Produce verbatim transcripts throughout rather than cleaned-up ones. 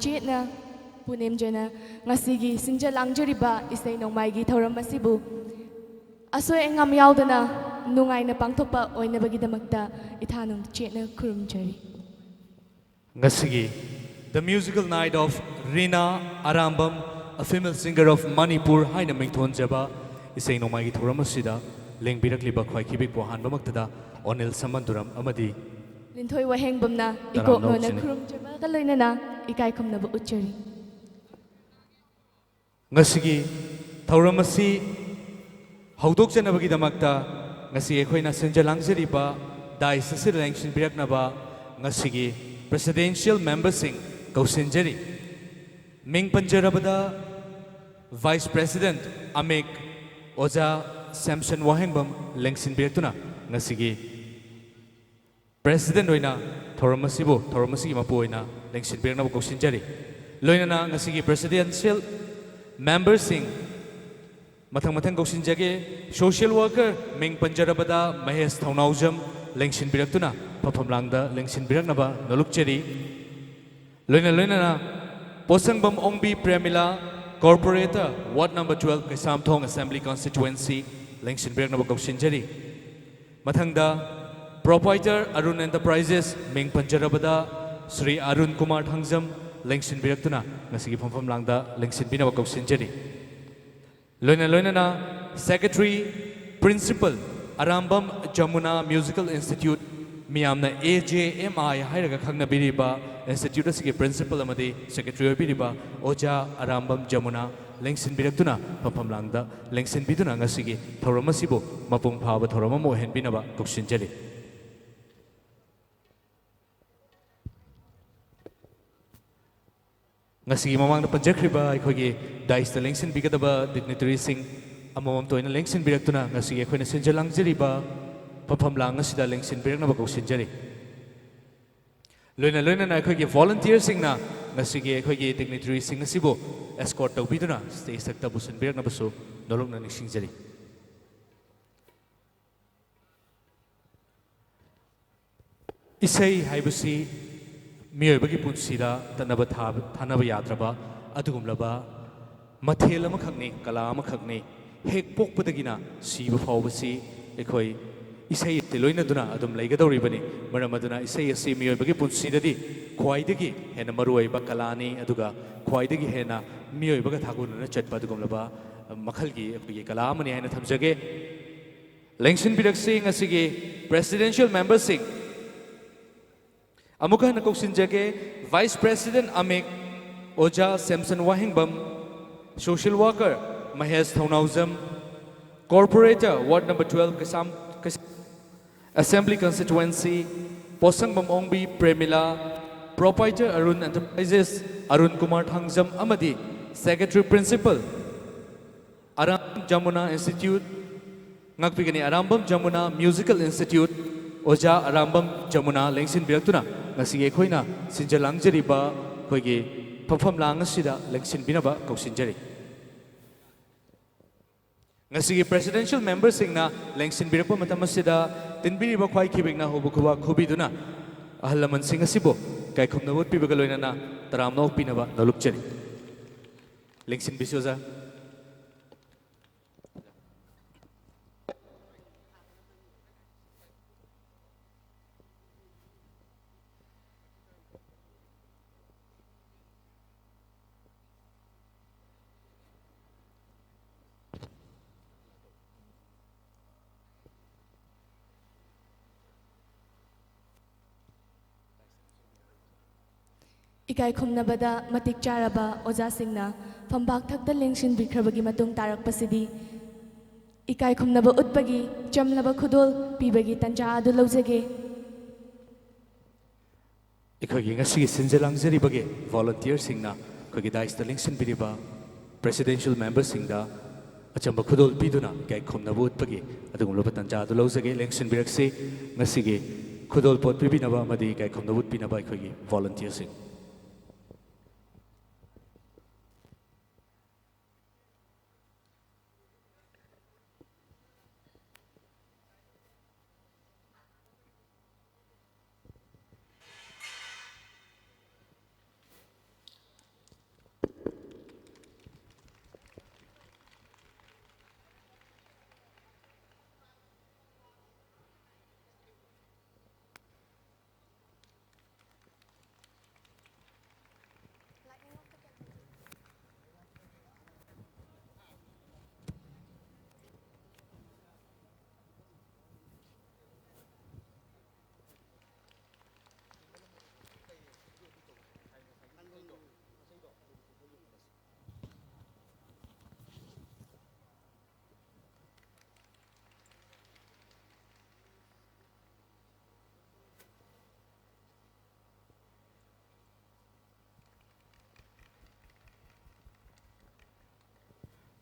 ꯆꯦꯠꯅ ꯄꯨꯅꯦꯝꯖꯅ ꯉꯁꯤꯒꯤ ꯁꯤꯟꯖ ꯂꯥꯡꯖꯔꯤꯕ ꯏꯁꯩ ꯅꯣꯡꯃꯥꯏꯒꯤ ꯊꯧꯔꯝ ꯑꯁꯤꯕꯨ ꯑꯁꯣꯏ ꯑꯉꯥꯝ ꯌꯥꯎꯗꯅ ꯅꯨꯡꯉꯥꯏꯅ ꯄꯥꯡꯊꯣꯛꯄ ꯑꯣꯏꯅꯕꯒꯤꯗꯃꯛꯇ ꯏꯊꯥꯅꯨꯡ ꯆꯦꯠꯅ ꯈꯨꯔꯨꯝꯖꯔꯤ꯫ ꯉꯁꯤꯒꯤ The Musical Night of Rina Arambam, a female singer of Manipur ꯍꯥꯏꯅ ꯃꯤꯡꯊꯣꯟꯖꯕ ꯏꯁꯩ ꯅꯣꯡꯃꯥꯏꯒꯤ ꯊꯧꯔꯝ ꯑꯁꯤꯗ ꯂꯦꯡꯕꯤꯔꯛꯂꯤꯕ ꯈ꯭ꯋꯥꯏꯈꯤꯕꯤꯛꯄꯨ ꯑꯍꯥꯟꯕꯃꯛꯇꯗ ꯑꯣꯅꯤꯜ ꯁꯃꯟꯗꯨꯔꯝ ꯑꯃꯗꯤ ꯂꯤꯟꯊꯣꯏ ꯋꯥꯍꯦꯡꯕꯝꯅ ꯇꯔꯥꯝꯅ ꯏꯀꯣꯛꯅꯣꯅ ꯍꯧꯆꯤꯟ꯫ ꯈꯨꯔꯨꯝꯖꯕꯒ ꯂꯣꯏꯅꯅ ꯏꯀꯥꯏ ꯈꯨꯝꯅꯕ ꯎꯠꯆꯔꯤ꯫ ꯉꯁꯤꯒꯤ ꯊꯧꯔꯝ ꯑꯁꯤ ꯍꯧꯗꯣꯛꯆꯅꯕꯒꯤꯗꯃꯛꯇ ꯉꯁꯤ ꯑꯩꯈꯣꯏꯅ ꯁꯤꯟꯖ ꯂꯥꯡꯖꯔꯤꯕ ꯗꯥꯏꯁ ꯑꯁꯤꯗ ꯂꯦꯡꯁꯤꯟꯕꯤꯔꯛꯅꯕ ꯉꯁꯤꯒꯤ presidential memberꯁꯤꯡ ꯀꯧꯁꯤꯟꯖꯔꯤ꯫ ꯃꯤꯡ ꯄꯟꯖꯔꯕꯗ Vice President ꯑꯃꯤꯛ ꯑꯣꯖꯥ ꯁꯦꯝꯁꯟ ꯋꯥꯍꯦꯡꯕꯝ ꯂꯦꯡꯁꯤꯟꯕꯤꯔꯛꯇꯨꯅ ꯉꯁꯤꯒꯤ president ꯑꯣꯏꯅ ꯊꯧꯔꯝ ꯑꯁꯤꯕꯨ ꯊꯧꯔꯝ ꯑꯁꯤꯒꯤ ꯃꯄꯨ ꯑꯣꯏꯅ ꯂꯦꯡꯁꯤꯟꯕꯤꯔꯛꯅꯕ ꯀꯧꯁꯤꯟꯖꯔꯤ꯫ ꯂꯣꯏꯅꯅ ꯉꯁꯤꯒꯤ presidential memberꯁꯤꯡ ꯃꯊꯪ ꯃꯊꯪ ꯀꯧꯁꯤꯟꯖꯒꯦ꯫ Social worker ꯃꯤꯡ ꯄꯟꯖꯔꯕꯗ ꯃꯍꯦꯁ ꯊꯧꯅꯥꯎꯖꯝ ꯂꯦꯡꯁꯤꯟꯕꯤꯔꯛꯇꯨꯅ ꯐꯝꯐꯝ ꯂꯥꯡꯗ ꯂꯦꯡꯁꯤꯟꯕꯤꯔꯛꯅꯕ ꯅꯣꯂꯨꯛꯆꯔꯤ꯫ ꯂꯣꯏꯅ ꯂꯣꯏꯅꯅ ꯄꯣꯠꯁꯪꯕꯝ ꯑꯣꯡꯕꯤ ꯄ꯭ꯔꯦꯃꯤꯂꯥ, Corporator, Ward number twelve, Keishamthong Assembly Constituency ꯂꯦꯡꯁꯤꯟꯕꯤꯔꯛꯅꯕ ꯀꯧꯁꯤꯟꯖꯔꯤ꯫ ꯃꯊꯪꯗ Proprietor Arun Enterprises ꯃꯤꯡ ꯄꯟꯖꯔꯕꯗ ꯁ꯭ꯔꯤ ꯑꯔꯨꯟ ꯀꯨꯃꯥꯔ ꯊꯥꯡꯖꯝ ꯂꯦꯡꯁꯤꯟꯕꯤꯔꯛꯇꯨꯅ ꯉꯁꯤꯒꯤ ꯐꯝꯐꯝ ꯂꯥꯡꯗ ꯂꯦꯡꯁꯤꯟꯕꯤꯅꯕ ꯀꯧꯁꯤꯟꯖꯔꯤ꯫ ꯂꯣꯏꯅ ꯂꯣꯏꯅꯅ Secretary, Principal, Arambam Yamuna Musical Institute, ꯃꯤꯌꯥꯝꯅ A J M I ꯍꯥꯏꯔꯒ ꯈꯪꯅꯕꯤꯔꯤꯕ institute ꯑꯁꯤꯒꯤ principal ꯑꯃꯗꯤ secretary ꯑꯣꯏꯕꯤꯔꯤꯕ ꯑꯣꯖꯥ ꯑꯔꯥꯝꯕꯝ ꯖꯃꯨꯅꯥ ꯂꯦꯡꯁꯤꯟꯕꯤꯔꯛꯇꯨꯅ ꯐꯝꯐꯝ ꯂꯥꯡꯗ ꯂꯦꯡꯁꯤꯟꯕꯤꯗꯨꯅ ꯉꯁꯤꯒꯤ ꯊꯧꯔꯝ ꯑꯁꯤꯕꯨ ꯃꯄꯨꯡ ꯐꯥꯕ ꯊꯧꯔꯝ ꯑꯃ ꯑꯣꯏꯍꯟꯕꯤꯅꯕ ꯀꯧꯁꯤꯟꯖꯔꯤ꯫ ꯉꯁꯤꯒꯤ ꯃꯃꯥꯡꯗ ꯄꯟꯖꯈ꯭ꯔꯤꯕ ꯑꯩꯈꯣꯏꯒꯤ dais ꯇ ꯂꯦꯡꯁꯤꯟꯕꯤꯒꯗꯕ dignitary ꯁꯤꯡ ꯑꯃꯃꯝꯇ ꯑꯣꯏꯅ ꯂꯦꯡꯁꯤꯟꯕꯤꯔꯛꯇꯨꯅ ꯉꯁꯤꯒꯤ ꯑꯩꯈꯣꯏꯅ ꯁꯤꯟꯖ ꯂꯥꯡꯖꯔꯤꯕ ꯐꯝꯐꯝ ꯂꯥꯡ ꯑꯁꯤꯗ ꯂꯦꯡꯁꯤꯟꯕꯤꯔꯛꯅꯕ ꯀꯧꯁꯤꯟꯖꯔꯤ꯫ ꯂꯣꯏꯅ ꯂꯣꯏꯅꯅ ꯑꯩꯈꯣꯏꯒꯤ volunteer ꯁꯤꯡꯅ ꯉꯁꯤꯒꯤ ꯑꯩꯈꯣꯏꯒꯤ dignitary ꯁꯤꯡ ꯑꯁꯤꯕꯨ escort ꯇꯧꯕꯤꯗꯨꯅ stage ꯊꯛꯇ ꯄꯨꯁꯤꯟꯕꯤꯔꯛꯅꯕꯁꯨ ꯅꯣꯂꯨꯛꯅ ꯅꯤꯡꯁꯤꯡꯖꯔꯤ꯫ ꯏꯁꯩ ꯍꯥꯏꯕꯁꯤ ꯃꯤꯑꯣꯏꯕꯒꯤ ꯄꯨꯟꯁꯤꯗ ꯇꯠꯅꯕ ꯊꯥ-, ꯊꯥꯅꯕ ꯌꯥꯗ꯭ꯔꯕ ꯑꯗꯨꯒꯨꯝꯂꯕ ꯃꯊꯦꯜ ꯑꯃꯈꯛꯅꯤ, ꯀꯂꯥ ꯑꯃꯈꯛꯅꯤ꯫ ꯍꯦꯛ ꯄꯣꯛꯄꯗꯒꯤꯅ ꯁꯤꯕ ꯐꯥꯎꯕꯁꯤ ꯑꯩꯈꯣꯏ ꯏꯁꯩ ꯑꯁꯤ ꯂꯣꯏꯅꯗꯨꯅ ꯑꯗꯨꯝ ꯂꯩꯒꯗꯧꯔꯤꯕꯅꯤ꯫ ꯃꯔꯝ ꯑꯗꯨꯅ ꯏꯁꯩ ꯑꯁꯤ ꯃꯤꯑꯣꯏꯕꯒꯤ ꯄꯨꯟꯁꯤꯗꯗꯤ ꯈ꯭ꯋꯥꯏꯗꯒꯤ ꯍꯦꯟꯅ ꯃꯔꯨꯑꯣꯏꯕ ꯀꯂꯥꯅꯤ, ꯑꯗꯨꯒ ꯈ꯭ꯋꯥꯏꯗꯒꯤ ꯍꯦꯟꯅ ꯃꯤꯑꯣꯏꯕꯒ ꯊꯥꯒꯣꯟꯅꯅ ꯆꯠꯄ ꯑꯗꯨꯒꯨꯝꯂꯕ ꯃꯈꯜꯒꯤ ꯑꯩꯈꯣꯏꯒꯤ ꯀꯂꯥ ꯑꯃꯅꯤ ꯍꯥꯏꯅ ꯊꯝꯖꯒꯦ꯫ ꯂꯦꯡꯁꯤꯟꯕꯤꯔꯛꯁꯤ ꯉꯁꯤꯒꯤ presidential memberꯁꯤꯡ꯫ ꯑꯃꯨꯛꯀ ꯍꯟꯅ ꯀꯧꯁꯤꯟꯖꯒꯦ, Vice President ꯑꯃꯤꯛ, ꯑꯣꯖꯥ ꯁꯦꯝꯁꯟ ꯋꯥꯍꯦꯡꯕꯝ, social worker ꯃꯍꯦꯁ ꯊꯧꯅꯥꯎꯖꯝ, corporator ward number twelve ꯀꯩꯁꯥꯝ, ꯀꯩꯁꯥꯝ assembly constituency, ꯄꯣꯠꯁꯪꯕꯝ ꯑꯣꯡꯕꯤ ꯄ꯭ꯔꯦꯃꯤꯂꯥ, proprietor ꯑꯔꯨꯟ Enterprises ꯑꯔꯨꯟ ꯀꯨꯃꯥꯔ ꯊꯥꯡꯖꯝ ꯑꯃꯗꯤ secretary principal ꯑꯔꯥꯝ Yamuna Institute, ꯉꯥꯛꯄꯤꯒꯅꯤ, Arambam Yamuna Musical Institute, ꯑꯣꯖꯥ ꯑꯔꯥꯝꯕꯝ ꯖꯃꯨꯅꯥ ꯂꯦꯡꯁꯤꯟꯕꯤꯔꯛꯇꯨꯅ ꯉꯁꯤꯒꯤ ꯑꯩꯈꯣꯏꯅ ꯁꯤꯟꯖ ꯂꯥꯡꯖꯔꯤꯕ ꯑꯩꯈꯣꯏꯒꯤ ꯐꯝꯐꯝ ꯂꯥꯡ ꯑꯁꯤꯗ ꯂꯦꯡꯁꯤꯟꯕꯤꯅꯕ ꯀꯧꯁꯤꯟꯖꯔꯤ꯫ ꯉꯁꯤꯒꯤ presidential memberꯁꯤꯡꯅ ꯂꯦꯡꯁꯤꯟꯕꯤꯔꯛꯄ ꯃꯇꯝ ꯑꯁꯤꯗ ꯇꯤꯟꯕꯤꯔꯤꯕ ꯈ꯭ꯋꯥꯏ ꯈꯤꯕꯤꯛꯅ ꯍꯧꯕ ꯈꯨꯕꯥꯛ ꯈꯨꯕꯤꯗꯨꯅ ꯑꯍꯜ ꯂꯃꯟꯁꯤꯡ ꯑꯁꯤꯕꯨ ꯏꯀꯥꯏ ꯈꯨꯝꯅꯕ ꯎꯠꯄꯤꯕꯒ ꯂꯣꯏꯅꯅ ꯇꯔꯥꯝꯅ ꯑꯣꯛꯄꯤꯅꯕ ꯅꯣꯜꯂꯨꯛꯆꯔꯤ꯫ ꯂꯦꯡꯁꯤꯟꯕꯤꯁꯤ ꯑꯣꯖꯥ꯫ ꯏꯀꯥꯏ ꯈꯨꯝꯅꯕꯗ ꯃꯇꯤꯛ ꯆꯥꯔꯕ ꯑꯣꯖꯥꯁꯤꯡꯅ ꯐꯝꯕꯥꯛ ꯊꯛꯇ ꯂꯦꯡꯁꯤꯟꯕꯤꯈ꯭ꯔꯕꯒꯤ ꯃꯇꯨꯡ ꯇꯥꯔꯛꯄꯁꯤꯗꯤ ꯏꯀꯥꯏ ꯈꯨꯝꯅꯕ ꯎꯠꯄꯒꯤ ꯆꯝꯂꯕ ꯈꯨꯗꯣꯜ ꯄꯤꯕꯒꯤ ꯇꯟꯖꯥ ꯑꯗꯨ ꯂꯧꯖꯒꯦ꯫ ꯑꯩꯈꯣꯏꯒꯤ ꯉꯁꯤꯒꯤ ꯁꯤꯟꯖ ꯂꯥꯡꯖꯔꯤꯕꯒꯤ volunteerꯁꯤꯡꯅ ꯑꯩꯈꯣꯏꯒꯤ dais ꯇ ꯂꯦꯡꯁꯤꯟꯕꯤꯔꯤꯕ presidential memberꯁꯤꯡꯗ ꯑꯆꯝꯕ ꯈꯨꯗꯣꯜ ꯄꯤꯗꯨꯅ ꯏꯀꯥꯏ ꯈꯨꯝꯅꯕ ꯎꯠꯄꯒꯤ ꯑꯗꯨꯒꯨꯝꯂꯕ ꯇꯟꯖꯥ ꯑꯗꯨ ꯂꯧꯖꯒꯦ꯫ ꯂꯦꯡꯁꯤꯟꯕꯤꯔꯛꯁꯤ꯫ ꯉꯁꯤꯒꯤ ꯈꯨꯗꯣꯜ ꯄꯣꯠ ꯄꯤꯕꯤꯅꯕ ꯑꯃꯗꯤ ꯏꯀꯥꯏ ꯈꯨꯝꯅꯕ ꯎꯠꯄꯤꯅꯕ ꯑꯩꯈꯣꯏꯒꯤ volunteerꯁꯤꯡ꯫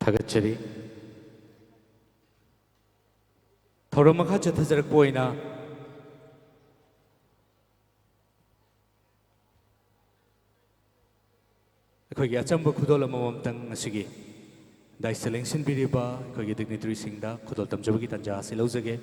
ꯊꯥꯒꯠꯆꯔꯤ꯫ ꯊꯧꯔꯝ ꯃꯈꯥ ꯆꯠꯊꯖꯔꯛꯄ ꯑꯣꯏꯅ ꯑꯩꯈꯣꯏꯒꯤ ꯑꯆꯝꯕ ꯈꯨꯗꯣꯜ ꯑꯃꯃꯝꯇꯪ ꯉꯁꯤꯒꯤ dais ꯇ ꯂꯦꯡꯁꯤꯟꯕꯤꯔꯤꯕ ꯑꯩꯈꯣꯏꯒꯤ dignitary ꯁꯤꯡꯗ ꯈꯨꯗꯣꯜ ꯇꯝꯖꯕꯒꯤ ꯇꯥꯟꯖꯥ ꯑꯁꯤ ꯂꯧꯖꯒꯦ꯫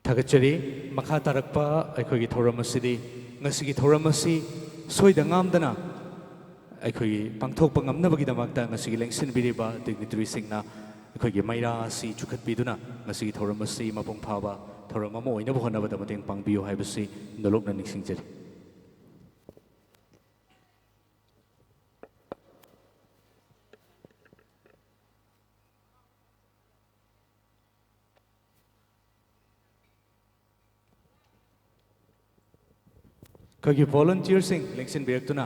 ꯊꯥꯒꯠꯆꯔꯤ꯫ ꯃꯈꯥ ꯇꯥꯔꯛꯄ ꯑꯩꯈꯣꯏꯒꯤ ꯊꯧꯔꯝ ꯑꯁꯤꯗꯤ, ꯉꯁꯤꯒꯤ ꯊꯧꯔꯝ ꯑꯁꯤ ꯁꯣꯏꯗ ꯉꯥꯝꯗꯅ ꯑꯩꯈꯣꯏꯒꯤ ꯄꯥꯡꯊꯣꯛꯄ ꯉꯝꯅꯕꯒꯤꯗꯃꯛꯇ ꯉꯁꯤꯒꯤ ꯂꯦꯡꯁꯤꯟꯕꯤꯔꯤꯕ dignitary ꯁꯤꯡꯅ ꯑꯩꯈꯣꯏꯒꯤ ꯃꯩꯔꯥ ꯑꯁꯤ ꯆꯨꯈꯠꯄꯤꯗꯨꯅ ꯉꯁꯤꯒꯤ ꯊꯧꯔꯝ ꯑꯁꯤ ꯃꯄꯨꯡ ꯐꯥꯕ ꯊꯧꯔꯝ ꯑꯃ ꯑꯣꯏꯅꯕ ꯍꯣꯠꯅꯕꯗ ꯃꯇꯦꯡ ꯄꯥꯡꯕꯤꯌꯨ ꯍꯥꯏꯕꯁꯤ ꯅꯣꯂꯨꯛꯅ ꯅꯤꯡꯁꯤꯡꯖꯔꯤ꯫ ꯑꯩꯈꯣꯏꯒꯤ volunteer ꯁꯤꯡ ꯂꯦꯡꯁꯤꯟꯕꯤꯔꯛꯇꯨꯅ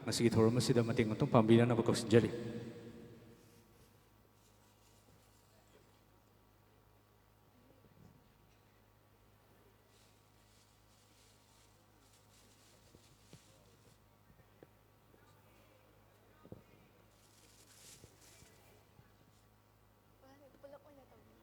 ꯉꯁꯤꯒꯤ ꯊꯧꯔꯝ ꯑꯁꯤꯗ ꯃꯇꯦꯡ ꯑꯃꯇꯪ ꯄꯥꯡꯕꯤꯅꯅꯕ ꯀꯧꯁꯤꯟꯖꯔꯤ꯫ ꯄꯨꯂꯞ ꯑꯣꯏꯅ ꯇꯧꯕꯤꯌꯨ꯫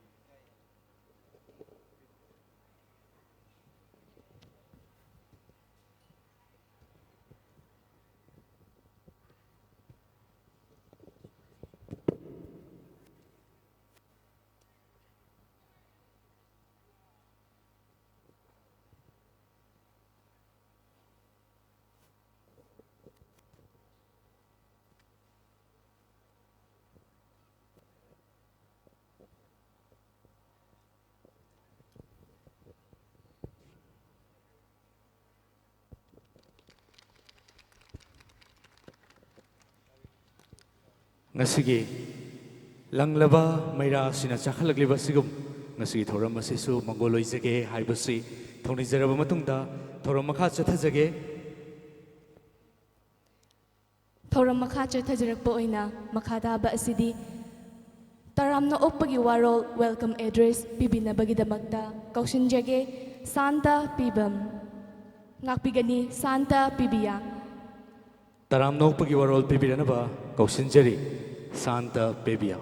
ꯉꯁꯤꯒꯤ ꯂꯪꯂꯕ ꯃꯩꯔꯥ ꯑꯁꯤꯅ ꯆꯥꯛꯈꯠꯂꯛꯂꯤꯕ ꯑꯁꯤꯒꯨꯝ ꯉꯁꯤꯒꯤ ꯊꯧꯔꯝ ꯑꯁꯤꯁꯨ ꯃꯪꯒꯣꯜ ꯑꯣꯏꯖꯒꯦ ꯍꯥꯏꯕꯁꯤ ꯊꯧꯅꯤꯖꯔꯕ ꯃꯇꯨꯡꯗ ꯊꯧꯔꯝ ꯃꯈꯥ ꯆꯠꯊꯖꯒꯦ꯫ ꯊꯧꯔꯝ ꯃꯈꯥ ꯆꯠꯊꯖꯔꯛꯄ ꯑꯣꯏꯅ ꯃꯈꯥ ꯇꯥꯕ ꯑꯁꯤꯗꯤ ꯇꯔꯥꯝꯅ ꯑꯣꯛꯄꯒꯤ ꯋꯥꯔꯣꯜ welcome address ꯄꯤꯕꯤꯅꯕꯒꯤꯗꯃꯛꯇ ꯀꯧꯁꯤꯟꯖꯒꯦ꯫ ꯁꯥꯟꯇ ꯄꯤꯕꯝ꯫ ꯉꯥꯛꯄꯤꯒꯅꯤ, ꯁꯥꯟꯇ ꯄꯤꯕꯤꯌꯥ꯫ ꯇꯔꯥꯝꯅ ꯑꯣꯛꯄꯒꯤ ꯋꯥꯔꯣꯜ ꯄꯤꯕꯤꯔꯅꯕ ꯀꯧꯁꯤꯟꯖꯔꯤ, ꯁꯥꯟꯇ ꯄꯦꯕꯤꯌꯥ꯫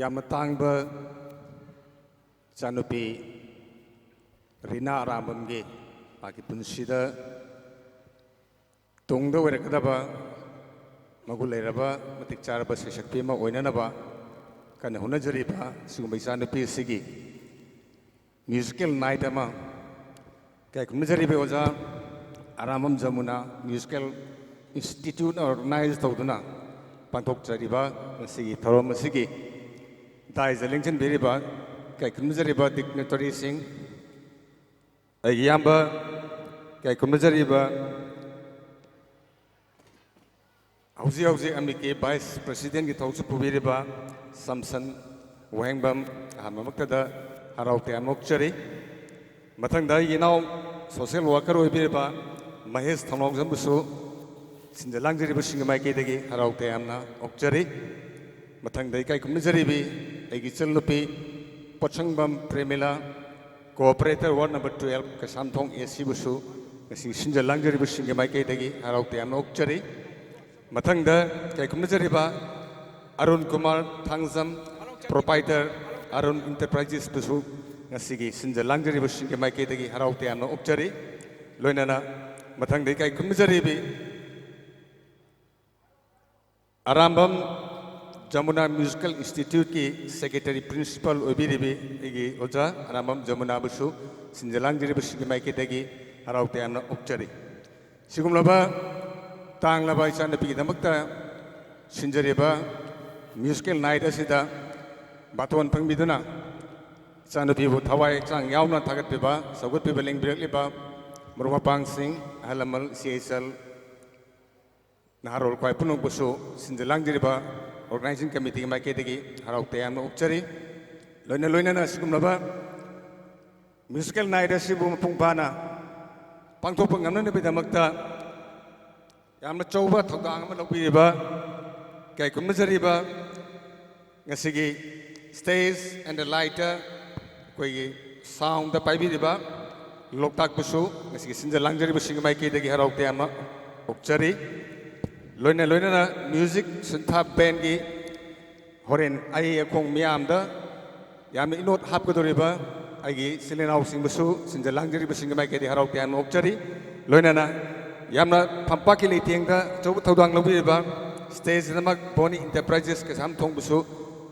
ꯌꯥꯝꯅ ꯇꯥꯡꯕ ꯏꯆꯥꯅꯨꯄꯤ ꯔꯤꯅꯥ ꯑꯔꯥꯝꯕꯝꯒꯤ ꯃꯍꯥꯛꯀꯤ ꯄꯨꯟꯁꯤꯗ ꯇꯨꯡꯗ ꯑꯣꯏꯔꯛꯀꯗꯕ ꯃꯒꯨꯟ ꯂꯩꯔꯕ, ꯃꯇꯤꯛ ꯆꯥꯔꯕ ꯁꯩꯁꯛꯄꯤ ꯑꯃ ꯑꯣꯏꯅꯅꯕ ꯀꯟꯅ ꯍꯣꯠꯅꯖꯔꯤꯕ ꯁꯤꯒꯨꯝꯕ ꯏꯆꯥꯅꯨꯄꯤ ꯑꯁꯤꯒꯤ musical night ꯑꯃ ꯏꯀꯥꯏ ꯈꯨꯝꯅꯖꯔꯤꯕ ꯑꯣꯖꯥ Arambam Yamuna Musical Institute organize ꯇꯧꯗꯨꯅ ꯄꯥꯡꯊꯣꯛꯆꯔꯤꯕ ꯉꯁꯤꯒꯤ ꯊꯧꯔꯝ ꯑꯁꯤꯒꯤ ꯗꯥꯏꯁꯇ ꯂꯦꯡꯁꯤꯟꯕꯤꯔꯤꯕ ꯏꯀꯥꯏ ꯈꯨꯝꯅꯖꯔꯤꯕ dignitaryꯁꯤꯡ, ꯑꯩꯒꯤ ꯏꯌꯥꯝꯕ ꯏꯀꯥꯏ ꯈꯨꯝꯅꯖꯔꯤꯕ ꯍꯧꯖꯤꯛ ꯍꯧꯖꯤꯛ ꯑꯦꯝ ꯏ ꯀꯦ vice presidentꯀꯤ ꯊꯕꯛꯁꯨ ꯄꯨꯕꯤꯔꯤꯕ ꯁꯝꯁꯟ ꯋꯥꯍꯦꯡꯕꯝ, ꯑꯍꯥꯟꯕꯃꯛꯇꯗ ꯍꯔꯥꯎ ꯇꯌꯥꯝꯅ ꯑꯣꯛꯆꯔꯤ꯫ ꯃꯊꯪꯗ ꯑꯩꯒꯤ ꯏꯅꯥꯎ social worker ꯑꯣꯏꯕꯤꯔꯤꯕ ꯃꯍꯦꯁ ꯊꯧꯅꯥꯎꯖꯝꯕꯨꯁꯨ ꯁꯤꯟꯖ ꯂꯥꯡꯖꯔꯤꯕꯁꯤꯡꯒꯤ ꯃꯥꯏꯀꯩꯗꯒꯤ ꯍꯔꯥꯎ ꯇꯌꯥꯝꯅ ꯑꯣꯛꯆꯔꯤ꯫ ꯃꯊꯪꯗ ꯏꯀꯥꯏ ꯈꯨꯝꯅꯖꯔꯤꯕꯤ ꯑꯩꯒꯤ ꯏꯆꯜꯅꯨꯄꯤ ꯄꯣꯠꯁꯪꯕꯝ ꯄ꯭ꯔꯦꯃꯤꯂꯥ, co-operator ward number twelve Keishamthong A Cꯕꯨꯁꯨ ꯉꯁꯤ ꯁꯤꯟꯖ ꯂꯥꯡꯖꯔꯤꯕꯁꯤꯡꯒꯤ ꯃꯥꯏꯀꯩꯗꯒꯤ ꯍꯔꯥꯎ ꯇꯌꯥꯝꯅ ꯑꯣꯛꯆꯔꯤ꯫ ꯃꯊꯪꯗ ꯏꯀꯥꯏ ꯈꯨꯝꯅꯖꯔꯤꯕ ꯑꯔꯨꯟ ꯀꯨꯃꯥꯔ ꯊꯥꯡꯖꯝ, proprietor ꯑꯔꯨꯟ Enterprisesꯕꯨꯁꯨ ꯉꯁꯤꯒꯤ ꯁꯤꯟꯖ ꯂꯥꯡꯖꯔꯤꯕꯁꯤꯡꯒꯤ ꯃꯥꯏꯀꯩꯗꯒꯤ ꯍꯔꯥꯎ ꯇꯌꯥꯝꯅ ꯑꯣꯛꯆꯔꯤ꯫ ꯂꯣꯏꯅꯅ ꯃꯊꯪꯗ ꯏꯀꯥꯏ ꯈꯨꯝꯅꯖꯔꯤꯕꯤ Arambam Yamuna Musical Instituteꯀꯤ secretary principal ꯑꯣꯏꯕꯤꯔꯤꯕꯤ ꯑꯩꯒꯤ ꯑꯣꯖꯥ ꯑꯔꯥꯝꯕꯝ ꯖꯃꯨꯅꯥꯕꯨꯁꯨ ꯁꯤꯟꯖ ꯂꯥꯡꯖꯔꯤꯕꯁꯤꯡꯒꯤ ꯃꯥꯏꯀꯩꯗꯒꯤ ꯍꯔꯥꯎ ꯇꯌꯥꯝꯅ ꯑꯣꯛꯆꯔꯤ꯫ ꯁꯤꯒꯨꯝꯂꯕ ꯇꯥꯡꯂꯕ ꯏꯆꯥꯅꯨꯄꯤꯒꯤꯗꯃꯛꯇ ꯁꯤꯟꯖꯔꯤꯕ musical night ꯑꯁꯤꯗ ꯕꯥꯇꯣꯟ ꯐꯪꯕꯤꯗꯨꯅ ꯏꯆꯥꯅꯨꯄꯤꯕꯨ ꯊꯋꯥꯏ ꯍꯛꯆꯥꯡ ꯌꯥꯎꯅ ꯊꯥꯒꯠꯄꯤꯕ, ꯁꯧꯒꯠꯄꯤꯕ ꯂꯦꯡꯕꯤꯔꯛꯂꯤꯕ ꯃꯔꯨꯞ ꯃꯄꯥꯡꯁꯤꯡ, ꯑꯍꯜ ꯂꯃꯟ, ꯏꯆꯦ ꯏꯆꯜ, ꯅꯍꯥꯔꯣꯜ ꯈ꯭ꯋꯥꯏ ꯄꯨꯝꯅꯃꯛꯄꯨꯁꯨ ꯁꯤꯟꯖ ꯂꯥꯡꯖꯔꯤꯕ organizing committeeꯒꯤ ꯃꯥꯏꯀꯩꯗꯒꯤ ꯍꯔꯥꯎ ꯇꯌꯥꯝꯅ ꯑꯣꯛꯆꯔꯤ꯫ ꯂꯣꯏꯅ ꯂꯣꯏꯅꯅ ꯑꯁꯤꯒꯨꯝꯂꯕ musical night ꯑꯁꯤꯕꯨ ꯃꯄꯨꯡ ꯐꯥꯅ ꯄꯥꯡꯊꯣꯛꯄ ꯉꯝꯅꯅꯕꯒꯤꯗꯃꯛꯇ ꯌꯥꯝꯅ ꯑꯆꯧꯕ ꯊꯧꯗꯥꯡ ꯑꯃ ꯂꯧꯕꯤꯔꯤꯕ, ꯏꯀꯥꯏ ꯈꯨꯝꯅꯖꯔꯤꯕ ꯉꯁꯤꯒꯤ stage and the light ꯑꯩꯈꯣꯏꯒꯤ sound ꯄꯥꯏꯕꯤꯔꯤꯕ ꯂꯣꯛꯇꯥꯛꯄꯨꯁꯨ ꯉꯁꯤꯒꯤ ꯁꯤꯟꯖ ꯂꯥꯡꯖꯔꯤꯕꯁꯤꯡꯒꯤ ꯃꯥꯏꯀꯩꯗꯒꯤ ꯍꯔꯥꯎ ꯇꯌꯥꯝꯅ ꯑꯣꯛꯆꯔꯤ꯫ ꯂꯣꯏꯅ ꯂꯣꯏꯅꯅ music ꯁꯤꯟꯊꯥ bandꯒꯤ ꯍꯣꯔꯦꯟ ꯑꯍꯩ ꯑꯈꯣꯡ ꯃꯤꯌꯥꯝꯗ ꯌꯥꯝꯅ ꯏꯅꯣꯠ ꯍꯥꯞꯀꯗꯧꯔꯤꯕ ꯑꯩꯒꯤ ꯏꯆꯤꯜ ꯏꯅꯥꯎꯁꯤꯡꯕꯨꯁꯨ ꯁꯤꯟꯖ ꯂꯥꯡꯖꯔꯤꯕꯁꯤꯡꯒꯤ ꯃꯥꯏꯀꯩꯗꯒꯤ ꯍꯔꯥꯎ ꯇꯌꯥꯝꯅ ꯑꯣꯛꯆꯔꯤ꯫ ꯂꯣꯏꯅꯅ ꯌꯥꯝꯅ ꯐꯝꯄꯥꯛꯀꯤ ꯂꯩꯇꯦꯡꯗ ꯑꯆꯧꯕ ꯊꯧꯗꯥꯡ ꯂꯧꯕꯤꯔꯤꯕ stageꯗꯃꯛ ꯕꯣꯅꯤ Enterprises ꯀꯩꯁꯥꯝꯊꯣꯡꯕꯨꯁꯨ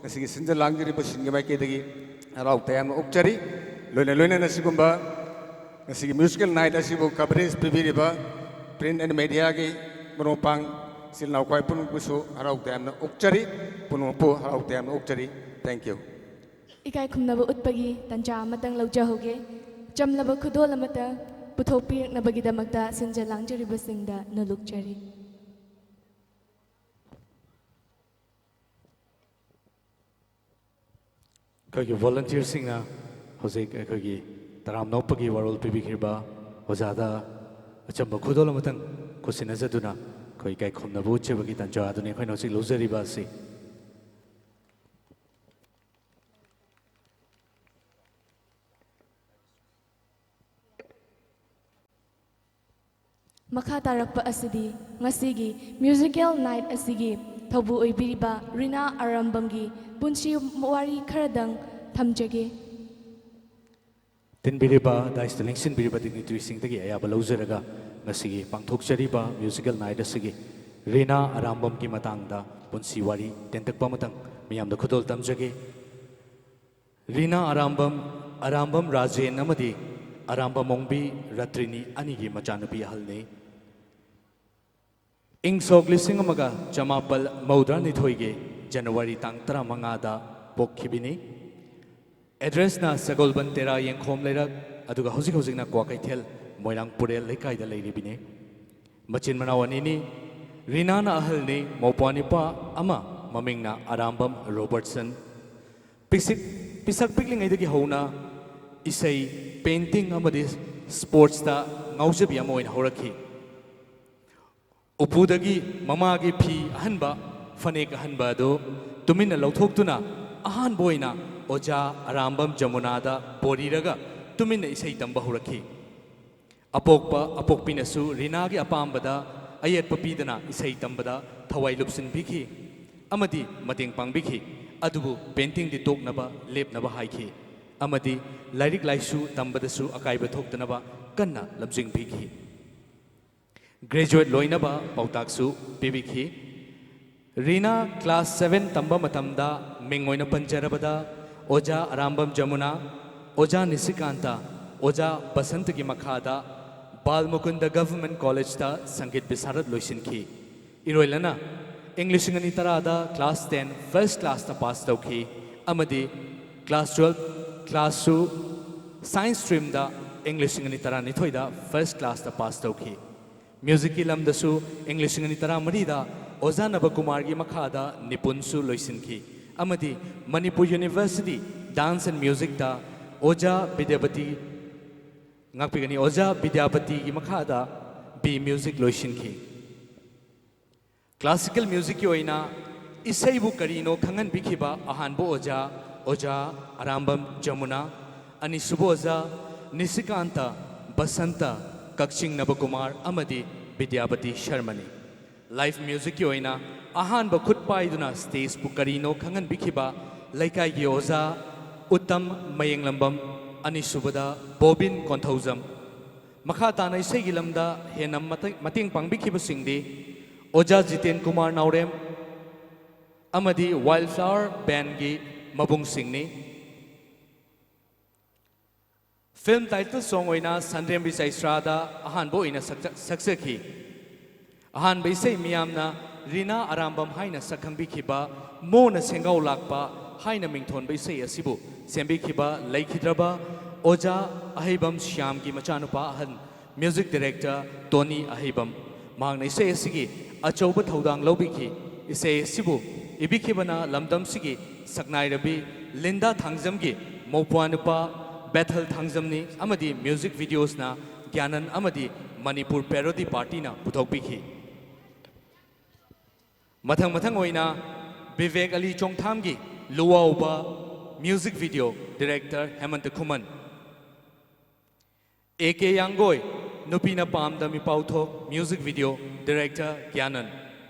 ꯉꯁꯤꯒꯤ ꯁꯤꯟꯖ ꯂꯥꯡꯖꯔꯤꯕꯁꯤꯡꯒꯤ ꯃꯥꯏꯀꯩꯗꯒꯤ ꯍꯔꯥꯎ ꯇꯌꯥꯝꯅ ꯑꯣꯛꯆꯔꯤ꯫ ꯂꯣꯏꯅ ꯂꯣꯏꯅꯅ ꯁꯤꯒꯨꯝꯕ ꯉꯁꯤꯒꯤ musical night ꯑꯁꯤꯕꯨ coverage ꯄꯤꯕꯤꯔꯤꯕ print and mediaꯒꯤ ꯃꯔꯨꯞ ꯃꯄꯥꯡ ꯏꯆꯤꯜ ꯏꯅꯥꯎ ꯈ꯭ꯋꯥꯏ ꯄꯨꯝꯅꯃꯛꯄꯨꯁꯨ ꯍꯔꯥꯎ ꯇꯌꯥꯝꯅ ꯑꯣꯛꯆꯔꯤ꯫ ꯄꯨꯝꯅꯃꯛꯄꯨ ꯍꯔꯥꯎ ꯇꯌꯥꯝꯅ ꯑꯣꯛꯆꯔꯤ꯫ Thank you꯫ ꯏꯀꯥꯏ ꯈꯨꯝꯅꯕ ꯎꯠꯄꯒꯤ ꯇꯟꯖꯥ ꯑꯃꯇꯪ ꯂꯧꯖꯍꯧꯒꯦ꯫ ꯆꯝꯂꯕ ꯈꯨꯗꯣꯜ ꯑꯃꯇ ꯄꯨꯊꯣꯛꯄꯤꯔꯛꯅꯕꯒꯤꯗꯃꯛꯇ ꯁꯤꯟꯖ ꯂꯥꯡꯖꯔꯤꯕꯁꯤꯡꯗ ꯅꯣꯂꯨꯛꯆꯔꯤ꯫ ꯑꯩꯈꯣꯏꯒꯤ volunteerꯁꯤꯡꯅ ꯍꯧꯖꯤꯛ ꯑꯩꯈꯣꯏꯒꯤ ꯇꯔꯥꯝꯅ ꯑꯣꯛꯄꯒꯤ ꯋꯥꯔꯣꯜ ꯄꯤꯕꯤꯈ꯭ꯔꯤꯕ ꯑꯣꯖꯥꯗ ꯑꯆꯝꯕ ꯈꯨꯗꯣꯜ ꯑꯃꯇꯪ ꯈꯨꯠꯁꯤꯟꯅꯖꯗꯨꯅ ꯑꯩꯈꯣꯏ ꯏꯀꯥꯏ ꯈꯨꯝꯅꯕ ꯎꯠꯆꯕꯒꯤ ꯇꯥꯟꯖꯥ ꯑꯗꯨꯅꯤ ꯑꯩꯈꯣꯏꯅ ꯍꯧꯖꯤꯛ ꯂꯧꯖꯔꯤꯕ ꯑꯁꯤ꯫ ꯃꯈꯥ ꯇꯥꯔꯛꯄ ꯑꯁꯤꯗꯤ ꯉꯁꯤꯒꯤ musical night ꯑꯁꯤꯒꯤ ꯊꯧꯕꯨ ꯑꯣꯏꯕꯤꯔꯤꯕ ꯔꯤꯅꯥ ꯑꯔꯥꯝꯕꯝꯒꯤ ꯄꯨꯟꯁꯤ ꯋꯥꯔꯤ ꯈꯔꯗꯪ ꯊꯝꯖꯒꯦ꯫ ꯇꯤꯟꯕꯤꯔꯤꯕ, dais ꯇ ꯂꯦꯡꯁꯤꯟꯕꯤꯔꯤꯕ dignitaryꯁꯤꯡꯗꯒꯤ ꯑꯌꯥꯕ ꯂꯧꯖꯔꯒ ꯉꯁꯤꯒꯤ ꯄꯥꯡꯊꯣꯛꯆꯔꯤꯕ musical night ꯑꯁꯤꯒꯤ ꯔꯤꯅꯥ ꯑꯔꯥꯝꯕꯝꯒꯤ ꯃꯇꯥꯡꯗ ꯄꯨꯟꯁꯤ ꯋꯥꯔꯤ ꯇꯦꯟꯇꯛꯄ ꯑꯃꯇꯪ ꯃꯤꯌꯥꯝꯗ ꯈꯨꯗꯣꯜ ꯇꯝꯖꯒꯦ꯫ ꯔꯤꯅꯥ ꯑꯔꯥꯝꯕꯝ, ꯑꯔꯥꯝꯕꯝ ꯔꯥꯖꯦꯟ ꯑꯃꯗꯤ ꯑꯔꯥꯝꯕꯝ ꯑꯣꯡꯕꯤ ꯔꯇ꯭ꯔꯤꯅꯤ ꯑꯅꯤꯒꯤ ꯃꯆꯥꯅꯨꯄꯤ ꯑꯍꯜꯅꯤ꯫ ꯏꯪ ꯁꯣꯛ ꯂꯤꯁꯤꯡ ꯑꯃꯒ ꯆꯃꯥꯄꯜ ꯃꯧꯗ꯭ꯔꯥꯅꯤꯊꯣꯏꯒꯤ January ꯇꯥꯡ ꯇꯔꯥꯃꯉꯥꯗ ꯄꯣꯛꯈꯤꯕꯅꯤ꯫ ꯑꯦꯗ꯭ꯔꯦꯁꯅ ꯁꯒꯣꯜꯕꯟ ꯇꯦꯔꯥ ꯌꯦꯡꯈꯣꯝ ꯂꯩꯔꯛ, ꯑꯗꯨꯒ ꯍꯧꯖꯤꯛ ꯍꯧꯖꯤꯛꯅ ꯀ꯭ꯋꯥꯀꯩꯊꯦꯜ ꯃꯣꯏꯔꯥꯡ ꯄꯨꯔꯦꯜ ꯂꯩꯀꯥꯏꯗ ꯂꯩꯔꯤꯕꯅꯤ꯫ ꯃꯆꯤꯟ ꯃꯅꯥꯎ ꯑꯅꯤꯅꯤ꯫ ꯔꯤꯅꯥꯅ ꯑꯍꯜꯅꯤ, ꯃꯧꯄ꯭ꯋꯥ ꯅꯤꯄꯥ ꯑꯃ, ꯃꯃꯤꯡꯅ ꯑꯔꯥꯝꯕꯝ ꯔꯣꯕꯔꯠꯁꯟ꯫ ꯄꯤꯁꯤꯛ-, ꯄꯤꯁꯛ ꯄꯤꯛꯂꯤꯉꯩꯗꯒꯤ ꯍꯧꯅ ꯏꯁꯩ, ꯄꯦꯟꯇꯤꯡ ꯑꯃꯗꯤ ꯁ꯭ꯄꯣꯔꯠꯁꯇ ꯉꯥꯎꯖꯕꯤ ꯑꯃ ꯑꯣꯏꯅ ꯍꯧꯔꯛꯈꯤ꯫ ꯎꯄꯨꯗꯒꯤ ꯃꯃꯥꯒꯤ ꯐꯤ ꯑꯍꯟꯕ, ꯐꯅꯦꯛ ꯑꯍꯟꯕ ꯑꯗꯨ ꯇꯨꯃꯤꯟꯅ ꯂꯧꯊꯣꯛꯇꯨꯅ ꯑꯍꯥꯟꯕ ꯑꯣꯏꯅ ꯑꯣꯖꯥ ꯑꯔꯥꯝꯕꯝ ꯖꯃꯨꯅꯥꯗ ꯕꯣꯔꯤꯔꯒ ꯇꯨꯃꯤꯟꯅ ꯏꯁꯩ ꯇꯝꯕ ꯍꯧꯔꯛꯈꯤ꯫ ꯑꯄꯣꯛꯄ ꯑꯄꯣꯛꯄꯤꯅꯁꯨ ꯔꯤꯅꯥꯒꯤ ꯑꯄꯥꯝꯕꯗ ꯑꯌꯦꯠꯄ ꯄꯤꯗꯅ ꯏꯁꯩ ꯇꯝꯕꯗ ꯊꯋꯥꯏ ꯂꯨꯞꯁꯤꯟꯕꯤꯈꯤ ꯑꯃꯗꯤ ꯃꯇꯦꯡ ꯄꯥꯡꯕꯤꯈꯤ꯫ ꯑꯗꯨꯕꯨ ꯄꯦꯟꯇꯤꯡꯗꯤ ꯇꯣꯛꯅꯕ ꯂꯦꯞꯅꯕ ꯍꯥꯏꯈꯤ ꯑꯃꯗꯤ ꯂꯥꯏꯔꯤꯛ ꯂꯥꯏꯁꯨ ꯇꯝꯕꯗꯁꯨ ꯑꯀꯥꯏꯕ ꯊꯣꯛꯇꯅꯕ ꯀꯟꯅ ꯂꯝꯖꯤꯡꯕꯤꯈꯤ꯫ ꯒ꯭ꯔꯦꯖꯨꯋꯦꯠ ꯂꯣꯏꯅꯕ ꯄꯥꯎꯇꯥꯛꯁꯨ ꯄꯤꯕꯤꯈꯤ꯫ ꯔꯤꯅꯥ ꯀ꯭ꯂꯥꯁ ꯁꯚꯦꯟ ꯇꯝꯕ ꯃꯇꯝꯗ ꯃꯤꯡ ꯑꯣꯏꯅ ꯄꯟꯖꯔꯕꯗ ꯑꯣꯖꯥ ꯑꯔꯥꯝꯕꯝ ꯖꯃꯨꯅꯥ, ꯑꯣꯖꯥ ꯅꯤꯁꯤꯀꯥꯟꯇ, ꯑꯣꯖꯥ ꯕꯁꯟꯇꯒꯤ ꯃꯈꯥꯗ ꯕꯥꯜ ꯃꯨꯀꯨꯟꯗ ꯒꯚꯔꯟꯃꯦꯟꯠ ꯀꯣꯂꯦꯖꯇ ꯁꯪꯒꯤꯠ ꯕꯤꯁꯥꯔꯗ ꯂꯣꯏꯁꯤꯟꯈꯤ꯫ ꯏꯔꯣꯏꯂꯅ ꯏꯪ ꯂꯤꯁꯤꯡ ꯑꯅꯤ ꯇꯔꯥꯗ ꯀ꯭ꯂꯥꯁ ꯇꯦꯟ ꯐꯥꯔꯁ ꯀ꯭ꯂꯥꯁꯇ ꯄꯥꯁ ꯇꯧꯈꯤ ꯑꯃꯗꯤ ꯀ꯭ꯂꯥꯁ ꯇꯨꯋꯦꯜꯐ ꯀ꯭ꯂꯥꯁꯁꯨ ꯁꯥꯏꯟꯁ ꯁ꯭ꯇ꯭ꯔꯤꯝꯗ ꯏꯪ ꯂꯤꯁꯤꯡ ꯑꯅꯤ ꯇꯔꯥꯅꯤꯊꯣꯏꯗ ꯐꯥꯔꯁ ꯀ꯭ꯂꯥꯁꯇ ꯄꯥꯁ ꯇꯧꯈꯤ꯫ ꯃ꯭ꯌꯨꯖꯤꯛꯀꯤ ꯂꯝꯗꯁꯨ ꯏꯪ ꯂꯤꯁꯤꯡ ꯑꯅꯤ ꯇꯔꯥꯃꯔꯤꯗ ꯑꯣꯖꯥ ꯅꯕꯀꯨꯃꯥꯔꯒꯤ ꯃꯈꯥꯗ ꯅꯤꯄꯨꯟꯁꯨ ꯂꯣꯏꯁꯤꯟꯈꯤ ꯑꯃꯗꯤ ꯃꯅꯤꯄꯨꯔ ꯌꯨꯅꯤꯚꯔꯁꯤꯇꯤ ꯗꯥꯟꯁ ꯑꯦꯟ ꯃ꯭ꯌꯨꯖꯤꯛꯇ ꯑꯣꯖꯥ ꯕꯤꯗ꯭ꯌꯥꯄꯇꯤ, ꯉꯥꯛꯄꯤꯒꯅꯤ, ꯑꯣꯖꯥ ꯕꯤꯗ꯭ꯌꯥꯄꯇꯤꯒꯤ ꯃꯈꯥꯗ ꯕꯤ ꯃ꯭ꯌꯨꯖꯤꯛ ꯂꯣꯏꯁꯤꯟꯈꯤ꯫ ꯀ꯭ꯂꯥꯁꯤꯀꯦꯜ ꯃ꯭ꯌꯨꯖꯤꯛꯀꯤ ꯑꯣꯏꯅ ꯏꯁꯩꯕꯨ ꯀꯔꯤꯅꯣ ꯈꯪꯍꯟꯕꯤꯈꯤꯕ ꯑꯍꯥꯟꯕ ꯑꯣꯖꯥ, ꯑꯣꯖꯥ ꯑꯔꯥꯝꯕꯝ ꯖꯃꯨꯅꯥ, ꯑꯅꯤꯁꯨꯕ ꯑꯣꯖꯥ ꯅꯤꯁꯤꯀꯥꯟꯇ ꯕꯁꯟꯇ, ꯀꯛꯆꯤꯡ ꯅꯕꯀꯨꯃꯥꯔ ꯑꯃꯗꯤ ꯕꯤꯗ꯭ꯌꯥꯄꯇꯤ ꯁꯔꯃꯅꯤ꯫ ꯂꯥꯏꯐ ꯃ꯭ꯌꯨꯖꯤꯛꯀꯤ ꯑꯣꯏꯅ ꯑꯍꯥꯟꯕ ꯈꯨꯠ ꯄꯥꯏꯗꯨꯅ ꯁ꯭ꯇꯦꯖꯄꯨ ꯀꯔꯤꯅꯣ ꯈꯪꯍꯟꯕꯤꯈꯤꯕ ꯂꯩꯀꯥꯏꯒꯤ ꯑꯣꯖꯥ ꯎꯠꯇꯝ ꯃꯌꯦꯡꯂꯝꯕꯝ, ꯑꯅꯤꯁꯨꯕꯗ ꯕꯣꯕꯤꯟ ꯀꯣꯟꯊꯧꯖꯝ꯫ ꯃꯈꯥ ꯇꯥꯅ ꯏꯁꯩꯒꯤ ꯂꯝꯗ ꯍꯦꯟꯅ ꯃꯇꯦꯡ, ꯃꯇꯦꯡ ꯄꯥꯡꯕꯤꯈꯤꯕꯁꯤꯡꯗꯤ ꯑꯣꯖꯥ ꯖꯤꯇꯦꯟ ꯀꯨꯃꯥꯔ ꯅꯥꯎꯔꯦꯝ ꯑꯃꯗꯤ ꯋꯥꯏꯜꯗ ꯐ꯭ꯂꯥꯋꯔ ꯕꯦꯟꯒꯤ ꯃꯕꯨꯡꯁꯤꯡꯅꯤ꯫ ꯐꯤꯜꯝ ꯇꯥꯏꯇꯜ ꯁꯣꯡ ꯑꯣꯏꯅ ꯁꯟꯗ꯭ꯔꯦꯝꯕꯤ ꯆꯩꯁ꯭ꯔꯥꯗ ꯑꯍꯥꯟꯕ ꯑꯣꯏꯅ ꯁꯛꯆ-, ꯁꯛꯆꯈꯤ꯫ ꯑꯍꯥꯟꯕ ꯏꯁꯩ ꯃꯤꯌꯥꯝꯅ ꯔꯤꯅꯥ ꯑꯔꯥꯝꯕꯝ ꯍꯥꯏꯅ ꯁꯛꯈꯪꯕꯤꯈꯤꯕ ꯃꯣꯅ ꯁꯦꯡꯒꯥꯎ ꯂꯥꯛꯄ ꯍꯥꯏꯅ ꯃꯤꯡꯊꯣꯟꯕ ꯏꯁꯩ ꯑꯁꯤꯕꯨ ꯁꯦꯝꯕꯤꯈꯤꯕ ꯂꯩꯈꯤꯗ꯭ꯔꯕ ꯑꯣꯖꯥ ꯑꯍꯩꯕꯝ ꯁ꯭ꯌꯥꯝꯒꯤ ꯃꯆꯥꯅꯨꯄꯥ ꯑꯍꯟ, ꯃ꯭ꯌꯨꯖꯤꯛ ꯗꯤꯔꯦꯛꯇꯔ ꯇꯣꯅꯤ ꯑꯍꯩꯕꯝ, ꯃꯍꯥꯛꯅ ꯏꯁꯩ ꯑꯁꯤꯒꯤ ꯑꯆꯧꯕ ꯊꯧꯗꯥꯡ ꯂꯧꯕꯤꯈꯤ꯫ ꯏꯁꯩ ꯑꯁꯤꯕꯨ ꯏꯕꯤꯈꯤꯕꯅ ꯂꯝꯗꯝꯁꯤꯒꯤ ꯁꯛꯅꯥꯏꯔꯕꯤ ꯂꯤꯟꯗꯥ ꯊꯥꯡꯖꯝꯒꯤ ꯃꯧꯄ꯭ꯋꯥ ꯅꯨꯄꯥ ꯕꯦꯊꯦꯜ ꯊꯥꯡꯖꯝꯅꯤ ꯑꯃꯗꯤ ꯃ꯭ꯌꯨꯖꯤꯛ ꯚꯤꯗꯤꯑꯣꯁꯅ ꯒ꯭ꯌꯥꯅꯟ ꯑꯃꯗꯤ ꯃꯅꯤꯄꯨꯔ ꯄꯦꯔꯣꯗꯤ ꯄꯥꯔꯇꯤꯅ ꯄꯨꯊꯣꯛꯄꯤꯈꯤ꯫ ꯃꯊꯪ ꯃꯊꯪ ꯑꯣꯏꯅ ꯕꯤꯕꯦꯛ ꯑꯂꯤ ꯆꯣꯡꯊꯥꯝꯒꯤ ꯂꯨꯋꯥꯎꯕ, music video director Hemanta Khuman. A K Yanggoi, ꯅꯨꯄꯤꯅ ꯄꯥꯝꯗ ꯃꯤꯄꯥꯎꯊꯣꯛ, music video director Gyanan.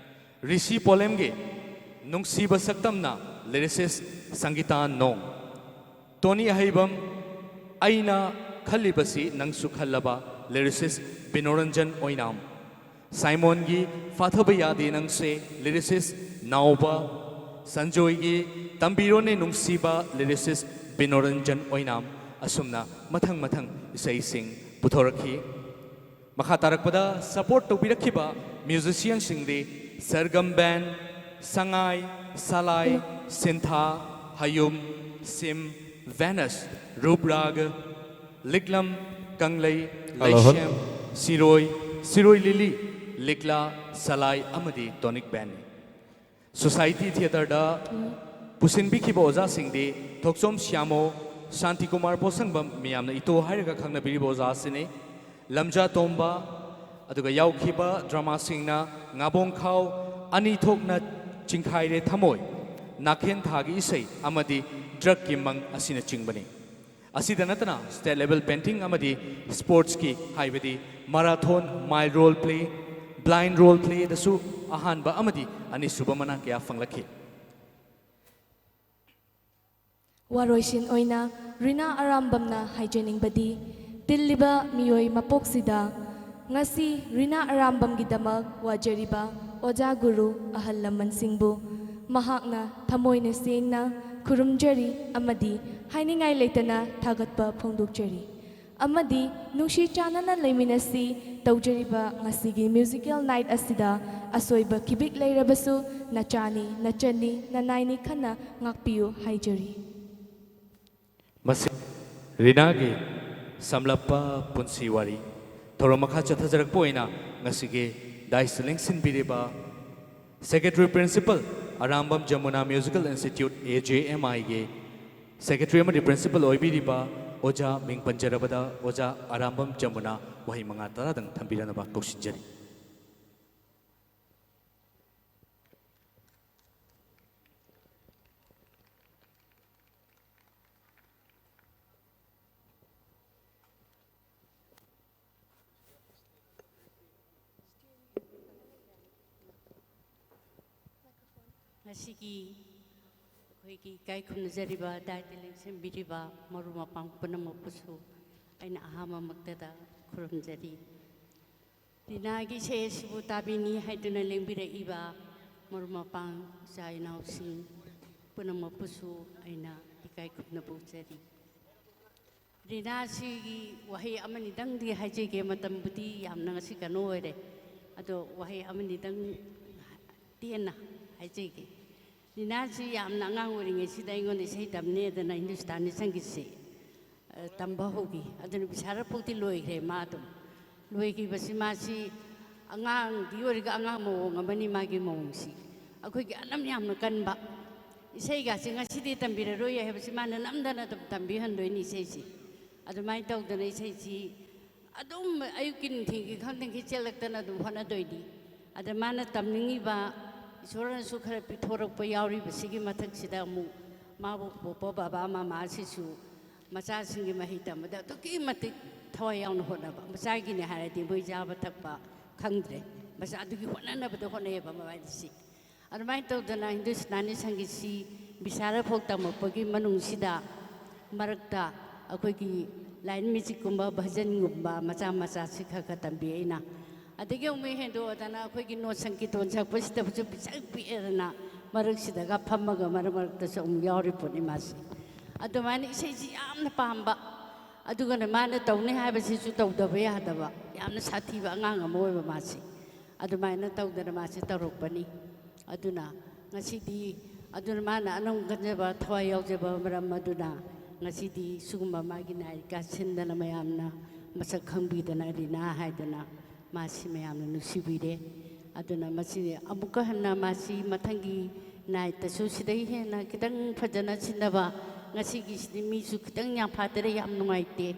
Rishi ꯄꯣꯂꯦꯝꯒꯤ ꯅꯨꯡꯁꯤꯕ ꯁꯛꯇꯝꯅ ꯂꯤꯔꯤꯁꯤꯁ ꯁꯪꯒꯤꯇꯥ ꯅꯣꯡ꯫ ꯇꯣꯅꯤ ꯑꯍꯩꯕꯝ, ꯑꯩꯅ ꯈꯜꯂꯤꯕꯁꯤ ꯅꯪꯁꯨ ꯈꯜꯂꯕ, ꯂꯤꯔꯤꯁꯤꯁ ꯕꯤꯅꯣꯔꯟꯖꯟ ꯑꯣꯏꯅꯥꯝ꯫ ꯁꯥꯏꯃꯣꯟꯒꯤ ꯐꯥꯊꯕ ꯌꯥꯗꯦ ꯅꯪꯁꯦ, ꯂꯤꯔꯤꯁꯤꯁ ꯅꯥꯎꯕ꯫ ꯁꯟꯖꯣꯏꯒꯤ ꯇꯝꯕꯤꯔꯣꯅꯦ ꯅꯨꯡꯁꯤꯕ, ꯂꯤꯔꯤꯁꯤꯁ ꯕꯤꯅꯣꯔꯟꯖꯟ ꯑꯣꯏꯅꯥꯝ꯫ ꯑꯁꯨꯝꯅ ꯃꯊꯪ ꯃꯊꯪ ꯏꯁꯩꯁꯤꯡ ꯄꯨꯊꯣꯔꯛꯈꯤ꯫ ꯃꯈꯥ ꯇꯥꯔꯛꯄꯗ ꯁꯄꯣꯔꯠ ꯇꯧꯕꯤꯔꯛꯈꯤꯕ ꯃ꯭ꯌꯨꯖꯤꯁꯤꯌꯟꯁꯤꯡꯗꯤ ꯁꯔꯒꯝ ꯕꯦꯟ, ꯁꯉꯥꯏ, ꯁꯂꯥꯏ, ꯁꯤꯟꯊꯥ, ꯍꯌꯨꯝ, ꯁꯤꯝ, ꯚꯦꯅꯁ, ꯔꯨꯞꯔꯥꯒ, ꯂꯤꯛꯂꯝ, ꯀꯪꯂꯩ, ꯍꯜꯂꯣ, ꯍꯜꯂꯣ꯫ ꯂꯩꯁꯦꯝ, ꯁꯤꯔꯣꯏ, ꯁꯤꯔꯣꯏ ꯂꯤꯂꯤ, ꯂꯤꯛꯂꯥ, ꯁꯂꯥꯏ ꯑꯃꯗꯤ ꯇꯣꯅꯤꯛ ꯕꯦꯟꯅꯤ꯫ ꯁꯣꯁꯥꯏꯇꯤ ꯊꯤꯌꯦꯇꯔꯗ ꯄꯨꯁꯤꯟꯕꯤꯈꯤꯕ ꯑꯣꯖꯥꯁꯤꯡꯗꯤ ꯊꯣꯛꯆꯣꯝ ꯁ꯭ꯌꯥꯃꯣ, ꯁꯥꯟꯇꯤꯀꯨꯃꯥꯔ ꯄꯣꯠꯁꯪꯕꯝ, ꯃꯤꯌꯥꯝꯅ ꯏꯇꯣ ꯍꯥꯏꯔꯒ ꯈꯪꯅꯕꯤꯔꯤꯕ ꯑꯣꯖꯥ ꯑꯁꯤꯅꯤ꯫ ꯂꯝꯖꯥ ꯇꯣꯝꯕ, ꯑꯗꯨꯒ ꯌꯥꯎꯈꯤꯕ ꯗ꯭ꯔꯃꯥꯁꯤꯡꯅ ꯉꯥꯕꯣꯡ ꯈꯥꯎ, ꯑꯅꯤ ꯊꯣꯛꯅ ꯆꯤꯡꯈꯥꯏꯔꯦ ꯊꯃꯣꯏ, ꯅꯥꯀꯦꯟ ꯊꯥꯒꯤ ꯏꯁꯩ ꯑꯃꯗꯤ ꯗ꯭ꯔꯛꯀꯤ ꯃꯪ ꯑꯁꯤꯅꯆꯤꯡꯕꯅꯤ꯫ ꯑꯁꯤꯗ ꯅꯠꯇꯅ ꯁ꯭ꯇꯦꯠ ꯂꯦꯚꯦꯜ ꯄꯦꯟꯇꯤꯡ ꯑꯃꯗꯤ ꯁ꯭ꯄꯣꯔꯠꯁꯀꯤ, ꯍꯥꯏꯕꯗꯤ marathon, male role play, blind role ꯄ꯭ꯂꯦꯗꯁꯨ ꯑꯍꯥꯟꯕ ꯑꯃꯗꯤ ꯑꯅꯤꯁꯨꯕ ꯃꯅꯥ ꯀꯌꯥ ꯐꯪꯂꯛꯈꯤ꯫ ꯋꯥꯔꯣꯏꯁꯤꯟ ꯑꯣꯏꯅ ꯔꯤꯅꯥ ꯑꯔꯥꯝꯕꯝꯅ ꯍꯥꯏꯖꯅꯤꯡꯕꯗꯤ, ꯇꯤꯜꯂꯤꯕ ꯃꯤꯑꯣꯏ ꯃꯄꯣꯛꯁꯤꯗ ꯉꯁꯤ ꯔꯤꯅꯥ ꯑꯔꯥꯝꯕꯝꯒꯤꯗꯃꯛ ꯋꯥꯖꯔꯤꯕ ꯑꯣꯖꯥ ꯒꯨꯔꯨ ꯑꯍꯜ ꯂꯃꯟꯁꯤꯡꯕꯨ ꯃꯍꯥꯛꯅ ꯊꯃꯣꯏꯅ ꯁꯦꯡꯅ ꯈꯨꯔꯨꯝꯖꯔꯤ ꯑꯃꯗꯤ ꯍꯥꯏꯅꯤꯡꯉꯥꯏ ꯂꯩꯇꯅ ꯊꯥꯒꯠꯄ ꯐꯣꯡꯗꯣꯛꯆꯔꯤ꯫ ꯑꯃꯗꯤ ꯅꯨꯡꯁꯤ ꯆꯥꯟꯅꯅ ꯂꯩꯃꯤꯟꯅꯁꯤ ꯇꯧꯖꯔꯤꯕ ꯉꯁꯤꯒꯤ musical night ꯑꯁꯤꯗ ꯑꯁꯣꯏꯕ ꯈꯤꯕꯤꯛ ꯂꯩꯔꯕꯁꯨ ꯅꯆꯥꯅꯤ, ꯅꯆꯟꯅꯤ, ꯅꯅꯥꯏꯅꯤ ꯈꯟꯅ ꯉꯥꯛꯄꯤꯌꯨ ꯍꯥꯏꯖꯔꯤ꯫ ꯃꯁꯤ ꯔꯤꯅꯥꯒꯤ ꯁꯝꯂꯞꯄ ꯄꯨꯟꯁꯤ ꯋꯥꯔꯤ ꯊꯧꯔꯝ ꯃꯈꯥ ꯆꯠꯊꯖꯔꯛꯄ ꯑꯣꯏꯅ ꯉꯁꯤꯒꯤ dais ꯂꯦꯡꯁꯤꯟꯕꯤꯔꯤꯕ Secretary Principal, Arambam Yamuna Musical Institute, A J M I ꯒꯤ Secretary ꯑꯃꯗꯤ Principal ꯑꯣꯏꯕꯤꯔꯤꯕ ꯑꯣꯖꯥ, ꯃꯤꯡ ꯄꯟꯖꯔꯕꯗ ꯑꯣꯖꯥ ꯑꯔꯥꯝꯕꯝ ꯖꯃꯨꯅꯥ, ꯋꯥꯍꯩ ꯃꯉꯥ ꯇꯔꯥꯗꯪ ꯊꯝꯕꯤꯔꯅꯕ ꯀꯧꯁꯤꯟꯖꯔꯤ꯫ ꯉꯁꯤꯒꯤ ꯑꯩꯈꯣꯏꯒꯤ ꯏꯀꯥꯏ ꯈꯨꯝꯅꯖꯔꯤꯕ, dais ꯇ ꯂꯦꯡꯁꯤꯟꯕꯤꯔꯤꯕ ꯃꯔꯨꯞ ꯃꯄꯥꯡ ꯄꯨꯝꯅꯃꯛꯄꯨꯁꯨ ꯑꯩꯅ ꯑꯍꯥꯟꯕꯃꯛꯇꯗ ꯈꯨꯔꯨꯝꯖꯔꯤ꯫ ꯔꯤꯅꯥꯒꯤ ꯏꯁꯩ ꯑꯁꯤꯕꯨ ꯇꯥꯕꯤꯅꯤ ꯍꯥꯏꯗꯨꯅ ꯂꯦꯡꯕꯤꯔꯛꯏꯕ ꯃꯔꯨꯞ ꯃꯄꯥꯡ, ꯏꯆꯥ ꯏꯅꯥꯎꯁꯤꯡ ꯄꯨꯝꯅꯃꯛꯄꯨꯁꯨ ꯑꯩꯅ ꯏꯀꯥꯏ ꯈꯨꯝꯅꯕ ꯎꯠꯆꯔꯤ꯫ ꯔꯤꯅꯥꯁꯤꯒꯤ ꯋꯥꯍꯩ ꯑꯃꯅꯤꯗꯪꯗꯤ ꯍꯥꯏꯖꯒꯦ, ꯃꯇꯝꯕꯨꯗꯤ ꯌꯥꯝꯅ ꯉꯁꯤ ꯀꯩꯅꯣ ꯑꯣꯏꯔꯦ, ꯑꯗꯣ ꯋꯥꯍꯩ ꯑꯃꯅꯤꯗꯪ ꯇꯦꯟꯅ ꯍꯥꯏꯖꯒꯦ꯫ ꯔꯤꯅꯥꯁꯤ ꯌꯥꯝꯅ ꯑꯉꯥꯡ ꯑꯣꯏꯔꯤꯉꯩꯁꯤꯗ ꯑꯩꯉꯣꯟꯗ ꯏꯁꯩ ꯇꯝꯅꯦꯗꯅ ꯍꯤꯟꯗꯨꯁꯇꯥꯅꯤ ꯁꯪꯒꯤꯠꯁꯤ, ꯑ, ꯇꯝꯕ ꯍꯧꯈꯤ꯫ ꯑꯗꯨꯅ ꯕꯤꯁꯥꯔꯠ ꯐꯥꯎꯗꯤ ꯂꯣꯏꯈ꯭ꯔꯦ ꯃꯥ ꯑꯗꯨꯝ꯫ ꯂꯣꯏꯈꯤꯕꯁꯤ ꯃꯥꯁꯤ ꯑꯉꯥꯡꯗꯤ ꯑꯣꯏꯔꯒ ꯑꯉꯥꯡ ꯃꯑꯣꯡ ꯑꯃꯅꯤ ꯃꯥꯒꯤ ꯃꯑꯣꯡꯁꯤ꯫ ꯑꯩꯈꯣꯏꯒꯤ ꯑꯅꯝ ꯌꯥꯝꯅ ꯀꯟꯕ, ꯏꯁꯩꯒꯁꯤ ꯉꯁꯤꯗꯤ ꯇꯝꯕꯤꯔꯔꯣꯏ ꯍꯥꯏꯕꯁꯤ ꯃꯥꯅ ꯅꯝꯗꯅ ꯑꯗꯨꯝ ꯇꯝꯕꯤꯍꯟꯗꯣꯏꯅꯤ ꯏꯁꯩꯁꯤ꯫ ꯑꯗꯨꯃꯥꯏꯅ ꯇꯧꯗꯅ ꯏꯁꯩꯁꯤ ꯑꯗꯨꯝ ꯑꯌꯨꯛꯀꯤ ꯅꯨꯡꯊꯤꯜꯒꯤ ꯈꯪꯗꯦ ꯆꯦꯜꯂꯛꯇꯅ ꯑꯗꯨꯝ ꯍꯣꯠꯅꯗꯣꯏꯅꯤ꯫ ꯑꯗ ꯃꯥꯅ ꯇꯝꯅꯤꯡꯉꯤꯕ ꯏꯁꯣꯔꯅꯁꯨ ꯈꯔ ꯄꯤꯊꯣꯔꯛꯄ ꯌꯥꯎꯔꯤꯕꯁꯤꯒꯤ ꯃꯊꯛꯁꯤꯗ ꯑꯃꯨꯛ ꯃꯥꯕꯨ ꯄꯣꯛꯄ ꯕꯕꯥ ꯃꯃꯥꯁꯤꯁꯨ ꯃꯆꯥꯁꯤꯡꯒꯤ ꯃꯍꯩ ꯇꯝꯕꯗ ꯑꯗꯨꯛꯀꯤ ꯃꯇꯤꯛ ꯊꯋꯥꯏ ꯌꯥꯎꯅ ꯍꯣꯠꯅꯕ꯫ ꯃꯆꯥꯒꯤꯅꯤ ꯍꯥꯏꯔꯗꯤ ꯃꯣꯏ ꯆꯥꯕ ꯊꯛꯄ ꯈꯪꯗ꯭ꯔꯦ, ꯃꯆꯥꯗꯨꯒꯤ ꯍꯣꯠꯅꯅꯕꯗ ꯍꯣꯠꯅꯩꯌꯦꯕ ꯃꯕꯥꯏꯅꯤꯁꯤ꯫ ꯑꯗꯨꯃꯥꯏꯅ ꯇꯧꯗꯅ ꯍꯤꯟꯗꯨꯁꯇꯥꯅꯤ ꯁꯪꯒꯤꯠꯁꯤ ꯕꯤꯁꯥꯔꯠ ꯐꯥꯎ ꯇꯝꯃꯛꯄꯒꯤ ꯃꯅꯨꯡꯁꯤꯗ ꯃꯔꯛꯇ ꯑꯩꯈꯣꯏꯒꯤ line music ꯀꯨꯝꯕ ꯚꯖꯟꯒꯨꯝꯕ ꯃꯆꯥ ꯃꯆꯥꯁꯤ ꯈꯔ ꯈꯔ ꯇꯝꯕꯤ ꯑꯩꯅ꯫ ꯑꯗꯒꯤ ꯑꯃꯨꯛ ꯍꯦꯟꯗꯣꯛꯑꯗꯅ ꯑꯩꯈꯣꯏꯒꯤ ꯅꯣꯠ ꯁꯪꯀꯤꯔꯇꯟ ꯁꯛꯄꯁꯤꯗꯕꯨꯁꯨ ꯄꯤꯁꯛ ꯄꯤꯛꯑꯦꯗꯅ ꯃꯔꯛꯁꯤꯗꯒ ꯐꯝꯃꯒ ꯃꯔꯛ ꯃꯔꯛꯇꯁꯨ ꯑꯃꯨꯛ ꯌꯥꯎꯔꯤ ꯄꯣꯠꯅꯤ ꯃꯥꯁꯤ꯫ ꯑꯗꯨꯃꯥꯏꯅ ꯏꯁꯩꯁꯤ ꯌꯥꯝꯅ ꯄꯥꯝꯕ꯫ ꯑꯗꯨꯒꯅ ꯃꯥꯅ ꯇꯧꯅꯤ ꯍꯥꯏꯕꯁꯤꯁꯨ ꯇꯧꯗꯕ ꯌꯥꯗꯕ, ꯌꯥꯝꯅ ꯁꯥꯊꯤꯕ ꯑꯉꯥꯡ ꯑꯃ ꯑꯣꯏꯕ ꯃꯥꯁꯤ꯫ ꯑꯗꯨꯃꯥꯏꯅ ꯇꯧꯗꯅ ꯃꯥꯁꯤ ꯇꯧꯔꯛꯄꯅꯤ꯫ ꯑꯗꯨꯅ ꯉꯁꯤꯗꯤ, ꯑꯗꯨꯅ ꯃꯥꯅ ꯑꯅꯝ ꯀꯟꯖꯕ, ꯊꯋꯥꯏ ꯌꯥꯎꯖꯕ ꯃꯔꯝ ꯑꯗꯨꯅ ꯉꯁꯤꯗꯤ ꯁꯤꯒꯨꯝꯕ ꯃꯥꯒꯤ ꯅꯥꯏꯠꯀ ꯁꯤꯟꯗꯅ, ꯃꯌꯥꯝꯅ ꯃꯁꯛ ꯈꯪꯕꯤꯗꯅ, ꯔꯤꯅꯥ ꯍꯥꯏꯗꯅ ꯃꯥꯁꯤ ꯃꯌꯥꯝꯅ ꯅꯨꯡꯁꯤꯕꯤꯔꯦ꯫ ꯑꯗꯨꯅ ꯃꯁꯤ ꯑꯃꯨꯛꯀ ꯍꯟꯅ ꯃꯥꯁꯤ ꯃꯊꯪꯒꯤ ꯅꯥꯏꯠꯇꯁꯨ ꯁꯤꯗꯩ ꯍꯦꯟꯅ ꯈꯤꯇꯪ ꯐꯖꯅ ꯁꯤꯟꯅꯕ, ꯉꯁꯤꯒꯤꯁꯤꯗꯤ ꯃꯤꯁꯨ ꯈꯤꯇꯪ ꯌꯥꯝ ꯐꯥꯠꯇꯔꯦ, ꯌꯥꯝ ꯅꯨꯡꯉꯥꯏꯇꯦ꯫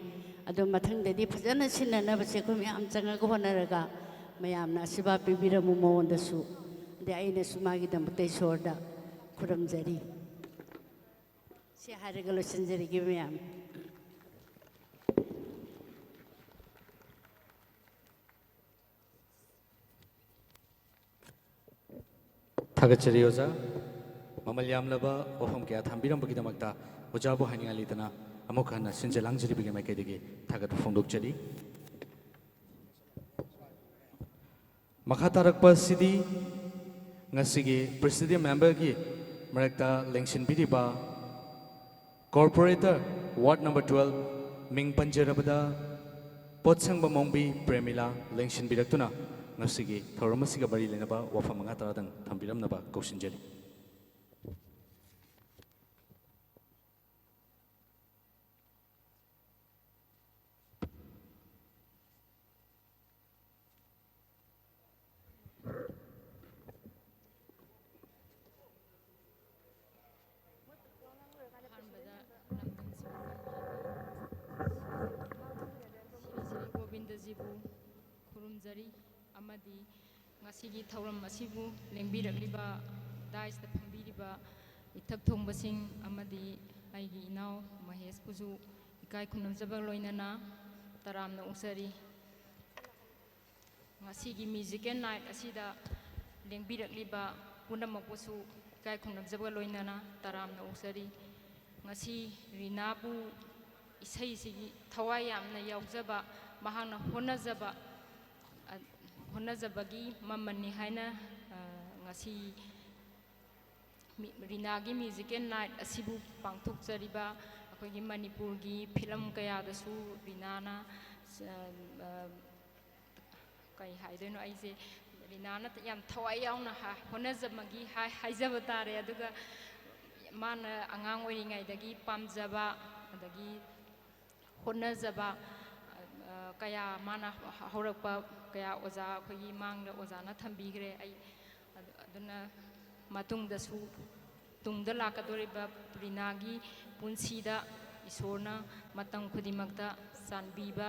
ꯑꯗꯣ ꯃꯊꯪꯗꯗꯤ ꯐꯖꯅ ꯁꯤꯟꯅꯅꯕꯁꯦ ꯑꯩꯈꯣꯏ ꯃꯌꯥꯝ ꯆꯪꯉꯒ ꯍꯣꯠꯅꯔꯒ, ꯃꯌꯥꯝꯅ ꯑꯁꯤꯔꯕꯥꯗ ꯄꯤꯕꯤꯔꯝꯃꯨ ꯃꯉꯣꯟꯗꯁꯨ꯫ ꯑꯗꯩ ꯑꯩꯅꯁꯨ ꯃꯥꯒꯤꯗꯃꯛꯇ ꯏꯁꯣꯔꯗ ꯈꯨꯔꯨꯝꯖꯔꯤ꯫ ꯁꯤ ꯍꯥꯏꯔꯒ ꯂꯣꯏꯁꯤꯟꯖꯔꯒꯦ ꯃꯌꯥꯝ꯫ ꯊꯥꯒꯠꯆꯔꯤ ꯑꯣꯖꯥ꯫ ꯃꯃꯜ ꯌꯥꯝꯂꯕ ꯋꯥꯐꯝ ꯀꯌꯥ ꯊꯝꯕꯤꯔꯝꯕꯒꯤꯗꯃꯛꯇ ꯑꯣꯖꯥꯕꯨ ꯍꯥꯏꯅꯤꯡꯉꯥꯏ ꯂꯩꯇꯅ ꯑꯃꯨꯛ ꯍꯟꯅ ꯁꯤꯟꯖ ꯂꯥꯡꯖꯔꯤꯕꯒꯤ ꯃꯥꯏꯀꯩꯗꯒꯤ ꯊꯥꯒꯠꯄ ꯐꯣꯡꯗꯣꯛꯆꯔꯤ꯫ ꯃꯈꯥ ꯇꯥꯔꯛꯄ ꯑꯁꯤꯗꯤ ꯉꯁꯤꯒꯤ presiding memberꯒꯤ ꯃꯔꯛꯇ ꯂꯦꯡꯁꯤꯟꯕꯤꯔꯤꯕ Corporator, Ward number twelve, ꯃꯤꯡ ꯄꯟꯖꯔꯕꯗ ꯄꯣꯠꯁꯪꯕ ꯃꯣꯡꯕꯤ ꯄ꯭ꯔꯦꯃꯤꯂꯥ ꯂꯦꯡꯁꯤꯟꯕꯤꯔꯛꯇꯨꯅ ꯉꯁꯤꯒꯤ ꯊꯧꯔꯝ ꯑꯁꯤꯒ ꯃꯔꯤ ꯂꯩꯅꯕ ꯋꯥꯐꯝ ꯃꯉꯥ ꯇꯔꯥꯗꯪ ꯊꯝꯕꯤꯔꯝꯅꯕ ꯀꯧꯁꯤꯟꯖꯔꯤ꯫ ꯑꯍꯥꯟꯕꯗ ꯂꯝꯗꯝꯁꯤꯕꯨ ꯁ꯭ꯔꯤ ꯁ꯭ꯔꯤ ꯒꯣꯕꯤꯟꯗꯖꯤꯕꯨ ꯈꯨꯔꯨꯝꯖꯔꯤ ꯑꯃꯗꯤ ꯉꯁꯤꯒꯤ ꯊꯧꯔꯝ ꯑꯁꯤꯕꯨ ꯂꯦꯡꯕꯤꯔꯛꯂꯤꯕ, dais ꯇ ꯐꯝꯕꯤꯔꯤꯕ ꯏꯊꯛ ꯊꯣꯡꯕꯁꯤꯡ ꯑꯃꯗꯤ ꯑꯩꯒꯤ ꯏꯅꯥꯎ ꯃꯍꯦꯁꯄꯨꯁꯨ ꯏꯀꯥꯏ ꯈꯨꯝꯅꯖꯕꯒ ꯂꯣꯏꯅꯅ ꯇꯔꯥꯝꯅ ꯑꯣꯛꯆꯔꯤ꯫ ꯉꯁꯤꯒꯤ musical night ꯑꯁꯤꯗ ꯂꯦꯡꯕꯤꯔꯛꯂꯤꯕ ꯄꯨꯝꯅꯃꯛꯄꯨꯁꯨ ꯏꯀꯥꯏ ꯈꯨꯝꯅꯖꯕꯒ ꯂꯣꯏꯅꯅ ꯇꯔꯥꯝꯅ ꯑꯣꯛꯆꯔꯤ꯫ ꯉꯁꯤ ꯔꯤꯅꯥꯕꯨ ꯏꯁꯩꯁꯤꯒꯤ ꯊꯋꯥꯏ ꯌꯥꯝꯅ ꯌꯥꯎꯖꯕ, ꯃꯍꯥꯛꯅ ꯍꯣꯠꯅꯖꯕ, ꯑ, ꯍꯣꯠꯅꯖꯕꯒꯤ ꯃꯃꯜꯅꯤ ꯍꯥꯏꯅ, ꯑ, ꯉꯁꯤ ꯃꯤ-, ꯔꯤꯅꯥꯒꯤ musical night ꯑꯁꯤꯕꯨ ꯄꯥꯡꯊꯣꯛꯆꯔꯤꯕ ꯑꯩꯈꯣꯏꯒꯤ ꯃꯅꯤꯄꯨꯔꯒꯤ ꯐꯤꯂꯝ ꯀꯌꯥꯗꯁꯨ ꯔꯤꯅꯥꯅ, ꯑ, ꯀꯩ ꯍꯥꯏꯗꯣꯏꯅꯣ, ꯑꯩꯁꯦ ꯔꯤꯅꯥꯅ ꯌꯥꯝ ꯊꯋꯥꯏ ꯌꯥꯎꯅ ꯍꯥ-, ꯍꯣꯠꯅꯖꯕꯒꯤ ꯍꯥꯏ-, ꯍꯥꯏꯖꯕ ꯇꯥꯔꯦ꯫ ꯑꯗꯨꯒ ꯃꯥꯅ ꯑꯉꯥꯡ ꯑꯣꯏꯔꯤꯉꯩꯗꯒꯤ ꯄꯥꯝꯖꯕ, ꯑꯗꯒꯤ ꯍꯣꯠꯅꯖꯕ, ꯑ, ꯀꯌꯥ ꯃꯥꯅ ꯍꯧꯔꯛꯄ ꯀꯌꯥ ꯑꯣꯖꯥ ꯑꯩꯈꯣꯏꯒꯤ ꯃꯥꯡꯗ ꯑꯣꯖꯥꯅ ꯊꯝꯕꯤꯈ꯭ꯔꯦ꯫ ꯑꯩ ꯑꯗꯨ-, ꯑꯗꯨꯅ ꯃꯇꯨꯡꯗꯁꯨ, ꯇꯨꯡꯗ ꯂꯥꯛꯀꯗꯧꯔꯤꯕ ꯔꯤꯅꯥꯒꯤ ꯄꯨꯟꯁꯤꯗ ꯏꯁꯣꯔꯅ ꯃꯇꯝ ꯈꯨꯗꯤꯡꯃꯛꯇ ꯆꯥꯟꯕꯤꯕ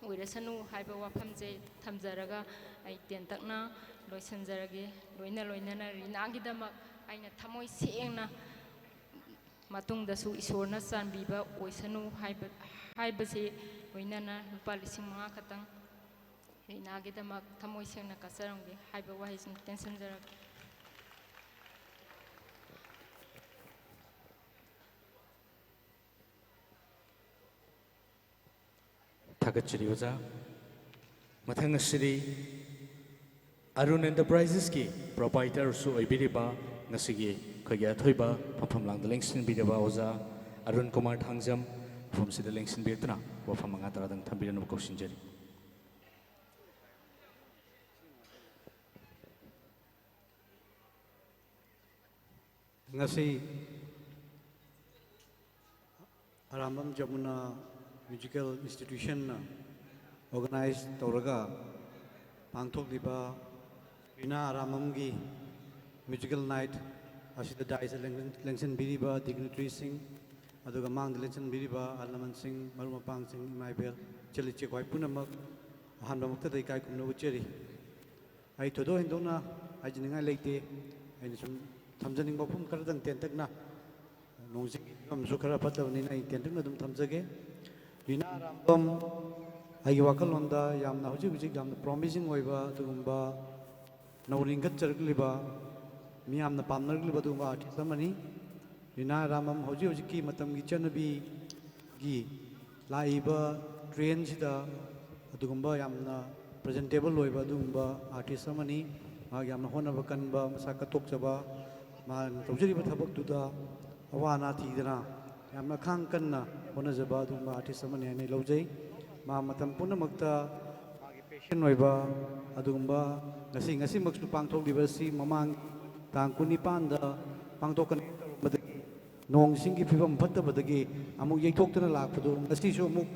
ꯑꯣꯏꯔꯁꯅꯨ ꯍꯥꯏꯕ ꯋꯥꯐꯝꯁꯦ ꯊꯝꯖꯔꯒ ꯑꯩ ꯇꯦꯟꯇꯛꯅ ꯂꯣꯏꯁꯤꯟꯖꯔꯒꯦ꯫ ꯂꯣꯏꯅ ꯂꯣꯏꯅꯅ ꯔꯤꯅꯥꯒꯤꯗꯃꯛ ꯑꯩꯅ ꯊꯃꯣꯏ ꯁꯦꯡꯅ ꯃꯇꯨꯡꯗꯁꯨ ꯏꯁꯣꯔꯅ ꯆꯥꯟꯕꯤꯕ ꯑꯣꯏꯁꯅꯨ ꯍꯥꯏꯕ, ꯍꯥꯏꯕꯁꯤ ꯂꯣꯏꯅꯅ ꯂꯨꯄꯥ ꯂꯤꯁꯤꯡ ꯃꯉꯥ ꯈꯛꯇꯪ ꯔꯤꯅꯥꯒꯤꯗꯃꯛ ꯊꯃꯣꯏ ꯁꯦꯡꯅ ꯀꯠꯆꯔꯝꯒꯦ ꯍꯥꯏꯕ ꯋꯥꯍꯩꯁꯤꯃ ꯇꯦꯟꯁꯤꯟꯖꯔꯒꯦ꯫ ꯊꯥꯒꯠꯆꯔꯤ ꯑꯣꯖꯥ꯫ ꯃꯊꯪ ꯑꯁꯤꯗꯤ ꯑꯔꯨꯟ ꯑꯦꯟꯇꯔꯄ꯭ꯔꯥꯏꯖꯦꯁꯀꯤ ꯄ꯭ꯔꯣꯄꯥꯏꯇꯔꯁꯨ ꯑꯣꯏꯕꯤꯔꯤꯕ, ꯉꯁꯤꯒꯤ ꯑꯩꯈꯣꯏꯒꯤ ꯑꯊꯣꯏꯕ ꯐꯝꯐꯝ ꯂꯥꯡꯗ ꯂꯦꯡꯁꯤꯟꯕꯤꯔꯕ ꯑꯣꯖꯥ ꯑꯔꯨꯟ ꯀꯨꯃꯥꯔ ꯊꯥꯡꯖꯝ ꯃꯐꯝꯁꯤꯗ ꯂꯦꯡꯁꯤꯟꯕꯤꯔꯛꯇꯨꯅ ꯋꯥꯐꯝ ꯃꯉꯥ ꯇꯔꯥꯗꯪ ꯊꯝꯕꯤꯔꯅꯕ ꯀꯧꯁꯤꯟꯖꯔꯤ꯫ ꯉꯁꯤ ꯑꯔꯥꯝꯕꯝ ꯖꯃꯨꯅꯥ ꯃ꯭ꯌꯨꯖꯤꯀꯦꯜ ꯏꯟꯁꯇꯤꯇ꯭ꯌꯨꯁꯟꯅ ꯑꯣꯔꯒꯅꯥꯏꯖ ꯇꯧꯔꯒ ꯄꯥꯡꯊꯣꯛꯂꯤꯕ ꯔꯤꯅꯥ ꯑꯔꯥꯝꯕꯝꯒꯤ ꯃ꯭ꯌꯨꯖꯤꯀꯦꯜ ꯅꯥꯏꯠ ꯑꯁꯤꯗ ꯗꯥꯏꯁꯇ ꯂꯦꯡꯁꯤꯟꯕꯤꯔꯤꯕ ꯗꯤꯒꯅꯤꯇꯔꯤꯁꯤꯡ, ꯑꯗꯨꯒ ꯃꯥꯡꯗ ꯂꯦꯡꯁꯤꯟꯕꯤꯔꯤꯕ ꯑꯍꯜ ꯂꯃꯟꯁꯤꯡ, ꯃꯔꯨꯞ ꯃꯄꯥꯡꯁꯤꯡ, ꯏꯃꯥ ꯏꯕꯦꯜ, ꯏꯆꯜ ꯏꯆꯦ ꯈ꯭ꯋꯥꯏ ꯄꯨꯝꯅꯃꯛ ꯑꯍꯥꯟꯕꯃꯛꯇꯗ ꯏꯀꯥꯏ ꯈꯨꯝꯅꯕ ꯎꯠꯆꯔꯤ꯫ ꯑꯩ ꯊꯣꯏꯗꯣꯛ ꯍꯦꯟꯗꯣꯛꯅ ꯍꯥꯏꯖꯅꯤꯡꯉꯥꯏ ꯂꯩꯇꯦ꯫ ꯑꯩꯅ ꯁꯨꯝ ꯊꯝꯖꯅꯤꯡꯕ ꯋꯥꯐꯝ ꯈꯔꯗꯪ ꯇꯦꯟꯇꯛꯅ, ꯅꯣꯡ ꯆꯤꯡꯒꯤ ꯐꯤꯕꯝꯁꯨ ꯈꯔ ꯐꯠꯇꯕꯅꯤꯅ ꯑꯩ ꯇꯦꯟꯇꯛꯅ ꯑꯗꯨꯝ ꯊꯝꯖꯒꯦ꯫ ꯔꯤꯅꯥ ꯑꯔꯥꯝꯕꯝ ꯑꯩꯒꯤ ꯋꯥꯈꯜꯂꯣꯟꯗ ꯌꯥꯝꯅ ꯍꯧꯖꯤꯛ ꯍꯧꯖꯤꯛ ꯌꯥꯝꯅ ꯄ꯭ꯔꯣꯃꯤꯁꯤꯡ ꯑꯣꯏꯕ ꯑꯗꯨꯒꯨꯝꯕ ꯅꯧꯅ ꯏꯟꯈꯠꯆꯔꯛꯂꯤꯕ ꯃꯤꯌꯥꯝꯅ ꯄꯥꯝꯅꯔꯛꯂꯤꯕ ꯑꯗꯨꯒꯨꯝꯕ ꯑꯥꯔꯇꯤꯁ ꯑꯃꯅꯤ꯫ ꯔꯤꯅꯥ ꯑꯔꯥꯝꯕꯝ ꯍꯧꯖꯤꯛ ꯍꯧꯖꯤꯛꯀꯤ ꯃꯇꯝꯒꯤ ꯆꯠꯅꯕꯤꯒꯤ ꯂꯥꯛꯏꯕ ꯇ꯭ꯔꯦꯟꯁꯤꯗ ꯑꯗꯨꯒꯨꯝꯕ ꯌꯥꯝꯅ ꯄ꯭ꯔꯖꯦꯟꯇꯦꯕꯜ ꯑꯣꯏꯕ ꯑꯗꯨꯒꯨꯝꯕ ꯑꯥꯔꯇꯤꯁ ꯑꯃꯅꯤ꯫ ꯃꯍꯥꯛ ꯌꯥꯝꯅ ꯍꯣꯠꯅꯕ ꯀꯟꯕ, ꯃꯁꯥ ꯀꯠꯊꯣꯛꯆꯕ, ꯃꯥꯅ ꯇꯧꯖꯔꯤꯕ ꯊꯕꯛꯇꯨꯗ ꯑꯋꯥ ꯑꯅꯥ ꯊꯤꯗꯅ ꯌꯥꯝꯅ ꯈꯥꯡ ꯀꯟꯅ ꯍꯣꯠꯅꯖꯕ ꯑꯗꯨꯒꯨꯝꯕ ꯑꯥꯔꯇꯤꯁ ꯑꯃꯅꯤ ꯍꯥꯏꯅ ꯂꯧꯖꯩ꯫ ꯃꯥ ꯃꯇꯝ ꯄꯨꯝꯅꯃꯛꯇ ꯃꯥꯒꯤ ꯄꯦꯁꯟ ꯑꯣꯏꯕ ꯑꯗꯨꯒꯨꯝꯕ, ꯉꯁꯤ, ꯉꯁꯤꯃꯛꯁꯨ ꯄꯥꯡꯊꯣꯛꯂꯤꯕ ꯑꯁꯤ ꯃꯃꯥꯡ ꯇꯥꯡ ꯀꯨꯟꯅꯤꯄꯥꯟꯗ ꯄꯥꯡꯊꯣꯛꯀꯅꯤ ꯇꯧꯔꯝꯕꯗꯒꯤ, ꯅꯣꯡ ꯏꯁꯤꯡꯒꯤ ꯐꯤꯕꯝ ꯐꯠꯇꯕꯗꯒꯤ ꯑꯃꯨꯛ ꯌꯩꯊꯣꯛꯇꯅ ꯂꯥꯛꯄꯗꯨ, ꯉꯁꯤꯁꯨ ꯑꯃꯨꯛ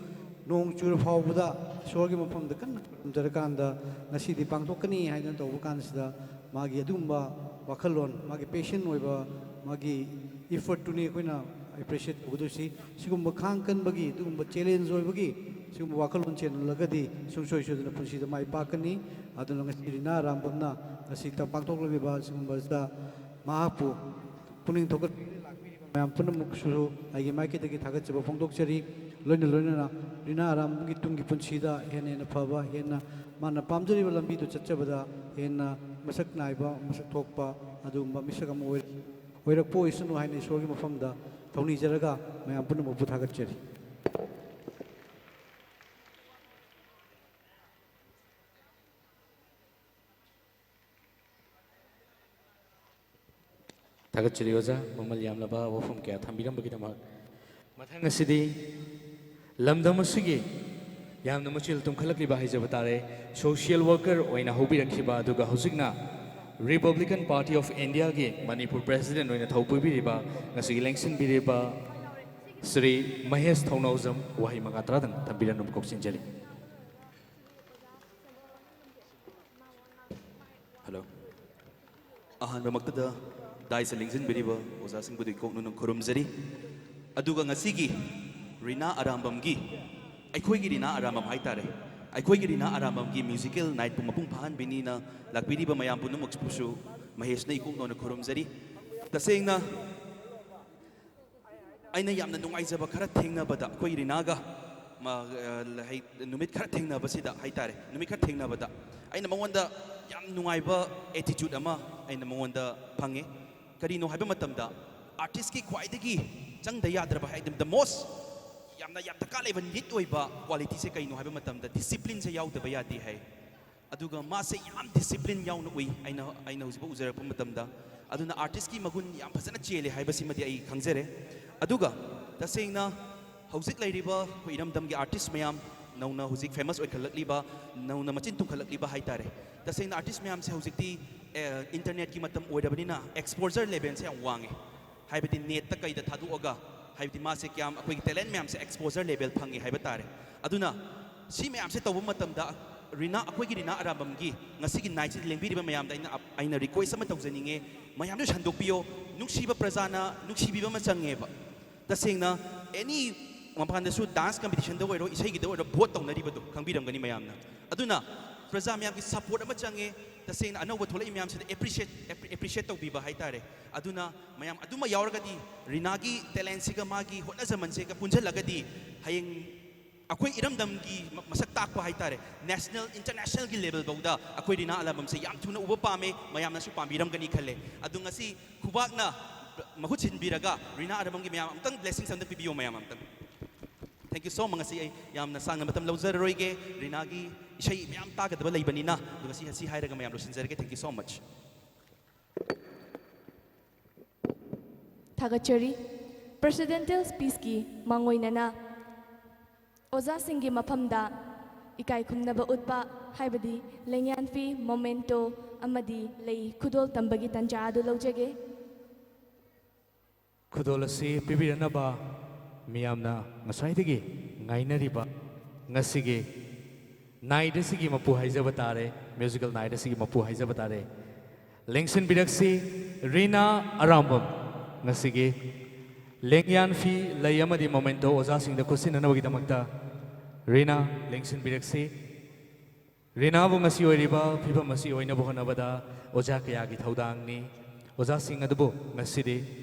ꯅꯣꯡ ꯆꯨꯔ ꯐꯥꯎꯕꯗ ꯏꯁꯣꯔꯒꯤ ꯃꯐꯝꯗ ꯀꯟꯅ ꯈꯨꯔꯨꯝꯖꯔꯀꯥꯟꯗ ꯉꯁꯤꯗꯤ ꯄꯥꯡꯊꯣꯛꯀꯅꯤ ꯍꯥꯏꯗꯅ ꯇꯧꯕ ꯀꯥꯟꯁꯤꯗ, ꯃꯥꯒꯤ ꯑꯗꯨꯒꯨꯝꯕ ꯋꯥꯈꯜꯂꯣꯟ, ꯃꯥꯒꯤ ꯄꯦꯁꯟ ꯑꯣꯏꯕ, ꯃꯥꯒꯤ ꯏꯐꯔꯠꯇꯨꯅꯤ ꯑꯩꯈꯣꯏꯅ ꯑꯦꯄ꯭ꯔꯤꯁꯤꯌꯦꯠ ꯇꯧꯒꯗꯣꯏꯁꯤ꯫ ꯁꯤꯒꯨꯝꯕ ꯈꯥꯡ ꯀꯟꯕꯒꯤ, ꯑꯗꯨꯒꯨꯝꯕ ꯆꯦꯂꯦꯟꯖ ꯑꯣꯏꯕꯒꯤ ꯁꯤꯒꯨꯝꯕ ꯋꯥꯈꯜꯂꯣꯟ ꯆꯦꯜꯍꯜꯂꯒꯗꯤ ꯁꯨꯡꯁꯣꯏ ꯁꯣꯏꯗꯅ ꯄꯨꯟꯁꯤꯗ ꯃꯥꯏ ꯄꯥꯛꯀꯅꯤ꯫ ꯑꯗꯨꯅ ꯉꯁꯤ ꯔꯤꯅꯥ ꯑꯔꯥꯝꯕꯝꯅ ꯉꯁꯤ ꯄꯥꯡꯊꯣꯛꯂꯤꯕ ꯁꯤꯒꯨꯝꯕꯁꯤꯗ ꯃꯍꯥꯛꯄꯨ ꯄꯨꯛꯅꯤꯡ ꯊꯧꯒꯠꯄꯤꯔ ꯂꯥꯛꯄꯤꯔꯤꯕ ꯃꯌꯥꯝ ꯄꯨꯝꯅꯃꯛꯁꯨ ꯑꯩꯒꯤ ꯃꯥꯏꯀꯩꯗꯒꯤ ꯊꯥꯒꯠꯆꯕ ꯐꯣꯡꯗꯣꯛꯆꯔꯤ꯫ ꯂꯣꯏꯅ ꯂꯣꯏꯅꯅ ꯔꯤꯅꯥ ꯑꯔꯥꯝꯕꯝꯒꯤ ꯇꯨꯡꯒꯤ ꯄꯨꯟꯁꯤꯗ ꯍꯦꯟꯅ ꯍꯦꯟꯅ ꯐꯕ, ꯍꯦꯟꯅ ꯃꯥꯅ ꯄꯥꯝꯖꯔꯤꯕ ꯂꯝꯕꯤꯗꯨ ꯆꯠꯆꯕꯗ ꯍꯦꯟꯅ ꯃꯁꯛ ꯅꯥꯏꯕ, ꯃꯁꯛ ꯊꯣꯛꯄ ꯑꯗꯨꯒꯨꯝꯕ ꯃꯤꯁꯛ ꯑꯃ ꯑꯣꯏ-, ꯑꯣꯏꯔꯛꯄ ꯑꯣꯏꯁꯅꯨ ꯍꯥꯏꯅ ꯏꯁꯣꯔꯒꯤ ꯃꯐꯝꯗ ꯊꯧꯅꯤꯖꯔꯒ ꯃꯌꯥꯝ ꯄꯨꯝꯅꯃꯛꯄꯨ ꯊꯥꯒꯠꯆꯔꯤ꯫ ꯊꯥꯒꯠꯆꯔꯤ ꯑꯣꯖꯥ, ꯃꯃꯜ ꯌꯥꯝꯂꯕ ꯋꯥꯐꯝ ꯀꯌꯥ ꯊꯝꯕꯤꯔꯝꯕꯒꯤꯗꯃꯛ꯫ ꯃꯊꯪ ꯑꯁꯤꯗꯤ ꯂꯝꯗꯝ ꯑꯁꯤꯒꯤ ꯌꯥꯝꯅ ꯃꯆꯤꯜ ꯇꯨꯝꯈꯠꯂꯛꯂꯤꯕ ꯍꯥꯏꯖꯕ ꯇꯥꯔꯦ, ꯁꯣꯁꯤꯌꯦꯜ ꯋꯥꯔꯀꯔ ꯑꯣꯏꯅ ꯍꯧꯕꯤꯔꯛꯈꯤꯕ, ꯑꯗꯨꯒ ꯍꯧꯖꯤꯛꯅ ꯔꯤꯄꯕ꯭ꯂꯤꯀꯟ ꯄꯥꯔꯇꯤ ꯑꯣꯐ ꯏꯟꯗꯤꯌꯥꯒꯤ ꯃꯅꯤꯄꯨꯔ ꯄ꯭ꯔꯦꯁꯤꯗꯦꯟꯠ ꯑꯣꯏꯅ ꯊꯧ ꯄꯨꯕꯤꯔꯤꯕ, ꯉꯁꯤꯒꯤ ꯂꯦꯡꯁꯤꯟꯕꯤꯔꯤꯕ ꯁ꯭ꯔꯤ ꯃꯍꯦꯁ ꯊꯧꯅꯥꯎꯖꯝ ꯋꯥꯍꯩ ꯃꯉꯥ ꯇꯔꯥꯗꯪ ꯊꯝꯕꯤꯔꯝꯅꯕ ꯀꯧꯁꯤꯟꯖꯔꯤ꯫ ꯍꯜꯂꯣ꯫ ꯑꯍꯥꯟꯕꯃꯛꯇꯗ ꯗꯥꯏꯁꯇ ꯂꯦꯡꯁꯤꯟꯕꯤꯔꯤꯕ ꯑꯣꯖꯥꯁꯤꯡꯕꯨꯗꯨ ꯏꯀꯣꯛꯅꯅ ꯈꯨꯔꯨꯝꯖꯔꯤ꯫ ꯑꯗꯨꯒ ꯉꯁꯤꯒꯤ ꯔꯤꯅꯥ ꯑꯔꯥꯝꯕꯝꯒꯤ, ꯑꯩꯈꯣꯏꯒꯤ ꯔꯤꯅꯥ ꯑꯔꯥꯝꯕꯝ ꯍꯥꯏꯇꯥꯔꯦ, ꯑꯩꯈꯣꯏꯒꯤ ꯔꯤꯅꯥ ꯑꯔꯥꯝꯕꯝꯒꯤ ꯃ꯭ꯌꯨꯖꯤꯀꯦꯜ ꯅꯥꯏꯠꯄꯨ ꯃꯄꯨꯡ ꯐꯥꯍꯟꯕꯤꯅꯤꯅ ꯂꯥꯛꯄꯤꯔꯤꯕ ꯃꯌꯥꯝ ꯄꯨꯝꯅꯃꯛꯄꯨꯁꯨ ꯃꯍꯦꯁꯅ ꯏꯀꯣꯛꯅꯅ ꯈꯨꯔꯨꯝꯖꯔꯤ꯫ ꯇꯁꯦꯡꯅ ꯑꯩꯅ ꯌꯥꯝꯅ ꯅꯨꯡꯉꯥꯏꯖꯕ ꯈꯔ ꯊꯦꯡꯅꯕꯗ, ꯑꯩꯈꯣꯏ ꯔꯤꯅꯥꯒ ꯃꯥ, ꯑ, ꯍꯩ-, ꯅꯨꯃꯤꯠ ꯈꯔ ꯊꯦꯡꯅꯕꯁꯤꯗ ꯍꯥꯏꯇꯥꯔꯦ, ꯅꯨꯃꯤꯠ ꯈꯔ ꯊꯦꯡꯅꯕꯗ ꯑꯩꯅ ꯃꯉꯣꯟꯗ ꯌꯥꯝ ꯅꯨꯡꯉꯥꯏꯕ ꯑꯦꯇꯤꯆꯨꯠ ꯑꯃ ꯑꯩꯅ ꯃꯉꯣꯟꯗ ꯐꯪꯉꯦ꯫ ꯀꯔꯤꯅꯣ ꯍꯥꯏꯕ ꯃꯇꯝꯗ, ꯑꯥꯔꯇꯤꯁꯀꯤ ꯈ꯭ꯋꯥꯏꯗꯒꯤ ꯆꯪꯗ ꯌꯥꯗ꯭ꯔꯕ ꯍꯥꯏꯗꯤ the most ꯌꯥꯝꯅ ꯌꯥꯝ ꯗꯔꯀꯥꯔ ꯂꯩꯕ ꯅꯤꯗ ꯑꯣꯏꯕ ꯀ꯭ꯋꯥꯂꯤꯇꯤꯁꯦ ꯀꯩꯅꯣ ꯍꯥꯏꯕ ꯃꯇꯝꯗ, ꯗꯤꯁꯤꯄ꯭ꯂꯤꯟꯁꯦ ꯌꯥꯎꯗꯕ ꯌꯥꯗꯦ ꯍꯥꯏ꯫ ꯑꯗꯨꯒ ꯃꯥꯁꯦ ꯌꯥꯝ ꯗꯤꯁꯤꯄ꯭ꯂꯤꯟ ꯌꯥꯎꯅ ꯎꯏ, ꯑꯩꯅ, ꯑꯩꯅ ꯍꯧꯖꯤꯛꯐꯥꯎ ꯎꯖꯔꯛꯄ ꯃꯇꯝꯗ꯫ ꯑꯗꯨꯅ ꯑꯥꯔꯇꯤꯁꯀꯤ ꯃꯒꯨꯟ ꯌꯥꯝ ꯐꯖꯅ ꯆꯦꯜꯂꯦ ꯍꯥꯏꯕꯁꯤꯃꯗꯤ ꯑꯩ ꯈꯪꯖꯔꯦ꯫ ꯑꯗꯨꯒ ꯇꯁꯦꯡꯅ ꯍꯧꯖꯤꯛ ꯂꯩꯔꯤꯕ ꯑꯩꯈꯣꯏ ꯏꯔꯝꯗꯝꯒꯤ ꯑꯥꯔꯇꯤꯁ ꯃꯌꯥꯝ, ꯅꯧꯅ ꯍꯧꯖꯤꯛ ꯐꯦꯃꯁ ꯑꯣꯏꯈꯠꯂꯛꯂꯤꯕ, ꯅꯧꯅ ꯃꯆꯤꯟ ꯇꯨꯡꯈꯠꯂꯛꯂꯤꯕ ꯍꯥꯏꯇꯥꯔꯦ, ꯇꯁꯦꯡꯅ ꯑꯥꯔꯇꯤꯁ ꯃꯌꯥꯝꯁꯦ ꯍꯧꯖꯤꯛꯇꯤ ꯑꯦ, ꯏꯟꯇꯔꯅꯦꯠꯀꯤ ꯃꯇꯝ ꯑꯣꯏꯔꯕꯅꯤꯅ ꯑꯦꯛꯁꯄꯣꯖꯔ ꯂꯦꯚꯦꯜꯁꯦ ꯌꯥꯝ ꯋꯥꯡꯉꯦ꯫ ꯍꯥꯏꯕꯗꯤ ꯅꯦꯠꯇ ꯀꯩꯗ ꯊꯥꯗꯣꯛꯑꯒ, ꯍꯥꯏꯕꯗꯤ ꯃꯥꯁꯦ ꯀꯌꯥꯝ ꯑꯩꯈꯣꯏꯒꯤ ꯇꯦꯂꯦꯟ ꯃꯌꯥꯝꯁꯦ ꯑꯦꯛꯁꯄꯣꯖꯔ ꯂꯦꯚꯦꯜ ꯐꯪꯉꯦ ꯍꯥꯏꯕ ꯇꯥꯔꯦ꯫ ꯑꯗꯨꯅ ꯁꯤ ꯃꯌꯥꯝꯁꯦ ꯇꯧꯕ ꯃꯇꯝꯗ ꯔꯤꯅꯥ, ꯑꯩꯈꯣꯏꯒꯤ ꯔꯤꯅꯥ ꯑꯔꯥꯝꯕꯝꯒꯤ ꯉꯁꯤꯒꯤ ꯅꯥꯏꯠꯁꯤꯗ ꯂꯦꯡꯕꯤꯔꯤꯕ ꯃꯌꯥꯝꯗ ꯑꯩꯅ, ꯑꯩꯅ ꯔꯤꯀ꯭ꯋꯦꯁ ꯑꯃ ꯇꯧꯖꯅꯤꯡꯉꯦ꯫ ꯃꯌꯥꯝꯁꯨ ꯁꯟꯗꯣꯛꯄꯤꯌꯣ꯫ ꯅꯨꯡꯁꯤꯕ ꯄ꯭ꯔꯖꯥꯅ ꯅꯨꯡꯁꯤꯕꯤꯕ ꯑꯃ ꯆꯪꯉꯦꯕ꯫ ꯇꯁꯦꯡꯅ ꯑꯦꯅꯤ ꯃꯄꯥꯟꯗꯁꯨ ꯗꯥꯟꯁ ꯀꯝꯄꯤꯇꯤꯁꯟꯗ ꯑꯣꯏꯔꯣ, ꯏꯁꯩꯒꯤꯗ ꯑꯣꯏꯔꯣ, ꯚꯣꯠ ꯇꯧꯅꯔꯤꯕꯗꯣ ꯈꯪꯕꯤꯔꯝꯒꯅꯤ ꯃꯌꯥꯝꯅ꯫ ꯑꯗꯨꯅ ꯄ꯭ꯔꯖꯥ ꯃꯌꯥꯝꯒꯤ ꯁꯄꯣꯔꯠ ꯑꯃ ꯆꯪꯉꯦ꯫ ꯇꯁꯦꯡꯅ ꯑꯅꯧꯕ ꯊꯣꯛꯂꯛꯏ ꯃꯌꯥꯝꯁꯤꯗ ꯑꯦꯄ꯭ꯔꯤꯁꯤꯌꯦꯠ, ꯑꯦꯄ꯭ꯔꯤꯁꯤꯌꯦꯠ ꯇꯧꯕꯤꯕ ꯍꯥꯏꯇꯥꯔꯦ꯫ ꯑꯗꯨꯅ ꯃꯌꯥꯝ ꯑꯗꯨꯃ ꯌꯥꯎꯔꯒꯗꯤ, ꯔꯤꯅꯥꯒꯤ ꯇꯦꯂꯦꯟꯁꯤꯒ ꯃꯥꯒꯤ ꯍꯣꯠꯅꯖꯃꯟꯁꯤꯒ ꯄꯨꯟꯁꯤꯜꯂꯒꯗꯤ, ꯍꯌꯦꯡ ꯑꯩꯈꯣꯏ ꯏꯔꯝꯗꯝꯒꯤ ꯃ-, ꯃꯁꯛ ꯇꯥꯛꯄ ꯍꯥꯏꯇꯥꯔꯦ, ꯅꯦꯁꯅꯦꯜ, ꯏꯟꯇꯔꯅꯦꯁꯅꯦꯜꯒꯤ ꯂꯦꯚꯦꯜ ꯐꯥꯎꯗ ꯑꯩꯈꯣꯏ ꯔꯤꯅꯥ ꯑꯔꯥꯝꯕꯝꯁꯦ ꯌꯥꯝ ꯊꯨꯅ ꯎꯕ ꯄꯥꯝꯃꯦ꯫ ꯃꯌꯥꯝꯅꯁꯨ ꯄꯥꯝꯕꯤꯔꯝꯒꯅꯤ ꯈꯜꯂꯦ꯫ ꯑꯗꯨ ꯉꯁꯤ ꯈꯨꯕꯥꯛꯅ ꯃꯍꯨꯠ ꯁꯤꯟꯕꯤꯔꯒ ꯔꯤꯅꯥ ꯑꯔꯥꯝꯕꯝꯒꯤ ꯃꯌꯥꯝ ꯑꯝꯇꯪ ꯕ꯭ꯂꯦꯁꯤꯡꯁ ꯑꯝꯇꯪ ꯄꯤꯕꯤꯌꯣ ꯃꯌꯥꯝ ꯑꯝꯇꯪ꯫ Thank you so much꯫ ꯉꯁꯤ ꯑꯩ ꯌꯥꯝꯅ ꯁꯥꯡꯅ ꯃꯇꯝ ꯂꯧꯖꯔꯔꯣꯏꯒꯦ꯫ ꯔꯤꯅꯥꯒꯤ ꯏꯁꯩ ꯃꯌꯥꯝ ꯇꯥꯒꯗꯕ ꯂꯩꯕꯅꯤꯅ꯫ ꯑꯗꯨ ꯉꯁꯤ ꯑꯁꯤ ꯍꯥꯏꯔꯒ ꯃꯌꯥꯝ ꯂꯣꯏꯁꯤꯟꯖꯔꯒꯦ꯫ Thank you so much꯫ ꯊꯥꯒꯠꯆꯔꯤ꯫ ꯄ꯭ꯔꯦꯁꯤꯗꯦꯟꯇꯦꯜ ꯁ꯭ꯄꯤꯆꯀꯤ ꯃꯥꯡꯑꯣꯏꯅꯅ ꯑꯣꯖꯥꯁꯤꯡꯒꯤ ꯃꯐꯝꯗ ꯏꯀꯥꯏ ꯈꯨꯝꯅꯕ ꯎꯠꯄ, ꯍꯥꯏꯕꯗꯤ ꯂꯦꯡꯌꯥꯟꯐꯤ, ꯃꯣꯃꯦꯟꯇꯣ ꯑꯃꯗꯤ ꯂꯩ ꯈꯨꯗꯣꯜ ꯇꯝꯕꯒꯤ ꯇꯟꯖꯥ ꯑꯗꯨ ꯂꯧꯖꯒꯦ꯫ ꯈꯨꯗꯣꯜ ꯑꯁꯤ ꯄꯤꯕꯤꯔꯛꯅꯕ ꯃꯤꯌꯥꯝꯅ ꯉꯁꯥꯏꯗꯒꯤ ꯉꯥꯏꯅꯔꯤꯕ ꯉꯁꯤꯒꯤ ꯅꯥꯏꯠ ꯑꯁꯤꯒꯤ ꯃꯄꯨ ꯍꯥꯏꯖꯕ ꯇꯥꯔꯦ, ꯃ꯭ꯌꯨꯖꯤꯀꯦꯜ ꯅꯥꯏꯠ ꯑꯁꯤꯒꯤ ꯃꯄꯨ ꯍꯥꯏꯖꯕ ꯇꯥꯔꯦ꯫ ꯂꯦꯡꯁꯤꯟꯕꯤꯔꯛꯁꯤ ꯔꯤꯅꯥ ꯑꯔꯥꯝꯕꯝ꯫ ꯉꯁꯤꯒꯤ ꯂꯦꯡꯌꯥꯟ ꯐꯤ, ꯂꯩ ꯑꯃꯗꯤ ꯃꯣꯃꯦꯟꯇꯣ ꯑꯣꯖꯥꯁꯤꯡꯗ ꯈꯨꯠꯁꯤꯟꯅꯅꯕꯒꯤꯗꯃꯛꯇ ꯔꯤꯅꯥ ꯂꯦꯡꯁꯤꯟꯕꯤꯔꯛꯁꯤ꯫ ꯔꯤꯅꯥꯕꯨ ꯉꯁꯤ ꯑꯣꯏꯔꯤꯕ ꯐꯤꯕꯝ ꯑꯁꯤ ꯑꯣꯏꯅꯕ ꯍꯣꯠꯅꯕꯗ ꯑꯣꯖꯥ ꯀꯌꯥꯒꯤ ꯊꯧꯗꯥꯡꯅꯤ꯫ ꯑꯣꯖꯥꯁꯤꯡ ꯑꯗꯨꯕꯨ ꯉꯁꯤꯗꯤ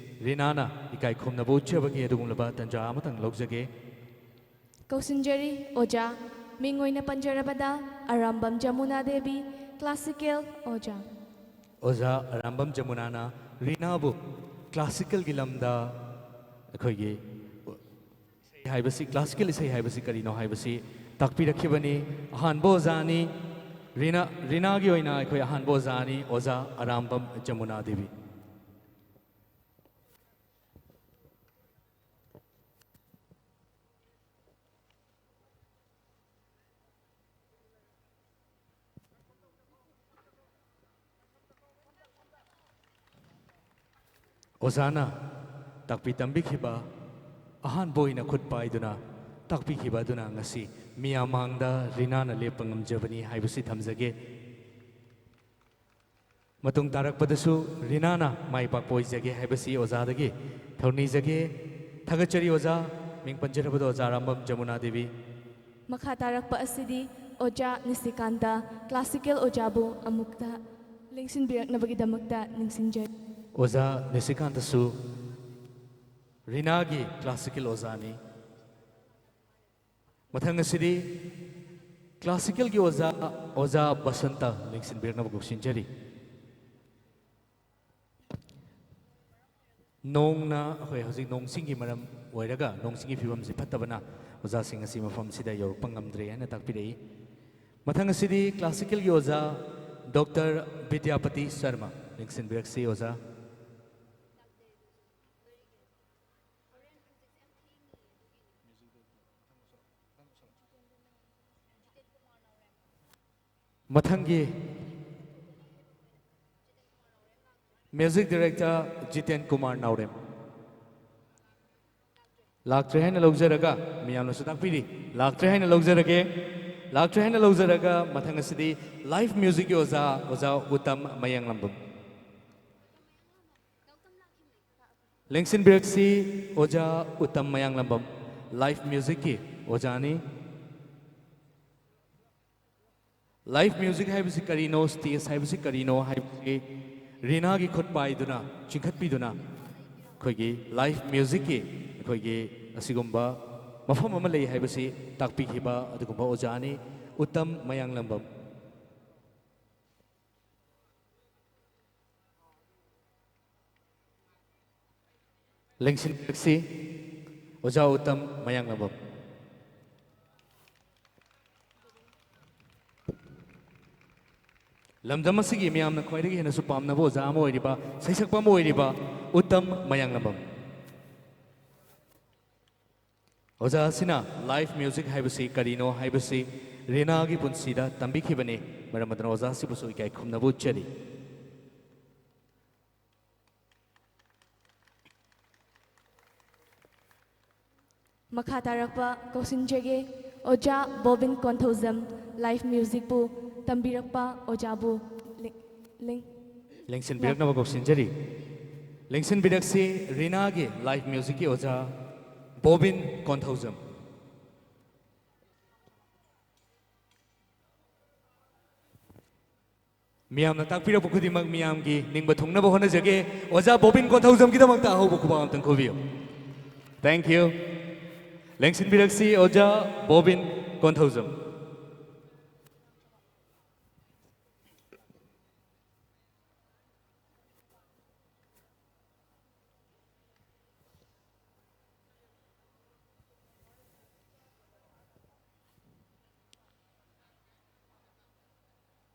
ꯔꯤꯅꯥꯅ ꯏꯀꯥꯏ ꯈꯨꯝꯅꯕ ꯎꯠꯆꯕꯒꯤ ꯑꯗꯨꯒꯨꯝꯂꯕ ꯇꯟꯖꯥ ꯑꯃꯇꯪ ꯂꯧꯖꯒꯦ꯫ ꯀꯧꯁꯤꯟꯖꯔꯤ ꯑꯣꯖꯥ꯫ ꯃꯤꯡ ꯑꯣꯏꯅ ꯄꯟꯖꯔꯕꯗ ꯑꯔꯥꯝꯕꯝ ꯖꯃꯨꯅꯥ ꯗꯦꯕꯤ, ꯀ꯭ꯂꯥꯁꯤꯀꯦꯜ ꯑꯣꯖꯥ꯫ ꯑꯣꯖꯥ ꯑꯔꯥꯝꯕꯝ ꯖꯃꯨꯅꯥꯅ ꯔꯤꯅꯥꯕꯨ ꯀ꯭ꯂꯥꯁꯤꯀꯦꯜꯒꯤ ꯂꯝꯗ ꯑꯩꯈꯣꯏꯒꯤ ꯏꯁꯩ ꯍꯥꯏꯕꯁꯤ, ꯀ꯭ꯂꯥꯁꯤꯀꯦꯜ ꯏꯁꯩ ꯍꯥꯏꯕꯁꯤ ꯀꯔꯤꯅꯣ ꯍꯥꯏꯕꯁꯤ ꯇꯥꯛꯄꯤꯔꯛꯈꯤꯕꯅꯤ꯫ ꯑꯍꯥꯟꯕ ꯑꯣꯖꯥꯅꯤ꯫ ꯔꯤꯅꯥ, ꯔꯤꯅꯥꯒꯤ ꯑꯣꯏꯅ ꯑꯩꯈꯣꯏ ꯑꯍꯥꯟꯕ ꯑꯣꯖꯥꯅꯤ, ꯑꯣꯖꯥ ꯑꯔꯥꯝꯕꯝ ꯖꯃꯨꯅꯥ ꯗꯦꯕꯤ꯫ ꯑꯣꯖꯥꯅ ꯇꯥꯛꯄꯤ ꯇꯝꯕꯤꯈꯤꯕ, ꯑꯍꯥꯟꯕ ꯑꯣꯏꯅ ꯈꯨꯠ ꯄꯥꯏꯗꯨꯅ ꯇꯥꯛꯄꯤꯈꯤꯕ ꯑꯗꯨꯅ ꯉꯁꯤ ꯃꯤꯌꯥꯝ ꯃꯥꯡꯗ ꯔꯤꯅꯥꯅ ꯂꯦꯞꯄ ꯉꯝꯖꯕꯅꯤ ꯍꯥꯏꯕꯁꯤ ꯊꯝꯖꯒꯦ꯫ ꯃꯇꯨꯡ ꯇꯥꯔꯛꯄꯗꯁꯨ ꯔꯤꯅꯥꯅ ꯃꯥꯏ ꯄꯥꯛꯄ ꯑꯣꯏꯖꯒꯦ ꯍꯥꯏꯕꯁꯤ ꯑꯣꯖꯥꯗꯒꯤ ꯊꯧꯅꯤꯖꯒꯦ꯫ ꯊꯥꯒꯠꯆꯔꯤ ꯑꯣꯖꯥ꯫ ꯃꯤꯡ ꯄꯟꯖꯔꯕꯗ ꯑꯣꯖꯥ ꯑꯔꯥꯝꯕꯝ ꯖꯃꯨꯅꯥ ꯗꯦꯕꯤ꯫ ꯃꯈꯥ ꯇꯥꯔꯛꯄ ꯑꯁꯤꯗꯤ ꯑꯣꯖꯥ ꯅꯤꯁꯤꯀꯥꯟꯇ, ꯀ꯭ꯂꯥꯁꯤꯀꯦꯜ ꯑꯣꯖꯥꯕꯨ ꯑꯃꯨꯛꯇ ꯂꯦꯡꯁꯤꯟꯕꯤꯔꯛꯅꯕꯒꯤꯗꯃꯛꯇ ꯅꯤꯡꯁꯤꯡꯖꯔꯤ꯫ ꯑꯣꯖꯥ ꯅꯤꯁꯤꯀꯥꯟꯇꯁꯨ ꯔꯤꯅꯥꯒꯤ ꯀ꯭ꯂꯥꯁꯤꯀꯦꯜ ꯑꯣꯖꯥꯅꯤ꯫ ꯃꯊꯪ ꯑꯁꯤꯗꯤ ꯀ꯭ꯂꯥꯁꯤꯀꯦꯜꯒꯤ ꯑꯣꯖꯥ, ꯑꯣꯖꯥ ꯕꯁꯟꯇ ꯂꯦꯡꯁꯤꯟꯕꯤꯔꯛꯅꯕ ꯀꯧꯁꯤꯟꯖꯔꯤ꯫ ꯅꯣꯡꯅ, ꯑꯩꯈꯣꯏ ꯍꯧꯖꯤꯛ ꯅꯣꯡ ꯆꯤꯡꯒꯤ ꯃꯔꯝ ꯑꯣꯏꯔꯒ, ꯅꯣꯡ ꯆꯤꯡꯒꯤ ꯐꯤꯕꯝꯁꯤ ꯐꯠꯇꯕꯅ ꯑꯣꯖꯥꯁꯤꯡ ꯑꯁꯤ ꯃꯐꯝꯁꯤꯗ ꯌꯧꯔꯛꯄ ꯉꯝꯗ꯭ꯔꯦ ꯍꯥꯏꯅ ꯇꯥꯛꯄꯤꯔꯛꯏ꯫ ꯃꯊꯪ ꯑꯁꯤꯗꯤ ꯀ꯭ꯂꯥꯁꯤꯀꯦꯜꯒꯤ ꯑꯣꯖꯥ ꯗꯣꯛꯇꯔ ꯕꯤꯗ꯭ꯌꯥꯄꯇꯤ ꯁꯔꯃ ꯂꯦꯡꯁꯤꯟꯕꯤꯔꯛꯁꯤ ꯑꯣꯖꯥ꯫ ꯃꯊꯪꯒꯤ ꯃ꯭ꯌꯨꯖꯤꯛ ꯗꯤꯔꯦꯛꯇꯔ ꯖꯤꯇꯦꯟ ꯀꯨꯃꯥꯔ ꯅꯥꯎꯔꯦꯝ꯫ ꯂꯥꯛꯇ꯭ꯔꯦ ꯍꯥꯏꯅ ꯂꯧꯖꯔꯒ, ꯃꯤꯌꯥꯝꯅꯁꯨ ꯇꯥꯛꯄꯤꯔꯤ, ꯂꯥꯛꯇ꯭ꯔꯦ ꯍꯥꯏꯅ ꯂꯧꯖꯔꯒꯦ꯫ ꯂꯥꯛꯇ꯭ꯔꯦ ꯍꯥꯏꯅ ꯂꯧꯖꯔꯒ, ꯃꯊꯪ ꯑꯁꯤꯗꯤ ꯂꯥꯏꯐ ꯃ꯭ꯌꯨꯖꯤꯛꯀꯤ ꯑꯣꯖꯥ, ꯑꯣꯖꯥ ꯎꯇꯝ ꯃꯌꯥꯡꯂꯝꯕꯝ꯫ ꯂꯦꯡꯁꯤꯟꯕꯤꯔꯛꯁꯤ ꯑꯣꯖꯥ ꯎꯇꯝ ꯃꯌꯥꯡꯂꯝꯕꯝ, ꯂꯥꯏꯐ ꯃ꯭ꯌꯨꯖꯤꯛꯀꯤ ꯑꯣꯖꯥꯅꯤ꯫ ꯂꯥꯏꯐ ꯃ꯭ꯌꯨꯖꯤꯛ ꯍꯥꯏꯕꯁꯤ ꯀꯔꯤꯅꯣ, ꯁ꯭ꯇꯦꯖ ꯍꯥꯏꯕꯁꯤ ꯀꯔꯤꯅꯣ ꯍꯥꯏꯕꯁꯤ ꯔꯤꯅꯥꯒꯤ ꯈꯨꯠ ꯄꯥꯏꯗꯨꯅ, ꯆꯤꯡꯈꯠꯄꯤꯗꯨꯅ, ꯑꯩꯈꯣꯏꯒꯤ ꯂꯥꯏꯐ ꯃ꯭ꯌꯨꯖꯤꯛꯀꯤ ꯑꯩꯈꯣꯏꯒꯤ ꯑꯁꯤꯒꯨꯝꯕ ꯃꯐꯝ ꯑꯃ ꯂꯩ ꯍꯥꯏꯕꯁꯤ ꯇꯥꯛꯄꯤꯈꯤꯕ ꯑꯗꯨꯒꯨꯝꯕ ꯑꯣꯖꯥꯅꯤ ꯎꯇꯝ ꯃꯌꯥꯡꯂꯝꯕꯝ꯫ ꯂꯦꯡꯁꯤꯟꯕꯤꯔꯛꯁꯤ ꯑꯣꯖꯥ ꯎꯇꯝ ꯃꯌꯥꯡꯂꯝꯕꯝ꯫ ꯂꯝꯗꯝ ꯑꯁꯤꯒꯤ ꯃꯤꯌꯥꯝꯅ ꯈ꯭ꯋꯥꯏꯗꯒꯤ ꯍꯦꯟꯅꯁꯨ ꯄꯥꯝꯅꯕ ꯑꯣꯖꯥ ꯑꯃ ꯑꯣꯏꯔꯤꯕ, ꯁꯩꯁꯛꯄ ꯑꯃ ꯑꯣꯏꯔꯤꯕ ꯎꯇꯝ ꯃꯌꯥꯡꯂꯝꯕꯝ꯫ ꯑꯣꯖꯥ ꯑꯁꯤꯅ ꯂꯥꯏꯐ ꯃ꯭ꯌꯨꯖꯤꯛ ꯍꯥꯏꯕꯁꯤ ꯀꯔꯤꯅꯣ ꯍꯥꯏꯕꯁꯤ ꯔꯤꯅꯥꯒꯤ ꯄꯨꯟꯁꯤꯗ ꯇꯝꯕꯤꯈꯤꯕꯅꯤ꯫ ꯃꯔꯝ ꯑꯗꯨꯅ ꯑꯣꯖꯥ ꯑꯁꯤꯕꯨꯁꯨ ꯏꯀꯥꯏ ꯈꯨꯝꯅꯕ ꯎꯠꯆꯔꯤ꯫ ꯃꯈꯥ ꯇꯥꯔꯛꯄ ꯀꯧꯁꯤꯟꯖꯒꯦ꯫ ꯑꯣꯖꯥ ꯕꯣꯕꯤꯟ ꯀꯣꯟꯊꯧꯖꯝ, live musicꯄꯨ ꯇꯝꯕꯤꯔꯛꯄ ꯑꯣꯖꯥꯕꯨ ꯂꯦꯡ-, ꯂꯦꯡ-, ꯂꯦꯡꯁꯤꯟꯕꯤꯔꯛꯅꯕ ꯀꯧꯁꯤꯟꯖꯔꯤ꯫ ꯂꯦꯡꯁꯤꯟꯕꯤꯔꯛꯁꯤ ꯔꯤꯅꯥꯒꯤ live musicꯀꯤ ꯑꯣꯖꯥ ꯕꯣꯕꯤꯟ ꯀꯣꯟꯊꯧꯖꯝ꯫ ꯃꯤꯌꯥꯝꯅ ꯇꯥꯛꯄꯤꯔꯛꯄ ꯈꯨꯗꯤꯡꯃꯛ ꯃꯤꯌꯥꯝꯒꯤ ꯅꯤꯡꯕ ꯊꯨꯡꯅꯕ ꯍꯣꯠꯅꯖꯒꯦ꯫ ꯑꯣꯖꯥ ꯕꯣꯕꯤꯟ ꯀꯣꯟꯊꯧꯖꯝꯒꯤꯗꯃꯛꯇ ꯑꯍꯧꯕ ꯈꯨꯕꯥꯛ ꯑꯃꯇꯪ ꯈꯨꯕꯤꯌꯨ꯫ Thank you꯫ ꯂꯦꯡꯁꯤꯟꯕꯤꯔꯛꯁꯤ ꯑꯣꯖꯥ ꯕꯣꯕꯤꯟ ꯀꯣꯟꯊꯧꯖꯝ꯫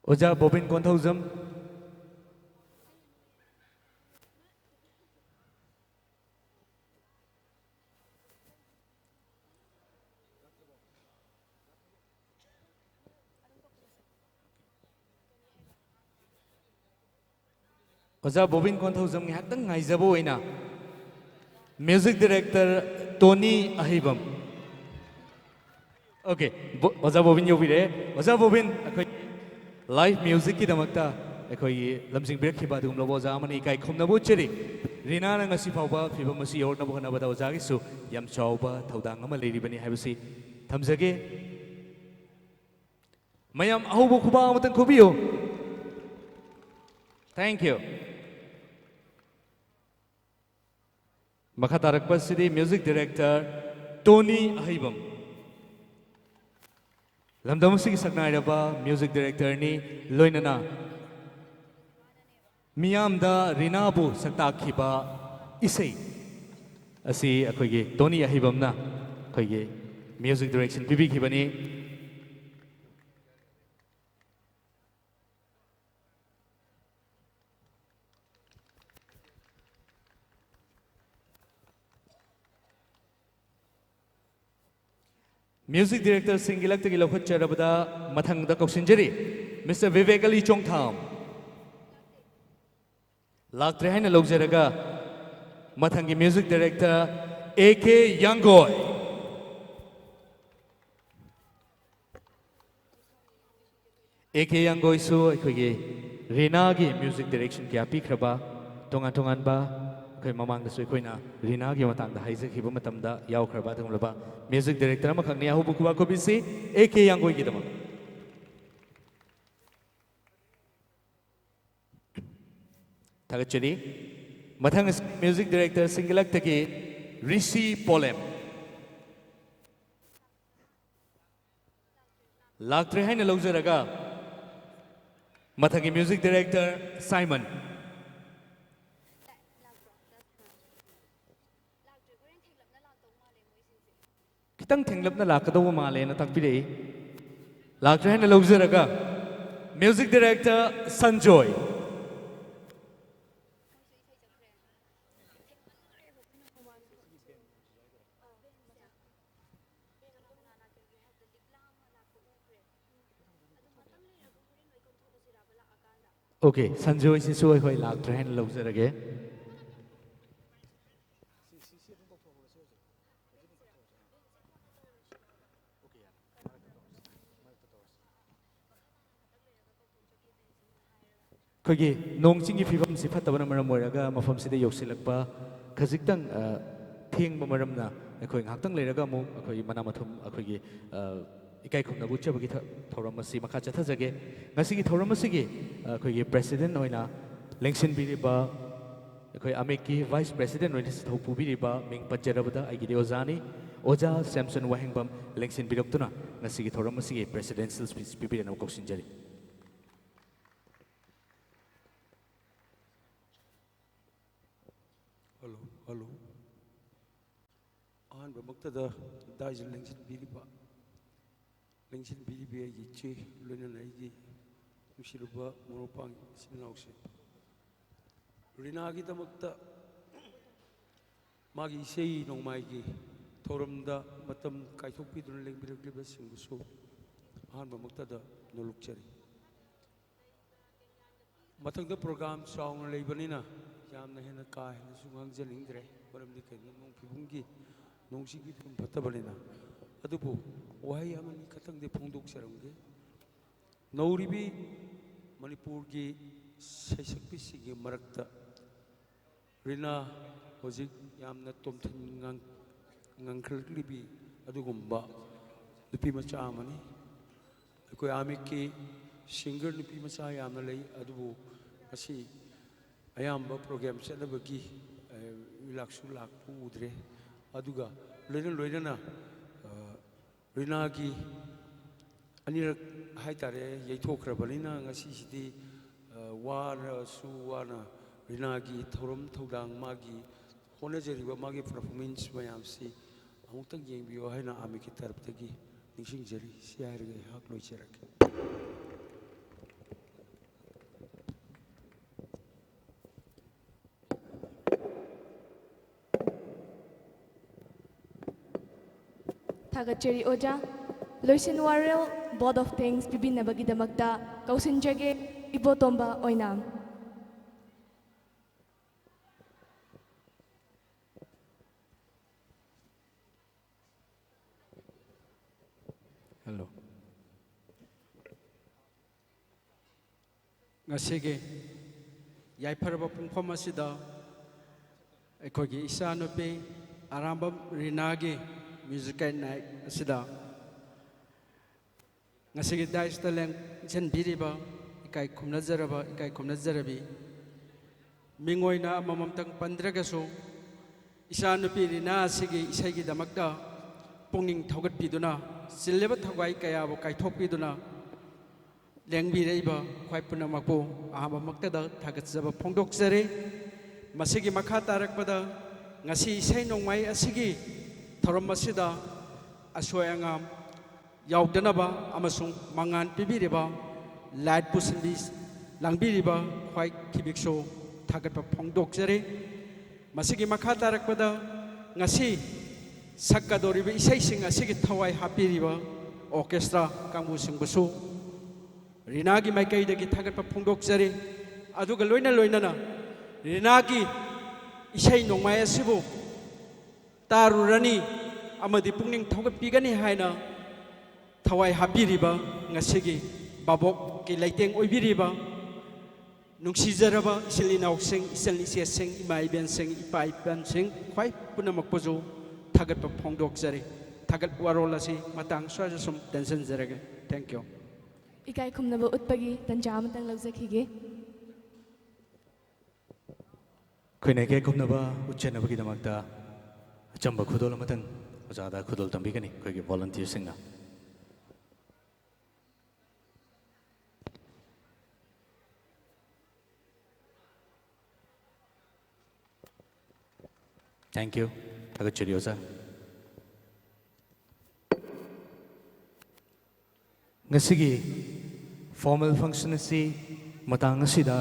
ꯑꯣꯖꯥ ꯕꯣꯕꯤꯟ ꯀꯣꯟꯊꯧꯖꯝ꯫ ꯑꯣꯖꯥ ꯕꯣꯕꯤꯟ ꯀꯣꯟꯊꯧꯖꯝ ꯉꯥꯏꯍꯥꯛꯇꯪ ꯉꯥꯏꯖꯕ ꯑꯣꯏꯅ, music director ꯇꯣꯅꯤ ꯑꯍꯩꯕꯝ꯫ Okay, ꯕꯣ-, ꯑꯣꯖꯥ ꯕꯣꯕꯤꯟ ꯌꯧꯕꯤꯔꯛꯑꯦ꯫ ꯑꯣꯖꯥ ꯕꯣꯕꯤꯟ, ꯑꯩꯈꯣꯏ live musicꯀꯤꯗꯃꯛꯇ ꯑꯩꯈꯣꯏꯒꯤ ꯂꯝꯖꯤꯡꯕꯤꯔꯛꯈꯤꯕ ꯑꯗꯨꯒꯨꯝꯂꯕ ꯑꯣꯖꯥ ꯑꯃꯅ ꯏꯀꯥꯏ ꯈꯨꯝꯅꯕ ꯎꯠꯆꯔꯤ꯫ ꯔꯤꯅꯥꯅ ꯉꯁꯤ ꯐꯥꯎꯕ ꯐꯤꯕꯝ ꯑꯁꯤ ꯌꯧꯔꯛꯅꯕ ꯍꯣꯠꯅꯕꯗ ꯑꯣꯖꯥꯒꯤꯁꯨ ꯌꯥꯝ ꯆꯥꯎꯕ ꯊꯧꯗꯥꯡ ꯑꯃ ꯂꯩꯔꯤꯕꯅꯤ ꯍꯥꯏꯕꯁꯤ ꯊꯝꯖꯒꯦ꯫ ꯃꯌꯥꯝ ꯑꯍꯧꯕ ꯈꯨꯕꯥꯛ ꯑꯃꯇꯪ ꯈꯨꯕꯤꯌꯨ꯫ Thank you꯫ ꯃꯈꯥ ꯇꯥꯔꯛꯄꯁꯤꯗꯤ music director ꯇꯣꯅꯤ ꯑꯍꯩꯕꯝ꯫ ꯂꯝꯗꯝ ꯑꯁꯤꯒꯤ ꯁꯛꯅꯥꯏꯔꯕ music directorꯅꯤ, ꯂꯣꯏꯅꯅ ꯃꯤꯌꯥꯝꯗ ꯔꯤꯅꯥꯕꯨ ꯁꯛꯇꯥꯛꯈꯤꯕ ꯏꯁꯩ ꯑꯁꯤ ꯑꯩꯈꯣꯏꯒꯤ ꯇꯣꯅꯤ ꯑꯍꯩꯕꯝꯅ ꯑꯩꯈꯣꯏꯒꯤ music direction ꯄꯤꯕꯤꯈꯤꯕꯅꯤ꯫ Music directorꯁꯤꯡꯒꯤ ꯂꯛꯇꯒꯤ ꯂꯧꯈꯠꯆꯔꯕꯗ ꯃꯊꯪꯗ ꯀꯧꯁꯤꯟꯖꯔꯤ, Mister ꯕꯤꯕꯦꯛ ꯑꯂꯤ ꯆꯣꯡꯊꯥꯝ꯫ ꯂꯥꯛꯇ꯭ꯔꯦ ꯍꯥꯏꯅ ꯂꯧꯖꯔꯒ, ꯃꯊꯪꯒꯤ music director A K ꯌꯥꯡꯒꯣꯏ꯫ A K ꯌꯥꯡꯒꯣꯏꯁꯨ ꯑꯩꯈꯣꯏꯒꯤ ꯔꯤꯅꯥꯒꯤ ꯃ꯭ꯌꯨꯖꯤꯛ ꯗꯥꯏꯔꯦꯛꯁꯟ ꯀꯌꯥ ꯄꯤꯈ꯭ꯔꯕ, ꯇꯣꯉꯥꯟ ꯇꯣꯉꯥꯟꯕ, ꯑꯩꯈꯣꯏ ꯃꯃꯥꯡꯗꯁꯨ ꯑꯩꯈꯣꯏꯅ ꯔꯤꯅꯥꯒꯤ ꯃꯇꯥꯡꯗ ꯍꯥꯏꯖꯈꯤꯕ ꯃꯇꯝꯗ ꯌꯥꯎꯈ꯭ꯔꯕ ꯑꯗꯨꯒꯨꯝꯂꯕ ꯃ꯭ꯌꯨꯖꯤꯛ ꯗꯥꯏꯔꯦꯛꯇꯔ ꯑꯃꯈꯛꯅꯤ꯫ ꯑꯍꯧꯕ ꯈꯨꯕꯥꯛ ꯈꯨꯕꯤꯁꯤ ꯑꯦ ꯀꯦ ꯌꯥꯡꯒꯣꯏꯒꯤꯗꯃꯛ꯫ ꯊꯥꯒꯠꯆꯔꯤ꯫ ꯃꯊꯪ ꯑꯁꯤ ꯃ꯭ꯌꯨꯖꯤꯛ ꯗꯥꯏꯔꯦꯛꯇꯔ ꯁꯤꯡꯒꯤꯂꯛꯇꯒꯤ ꯔꯤꯁꯤ ꯄꯣꯂꯦꯝ꯫ ꯂꯥꯛꯇ꯭ꯔꯦ ꯍꯥꯏꯅ ꯂꯧꯖꯔꯒ, ꯃꯊꯪꯒꯤ ꯃ꯭ꯌꯨꯖꯤꯛ ꯗꯥꯏꯔꯦꯛꯇꯔ ꯁꯥꯏꯃꯟ꯫ ꯈꯤꯇꯪ ꯊꯦꯡꯂꯞꯅ ꯂꯥꯛꯀꯗꯧꯕ ꯃꯥꯜꯂꯦꯅ ꯇꯥꯛꯄꯤꯔꯛꯏ꯫ ꯂꯥꯛꯇ꯭ꯔꯦ ꯍꯥꯏꯅ ꯂꯧꯖꯔꯒ, ꯃ꯭ꯌꯨꯖꯤꯛ ꯗꯥꯏꯔꯦꯛꯇꯔ ꯁꯟꯖꯣꯏ꯫ ꯑꯣꯀꯦ, ꯁꯟꯖꯣꯏꯁꯤꯁꯨ ꯑꯩꯈꯣꯏ ꯂꯥꯛꯇ꯭ꯔꯦ ꯍꯥꯏꯅ ꯂꯧꯖꯔꯒꯦ꯫ ꯑꯩꯈꯣꯏꯒꯤ ꯅꯣꯡ ꯆꯤꯡꯒꯤ ꯐꯤꯕꯝꯁꯤ ꯐꯠꯇꯕꯅ ꯃꯔꯝ ꯑꯣꯏꯔꯒ ꯃꯐꯝꯁꯤꯗ ꯌꯧꯁꯤꯜꯂꯛꯄ ꯈꯖꯤꯛꯇꯪ, ꯑ, ꯊꯦꯡꯕ ꯃꯔꯝꯅ ꯑꯩꯈꯣꯏ ꯉꯥꯏꯍꯥꯛꯇꯪ ꯂꯩꯔꯒ ꯑꯃꯨꯛ ꯑꯩꯈꯣꯏ ꯃꯅꯥ ꯃꯊꯨꯝ, ꯑꯩꯈꯣꯏꯒꯤ, ꯑ, ꯏꯀꯥꯏ ꯈꯨꯝꯅꯕ ꯎꯠꯆꯕꯒꯤ ꯊ-, ꯊꯧꯔꯝ ꯑꯁꯤ ꯃꯈꯥ ꯆꯠꯊꯖꯒꯦ꯫ ꯉꯁꯤꯒꯤ ꯊꯧꯔꯝ ꯑꯁꯤꯒꯤ, ꯑ, ꯑꯩꯈꯣꯏꯒꯤ ꯄ꯭ꯔꯦꯁꯤꯗꯦꯟ ꯑꯣꯏꯅ ꯂꯦꯡꯁꯤꯟꯕꯤꯔꯤꯕ, ꯑꯩꯈꯣꯏ ꯑꯃꯦꯛꯀꯤ ꯚꯥꯏꯁ ꯄ꯭ꯔꯦꯁꯤꯗꯦꯟ ꯑꯣꯏꯅ ꯊꯧ ꯄꯨꯕꯤꯔꯤꯕ, ꯃꯤꯡ ꯄꯟꯖꯔꯕꯗ ꯑꯩꯒꯤꯗꯤ ꯑꯣꯖꯥꯅꯤ, ꯑꯣꯖꯥ ꯁꯦꯝꯁꯟ ꯋꯥꯍꯦꯡꯕꯝ ꯂꯦꯡꯁꯤꯟꯕꯤꯔꯛꯇꯨꯅ ꯉꯁꯤꯒꯤ ꯊꯧꯔꯝ ꯑꯁꯤꯒꯤ ꯄ꯭ꯔꯦꯁꯤꯗꯦꯟꯁꯤꯌꯦꯜ ꯁ꯭ꯄꯤꯆ ꯄꯤꯕꯤꯔꯛꯅꯕ ꯀꯧꯁꯤꯟꯖꯔꯤ꯫ Hello, hello. ꯑꯍꯥꯟꯕꯃꯛꯇꯗ ꯗꯥꯏꯁ ꯂꯦꯡꯁꯤꯟꯕꯤꯔꯤꯕ, ꯂꯦꯡꯁꯤꯟꯕꯤꯔꯤꯕꯤ ꯑꯩꯒꯤ ꯏꯆꯦ, ꯂꯣꯏꯅꯅ ꯑꯩꯒꯤ ꯅꯨꯡꯁꯤꯔꯕ ꯃꯔꯨꯞ ꯃꯄꯥꯡ ꯏꯆꯤꯟ ꯏꯅꯥꯎꯁꯤꯡ, ꯔꯤꯅꯥꯒꯤꯗꯃꯛꯇ ꯃꯥꯒꯤ ꯏꯁꯩ ꯅꯣꯡꯃꯥꯏꯒꯤ ꯊꯧꯔꯝꯗ ꯃꯇꯝ ꯀꯥꯏꯊꯣꯛꯄꯤꯗꯨꯅ ꯂꯦꯡꯕꯤꯔꯛꯂꯤꯕꯁꯤꯡꯕꯨꯁꯨ ꯑꯍꯥꯟꯕꯃꯛꯇꯗ ꯅꯣꯂꯨꯛꯆꯔꯤ꯫ ꯃꯊꯪꯗ ꯄ꯭ꯔꯣꯒ꯭ꯔꯥꯝ ꯆꯥꯎꯅ ꯂꯩꯕꯅꯤꯅ ꯌꯥꯝꯅ ꯍꯦꯟꯅ ꯀꯥ ꯍꯦꯟꯅꯁꯨ ꯉꯥꯡꯖꯅꯤꯡꯗ꯭ꯔꯦ, ꯃꯔꯝꯗꯤ ꯀꯩꯅꯣ, ꯅꯣꯡ ꯐꯤꯕꯝꯒꯤ, ꯅꯣꯡꯁꯤꯡꯒꯤ ꯐꯤꯕꯝ ꯐꯠꯇꯕꯅꯤꯅ꯫ ꯑꯗꯨꯕꯨ ꯋꯥꯍꯩ ꯑꯃꯅꯤ ꯈꯛꯇꯪꯗꯤ ꯐꯣꯡꯗꯣꯛꯆꯔꯝꯒꯦ꯫ ꯅꯧꯔꯤꯕꯤ ꯃꯅꯤꯄꯨꯔꯒꯤ ꯁꯩꯁꯛꯄꯤꯁꯤꯡꯒꯤ ꯃꯔꯛꯇ ꯔꯤꯅꯥ ꯍꯧꯖꯤꯛ ꯌꯥꯝꯅ ꯇꯣꯝꯊꯤꯟ ꯉꯥꯡ-, ꯉꯥꯡꯈꯠꯂꯛꯂꯤꯕꯤ ꯑꯗꯨꯒꯨꯝꯕ ꯅꯨꯄꯤ ꯃꯆꯥ ꯑꯃꯅꯤ꯫ ꯑꯩꯈꯣꯏ ꯑꯥꯃꯤꯛꯀꯤ singer ꯅꯨꯄꯤ ꯃꯆꯥ ꯌꯥꯝꯅ ꯂꯩ, ꯑꯗꯨꯕꯨ ꯉꯁꯤ ꯑꯌꯥꯝꯕ program ꯆꯠꯅꯕꯒꯤ, ꯑ, ꯂꯥꯛꯁꯨ ꯂꯥꯛꯄ ꯎꯗ꯭ꯔꯦ꯫ ꯑꯗꯨꯒ ꯂꯣꯏꯅ ꯂꯣꯏꯅꯅ, ꯑ, ꯔꯤꯅꯥꯒꯤ ꯑꯅꯤꯔꯛ ꯍꯥꯏꯇꯥꯔꯦ ꯌꯩꯊꯣꯛꯈ꯭ꯔꯕꯅꯤꯅ ꯉꯁꯤꯁꯤꯗꯤ, ꯑ, ꯋꯥꯔꯁꯨ ꯋꯥꯅ ꯔꯤꯅꯥꯒꯤ ꯊꯧꯔꯝ ꯊꯧꯗꯥꯡ, ꯃꯥꯒꯤ ꯍꯣꯠꯅꯖꯔꯤꯕ, ꯃꯥꯒꯤ performance ꯃꯌꯥꯝꯁꯤ ꯑꯃꯨꯛꯇꯪ ꯌꯦꯡꯕꯤꯌꯨ ꯍꯥꯏꯅ ꯑꯥꯃꯤꯛꯀꯤ ꯇꯔꯞꯇꯒꯤ ꯅꯤꯡꯁꯤꯡꯖꯔꯤ꯫ ꯁꯤ ꯍꯥꯏꯔꯒ ꯑꯩꯍꯥꯛ ꯂꯣꯏꯖꯔꯒꯦ꯫ ꯊꯥꯒꯠꯆꯔꯤ ꯑꯣꯖꯥ꯫ ꯂꯣꯏꯁꯤꯟ ꯋꯥꯔꯦꯜ vote of thanks ꯄꯤꯕꯤꯅꯕꯒꯤꯗꯃꯛꯇ ꯀꯧꯁꯤꯟꯖꯒꯦ ꯏꯕꯣꯇꯣꯝꯕ Oinam. Hello꯫ ꯉꯁꯤꯒꯤ ꯌꯥꯏꯐꯔꯕ ꯄꯨꯡꯐꯝ ꯑꯁꯤꯗ ꯑꯩꯈꯣꯏꯒꯤ ꯏꯆꯥꯅꯨꯄꯤ ꯑꯔꯥꯝꯕꯝ ꯔꯤꯅꯥꯒꯤ musical night ꯑꯁꯤꯗ ꯉꯁꯤꯒꯤ dais ꯇ ꯂꯦꯡꯁꯤꯟꯕꯤꯔꯤꯕ ꯏꯀꯥꯏ ꯈꯨꯝꯅꯖꯔꯕ, ꯏꯀꯥꯏ ꯈꯨꯝꯅꯖꯔꯕꯤ, ꯃꯤꯡ ꯑꯣꯏꯅ ꯑꯃꯃꯝꯇꯪ ꯄꯟꯗ꯭ꯔꯒꯁꯨ, ꯏꯆꯥꯅꯨꯄꯤ ꯔꯤꯅꯥ ꯑꯁꯤꯒꯤ ꯏꯁꯩꯒꯤꯗꯃꯛꯇ ꯄꯨꯛꯅꯤꯡ ꯊꯧꯒꯠꯄꯤꯗꯨꯅ, ꯆꯤꯜꯂꯤꯕ ꯊꯋꯥꯏ ꯀꯌꯥꯕꯨ ꯀꯥꯏꯊꯣꯛꯄꯤꯗꯨꯅ ꯂꯦꯡꯕꯤꯔꯛꯏꯕ ꯈ꯭ꯋꯥꯏ ꯄꯨꯝꯅꯃꯛꯄꯨ ꯑꯍꯥꯟꯕꯃꯛꯇꯗ ꯊꯥꯒꯠꯆꯕ ꯐꯣꯡꯗꯣꯛꯆꯔꯤ꯫ ꯃꯁꯤꯒꯤ ꯃꯈꯥ ꯇꯥꯔꯛꯄꯗ ꯉꯁꯤ ꯏꯁꯩ ꯅꯣꯡꯃꯥꯏ ꯑꯁꯤꯒꯤ ꯊꯧꯔꯝ ꯑꯁꯤꯗ ꯑꯁꯣꯏ ꯑꯉꯥꯝ ꯌꯥꯎꯗꯅꯕ ꯑꯃꯁꯨꯡ ꯃꯉꯥꯜ ꯄꯤꯕꯤꯔꯤꯕ, light ꯄꯨꯁꯤꯟꯕꯤ ꯂꯥꯡꯕꯤꯔꯤꯕ ꯈ꯭ꯋꯥꯏ ꯊꯤꯕꯤꯛꯁꯨ ꯊꯥꯒꯠꯄ ꯐꯣꯡꯗꯣꯛꯆꯔꯤ꯫ ꯃꯁꯤꯒꯤ ꯃꯈꯥ ꯇꯥꯔꯛꯄꯗ ꯉꯁꯤ ꯁꯛꯀꯗꯧꯔꯤꯕ ꯏꯁꯩꯁꯤꯡ ꯑꯁꯤꯒꯤ ꯊꯋꯥꯏ ꯍꯥꯞꯄꯤꯔꯤꯕ orchestra ꯀꯥꯡꯕꯨꯁꯤꯡꯕꯨꯁꯨ ꯔꯤꯅꯥꯒꯤ ꯃꯥꯏꯀꯩꯗꯒꯤ ꯊꯥꯒꯠꯄ ꯐꯣꯡꯗꯣꯛꯆꯔꯤ꯫ ꯑꯗꯨꯒ ꯂꯣꯏꯅ ꯂꯣꯏꯅꯅ ꯔꯤꯅꯥꯒꯤ ꯏꯁꯩ ꯅꯣꯡꯃꯥꯏ ꯑꯁꯤꯕꯨ ꯇꯥꯔꯨꯔꯅꯤ ꯑꯃꯗꯤ ꯄꯨꯛꯅꯤꯡ ꯊꯧꯒꯠꯄꯤꯒꯅꯤ ꯍꯥꯏꯅ ꯊꯋꯥꯏ ꯍꯥꯞꯄꯤꯔꯤꯕ ꯉꯁꯤꯒꯤ ꯚꯥꯕꯣꯛꯀꯤ ꯂꯩꯇꯦꯡ ꯑꯣꯏꯕꯤꯔꯤꯕ ꯅꯨꯡꯁꯤꯖꯔꯕ ꯏꯆꯤꯜ ꯏꯅꯥꯎꯁꯤꯡ, ꯏꯆꯜ ꯏꯆꯦꯁꯤꯡ, ꯏꯃꯥ ꯏꯕꯦꯟꯁꯤꯡ, ꯏꯄꯥ ꯏꯄꯟꯁꯤꯡ, ꯈ꯭ꯋꯥꯏ ꯄꯨꯝꯅꯃꯛꯄꯨꯁꯨ ꯊꯥꯒꯠꯄ ꯐꯣꯡꯗꯣꯛꯆꯔꯤ꯫ ꯊꯥꯒꯠ ꯋꯥꯔꯣꯜ ꯑꯁꯤ ꯃꯇꯥꯡ ꯁ꯭ꯋꯥꯏꯗ ꯁꯨꯝ ꯇꯦꯟꯁꯤꯟꯖꯔꯒꯦ꯫ Thank you꯫ ꯏꯀꯥꯏ ꯈꯨꯝꯅꯕ ꯎꯠꯄꯒꯤ ꯇꯟꯖꯥ ꯑꯃꯇꯪ ꯂꯧꯖꯈꯤꯒꯦ꯫ ꯑꯩꯈꯣꯏꯅ ꯏꯀꯥꯏ ꯈꯨꯝꯅꯕ ꯎꯠꯆꯅꯕꯒꯤꯗꯃꯛꯇ ꯑꯆꯝꯕ ꯈꯨꯗꯣꯜ ꯑꯃꯇꯪ ꯑꯣꯖꯥꯗ ꯈꯨꯗꯣꯜ ꯇꯝꯕꯤꯒꯅꯤ ꯑꯩꯈꯣꯏꯒꯤ volunteerꯁꯤꯡꯅ꯫ Thank you꯫ ꯊꯥꯒꯠꯆꯔꯤ ꯑꯣꯖꯥ꯫ ꯉꯁꯤꯒꯤ formal function ꯑꯁꯤ ꯃꯇꯥꯡ ꯑꯁꯤꯗ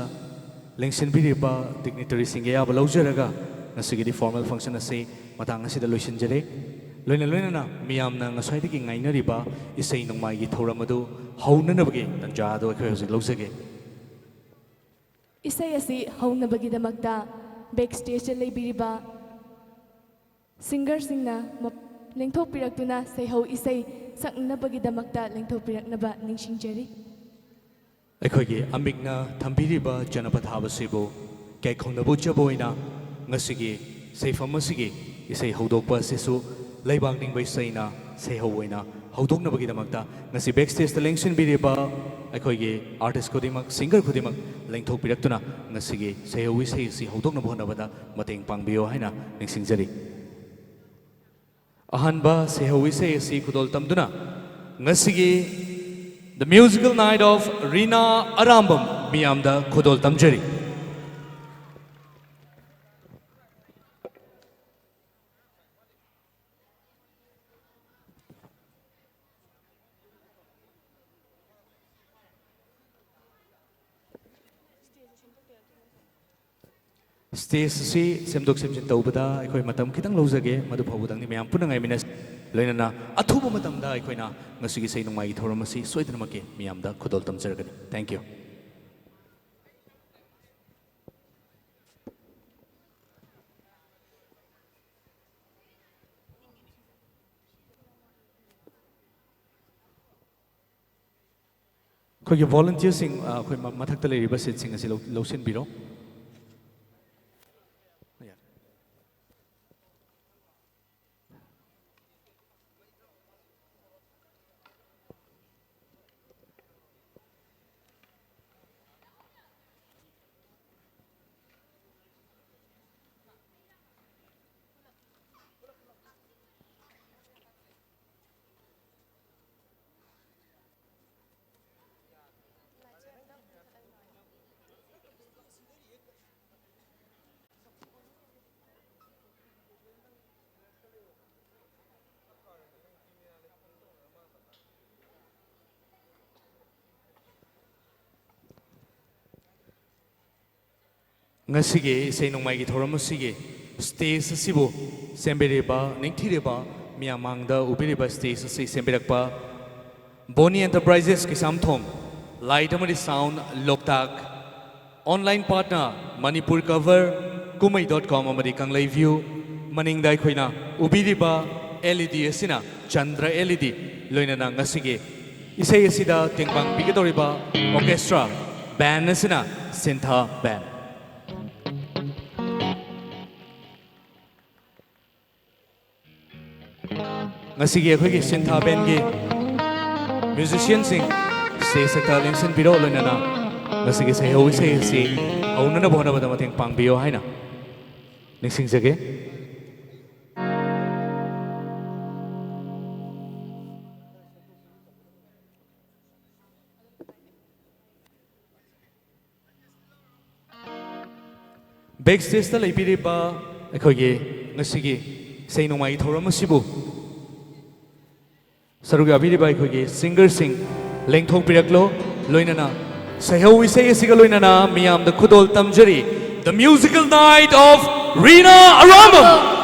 ꯂꯦꯡꯁꯤꯟꯕꯤꯔꯤꯕ dignitaryꯁꯤꯡꯒꯤ ꯑꯌꯥꯕ ꯂꯧꯖꯔꯒ ꯉꯁꯤꯒꯤꯗꯤ formal function ꯑꯁꯤ ꯃꯇꯥꯡ ꯑꯁꯤꯗ ꯂꯣꯏꯁꯤꯟꯖꯔꯦ꯫ ꯂꯣꯏꯅ ꯂꯣꯏꯅꯅ ꯃꯤꯌꯥꯝꯅ ꯉꯁꯥꯏꯗꯒꯤ ꯉꯥꯏꯅꯔꯤꯕ ꯏꯁꯩ ꯅꯣꯡꯃꯥꯏꯒꯤ ꯊꯧꯔꯝ ꯑꯗꯨ ꯍꯧꯅꯅꯕꯒꯤ ꯇꯟꯖꯥ ꯑꯗꯨ ꯑꯩꯈꯣꯏ ꯍꯧꯖꯤꯛ ꯂꯧꯖꯒꯦ꯫ ꯏꯁꯩ ꯑꯁꯤ ꯍꯧꯅꯕꯒꯤꯗꯃꯛꯇ back stageꯇ ꯂꯩꯕꯤꯔꯤꯕ singerꯁꯤꯡꯅ ꯃ-, ꯂꯦꯡꯊꯣꯛꯄꯤꯔꯛꯇꯨꯅ ꯁꯩꯍꯧ ꯏꯁꯩ ꯁꯛꯅꯅꯕꯒꯤꯗꯃꯛꯇ ꯂꯦꯡꯊꯣꯛꯄꯤꯔꯛꯅꯕ ꯅꯤꯡꯁꯤꯡꯖꯔꯤ꯫ ꯑꯩꯈꯣꯏꯒꯤ ꯑꯃꯤꯛꯅ ꯊꯝꯕꯤꯔꯤꯕ ꯆꯅꯄꯊꯥꯕꯁꯤꯕꯨ ꯀꯩꯈꯧꯅꯕ ꯎꯠꯆꯕ ꯑꯣꯏꯅ ꯉꯁꯤꯒꯤ ꯁꯩꯐꯝ ꯑꯁꯤꯒꯤ ꯏꯁꯩ ꯍꯧꯗꯣꯛꯄ ꯑꯁꯤꯁꯨ ꯂꯩꯕꯥꯛ ꯅꯤꯡꯕ ꯏꯁꯩꯅ ꯁꯩꯍꯧ ꯑꯣꯏꯅ ꯍꯧꯗꯣꯛꯅꯕꯒꯤꯗꯃꯛꯇ ꯉꯁꯤ back stageꯇ ꯂꯦꯡꯁꯤꯟꯕꯤꯔꯤꯕ ꯑꯩꯈꯣꯏꯒꯤ artist ꯈꯨꯗꯤꯡꯃꯛ, singer ꯈꯨꯗꯤꯡꯃꯛ ꯂꯦꯡꯊꯣꯛꯄꯤꯔꯛꯇꯨꯅ ꯉꯁꯤꯒꯤ ꯁꯩꯍꯧ ꯏꯁꯩ ꯑꯁꯤ ꯍꯧꯗꯣꯛꯅꯕ ꯍꯣꯠꯅꯕꯗ ꯃꯇꯦꯡ ꯄꯥꯡꯕꯤꯌꯨ ꯍꯥꯏꯅ ꯅꯤꯡꯁꯤꯡꯖꯔꯤ꯫ ꯑꯍꯥꯟꯕ ꯁꯩꯍꯧ ꯏꯁꯩ ꯑꯁꯤ ꯈꯨꯗꯣꯜ ꯇꯝꯗꯨꯅ ꯉꯁꯤꯒꯤ The Musical Night of Rina Arambam ꯃꯤꯌꯥꯝꯗ ꯈꯨꯗꯣꯜ ꯇꯝꯖꯔꯤ꯫ Stage ꯑꯁꯤ ꯁꯦꯝꯗꯣꯛ ꯁꯦꯝꯖꯤꯟ ꯇꯧꯕꯗ ꯑꯩꯈꯣꯏ ꯃꯇꯝ ꯈꯤꯇꯪ ꯂꯧꯖꯒꯦ, ꯃꯗꯨ ꯐꯥꯎꯕꯗꯪꯗꯤ ꯃꯌꯥꯝ ꯄꯨꯟꯅ ꯉꯥꯏꯃꯤꯟꯅꯁꯤ꯫ ꯂꯣꯏꯅꯅ ꯑꯊꯨꯕ ꯃꯇꯝꯗ ꯑꯩꯈꯣꯏꯅ ꯉꯁꯤꯒꯤ ꯏꯁꯩ ꯅꯣꯡꯃꯥꯏꯒꯤ ꯊꯧꯔꯝ ꯑꯁꯤ ꯁꯣꯏꯗꯅꯃꯛꯀꯤ ꯃꯤꯌꯥꯝꯗ ꯈꯨꯗꯣꯜ ꯇꯝꯖꯔꯒꯅꯤ꯫ Thank you꯫ ꯑꯩꯈꯣꯏꯒꯤ volunteerꯁꯤꯡ, ꯑ, ꯑꯩꯈꯣꯏ ꯃ-, ꯃꯊꯛꯇ ꯂꯩꯔꯤꯕ seatꯁꯤꯡ ꯑꯁꯤ ꯂꯧ-, ꯂꯧꯁꯤꯟꯕꯤꯔꯣ꯫ ꯉꯁꯤꯒꯤ ꯏꯁꯩ ꯅꯣꯡꯃꯥꯏꯒꯤ ꯊꯧꯔꯝ ꯑꯁꯤꯒꯤ stage ꯑꯁꯤꯕꯨ ꯁꯦꯝꯕꯤꯔꯤꯕ, ꯅꯤꯡꯊꯤꯔꯕ ꯃꯤꯌꯥꯝ ꯃꯥꯡꯗ ꯎꯕꯤꯔꯤꯕ stage ꯑꯁꯤ ꯁꯦꯝꯕꯤꯔꯛꯄ ꯕꯣꯅꯤ Enterprises ꯀꯩꯁꯥꯝꯊꯣꯡ, light ꯑꯃꯗꯤ sound ꯂꯣꯛꯇꯥꯛ, online partner ꯃꯅꯤꯄꯨꯔ cover, ꯀꯨꯝꯍꯩ dot com ꯑꯃꯗꯤ ꯀꯪꯂꯩ view, ꯃꯅꯤꯡꯗ ꯑꯩꯈꯣꯏꯅ ꯎꯕꯤꯔꯤꯕ L E D ꯑꯁꯤꯅ ꯆꯟꯗ꯭ꯔ L E D, ꯂꯣꯏꯅꯅ ꯉꯁꯤꯒꯤ ꯏꯁꯩ ꯑꯁꯤꯗ ꯇꯦꯡꯕꯥꯡ ꯄꯤꯒꯗꯧꯔꯤꯕ orchestra band ꯑꯁꯤꯅ ꯁꯤꯟꯊꯥ band꯫ ꯉꯁꯤꯒꯤ ꯑꯩꯈꯣꯏꯒꯤ ꯁꯤꯟꯊꯥ bandꯒꯤ musicianꯁꯤꯡ stageꯇ ꯂꯦꯡꯁꯤꯟꯕꯤꯔꯣ, ꯂꯣꯏꯅꯅ ꯉꯁꯤꯒꯤ ꯁꯩꯍꯧ ꯏꯁꯩ ꯑꯁꯤ ꯍꯧꯅꯅꯕ ꯍꯣꯠꯅꯕꯗ ꯃꯇꯦꯡ ꯄꯥꯡꯕꯤꯌꯣ ꯍꯥꯏꯅ ꯅꯤꯡꯁꯤꯡꯖꯒꯦ꯫ Backstageꯇ ꯂꯩꯕꯤꯔꯤꯕ ꯑꯩꯈꯣꯏꯒꯤ ꯉꯁꯤꯒꯤ ꯏꯁꯩ ꯅꯣꯡꯃꯥꯏꯒꯤ ꯊꯧꯔꯝ ꯑꯁꯤꯕꯨ ꯁꯔꯨꯛ ꯌꯥꯕꯤꯔꯤꯕ ꯑꯩꯈꯣꯏꯒꯤ singerꯁꯤꯡ ꯂꯦꯡꯊꯣꯛꯄꯤꯔꯛꯂꯣ, ꯂꯣꯏꯅꯅ ꯁꯩꯍꯧ ꯏꯁꯩ ꯑꯁꯤꯒ ꯂꯣꯏꯅꯅ ꯃꯤꯌꯥꯝꯗ ꯈꯨꯗꯣꯜ ꯇꯝꯖꯔꯤ, The Musical Night of Rina Arambam꯫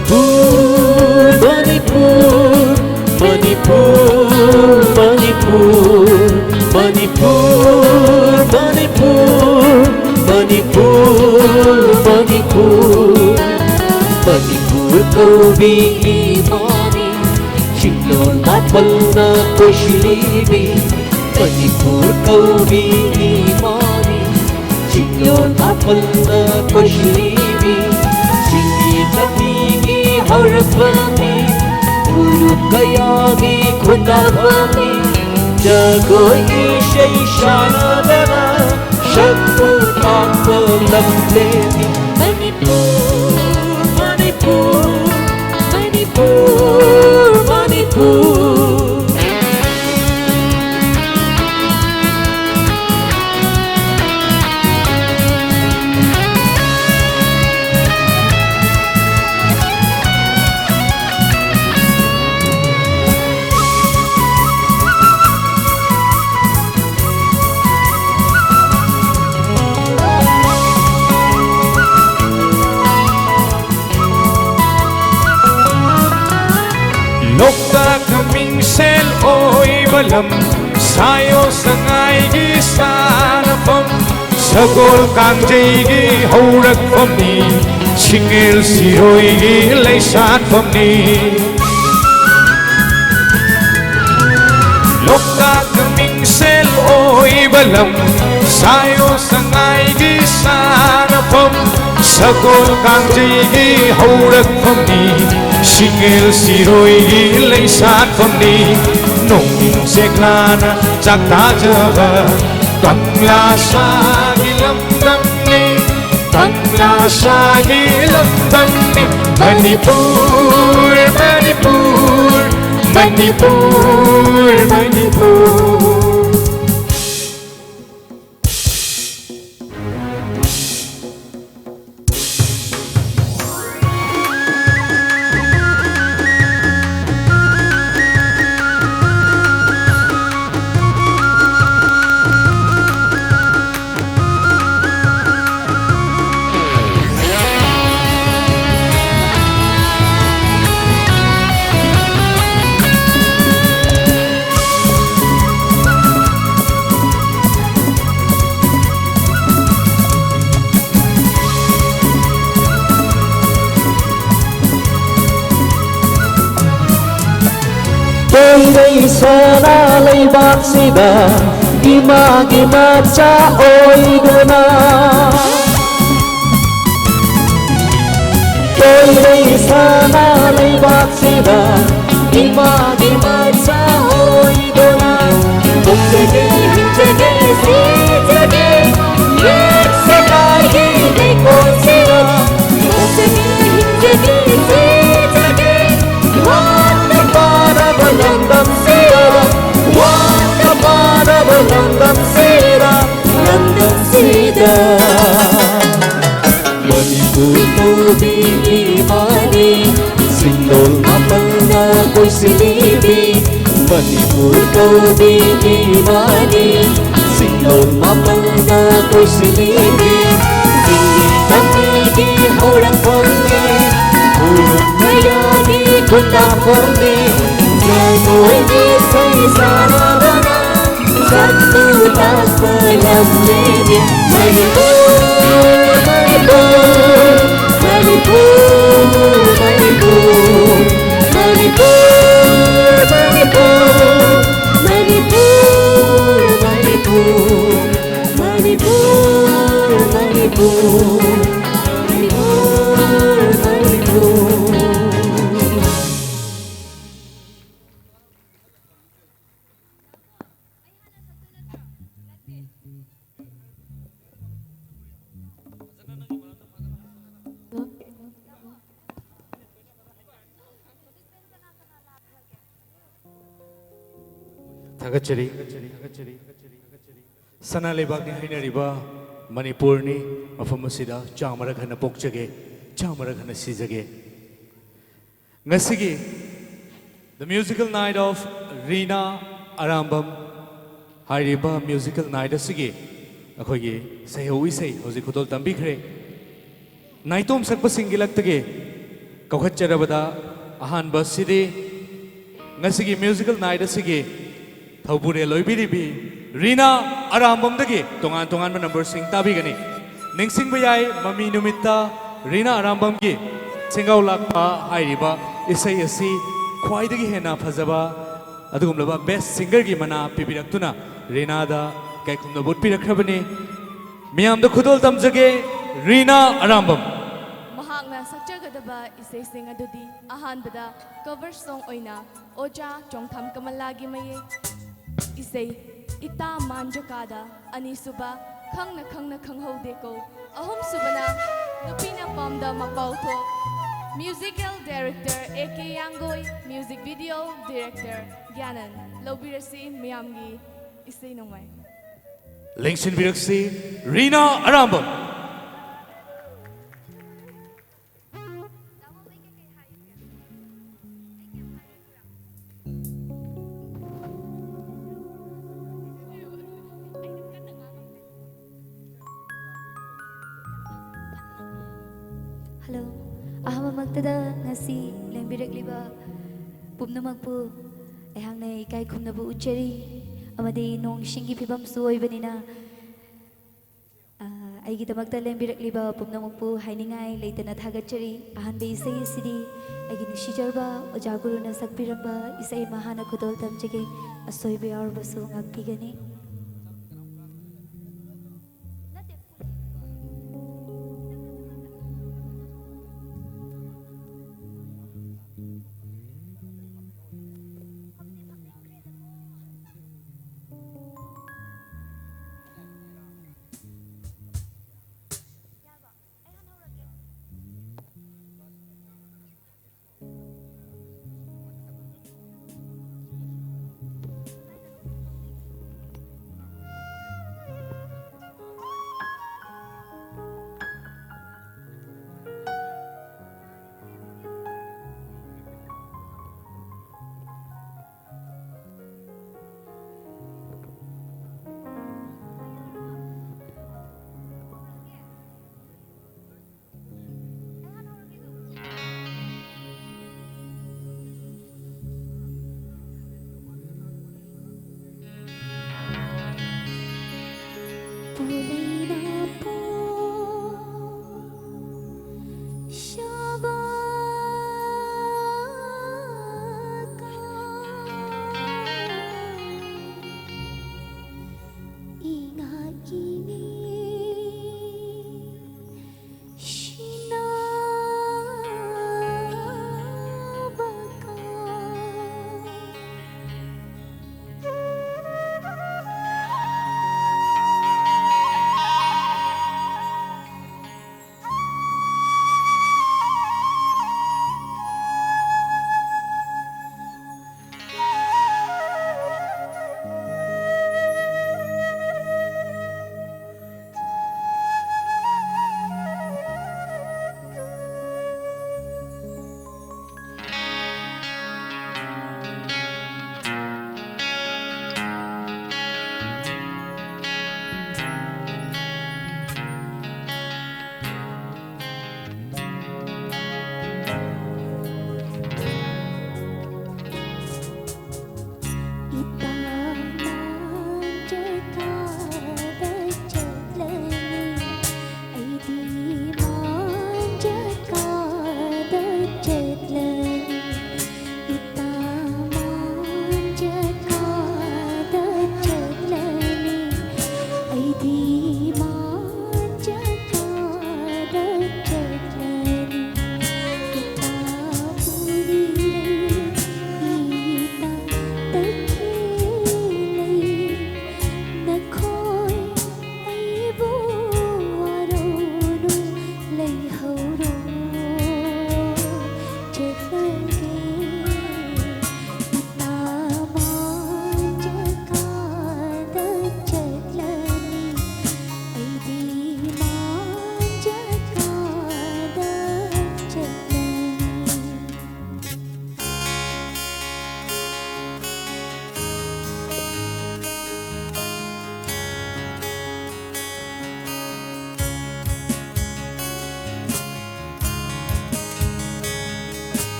Manipur, Manipur, Manipur, Manipur, Manipur, Manipur, Manipur. Manipur ꯀꯧꯕꯤ ꯏꯃꯥꯅꯤ, ꯆꯤꯡꯂꯣꯟ ꯃꯥꯄꯜꯅ ꯀꯣꯏꯁꯤꯜꯂꯤꯕꯤ꯫ Manipur ꯀꯧꯕꯤ ꯏꯃꯥꯅꯤ, ꯆꯤꯡꯂꯣꯟ ꯃꯥꯄꯜꯅ ꯀꯣꯏꯁꯤꯜꯂꯤꯕꯤ꯫ ꯆꯤꯡꯃꯤ ꯖꯥꯇꯤꯒꯤ ꯍꯧꯔꯛꯐꯝꯅꯤ, ꯐꯨꯔꯨꯞ ꯀꯌꯥꯒꯤ ꯈꯨꯟꯗꯥꯐꯝꯅꯤ꯫ ꯖꯒꯣꯏ ꯏꯁꯩ ꯁꯥꯟꯅꯗꯅ ꯁꯛꯄꯨ ꯇꯥꯛꯄ ꯂꯝꯗꯦꯟꯅꯤ꯫ ꯃꯅꯤꯄꯨꯔ, ꯃꯅꯤꯄꯨꯔ, ꯃꯅꯤꯄꯨꯔ, ꯃꯅꯤꯄꯨꯔ꯫ ꯂꯣꯛꯇꯥꯛ ꯃꯤꯡꯁꯦꯜ ꯑꯣꯏꯕ ꯂꯝ, ꯁꯥꯌꯣ ꯁꯉꯥꯏꯒꯤ ꯁꯥꯟꯅꯐꯝ, ꯁꯒꯣꯜ ꯀꯥꯡꯖꯩꯒꯤ ꯍꯧꯔꯛꯐꯝꯅꯤ, ꯁꯤꯡꯉꯦꯜ ꯁꯤꯔꯣꯏꯒꯤ ꯂꯩꯁꯥꯠꯐꯝꯅꯤ꯫ ꯂꯣꯛꯇꯥꯛ ꯃꯤꯡꯁꯦꯜ ꯑꯣꯏꯕ ꯂꯝ, ꯁꯥꯌꯣ ꯁꯉꯥꯏꯒꯤ ꯁꯥꯟꯅꯐꯝ, ꯁꯒꯣꯜ ꯀꯥꯡꯖꯩꯒꯤ ꯍꯧꯔꯛꯐꯝꯅꯤ, ꯁꯤꯡꯉꯦꯜ ꯁꯤꯔꯣꯏꯒꯤ ꯂꯩꯁꯥꯠꯐꯝꯅꯤ꯫ ꯅꯣꯡꯏꯪ ꯁꯦꯛꯂꯥꯅ ꯆꯥꯛ ꯇꯥꯖꯕ ꯀꯪꯂꯥ ꯁꯥꯒꯤ ꯂꯝꯗꯝꯅꯤ, ꯀꯪꯂꯥ ꯁꯥꯒꯤ ꯂꯝꯗꯝꯅꯤ꯫ ꯃꯅꯤꯄꯨꯔ, ꯃꯅꯤꯄꯨꯔ, ꯃꯅꯤꯄꯨꯔ, ꯃꯅꯤꯄꯨꯔ꯫ ꯏꯁꯩ ꯁꯅꯥ ꯂꯩꯕꯥꯛꯁꯤꯗ ꯏꯃꯥꯒꯤ ꯃꯆꯥ ꯑꯣꯏꯗꯨꯅ, ꯀꯣꯏꯔꯩ ꯁꯅꯥ ꯂꯩꯕꯥꯛꯁꯤꯗ ꯏꯃꯥꯒꯤ ꯃꯆꯥ ꯑꯣꯏꯗꯨꯅ, ꯄꯣꯛꯆꯒꯦ, ꯍꯤꯡꯖꯒꯦ, ꯁꯤꯖꯒꯦ, ꯌꯦꯛ ꯁꯦꯒꯥꯏꯒꯤ ꯂꯩꯀꯣꯜꯁꯤꯗ ꯄꯣꯛꯆꯒꯦ, ꯍꯤꯡꯖꯒꯦ, ꯁꯤꯖꯒꯦ, ꯋꯥꯅ ꯄꯥꯔꯕ ꯂꯝꯗꯝꯁꯤꯗ, ꯋꯥꯅ ꯄꯥꯔꯕ ꯂꯝꯗꯝꯁꯤꯗ, ꯂꯝꯗꯝꯁꯤꯗ꯫ ꯃꯅꯤꯄꯨꯔ ꯀꯧꯕꯤ ꯏꯃꯥꯅꯤ, ꯁꯤꯡꯂꯣꯜ ꯃꯥꯄꯜꯅ ꯀꯣꯏꯁꯤꯜꯂꯤꯕꯤ꯫ ꯃꯅꯤꯄꯨꯔ ꯀꯧꯕꯤ ꯏꯃꯥꯅꯤ, ꯁꯤꯡꯂꯣꯜ ꯃꯥꯄꯜꯅ ꯀꯣꯏꯁꯤꯜꯂꯤꯕꯤ꯫ ꯆꯤꯡꯒꯤ ꯇꯝꯒꯤ ꯍꯧꯔꯛꯐꯝꯅꯤ, ꯎꯔꯨꯝ ꯃꯌꯥꯒꯤ ꯈꯨꯟꯗꯥꯐꯝꯅꯤ꯫ ꯂꯩꯉꯣꯏꯒꯤ ꯏꯁꯩ ꯁꯥꯟꯅꯕꯅ ꯁꯛꯇꯨ ꯇꯥꯛꯄ ꯂꯝꯂꯦꯟꯅꯤ꯫ ꯃꯅꯤꯄꯨꯔ, ꯃꯅꯤꯄꯨꯔ, ꯃꯅꯤꯄꯨꯔ, ꯃꯅꯤꯄꯨꯔ, ꯃꯅꯤꯄꯨꯔ, ꯃꯅꯤꯄꯨꯔ, ꯃꯅꯤꯄꯨꯔ, ꯃꯅꯤꯄꯨꯔ, ꯃꯅꯤꯄꯨꯔ, ꯃꯅꯤꯄꯨꯔ꯫ ꯊꯥꯒꯠꯆꯔꯤ꯫ ꯁꯅꯥ ꯂꯩꯕꯥꯛꯅꯤ ꯍꯥꯏꯅꯔꯤꯕ ꯃꯅꯤꯄꯨꯔꯅꯤ, ꯃꯐꯝ ꯑꯁꯤꯗ ꯆꯥꯝꯃꯔꯛ ꯍꯟꯅ ꯄꯣꯛꯆꯒꯦ, ꯆꯥꯝꯃꯔꯛ ꯍꯟꯅ ꯁꯤꯖꯒꯦ꯫ ꯉꯁꯤꯒꯤ The Musical Night of ꯔꯤꯅꯥ ꯑꯔꯥꯝꯕꯝ ꯍꯥꯏꯔꯤꯕ musical night ꯑꯁꯤꯒꯤ ꯑꯩꯈꯣꯏꯒꯤ ꯁꯩꯍꯧ ꯏꯁꯩ ꯍꯧꯖꯤꯛ ꯈꯨꯗꯣꯜ ꯇꯝꯕꯤꯈ꯭ꯔꯦ꯫ ꯅꯥꯏꯇꯣꯝ ꯁꯛꯄꯁꯤꯡꯒꯤ ꯂꯛꯇꯒꯤ ꯀꯧꯈꯠꯆꯔꯕꯗ ꯑꯍꯥꯟꯕ ꯑꯁꯤꯗꯤ ꯉꯁꯤꯒꯤ musical night ꯑꯁꯤꯒꯤ ꯊꯧꯕꯨꯔꯦꯜ ꯑꯣꯏꯕꯤꯔꯤꯕꯤ ꯔꯤꯅꯥ ꯑꯔꯥꯝꯕꯝꯗꯒꯤ ꯇꯣꯉꯥꯟ ꯇꯣꯉꯥꯟꯕ numberꯁꯤꯡ ꯇꯥꯕꯤꯒꯅꯤ꯫ ꯅꯤꯡꯁꯤꯡꯕ ꯌꯥꯏ, ꯃꯃꯤ ꯅꯨꯃꯤꯠꯇ ꯔꯤꯅꯥ ꯑꯔꯥꯝꯕꯝꯒꯤ ꯁꯦꯡꯒꯥꯎ ꯂꯥꯛꯄ ꯍꯥꯏꯔꯤꯕ ꯏꯁꯩ ꯑꯁꯤ ꯈ꯭ꯋꯥꯏꯗꯒꯤ ꯍꯦꯟꯅ ꯐꯖꯕ ꯑꯗꯨꯒꯨꯝꯂꯕ ꯕꯦꯁ꯭ꯠ ꯁꯤꯡꯒꯔꯒꯤ ꯃꯅꯥ ꯄꯤꯕꯤꯔꯛꯇꯨꯅ ꯔꯤꯅꯥꯗ ꯏꯀꯥꯏ ꯈꯨꯝꯅꯕ ꯎꯠꯄꯤꯔꯛꯈ꯭ꯔꯕꯅꯤ꯫ ꯃꯤꯌꯥꯝꯗ ꯈꯨꯗꯣꯜ ꯇꯝꯖꯒꯦ, ꯔꯤꯅꯥ ꯑꯔꯥꯝꯕꯝ꯫ ꯃꯍꯥꯛꯅ ꯁꯛꯆꯒꯗꯕ ꯏꯁꯩꯁꯤꯡ ꯑꯗꯨꯗꯤ ꯑꯍꯥꯟꯕꯗ cover song ꯑꯣꯏꯅ ꯑꯣꯖꯥ ꯆꯣꯡꯊꯥꯝ ꯀꯃꯂꯥꯒꯤ ꯃꯌꯦꯛ ꯏꯁꯩ ꯏꯇꯥ ꯃꯥꯟꯖꯀꯥꯗ, ꯑꯅꯤꯁꯨꯕ ꯈꯪꯅ ꯈꯪꯅ ꯈꯪꯍꯧꯗꯦꯀꯣ, ꯑꯍꯨꯝꯁꯨꯕꯅ ꯅꯨꯄꯤꯅ ꯄꯥꯝꯗ ꯃꯄꯥꯎꯊꯣꯛ꯫ Musical director A K ꯌꯥꯡꯒꯣꯏ, music video director ꯒ꯭ꯌꯥꯅꯟ꯫ ꯂꯧꯕꯤꯔꯁꯤ ꯃꯤꯌꯥꯝꯒꯤ ꯏꯁꯩ ꯅꯣꯡꯃꯥꯏ꯫ ꯂꯦꯡꯁꯤꯟꯕꯤꯔꯛꯁꯤ ꯔꯤꯅꯥ ꯑꯔꯥꯝꯕꯝ꯫ Hello꯫ ꯑꯍꯥꯟꯕꯃꯛꯇꯗ ꯉꯁꯤ ꯂꯦꯡꯕꯤꯔꯛꯂꯤꯕ ꯄꯨꯝꯅꯃꯛꯄꯨ ꯑꯩꯍꯥꯛꯅ ꯏꯀꯥꯏ ꯈꯨꯝꯅꯕ ꯎꯠꯆꯔꯤ, ꯑꯃꯗꯤ ꯅꯣꯡ ꯏꯁꯤꯡꯒꯤ ꯐꯤꯕꯝꯁꯨ ꯑꯣꯏꯕꯅꯤꯅ, ꯑ, ꯑꯩꯒꯤꯗꯃꯛꯇ ꯂꯦꯡꯕꯤꯔꯛꯂꯤꯕ ꯄꯨꯝꯅꯃꯛꯄꯨ ꯍꯥꯏꯅꯤꯡꯉꯥꯏ ꯂꯩꯇꯅ ꯊꯥꯒꯠꯆꯔꯤ꯫ ꯑꯍꯥꯟꯕ ꯏꯁꯩ ꯑꯁꯤꯗꯤ ꯑꯩꯒꯤ ꯅꯨꯡꯁꯤꯖꯔꯕ ꯑꯣꯖꯥ ꯒꯨꯔꯨꯅ ꯁꯛꯄꯤꯔꯝꯕ ꯏꯁꯩ ꯑꯃ ꯍꯥꯟꯅ ꯈꯨꯗꯣꯜ ꯇꯝꯖꯒꯦ꯫ ꯑꯁꯣꯏꯕ ꯌꯥꯎꯔꯕꯁꯨ ꯉꯥꯛꯄꯤꯒꯅꯤ꯫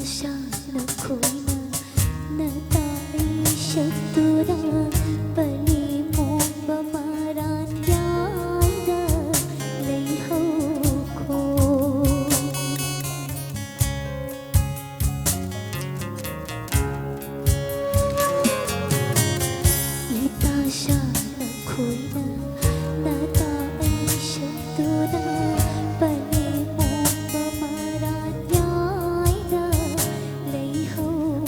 ꯅꯤꯇꯥꯁꯥ ꯅꯈꯣꯏꯅ ꯅꯇꯥ ꯑꯩ ꯁꯛꯇꯨꯗ ꯄꯂꯤ ꯃꯣꯝꯕ ꯃꯔꯥꯟ ꯌꯥꯏꯗ ꯂꯩꯍꯧꯈꯣ꯫ ꯅꯤꯇꯥꯁꯥ ꯅꯈꯣꯏꯅ ꯅꯇꯥ ꯑꯩ ꯁꯛꯇꯨꯗ ꯄꯂꯤ ꯃꯣꯝꯕ ꯃꯔꯥꯟ ꯌꯥꯏꯗ ꯂꯩꯍꯧ꯫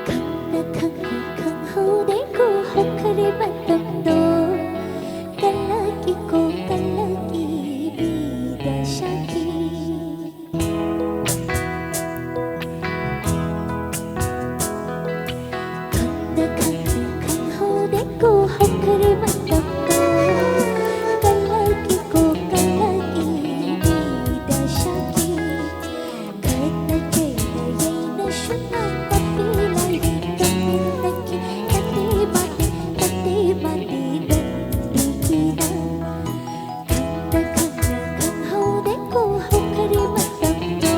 ꯈꯪꯅ ꯈꯪꯅ ꯈꯪꯍꯧꯗꯦꯀꯣ ꯍꯧꯈ꯭ꯔꯦ ꯃꯇꯝꯗꯣ꯫ ꯀꯜꯂꯛꯏꯀꯣ ꯀꯜꯂꯛꯏꯕꯤꯗ ꯁꯥꯈꯤ꯫ ꯈꯪꯅ ꯈꯪꯅ ꯈꯪꯍꯧꯗꯦꯀꯣ ꯍꯧꯈ꯭ꯔꯦ ꯃꯇꯝꯗꯣ꯫ ꯀꯜꯂꯛꯏꯀꯣ ꯀꯜꯂꯛꯏꯕꯤꯗ ꯁꯥꯈꯤ꯫ ꯈꯠꯅ ꯆꯩꯅ ꯌꯩꯅ ꯁꯨꯝꯅ ꯇꯞꯄꯤ ꯂꯥꯏꯔꯤ ꯇꯝꯃꯤꯟꯅꯈꯤ꯫ ꯅꯠꯇꯦ ꯃꯥꯅꯤ ꯅꯠꯇꯦ ꯃꯥꯅꯤ ꯅꯪꯒꯤꯅ꯫ ꯈꯪꯅ ꯈꯪꯅ ꯈꯪꯍꯧꯗꯦꯀꯣ ꯍꯧꯈ꯭ꯔꯦ ꯃꯇꯝꯗꯣ꯫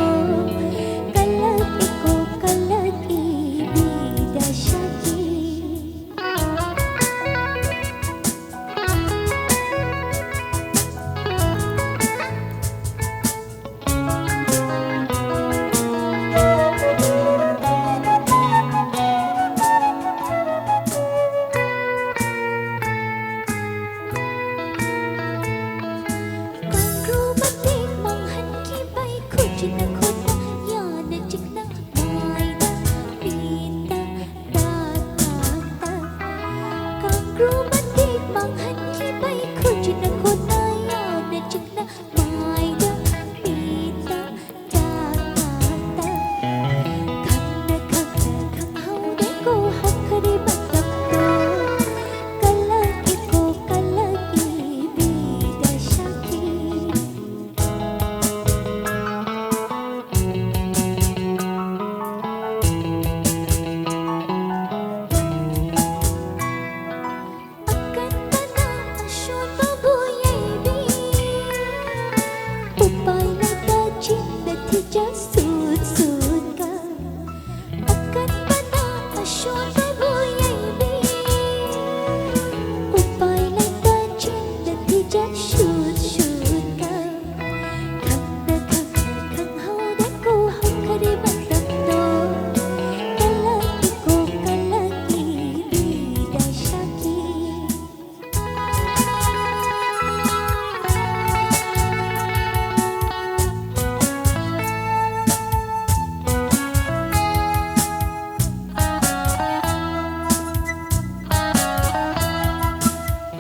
ꯀꯜꯂꯛꯏꯀꯣ ꯀꯜꯂꯛꯏꯕꯤꯗ ꯁꯥꯈꯤ꯫ ꯀꯥꯡꯒ꯭ꯔꯨ ꯃꯇꯦꯛ ꯃꯥꯡꯍꯟꯈꯤꯕꯩ ꯈꯨꯖꯤꯟꯅ ꯈꯨꯠꯅ ꯌꯥꯅ ꯆꯤꯛꯅ ꯃꯥꯏꯗ ꯃꯤꯠꯇ ꯇꯥ ꯇꯥ ꯇꯥ꯫ ꯀꯥꯡꯒ꯭ꯔꯨ ꯃꯇꯦꯛ ꯃꯥꯡꯍꯟꯈꯤꯕꯩ ꯈꯨꯖꯤꯟꯅ ꯈꯨꯠꯅ ꯌꯥꯅ ꯆꯤꯛꯅ ꯃꯥꯏꯗ ꯃꯤꯠꯇ ꯇꯥ ꯇꯥ ꯇꯥ꯫ ꯈꯪꯅ ꯈꯪꯅ ꯈꯪꯍꯧꯗꯦꯀꯣ ꯍꯧꯈ꯭ꯔꯦ ꯃꯇꯝꯗꯣ꯫ ꯀꯜꯂꯛꯏꯀꯣ ꯀꯜꯂꯛꯏꯕꯤꯗ ꯁꯥꯈꯤ꯫ ꯑꯀꯟꯕꯅ ꯑꯁꯣꯟꯕꯕꯨ ꯌꯩꯕꯤ꯫ ꯎꯄꯥꯏ ꯂꯩꯇ ꯆꯤꯟꯗ ꯐꯤꯖꯥ ꯁꯨꯠ ꯁꯨꯠꯀ ꯑꯀꯟꯕꯅ ꯑꯁꯣꯟꯕꯕꯨ ꯌꯩꯕꯤ꯫ ꯎꯄꯥꯏ ꯂꯩꯇ ꯆꯤꯟꯗ ꯐꯤꯖꯥ ꯁꯨꯠ ꯁꯨꯠꯀ ꯈꯪꯅ ꯈꯪꯅ ꯈꯪꯍꯧꯗꯦ ꯀꯣ ꯍꯧꯈ꯭ꯔꯦ ꯃꯇꯝꯗꯣ꯫ ꯀꯂꯛꯏꯀꯣ ꯀꯂꯛꯏ ꯃꯤꯗ ꯁꯥꯈꯤ꯫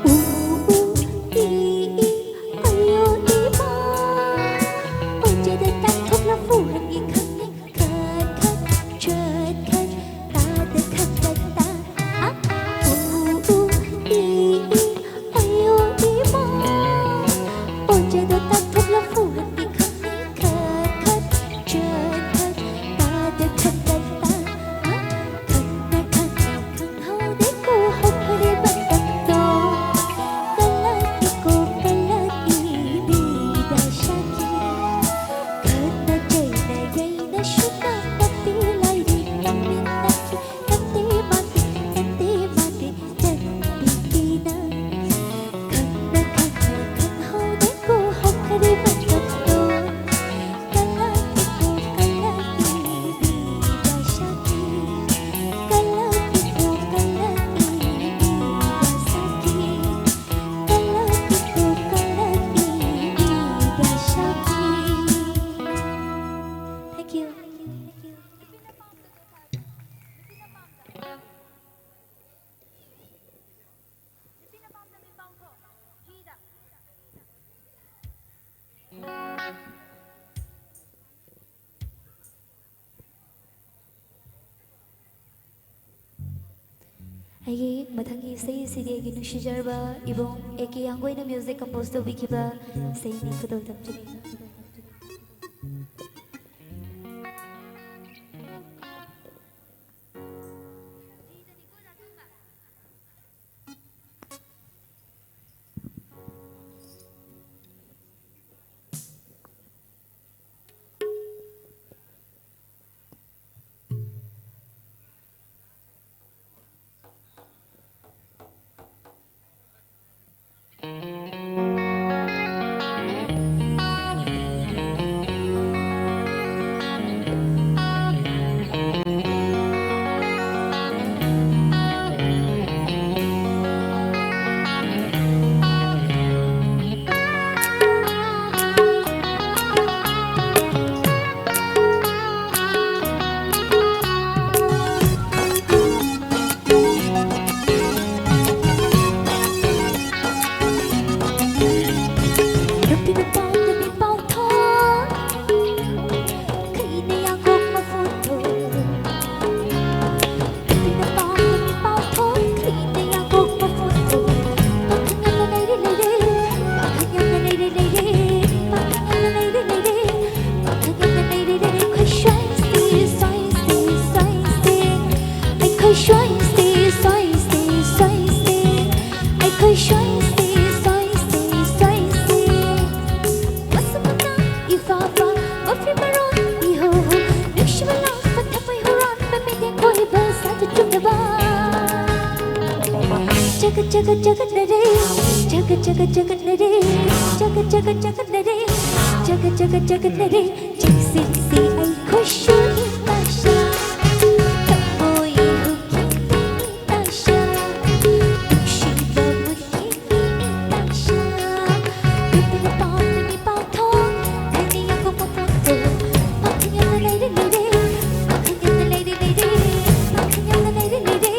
ꯎ, ꯎ, ꯏ, ꯏ, ꯑꯌꯣ, ꯏꯃꯥ꯫ ꯑꯣꯖꯥꯗ ꯇꯥꯟꯊꯣꯛꯂ ꯐꯨꯍꯟꯒꯦ ꯈꯪꯉꯦ꯫ ꯈꯠ, ꯈꯠ, ꯆꯠ, ꯈꯠ, ꯇꯥꯗ ꯈꯠ, ꯈꯠ, ꯇꯥ꯫ ꯑ, ꯎ, ꯎ, ꯏ, ꯏ, ꯑꯌꯣ, ꯏꯃꯥ꯫ ꯑꯣꯖꯥꯗ ꯇꯥꯟꯊꯣꯛꯂ ꯐꯨꯍꯟꯒꯦ ꯈꯪꯉꯦ꯫ ꯈꯠ, ꯈꯠ, ꯆꯠ, ꯈꯠ, ꯇꯥꯗ ꯈꯠ, ꯈꯠ, ꯇꯥ꯫ ꯑ, ꯈꯪꯅ ꯈꯪꯅ ꯈꯪꯍꯧꯗꯦꯀꯣ ꯍꯧꯈ꯭ꯔꯦ ꯃꯇꯝꯗꯣ꯫ ꯀꯂꯛꯏꯀꯣ ꯀꯂꯛꯏ ꯃꯤꯗ ꯁꯥꯈꯤ꯫ ꯈꯠꯅ ꯆꯩꯅ ꯌꯩꯅ ꯁꯨꯅ ꯇꯝꯕꯤ ꯂꯥꯏꯔꯤꯛ ꯇꯝꯃꯤꯟꯅꯈꯤ꯫ ꯅꯠꯇꯦ ꯃꯥꯟꯗꯦ, ꯅꯠꯇꯦ ꯃꯥꯟꯗꯦ, ꯆꯟꯕꯤꯒꯤꯅ꯫ ꯈꯪꯅ ꯈꯪꯅ ꯈꯪꯍꯧꯗꯦꯀꯣ ꯍꯧꯈ꯭ꯔꯦ ꯃꯇꯝꯗꯣ꯫ ꯀꯂꯛꯏꯀꯣ ꯀꯂꯛꯏ ꯃꯤꯗ ꯁꯥꯈꯤ꯫ ꯀꯂꯛꯏꯀꯣ ꯀꯂꯛꯏ ꯃꯤꯗ ꯁꯥꯈꯤ꯫ ꯀꯂꯛꯏꯀꯣ ꯀꯂꯛꯏ ꯃꯤꯗ ꯁꯥꯈꯤ꯫ Thank you. ꯑꯩꯒꯤ ꯃꯊꯪꯒꯤ ꯏꯁꯩ ꯑꯁꯤꯗꯤ ꯑꯩꯒꯤ ꯅꯨꯡꯁꯤꯖꯔꯕ ꯏꯕꯨꯡ ꯑꯦ ꯀꯦ ꯌꯥꯡꯒꯣꯏꯅ music compose ꯇꯧꯕꯤꯈꯤꯕ ꯏꯁꯩꯅꯤ꯫ ꯈꯨꯗꯣꯜ ꯇꯝꯖꯔꯤ꯫ ꯆꯒꯠ ꯆꯒꯠ ꯆꯒꯠꯅꯔꯦ, ꯆꯒꯠ ꯆꯒꯠ ꯆꯒꯠꯅꯔꯦ, ꯆꯒꯠ ꯆꯒꯠ ꯆꯒꯠꯅꯔꯦ, ꯆꯒꯠ ꯆꯒꯠ ꯆꯒꯠꯅꯔꯦ꯫ ꯆꯦꯛꯁꯤꯟꯁꯤ ꯑꯩꯈꯣꯏꯁꯨ ꯏꯅꯥꯛꯁꯥ, ꯊꯃꯣꯏ ꯍꯨꯈꯤꯅꯤ ꯏꯅꯥꯛꯁꯥ, ꯅꯨꯡꯁꯤꯕ ꯃꯨꯠꯈꯤꯅꯤ ꯏꯅꯥꯛꯁꯥ꯫ ꯇꯨꯝꯕ ꯄꯥꯎꯗꯅꯤ ꯄꯥꯎꯊꯣꯛ, ꯊꯥꯏꯅ ꯌꯥꯝꯕ ꯃꯄꯣꯛꯇꯣ, ꯄꯥꯎꯊꯣꯛ ꯌꯥꯝꯅ ꯂꯩꯔꯦ ꯂꯩꯔꯦ, ꯄꯥꯎꯊꯣꯛ ꯌꯥꯝꯅ ꯂꯩꯔꯦ ꯂꯩꯔꯦ, ꯄꯥꯎꯊꯣꯛ ꯌꯥꯝꯅ ꯂꯩꯔꯦ ꯂꯩꯔꯦ꯫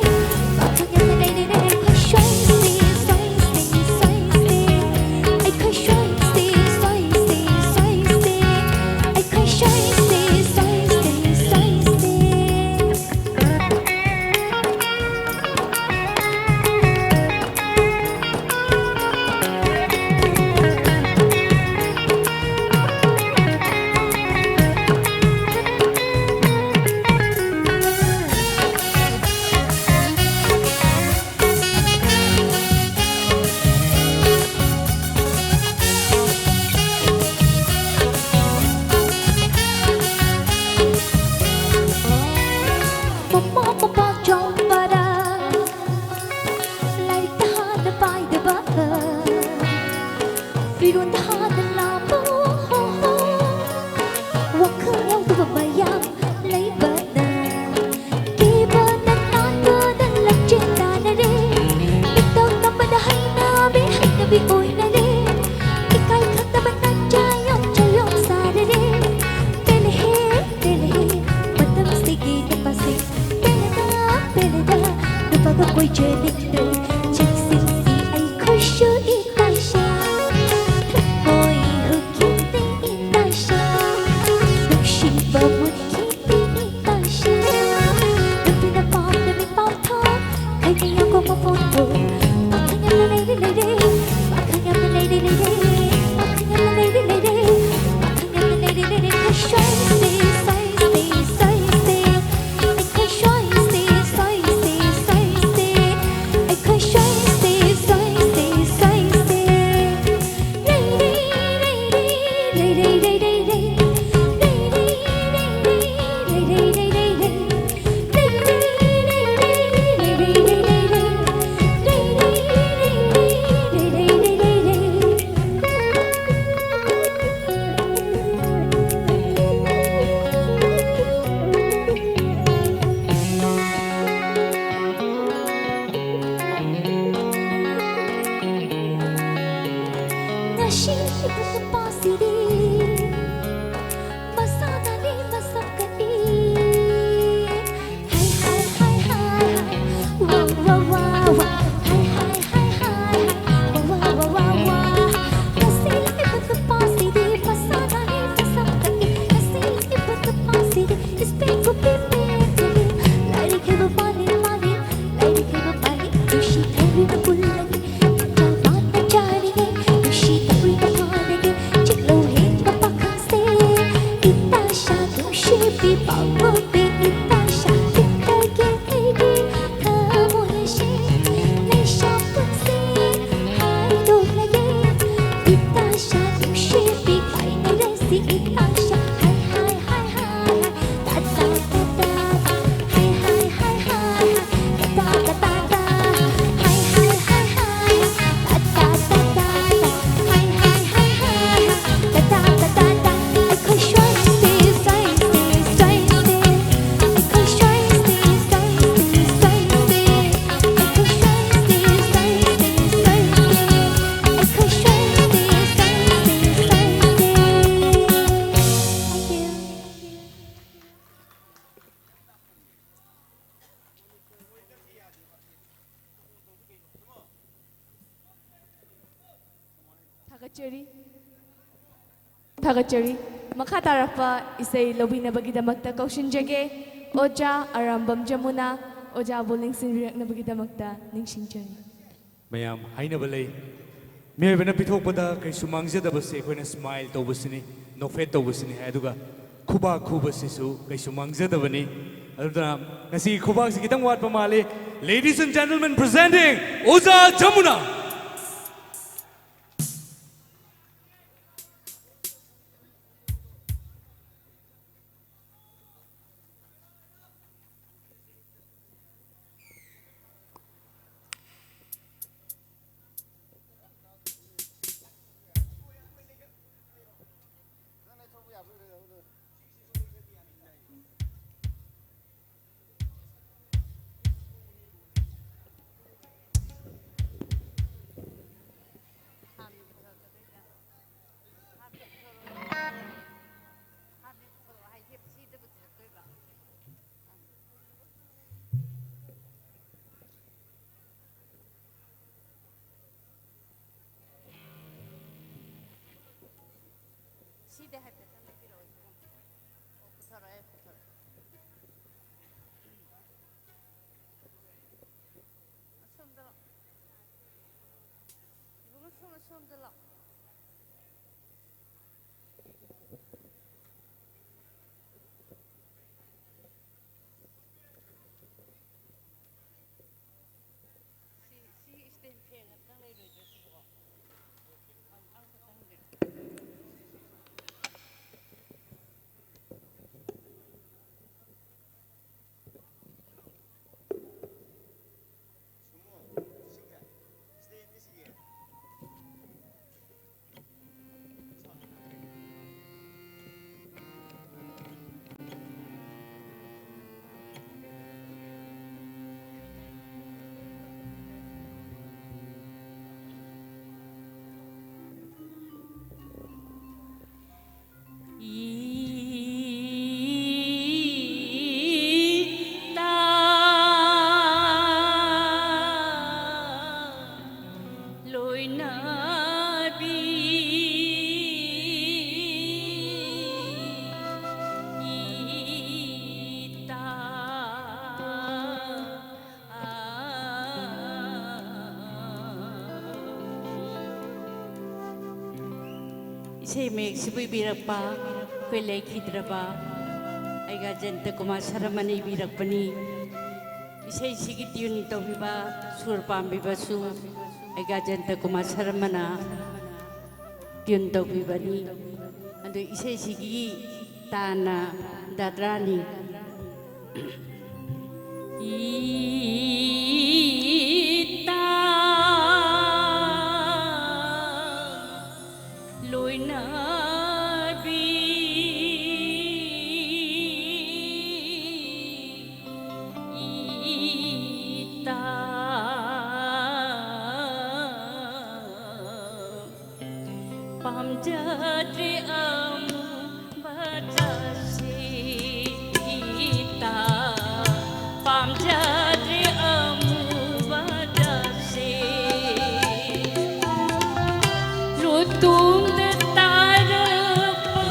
ꯊꯥꯒꯠꯆꯔꯤ꯫ ꯊꯥꯒꯠꯆꯔꯤ꯫ ꯃꯈꯥ ꯇꯥꯔꯛꯄ ꯏꯁꯩ ꯂꯧꯕꯤꯅꯕꯒꯤꯗꯃꯛꯇ ꯀꯧꯁꯤꯟꯖꯒꯦ꯫ ꯑꯣꯖꯥ ꯑꯔꯥꯝꯕꯝ ꯖꯃꯨꯅꯥ, ꯑꯣꯖꯥꯕꯨ ꯂꯦꯡꯁꯤꯟꯕꯤꯔꯛꯅꯕꯒꯤꯗꯃꯛꯇ ꯅꯤꯡꯁꯤꯡꯖꯔꯤ꯫ ꯃꯌꯥꯝ ꯍꯥꯏꯅꯕ ꯂꯩ, ꯃꯤꯑꯣꯏꯕꯅ ꯄꯤꯊꯣꯛꯄꯗ ꯀꯩꯁꯨ ꯃꯥꯡꯖꯗꯕꯁꯦ ꯑꯩꯈꯣꯏꯅ smile ꯇꯧꯕꯁꯤꯅꯤ, ꯅꯣꯛꯐꯦꯠ ꯇꯧꯕꯁꯤꯅꯤ ꯍꯥꯏ, ꯑꯗꯨꯒ ꯈꯨꯕꯥꯛ ꯈꯨꯕꯁꯤꯁꯨ ꯀꯩꯁꯨ ꯃꯥꯡꯖꯗꯕꯅꯤ꯫ ꯑꯗꯨꯅ ꯉꯁꯤꯒꯤ ꯈꯨꯕꯥꯛꯁꯤ ꯈꯤꯇꯪ ꯋꯥꯠꯄ ꯃꯥꯜꯂꯤ꯫ Ladies and gentlemen, presenting ꯑꯣꯖꯥ ꯖꯃꯨꯅꯥ꯫ ꯁꯤꯗ ꯍꯥꯏꯐꯦꯠꯇꯪ ꯂꯩꯕꯤꯔꯛꯑꯣ, ꯏꯕꯨꯡꯉꯣ꯫ ꯑꯣ, ꯄꯨꯊꯣꯔꯛꯑꯦ, ꯄꯨꯊꯣꯔꯛꯑꯦ꯫ ꯑꯁꯣꯝꯗ ꯂꯥꯛꯑꯣ꯫ ꯏꯕꯨꯡꯉꯣ, ꯁꯣꯝ, ꯑꯁꯣꯝꯗ ꯂꯥꯛꯑꯣ꯫ ꯁꯤ, ꯁꯤ stand fan ꯑꯝꯇꯪ ꯂꯩꯔꯣꯏꯗ꯭ꯔꯣ ꯁꯤꯕꯣ? ꯑꯝꯇꯪ ꯈꯛꯇꯪꯗꯤ꯫ ꯏꯁꯩ ꯃꯌꯦꯛꯁꯤꯕꯨ ꯏꯕꯤꯔꯛꯄ ꯑꯩꯈꯣꯏ ꯂꯩꯈꯤꯗ꯭ꯔꯕ ꯑꯩꯒꯥ ꯖꯌꯟꯇ ꯀꯨꯃꯥꯔ ꯁꯔꯃꯅ ꯏꯕꯤꯔꯛꯄꯅꯤ꯫ ꯏꯁꯩꯁꯤꯒꯤ ꯇ꯭ꯌꯨꯟ ꯇꯧꯕꯤꯕ, ꯁꯨꯔ ꯄꯥꯟꯕꯤꯕꯁꯨ ꯑꯩꯒꯥ ꯖꯌꯟꯇ ꯀꯨꯃꯥꯔ ꯁꯔꯃꯅ ꯇ꯭ꯌꯨꯟ ꯇꯧꯕꯤꯕꯅꯤ꯫ ꯑꯗꯨ ꯏꯁꯩꯁꯤꯒꯤ ꯇꯥꯟꯅ ꯗꯥꯗ꯭ꯔꯥꯅꯤ꯫ ꯏꯇꯥ ꯂꯣꯏꯅꯕꯤ, ꯏꯇꯥ ꯄꯥꯝꯖꯗ꯭ꯔꯦ ꯑꯃꯨꯕ ꯗ꯭ꯔꯦꯁꯁꯤ, ꯏꯇꯥ ꯄꯥꯝꯖꯗ꯭ꯔꯦ ꯑꯃꯨꯕ ꯗ꯭ꯔꯦꯁꯁꯤ꯫ ꯂꯨꯇꯣꯡꯗ ꯇꯥꯔꯛꯄ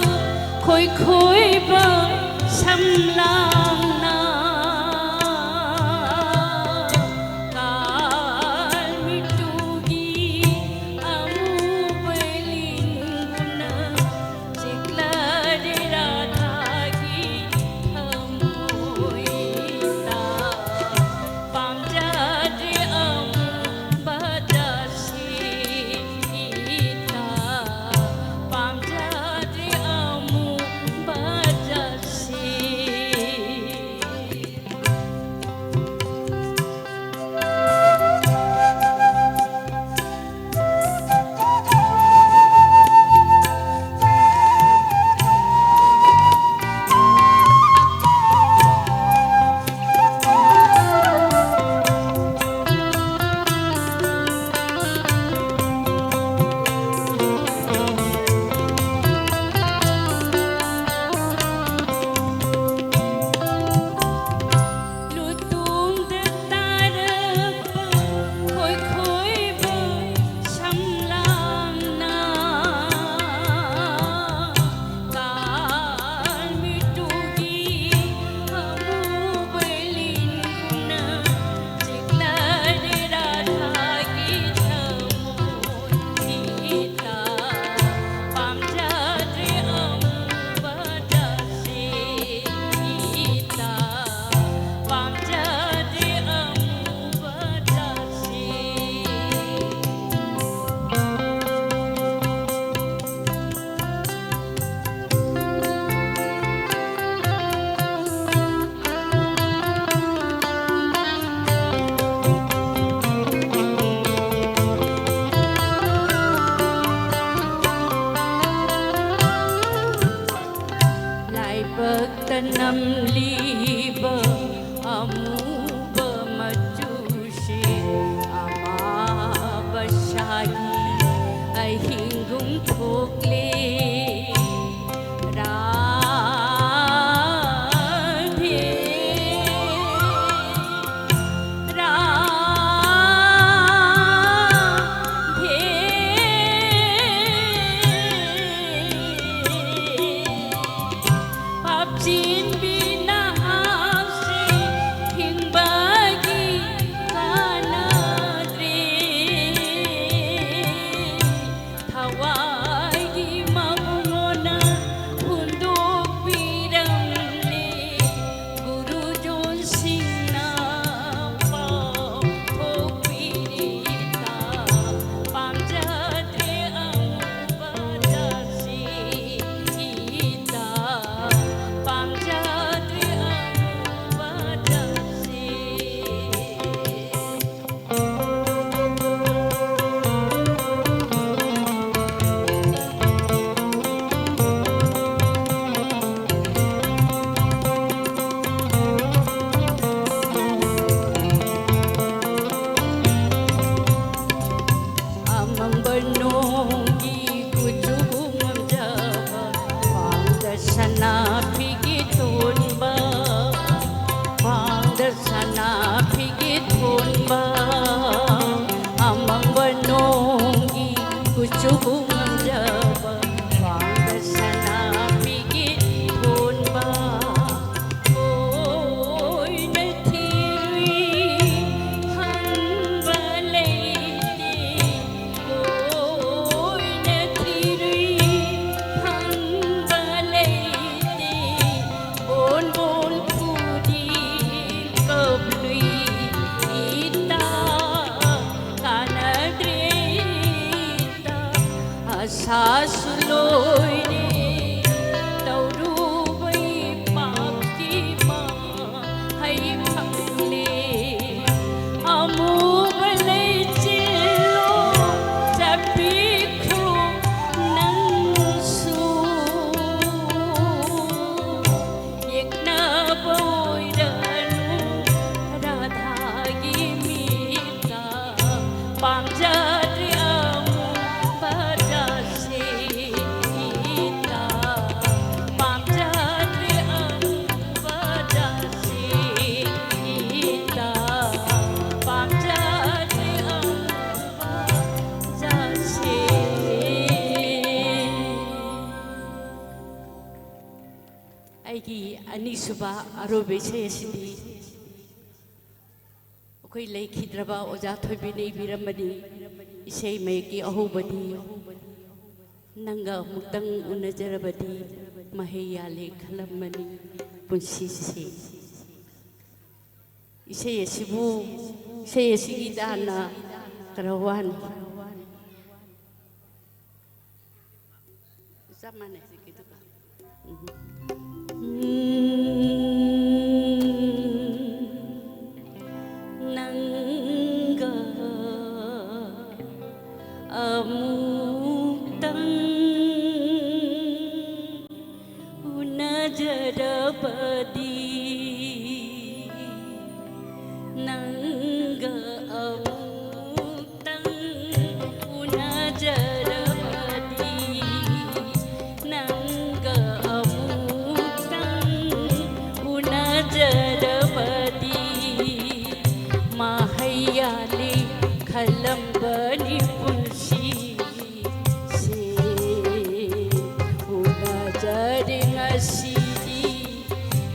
ꯈꯣꯏꯈꯣꯏꯕ ꯁꯝꯂꯥꯡꯅ ꯀꯥꯔꯃꯤꯇꯨꯒꯤ ꯑꯃꯨꯕ ꯂꯤꯡꯒꯨꯝꯅ ꯆꯤꯛꯂꯔꯦ ꯔꯥꯙꯥꯒꯤ ꯊꯃꯣꯏꯗ꯫ ꯄꯥꯝꯖꯗ꯭ꯔꯦ ꯑꯃꯨꯕ ꯗ꯭ꯔꯦꯁꯁꯤ, ꯏꯇꯥ ꯄꯥꯝꯖꯗ꯭ꯔꯦ ꯑꯃꯨꯕ ꯗ꯭ꯔꯦꯁꯁꯤ꯫ ꯅꯝꯂꯤꯕ ꯑꯃꯨꯕ ꯃꯆꯨꯁꯤ ꯑꯃꯥꯕ ꯁꯥꯒꯤ ꯑꯍꯤꯡꯒꯨꯝ ꯊꯣꯛꯂꯦ꯫ ꯔꯥꯙꯦ, ꯔꯥꯙꯦ꯫ ꯄꯥꯞꯆꯦꯟꯕꯤꯅ ꯑꯩꯒꯤ ꯑꯅꯤꯁꯨꯕ ꯑꯔꯣꯏꯕ ꯏꯁꯩ ꯑꯁꯤꯗꯤ ꯑꯩꯈꯣꯏ ꯂꯩꯈꯤꯗ꯭ꯔꯕ ꯑꯣꯖꯥ ꯊꯣꯏꯕꯤꯅ ꯏꯕꯤꯔꯝꯕꯅꯤ꯫ ꯏꯁꯩ ꯃꯌꯦꯛꯀꯤ ꯑꯍꯧꯕꯗꯤ "ꯅꯪꯒ ꯑꯃꯨꯛꯇꯪ ꯎꯅꯖꯔꯕꯗꯤ ꯃꯍꯩ ꯌꯥꯜꯂꯦ ꯈꯜꯂꯝꯕꯅꯤ ꯄꯨꯟꯁꯤꯁꯦ"꯫ ꯏꯁꯩ ꯑꯁꯤꯕꯨ, ꯏꯁꯩ ꯑꯁꯤꯒꯤ ꯗꯥꯟꯅ ꯀꯔꯋꯥꯟ꯫ ꯆꯞ ꯃꯥꯟꯅꯩ ꯍꯧꯖꯤꯛꯀꯤꯗꯨꯒ꯫ ꯎꯝ, ꯅꯪꯒ ꯑꯃꯨꯛꯇꯪ ꯎꯅꯖꯔꯕꯗꯤ, ꯅꯪꯒ ꯑꯃꯨꯛꯇꯪ ꯎꯅꯖꯔꯕꯗꯤ, ꯅꯪꯒ ꯑꯃꯨꯛꯇꯪ ꯎꯅꯖꯔꯕꯗꯤ, ꯃꯍꯩ ꯌꯥꯜꯂꯤ ꯈꯜꯂꯝꯕꯅꯤ ꯄꯨꯟꯁꯤ꯫ ꯁꯦ ꯎꯅꯖꯔꯦ ꯉꯁꯤꯗꯤ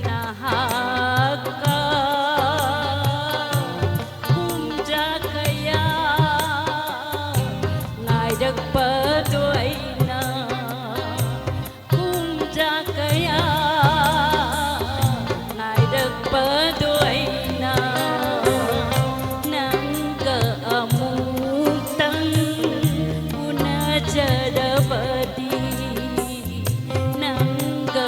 ꯅꯍꯥꯛꯀ꯫ ꯀꯨꯝꯖꯥ ꯀꯌꯥ ꯉꯥꯏꯔꯛꯄꯗꯣ ꯑꯩꯅ, ꯀꯨꯝꯖꯥ ꯀꯌꯥ ꯉꯥꯏꯔꯛꯄꯗꯣ ꯑꯩꯅ, ꯅꯪꯒ ꯑꯃꯨꯛꯇꯪ ꯎꯅꯖꯔꯕꯗꯤ, ꯅꯪꯒ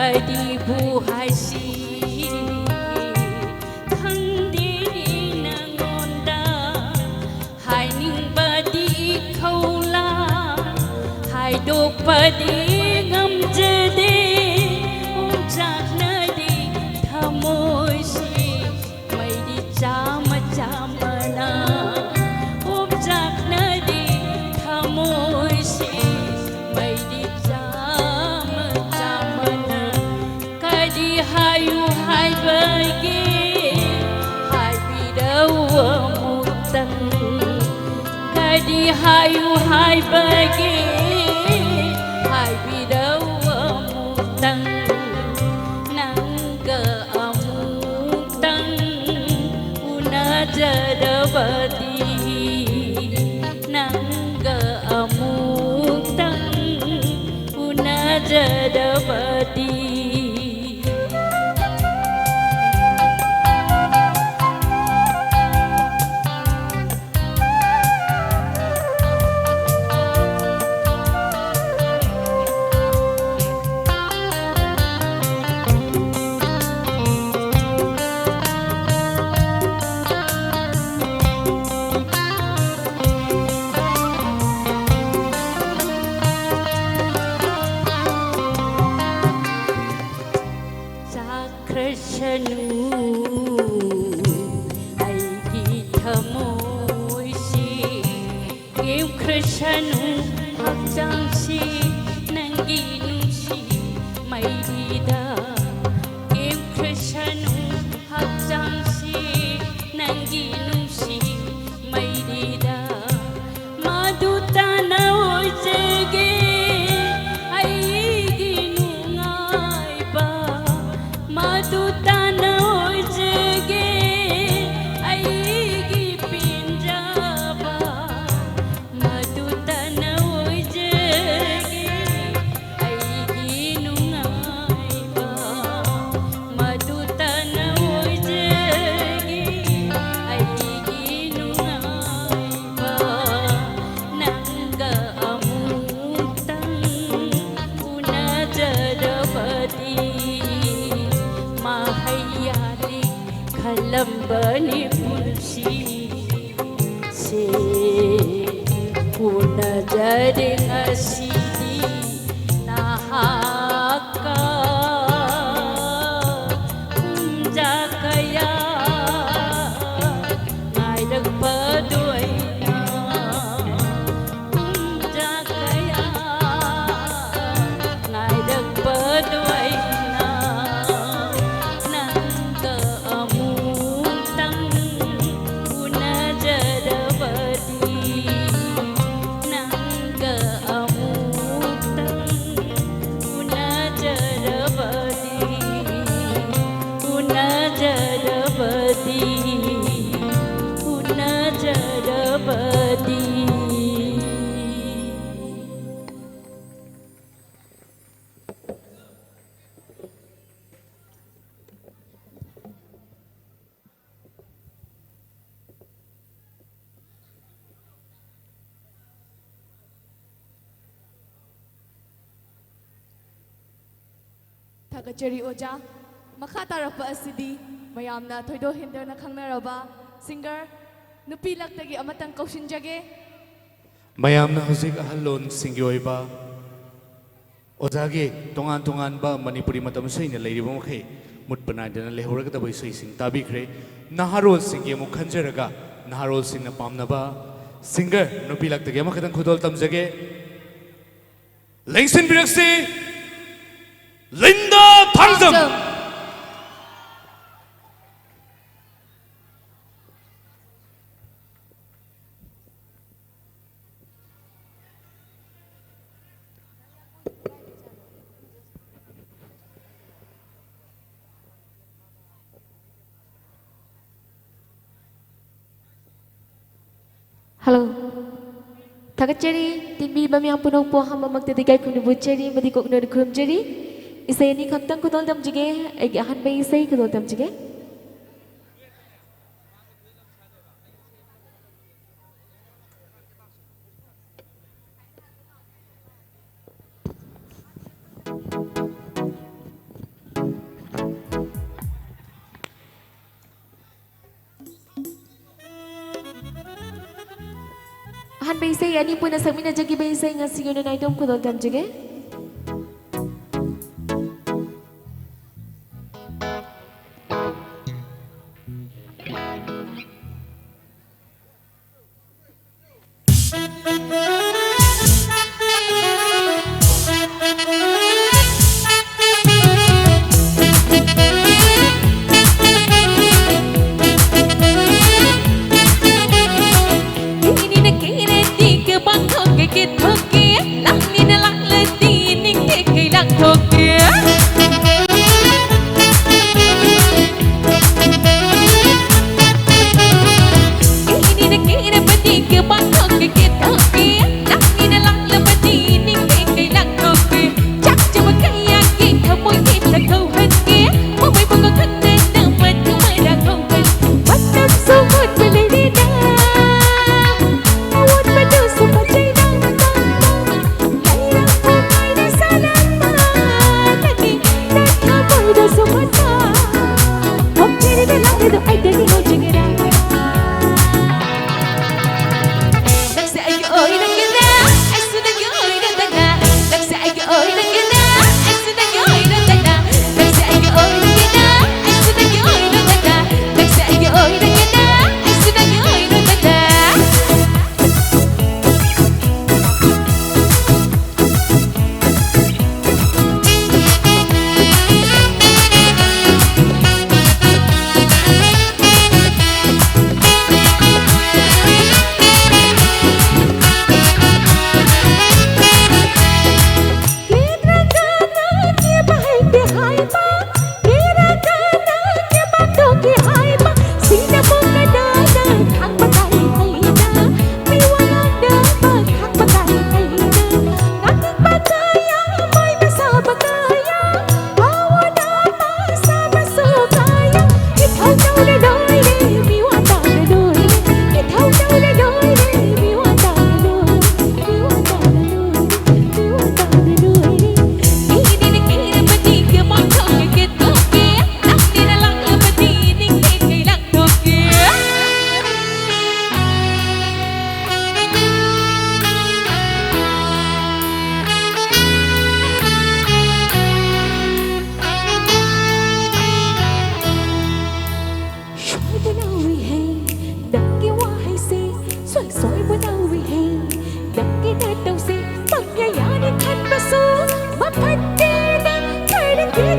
ꯑꯩꯕꯨ ꯍꯥꯏꯁꯤ ꯈꯪꯗꯦ ꯅꯪꯉꯣꯟꯗ ꯍꯥꯏꯅꯤꯡꯕꯗꯤ ꯈꯧꯂꯥ ꯍꯥꯏꯗꯣꯛꯄꯗꯤ ꯉꯝꯖꯗꯦ꯫ ꯑꯣꯝꯆꯥꯛꯅꯔꯤ ꯊꯃꯣꯏꯁꯤ ꯃꯩꯔꯤ ꯆꯥꯝꯃ ꯆꯥꯝꯃꯅ ꯑꯣꯝꯆꯥꯛꯅꯔꯤ ꯊꯃꯣꯏꯁꯤ ꯃꯩꯔꯤ ꯆꯥꯝꯃ ꯆꯥꯝꯃꯅ ꯀꯔꯤ ꯍꯥꯏꯌꯨ ꯍꯥꯏꯕꯒꯦ ꯍꯥꯏꯕꯤꯔꯧ ꯑꯃꯨꯛꯇꯪ꯫ ꯀꯔꯤ ꯍꯥꯏꯌꯨ ꯍꯥꯏꯕꯒꯦ ꯍꯥꯏꯕꯤꯔꯧ ꯑꯃꯨꯛꯇꯪ꯫ ꯅꯪꯒ ꯑꯃꯨꯛꯇꯪ ꯎꯅꯖꯔꯕꯗꯤ ꯅꯪꯒ ꯑꯃꯨꯛꯇꯪ ꯎꯅꯖꯔꯕꯗꯤ꯫ ꯆꯥꯛꯈ꯭ꯔꯁꯅꯨ ꯑꯩꯒꯤ ꯊꯃꯣꯏꯁꯤ, ꯀꯦꯝꯈ꯭ꯔꯁꯅꯨ ꯍꯛꯆꯥꯡꯁꯤ ꯅꯪꯒꯤ ꯅꯨꯡꯁꯤ ꯃꯩꯔꯤꯗ꯫ ꯀꯦꯝꯈ꯭ꯔꯁꯅꯨ ꯍꯛꯆꯥꯡꯁꯤ ꯅꯪꯒꯤ ꯅꯨꯡꯁꯤ ꯃꯩꯔꯤꯗ꯫ ꯃꯗꯨꯇꯅ ꯑꯣꯏꯖꯒꯦ ꯑꯩꯒꯤ ꯅꯨꯡꯉꯥꯏꯕ꯫ ꯃꯗꯨꯇꯅ ꯑꯣꯏꯖꯒꯦ ꯑꯩꯒꯤ ꯄꯦꯟꯖꯕ꯫ ꯃꯗꯨꯇꯅ ꯑꯣꯏꯖꯒꯦ ꯑꯩꯒꯤ ꯅꯨꯡꯉꯥꯏꯕ꯫ ꯇꯝꯕꯅꯤ ꯄꯨꯟꯁꯤꯁꯦ꯫ ꯎꯅꯖꯔꯦ ꯉꯁꯤꯗꯤ ꯅꯍꯥꯛꯀ꯫ ꯄꯨꯡꯖꯥ ꯀꯌꯥ ꯉꯥꯏꯔꯛꯄꯗꯣ ꯑꯩꯅ꯫ ꯄꯨꯡꯖꯥ ꯀꯌꯥ ꯉꯥꯏꯔꯛꯄꯗꯣ ꯑꯩꯅ꯫ ꯅꯪꯒ ꯑꯃꯨꯛꯇꯪ ꯎꯅꯖꯔꯕꯗꯤ, ꯅꯪꯒ ꯑꯃꯨꯛꯇꯪ ꯎꯅꯖꯔꯕꯗꯤ, ꯎꯅꯖꯔꯕꯗꯤ, ꯎꯅꯖꯔꯕꯗꯤ꯫ ꯊꯥꯒꯠꯆꯔꯤ ꯑꯣꯖꯥ꯫ ꯃꯈꯥ ꯇꯥꯔꯛꯄ ꯑꯁꯤꯗꯤ ꯃꯌꯥꯝꯅ ꯊꯣꯏꯗꯣꯛ ꯍꯦꯟꯗꯣꯛꯅ ꯈꯪꯅꯔꯕ singer ꯅꯨꯄꯤ ꯂꯛꯇꯒꯤ ꯑꯃꯇꯪ ꯀꯧꯁꯤꯟꯖꯒꯦ꯫ ꯃꯌꯥꯝꯅ ꯍꯧꯖꯤꯛ ꯑꯍꯜꯂꯣꯟꯁꯤꯡꯒꯤ ꯑꯣꯏꯕ ꯑꯣꯖꯥꯒꯤ ꯇꯣꯉꯥꯟ ꯇꯣꯉꯥꯟꯕ ꯃꯅꯤꯄꯨꯔꯤ ꯃꯇꯝ ꯏꯁꯩꯅ ꯂꯩꯔꯤꯕ ꯃꯈꯩ ꯃꯨꯠꯄ ꯅꯥꯏꯗꯅ ꯂꯩꯍꯧꯔꯒꯗꯕ ꯏꯁꯩꯁꯤꯡ ꯇꯥꯕꯤꯈ꯭ꯔꯦ꯫ ꯅꯍꯥꯔꯣꯜꯁꯤꯡꯒꯤ ꯑꯃꯨꯛ ꯈꯟꯖꯔꯒ ꯅꯍꯥꯔꯣꯜꯁꯤꯡꯅ ꯄꯥꯝꯅꯕ singer ꯅꯨꯄꯤ ꯂꯛꯇꯒꯤ ꯑꯃꯈꯛꯇꯪ ꯈꯨꯗꯣꯜ ꯇꯝꯖꯒꯦ꯫ ꯂꯦꯡꯁꯤꯟꯕꯤꯔꯛꯁꯤ, ꯂꯤꯟꯗꯥ ꯊꯥꯡꯖꯝ꯫ ꯊꯥꯡꯖꯝ꯫ Hello. ꯊꯥꯒꯠꯆꯔꯤ꯫ ꯇꯤꯟꯕꯤꯕ ꯃꯌꯥꯝ ꯄꯨꯝꯅꯃꯛꯄꯨ ꯑꯍꯥꯟꯕꯃꯛꯇꯗ ꯏꯀꯥꯏ ꯈꯨꯝꯅꯕ ꯎꯠꯆꯔꯤ ꯑꯃꯗꯤ ꯀꯣꯛꯅꯅ ꯈꯨꯔꯨꯝꯖꯔꯤ꯫ ꯏꯁꯩ ꯑꯅꯤ ꯈꯛꯇꯪ ꯈꯨꯗꯣꯜ ꯇꯝꯖꯒꯦ꯫ ꯑꯩꯒꯤ ꯑꯍꯥꯟꯕ ꯏꯁꯩ ꯈꯨꯗꯣꯜ ꯇꯝꯖꯒꯦ꯫ ꯏꯁꯩ ꯑꯅꯤ ꯄꯨꯟꯅ ꯁꯛꯃꯤꯟꯅꯖꯈꯤꯕ ꯏꯁꯩ ꯉꯁꯤꯒꯤ ꯑꯣꯏꯅ ꯅꯥꯏꯇꯣꯝ ꯈꯨꯗꯣꯜ ꯇꯝꯖꯒꯦ꯫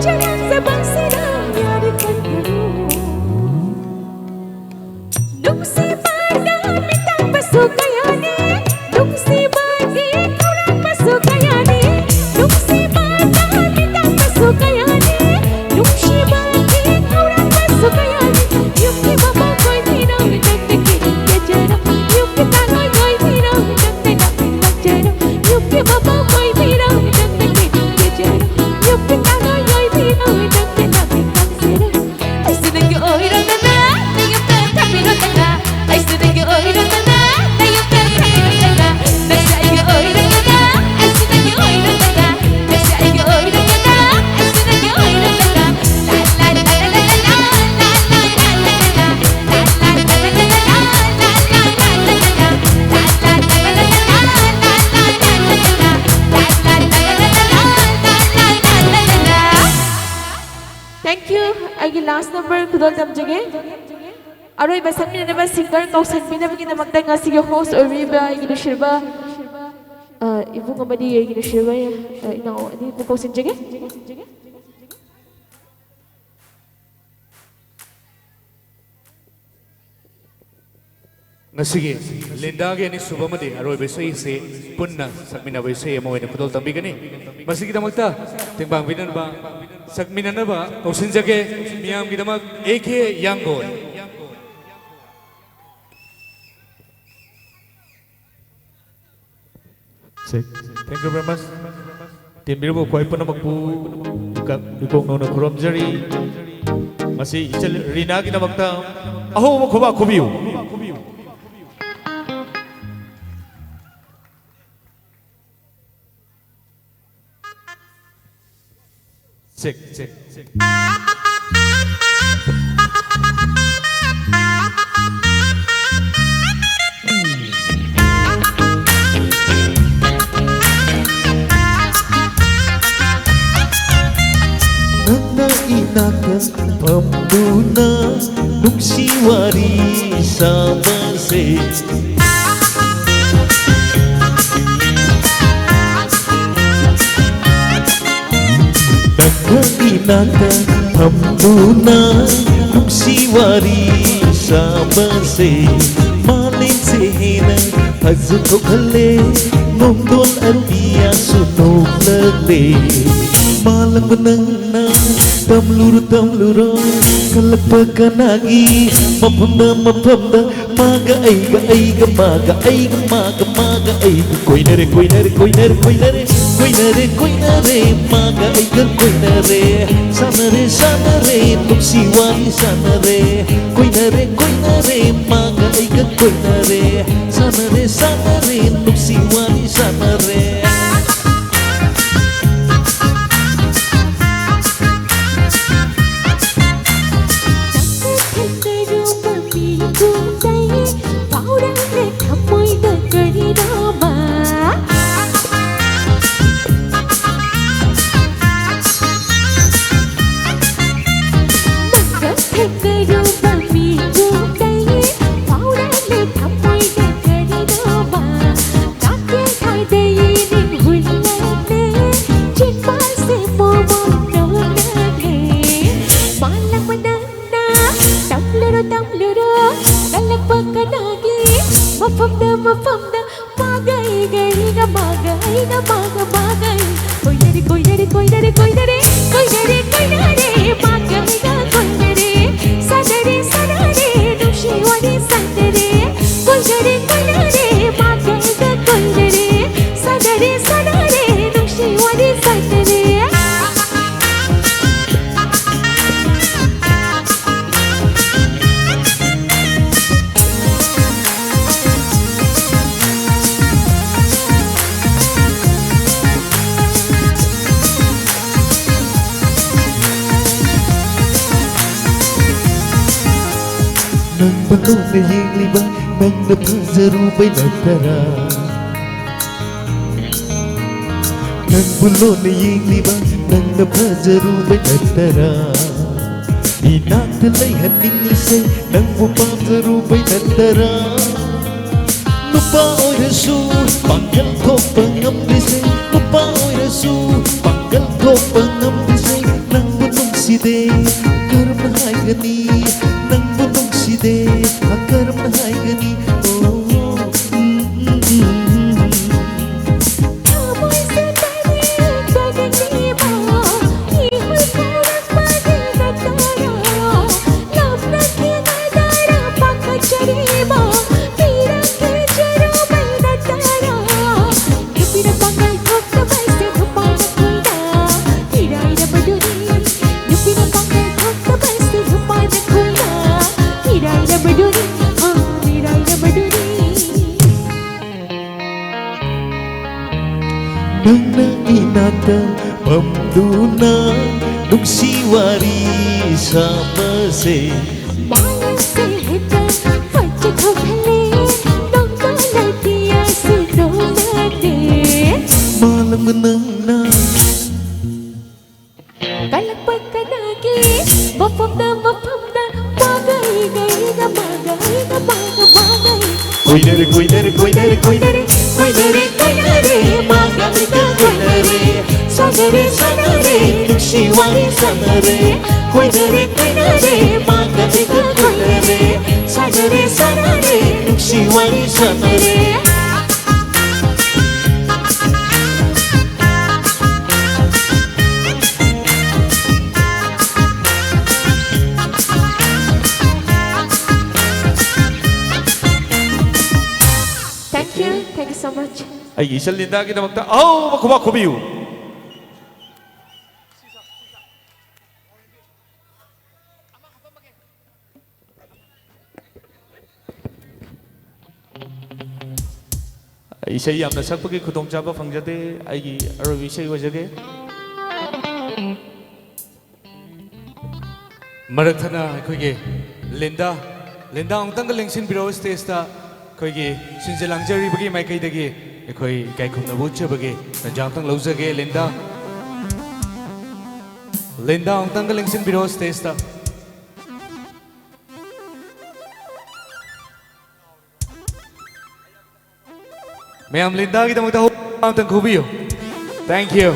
ꯆꯔꯥꯡꯖꯕꯁꯤꯗ ꯌꯥꯔꯤ ꯈꯟꯒꯅꯨ꯫ ꯅꯨꯡꯁꯤꯕꯗ ꯃꯤꯇꯥꯡꯕꯁꯨ ꯀꯌꯥꯅꯤ, ꯅꯨꯡꯁꯤꯕꯒꯤ ꯈꯧꯔꯥꯡꯕꯁꯨ ꯀꯌꯥꯅꯤ, ꯅꯨꯡꯁꯤꯕꯗ ꯃꯤꯇꯥꯡꯕꯁꯨ ꯀꯌꯥꯅꯤ, ꯅꯨꯡꯁꯤꯕꯒꯤ ꯈꯧꯔꯥꯡꯕꯁꯨ ꯀꯌꯥꯅꯤ꯫ ꯌꯨꯝꯒꯤ ꯃꯃꯥ ꯑꯣꯏꯕꯤꯔꯣ, ꯅꯪꯅ ꯀꯦꯕꯤꯔꯣ, ꯌꯨꯝꯒꯤ ꯇꯥꯡ ꯑꯣꯏꯕꯤꯔꯣ, ꯅꯪꯅ ꯂꯥꯛꯄꯤꯔꯣ꯫ ꯌꯨꯝꯒꯤ ꯃꯃꯥ ꯑꯣꯏꯕꯤꯔꯣ, ꯅꯪꯅ ꯀꯦꯕꯤꯔꯣ, ꯌꯨꯝꯒꯤ ꯇꯥꯡ ꯑꯣꯏꯕꯤꯔꯣ, ꯅꯪꯅ ꯂꯥꯛꯄꯤꯔꯣ꯫ ꯑꯩꯁꯨ ꯅꯪꯒꯤ ꯑꯣꯏꯔꯣꯗꯅ, ꯅꯌꯨꯝꯗ ꯊꯝꯕꯤꯔꯣꯗꯅ꯫ ꯑꯩꯁꯨ ꯅꯪꯒꯤ ꯑꯣꯏꯔꯣꯗꯅ, ꯅꯌꯨꯝꯗ ꯊꯝꯕꯤꯔꯣꯗꯅ꯫ ꯅꯪꯁꯦ ꯑꯩꯒꯤ ꯑꯣꯏꯔꯣꯗꯅ, ꯑꯩꯁꯨ ꯅꯪꯒꯤ ꯑꯣꯏꯔꯣꯗꯅ꯫ ꯅꯪꯁꯦ ꯑꯩꯒꯤ ꯑꯣꯏꯔꯣꯗꯅ, ꯑꯩꯁꯨ ꯅꯪꯒꯤ ꯑꯣꯏꯔꯣꯗꯅ꯫ ꯂꯥ, ꯂꯥ, ꯂꯥ꯫ Thank you. ꯑꯩꯒꯤ last number ꯈꯨꯗꯣꯜ ꯇꯝꯖꯒꯦ꯫ ꯑꯔꯣꯏꯕ ꯁꯛꯃꯤꯟꯅꯅꯕ singer ꯀꯧꯁꯟꯕꯤꯅꯕꯒꯤꯗꯃꯛꯇ ꯉꯁꯤꯒꯤ host ꯑꯣꯏꯕꯤꯔꯤꯕ ꯑꯩꯒꯤ ꯅꯨꯡꯁꯤꯔꯕ, ꯑ, ꯏꯕꯨꯡ ꯑꯃꯗꯤ ꯑꯩꯒꯤ ꯅꯨꯡꯁꯤꯔꯕ, ꯑ, ꯏꯅꯥꯎ ꯑꯅꯤꯕꯨ ꯀꯧꯁꯤꯟꯖꯒꯦ꯫ ꯉꯁꯤꯒꯤ ꯂꯤꯟꯗꯥꯒꯤ ꯑꯅꯤꯁꯨꯕ ꯑꯃꯗꯤ ꯑꯔꯣꯏꯕ ꯏꯁꯩ ꯑꯁꯤ ꯄꯨꯟꯅ ꯁꯛꯃꯤꯟꯅꯕ ꯏꯁꯩ ꯑꯃ ꯑꯣꯏꯅ ꯈꯨꯗꯣꯜ ꯇꯝꯕꯤꯒꯅꯤ꯫ ꯃꯁꯤꯒꯤꯗꯃꯛꯇ ꯇꯦꯡꯕꯥꯡ ꯄꯤꯅꯅꯕ ꯁꯛꯃꯤꯟꯅꯅꯕ ꯀꯧꯁꯤꯟꯖꯒꯦ꯫ ꯃꯤꯌꯥꯝꯒꯤꯗꯃꯛ A K ꯌꯥꯡꯒꯣꯟ꯫ Check. Thank you very much. ꯇꯤꯟꯕꯤꯔꯤꯕ ꯑꯩꯈꯣꯏ ꯄꯨꯝꯅꯃꯛꯄꯨ ꯏꯀ-, ꯏꯀꯣꯛ ꯅꯧꯅ ꯈꯨꯔꯨꯝꯖꯔꯤ꯫ ꯃꯁꯤ ꯏꯆꯜ ꯔꯤꯅꯥꯒꯤꯗꯃꯛꯇ ꯑꯍꯧꯕ ꯈꯨꯕꯥꯛ ꯈꯨꯕꯤꯌꯨ꯫ Check, check, check. ꯅꯪꯅ ꯏꯅꯥꯛꯇ ꯐꯝꯗꯨꯅ ꯅꯨꯡꯁꯤ ꯋꯥꯔꯤ ꯁꯥꯕꯁꯦ꯫ ꯅꯪꯒ ꯏꯅꯥꯛꯇ ꯐꯝꯗꯨꯅ ꯅꯨꯡꯁꯤ ꯋꯥꯔꯤ ꯁꯥꯕꯁꯦ ꯃꯥꯂꯦꯝꯁꯦ ꯍꯦꯟꯅ ꯐꯖꯊꯣꯛꯍꯜꯂꯦ꯫ ꯅꯣꯡꯗꯣꯜ ꯑꯔꯨꯕꯤꯌꯥꯁꯨ ꯅꯣꯛꯂꯛꯂꯦ꯫ ꯃꯥꯂꯪꯕ ꯅꯪꯅ ꯇꯝꯂꯨꯔꯣ ꯇꯝꯂꯨꯔꯣ ꯀꯜꯂꯛꯄ ꯀꯅꯥꯒꯤ ꯃꯐꯝꯗ ꯃꯐꯝꯗ ꯃꯥꯒ ꯑꯩꯒ ꯑꯩꯒ ꯃꯥꯒ ꯑꯩꯒ ꯃꯥꯒ ꯃꯥꯒ ꯑꯩꯒ ꯀꯣꯏꯅꯔꯦ ꯀꯣꯏꯅꯔꯦ ꯀꯣꯏꯅꯔꯦ ꯀꯣꯏꯅꯔꯦ ꯀꯣꯏꯅꯔꯦ ꯀꯣꯏꯅꯔꯦ ꯃꯥꯒ ꯑꯩꯒ ꯀꯣꯏꯅꯔꯦ ꯁꯥꯟꯅꯔꯦ ꯁꯥꯟꯅꯔꯦ ꯅꯨꯡꯁꯤ ꯋꯥꯔꯤ ꯁꯥꯟꯅꯔꯦ ꯀꯣꯏꯅꯔꯦ ꯀꯣꯏꯅꯔꯦ ꯃꯥꯒ ꯑꯩꯒ ꯀꯣꯏꯅꯔꯦ ꯁꯥꯟꯅꯔꯦ ꯁꯥꯟꯅꯔꯦ ꯅꯨꯡꯁꯤ ꯋꯥꯔꯤ ꯁꯥꯟꯅꯔꯦ꯫ ꯊꯝꯃꯣꯏꯗ ꯀꯔꯤꯅꯣꯃ ꯅꯪꯒ ꯊꯦꯡꯅꯔꯨꯕ ꯃꯤꯀꯨꯞꯇꯒꯤ ꯐꯥꯎꯔꯛꯂꯦ ꯊꯝꯃꯣꯏꯗ ꯀꯔꯤꯅꯣꯃ ꯀꯥꯞꯀꯦ ꯍꯥꯏꯗ ꯌꯦꯅꯤꯡ ꯍꯨꯜꯂꯛꯂꯦ ꯆꯤꯟꯕꯥꯜꯁꯦ ꯃꯣꯃꯣꯟ ꯇꯧꯅꯔꯦ ꯃꯥꯂꯪꯕ ꯅꯪꯅ ꯇꯝꯂꯨꯔꯣ ꯇꯝꯂꯨꯔꯣ ꯀꯜꯂꯛꯄ ꯀꯅꯥꯒꯤ ꯃꯐꯝꯗ ꯃꯐꯝꯗ ꯃꯥꯒ ꯑꯩꯒ ꯑꯩꯒ ꯃꯥꯒ ꯑꯩꯒ ꯃꯥꯒ ꯃꯥꯒ ꯑꯩ ꯀꯣꯏꯅꯔꯦ ꯀꯣꯏꯅꯔꯦ ꯀꯣꯏꯅꯔꯦ ꯀꯣꯏꯅꯔꯦ ꯀꯣꯏꯅꯔꯦ ꯀꯣꯏꯅꯔꯦ ꯃꯥꯒ ꯑꯩꯒ ꯀꯣꯏꯅꯔꯦ ꯁꯥꯟꯅꯔꯦ ꯁꯥꯟꯅꯔꯦ ꯅꯨꯡꯁꯤ ꯋꯥꯔꯤ ꯁꯥꯟꯅꯔꯦ ꯀꯣꯏꯅꯔꯦ ꯀꯣꯏꯅꯔꯦ ꯃꯥꯒ ꯑꯩꯒ ꯀꯣꯏꯅꯔꯦ ꯁꯥꯟꯅꯔꯦ ꯁꯥꯟꯅꯔꯦ ꯅꯨꯡꯁꯤ ꯋꯥꯔꯤ ꯁꯥꯟꯅꯔꯦ꯫ ꯅꯪꯕꯨ ꯂꯣꯟꯅ ꯌꯦꯡꯂꯤꯕ ꯅꯪꯅ ꯐꯖꯔꯨꯕꯩ ꯅꯠꯇꯔꯥ? ꯅꯪꯕꯨ ꯂꯣꯟꯅ ꯌꯦꯡꯂꯤꯕ ꯅꯪꯅ ꯐꯖꯔꯨꯕꯩ ꯅꯠꯇꯔꯥ? ꯏꯅꯥꯛꯇ ꯂꯩꯍꯟꯅꯤꯡꯂꯤꯁꯦ ꯅꯪꯕꯨ ꯄꯥꯝꯖꯔꯨꯕꯩ ꯅꯠꯇꯔꯥ? ꯅꯨꯄꯥ ꯑꯣꯏꯔꯁꯨ ꯄꯥꯡꯒꯜ ꯊꯣꯛꯄ ꯉꯝꯂꯤꯁꯦ ꯅꯨꯄꯥ ꯑꯣꯏꯔꯁꯨ ꯄꯥꯡꯒꯜ ꯊꯣꯛꯄ ꯉꯝꯗ꯭ꯔꯤꯁꯦ ꯅꯪꯕꯨ ꯅꯨꯡꯁꯤꯗꯦ꯫ ꯀꯔꯝꯅ ꯍꯥꯏꯒꯅꯤ? ꯅꯪꯕꯨ ꯅꯨꯡꯁꯤꯗꯦ꯫ ꯀꯔꯝꯅ ꯍꯥꯏꯒꯅꯤ? ꯑꯣ, ꯎꯝ, ꯎꯝ, ꯎꯝ, ꯎꯝ꯫ ꯊꯃꯣꯏꯁꯦ ꯇꯔꯦꯠ ꯇꯔꯦꯠꯅꯤꯕ, ꯏꯍꯨꯜ ꯀꯥꯔꯛꯄꯒꯤ ꯅꯠꯇꯔꯥ? ꯂꯥꯞꯅ ꯊꯦꯡꯅꯗꯅ ꯄꯥꯈꯠꯆꯔꯤꯕ, ꯄꯤꯔꯛꯀꯦ ꯆꯦꯔꯨꯕꯩ ꯅꯠꯇꯔꯥ? ꯅꯨꯄꯤꯅ ꯄꯥꯡꯒꯜ ꯊꯣꯛꯇꯕꯁꯦ ꯅꯨꯄꯥꯅ ꯈꯨꯜꯗ ꯏꯔꯥꯏꯔꯕꯗꯨꯅꯤ꯫ ꯅꯨꯄꯤꯅ ꯄꯥꯡꯒꯜ ꯊꯣꯛꯇꯕꯁꯦ ꯅꯨꯄꯥꯅ ꯈꯨꯜꯗ ꯏꯔꯥꯏꯔꯕꯗꯨꯅꯤ꯫ ꯑ, ꯏꯔꯥꯏꯔꯕꯗꯨꯅꯤ꯫ ꯅꯪꯅ ꯏꯅꯥꯛꯇ ꯐꯝꯗꯨꯅ ꯅꯨꯡꯁꯤ ꯋꯥꯔꯤ ꯁꯥꯕꯁꯦ꯫ ꯃꯥꯂꯪꯁꯦ ꯍꯦꯛꯇ ꯐꯠꯆꯊꯣꯛꯍꯜꯂꯦ, ꯅꯣꯡꯗꯝ ꯂꯩꯇꯦ ꯑꯁꯤ ꯅꯣꯡꯅꯗꯦ꯫ ꯃꯥꯂꯪꯕ ꯅꯪꯅ ꯀꯜꯂꯛꯄ ꯀꯅꯥꯒꯤ ꯃꯐꯝꯗ, ꯃꯐꯝꯗ ꯃꯥꯒ ꯑꯩꯒ, ꯑꯩꯒ ꯃꯥꯒ, ꯑꯩꯒ ꯃꯥꯒ, ꯃꯥꯒ ꯑꯩꯒ꯫ ꯀꯣꯏꯅꯔꯦ, ꯀꯣꯏꯅꯔꯦ, ꯀꯣꯏꯅꯔꯦ, ꯀꯣꯏꯅꯔꯦ, ꯀꯣꯏꯅꯔꯦ, ꯀꯣꯏꯅꯔꯦ, ꯃꯥꯒ ꯑꯩꯒ ꯀꯣꯏꯅꯔꯦ꯫ ꯁꯥꯟꯅꯔꯦ, ꯁꯥꯟꯅꯔꯦ, ꯅꯨꯡꯁꯤ ꯋꯥꯔꯤ ꯁꯥꯟꯅꯔꯦ꯫ ꯀꯣꯏꯅꯔꯦ, ꯀꯣꯏꯅꯔꯦ, ꯃꯥꯒ ꯑꯩꯒ ꯀꯣꯏꯅꯔꯦ꯫ ꯁꯥꯟꯅꯔꯦ, ꯁꯥꯟꯅꯔꯦ, ꯅꯨꯡꯁꯤ ꯋꯥꯔꯤ ꯁꯥꯟꯅꯔꯦ꯫ Thank you, thank you so much. ꯑꯩꯒꯤ ꯏꯆꯜ ꯂꯤꯟꯗꯥꯒꯤꯗꯃꯛꯇ ꯑꯍꯧꯕ ꯈꯨꯕꯥꯛ ꯈꯨꯕꯤꯌꯨ꯫ ꯏꯁꯩ ꯌꯥꯝꯅ ꯁꯛꯄꯒꯤ ꯈꯨꯗꯣꯡꯆꯥꯕ ꯐꯪꯖꯗꯦ꯫ ꯑꯩꯒꯤ ꯑꯔꯣꯏꯕ ꯏꯁꯩ ꯑꯣꯏꯖꯒꯦ꯫ ꯃꯔꯛ ꯊꯠꯅ ꯑꯩꯈꯣꯏꯒꯤ ꯂꯤꯟꯗꯥ, ꯂꯤꯟꯗꯥ ꯑꯃꯨꯛꯇꯪꯒ ꯂꯦꯡꯁꯤꯟꯕꯤꯔꯛꯑꯣ stageꯇ꯫ ꯑꯩꯈꯣꯏꯒꯤ ꯁꯤꯟꯖ ꯂꯥꯡꯖꯔꯤꯕꯒꯤ ꯃꯥꯏꯀꯩꯗꯒꯤ ꯑꯩꯈꯣꯏ ꯏꯀꯥꯏ ꯈꯨꯝꯅꯕ ꯎꯠꯆꯕꯒꯤ ꯇꯥꯟꯖꯥ ꯑꯃꯨꯛꯇꯪ ꯂꯧꯖꯒꯦ꯫ Linda, Linda ꯑꯃꯨꯛꯇꯪꯒ ꯂꯦꯡꯁꯤꯟꯕꯤꯔꯛꯑꯣ stageꯇ꯫ ꯃꯌꯥꯝ ꯂꯤꯟꯗꯥꯒꯤꯗꯃꯛꯇ ꯍꯧ-, ꯑꯃꯇꯪ ꯈꯨꯕꯤꯌꯨ꯫ Thank you꯫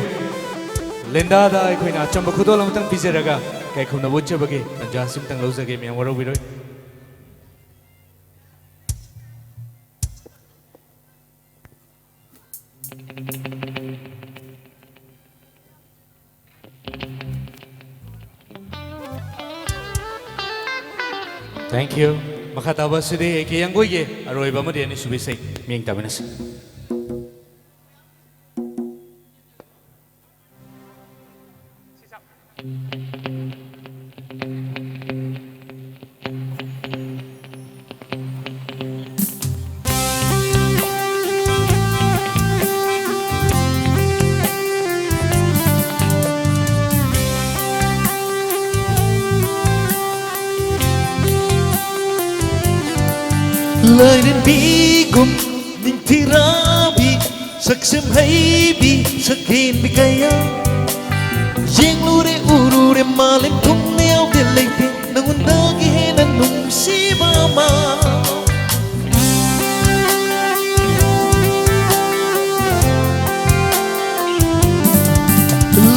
ꯂꯦꯟꯗꯥꯗ ꯑꯩꯈꯣꯏꯅ ꯑꯆꯝꯕ ꯈꯨꯗꯣꯜ ꯑꯃꯇꯪ ꯄꯤꯖꯔꯒ ꯏꯀꯥꯏ ꯈꯨꯝꯅꯕ ꯎꯠꯆꯕꯒꯤ ꯇꯥꯟꯖꯥ ꯑꯁꯤꯃꯇꯪ ꯂꯧꯖꯒꯦ, ꯃꯌꯥꯝ ꯋꯥꯔꯧꯕꯤꯔꯣꯏ꯫ Thank you. ꯃꯈꯥ ꯇꯥꯕ ꯑꯁꯤꯗꯤ ꯑꯦ ꯀꯦ ꯌꯥꯡꯒꯣꯏꯒꯤ ꯑꯔꯣꯏꯕ ꯑꯃꯗꯤ ꯑꯅꯤꯁꯨꯕ ꯏꯁꯩ ꯃꯤꯠꯌꯦꯡ ꯇꯥꯃꯤꯟꯅꯁꯤ꯫ ꯂꯥꯏꯔꯦꯝꯕꯤꯒꯨꯝ ꯅꯤꯡꯊꯤꯔꯥꯕꯤ, ꯁꯛꯁꯦꯝ ꯍꯩꯕꯤ, ꯁꯛꯍꯦꯟꯕꯤ ꯀꯌꯥ꯫ ꯌꯦꯡꯂꯨꯔꯦ, ꯎꯔꯨꯔꯦ, ꯃꯥꯂꯦꯝ ꯊꯨꯡꯅ ꯌꯥꯎꯗꯦ ꯂꯩꯇꯦ, ꯅꯉꯣꯟꯗꯒꯤ ꯍꯦꯟꯅ ꯅꯨꯡꯁꯤꯕ ꯑꯃ꯫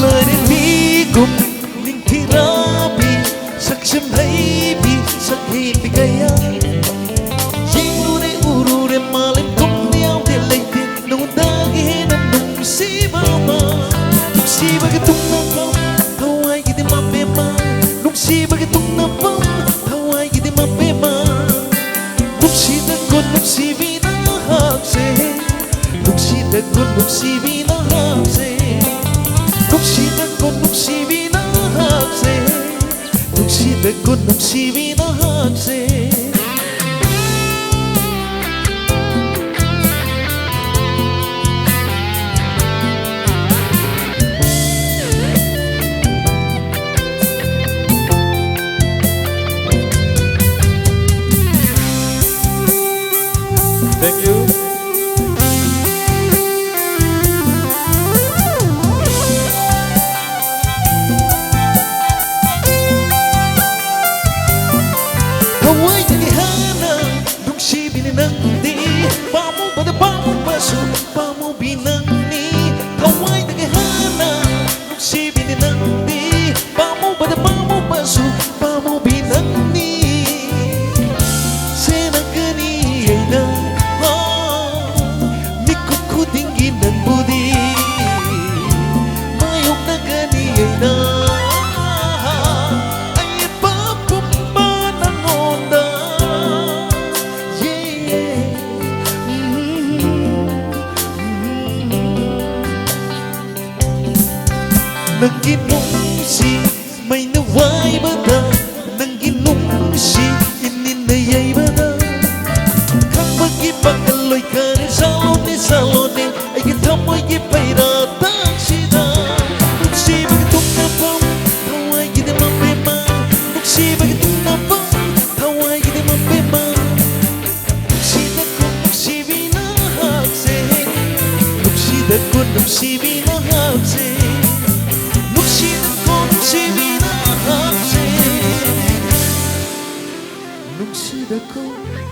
ꯂꯥꯏꯔꯦꯝꯕꯤꯒꯨꯝ ꯅꯤꯡꯊꯤꯔꯥꯕꯤ, ꯁꯛꯁꯦꯝ ꯍꯩꯕꯤ, ꯁꯛꯍꯦꯟꯕꯤ ꯀꯌꯥ꯫ ꯌꯦꯡꯂꯨꯔꯦ, ꯎꯔꯨꯔꯦ, ꯃꯥꯂꯦꯝ ꯊꯨꯡꯅ ꯌꯥꯎꯗꯦ ꯂꯩꯇꯦ, ꯅꯉꯣꯟꯗꯒꯤ ꯍꯦꯟꯅ ꯅꯨꯡꯁꯤꯕ ꯑꯃ꯫ ꯅꯨꯡꯁꯤꯕꯒꯤ ꯇꯨꯡꯅꯐꯝ ꯊꯋꯥꯏꯒꯤꯗꯤ ꯃꯄꯦꯃ, ꯅꯨꯡꯁꯤꯕꯒꯤ ꯇꯨꯡꯅꯐꯝ ꯊꯋꯥꯏꯒꯤꯗꯤ ꯃꯄꯦꯃ꯫ ꯅꯨꯡꯁꯤꯗꯀꯣ ꯅꯨꯡꯁꯤꯕꯤ ꯅꯍꯥꯛꯁꯦ, ꯅꯨꯡꯁꯤꯗꯀꯣ ꯅꯨꯡꯁꯤꯕꯤ ꯅꯍꯥꯛꯁꯦ, ꯅꯨꯡꯁꯤꯗꯀꯣ ꯅꯨꯡꯁꯤꯕꯤ ꯅꯍꯥꯛꯁꯦ, ꯅꯨꯡꯁꯤꯗꯀꯣ ꯅꯨꯡꯁꯤꯕꯤ ꯅꯍꯥꯛꯁꯦ꯫ Thank you. ꯊꯋꯥꯏꯗꯒꯤ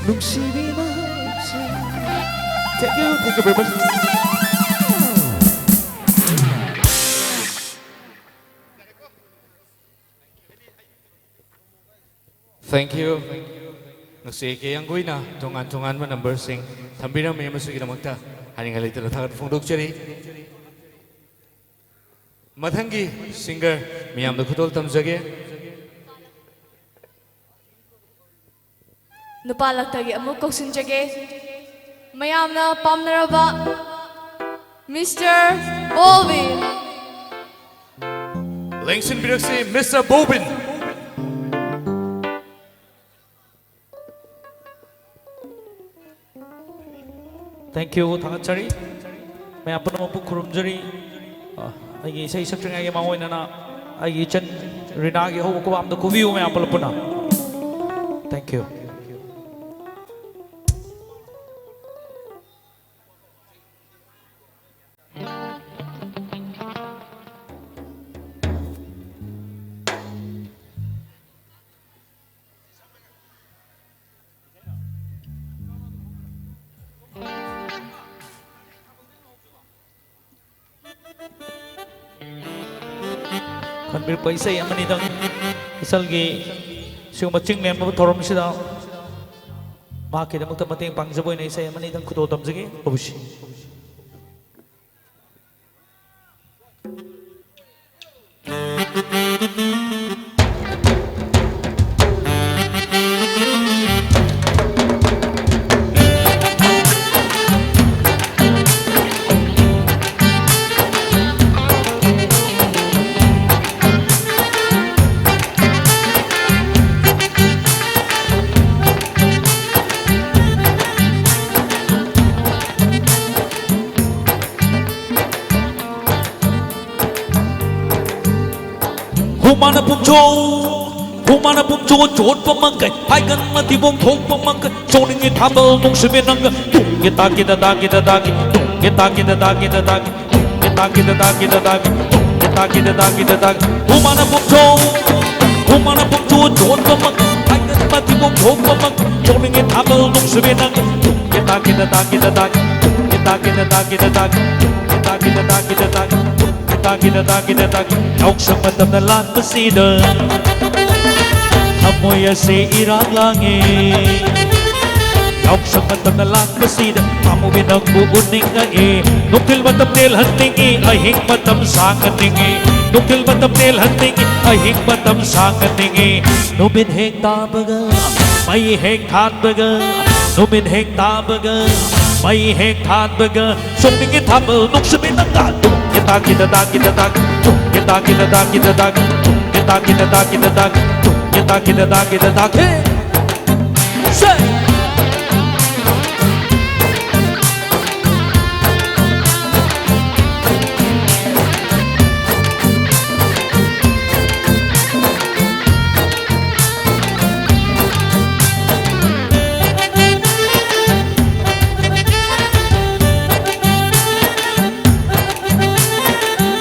ꯅꯨꯡꯁꯤꯕꯤ ꯃꯍꯥꯛꯁꯦ꯫ Thank you, thank you very much. Thank you. ꯅꯨꯡꯁꯤ ꯀꯦ ꯌꯥꯡꯒꯨꯏꯅ ꯇꯣꯉꯥꯟ ꯇꯣꯉꯥꯟꯕ ꯅꯝꯕꯔꯁꯤꯡ ꯊꯝꯕꯤꯔꯝꯃꯤ ꯑꯃꯁꯨꯒꯤꯗꯃꯛꯇ ꯍꯥꯏꯅꯤꯡꯉꯥꯏ ꯂꯩꯇꯅ ꯊꯥꯒꯠꯄ ꯐꯣꯡꯗꯣꯛꯆꯔꯤ꯫ ꯃꯊꯪꯒꯤ ꯁꯤꯡꯒꯔ ꯃꯤꯌꯥꯝꯗ ꯈꯨꯗꯣꯜ ꯇꯝꯖꯒꯦ꯫ ꯅꯨꯄꯥ ꯂꯛꯇꯒꯤ ꯑꯃꯨꯛ ꯀꯧꯁꯤꯟꯖꯒꯦ꯫ ꯃꯌꯥꯝꯅ ꯄꯥꯝꯅꯔꯕ mister Bobby. ꯂꯦꯡꯁꯤꯟꯕꯤꯔꯛꯁꯤ, mister bobbin. Thank you, ꯊꯥꯒꯠꯆꯔꯤ꯫ ꯃꯌꯥꯝ ꯄꯨꯝꯅꯃꯛꯄꯨ ꯈꯨꯔꯨꯝꯖꯔꯤ꯫ ꯑ, ꯑꯩꯒꯤ ꯏꯁꯩ ꯁꯛꯇ꯭ꯔꯤꯉꯩꯒꯤ ꯃꯥꯡꯑꯣꯏꯅꯅ ꯑꯩꯒꯤ ꯏꯆꯟ ꯔꯤꯅꯥꯒꯤ ꯍꯧꯕ ꯈꯨꯕꯥꯝꯗ ꯈꯨꯕꯤꯌꯨ ꯃꯌꯥꯝ ꯄꯨꯂꯞ ꯄꯨꯟꯅ꯫ Thank you꯫ ꯈꯟꯕꯤꯔꯛꯄ ꯏꯁꯩ ꯑꯃꯅꯤꯗꯪ ꯏꯆꯜꯒꯤ ꯁꯤꯒꯨꯝꯕ ꯆꯤꯡ ꯂꯦꯟꯕ ꯊꯧꯔꯝꯁꯤꯗ ꯃꯍꯥꯛꯀꯤꯗꯃꯛꯇ ꯃꯇꯦꯡ ꯄꯥꯡꯖꯕ ꯑꯣꯏꯅ ꯏꯁꯩ ꯑꯃꯅꯤꯗꯪ ꯈꯨꯗꯣꯜ ꯇꯝꯖꯒꯦ꯫ ꯇꯧꯁꯤ꯫ ꯍꯨꯃꯥꯅ ꯄꯨꯝꯆꯣ, ꯍꯨꯃꯥꯅ ꯄꯨꯝꯆꯣ ꯆꯣꯠꯄ ꯃꯈꯩ, ꯍꯥꯏꯒꯟ ꯃꯊꯤꯕꯣꯡ ꯊꯣꯛꯄ ꯃꯈꯩ, ꯆꯣꯠꯅꯤꯡꯉꯤ ꯊꯥꯕꯜ ꯅꯨꯡꯁꯤꯕꯤ ꯅꯪꯒ, ꯇꯨꯡꯒꯤ ꯇꯥꯒꯤꯗ ꯇꯥꯒꯤꯗ ꯇꯥꯒꯤ, ꯇꯨꯡꯒꯤ ꯇꯥꯒꯤꯗ ꯇꯥꯒꯤꯗ ꯇꯥꯒꯤ, ꯇꯨꯡꯒꯤ ꯇꯥꯒꯤꯗ ꯇꯥꯒꯤꯗ ꯇꯥꯒꯤ, ꯇꯨꯡꯒꯤ ꯇꯥꯒꯤꯗ ꯇꯥꯒꯤꯗ ꯇꯥꯒꯤ, ꯍꯨꯃꯥꯅ ꯄꯨꯝꯆꯣ, ꯍꯨꯃꯥꯅ ꯄꯨꯝꯆꯣ ꯆꯣꯠꯄ ꯃꯈꯩ, ꯍꯥꯏꯒꯟ ꯃꯊꯤꯕꯣꯡ ꯄꯣꯛꯊꯣꯛꯄꯃꯛ ꯁꯣꯛꯅꯤꯡꯉꯤ ꯊꯥꯕꯜ ꯅꯨꯡꯁꯤꯕꯤ ꯅꯪ꯫ ꯇꯨꯡꯒꯤ ꯇꯥꯛꯀꯤꯗ ꯇꯥꯛꯀꯤꯗ ꯇꯥꯛ ꯇꯨꯡꯒꯤ ꯇꯥꯛꯀꯤꯗ ꯇꯥꯛꯀꯤꯗ ꯇꯥꯛ ꯇꯨꯡꯒꯤ ꯇꯥꯛꯀꯤꯗ ꯇꯥꯛꯀꯤꯗ ꯇꯥꯛ ꯇꯨꯡꯒꯤ ꯇꯥꯛꯀꯤꯗ ꯇꯥꯛꯀꯤꯗ ꯇꯥꯛ ꯌꯥꯎꯁꯪ ꯃꯇꯝꯗ ꯂꯥꯛꯄꯁꯤꯗ ꯊꯃꯣꯏ ꯑꯁꯤ ꯏꯔꯥꯡ ꯂꯥꯡꯉꯤ꯫ ꯌꯥꯎꯁꯪ ꯃꯇꯝꯗ ꯂꯥꯛꯄꯁꯤꯗ ꯄꯥꯝꯃꯨꯕꯤ ꯅꯪꯕꯨ ꯎꯅꯤꯡꯉꯛꯏ꯫ ꯅꯨꯡꯊꯤꯜ ꯃꯇꯝ ꯇꯦꯜꯍꯟꯅꯤꯡꯉꯤ, ꯑꯍꯤꯡ ꯃꯇꯝ ꯁꯥꯡꯍꯟꯅꯤꯡꯉꯤ꯫ ꯅꯨꯡꯊꯤꯜ ꯃꯇꯝ ꯇꯦꯜꯍꯟꯅꯤꯡꯉꯤ, ꯑꯍꯤꯡ ꯃꯇꯝ ꯁꯥꯡꯍꯟꯅꯤꯡꯉꯤ꯫ ꯅꯨꯃꯤꯠ ꯍꯦꯛ ꯇꯥꯕꯒ ꯃꯩ ꯍꯦꯛ ꯊꯥꯟꯕꯒ ꯅꯨꯃꯤꯠ ꯍꯦꯛ ꯇꯥꯕꯒ ꯃꯩ ꯍꯦꯛ ꯊꯥꯟꯕꯒ ꯁꯣꯛꯅꯤꯡꯉꯤ ꯊꯥꯕꯜ ꯅꯨꯡꯁꯤꯕꯤ ꯅꯪꯒ ꯇꯨꯡꯒꯤ ꯇꯥꯛꯀꯤꯗ ꯇꯥꯛꯀꯤꯗ ꯇꯥꯛ ꯇꯨꯡꯒꯤ ꯇꯥꯛꯀꯤꯗ ꯇꯥꯛꯀꯤꯗ ꯇꯥꯛ ꯇꯨꯡꯒꯤ ꯇꯥꯛꯀꯤꯗ ꯇꯥꯛꯀꯤꯗ ꯇꯥꯛ ꯇꯨꯡꯒꯤ ꯇꯥꯛꯀꯤꯗ ꯇꯥꯛꯀꯤꯗ ꯇꯥꯛ ꯍꯦ꯫ ꯁꯦ!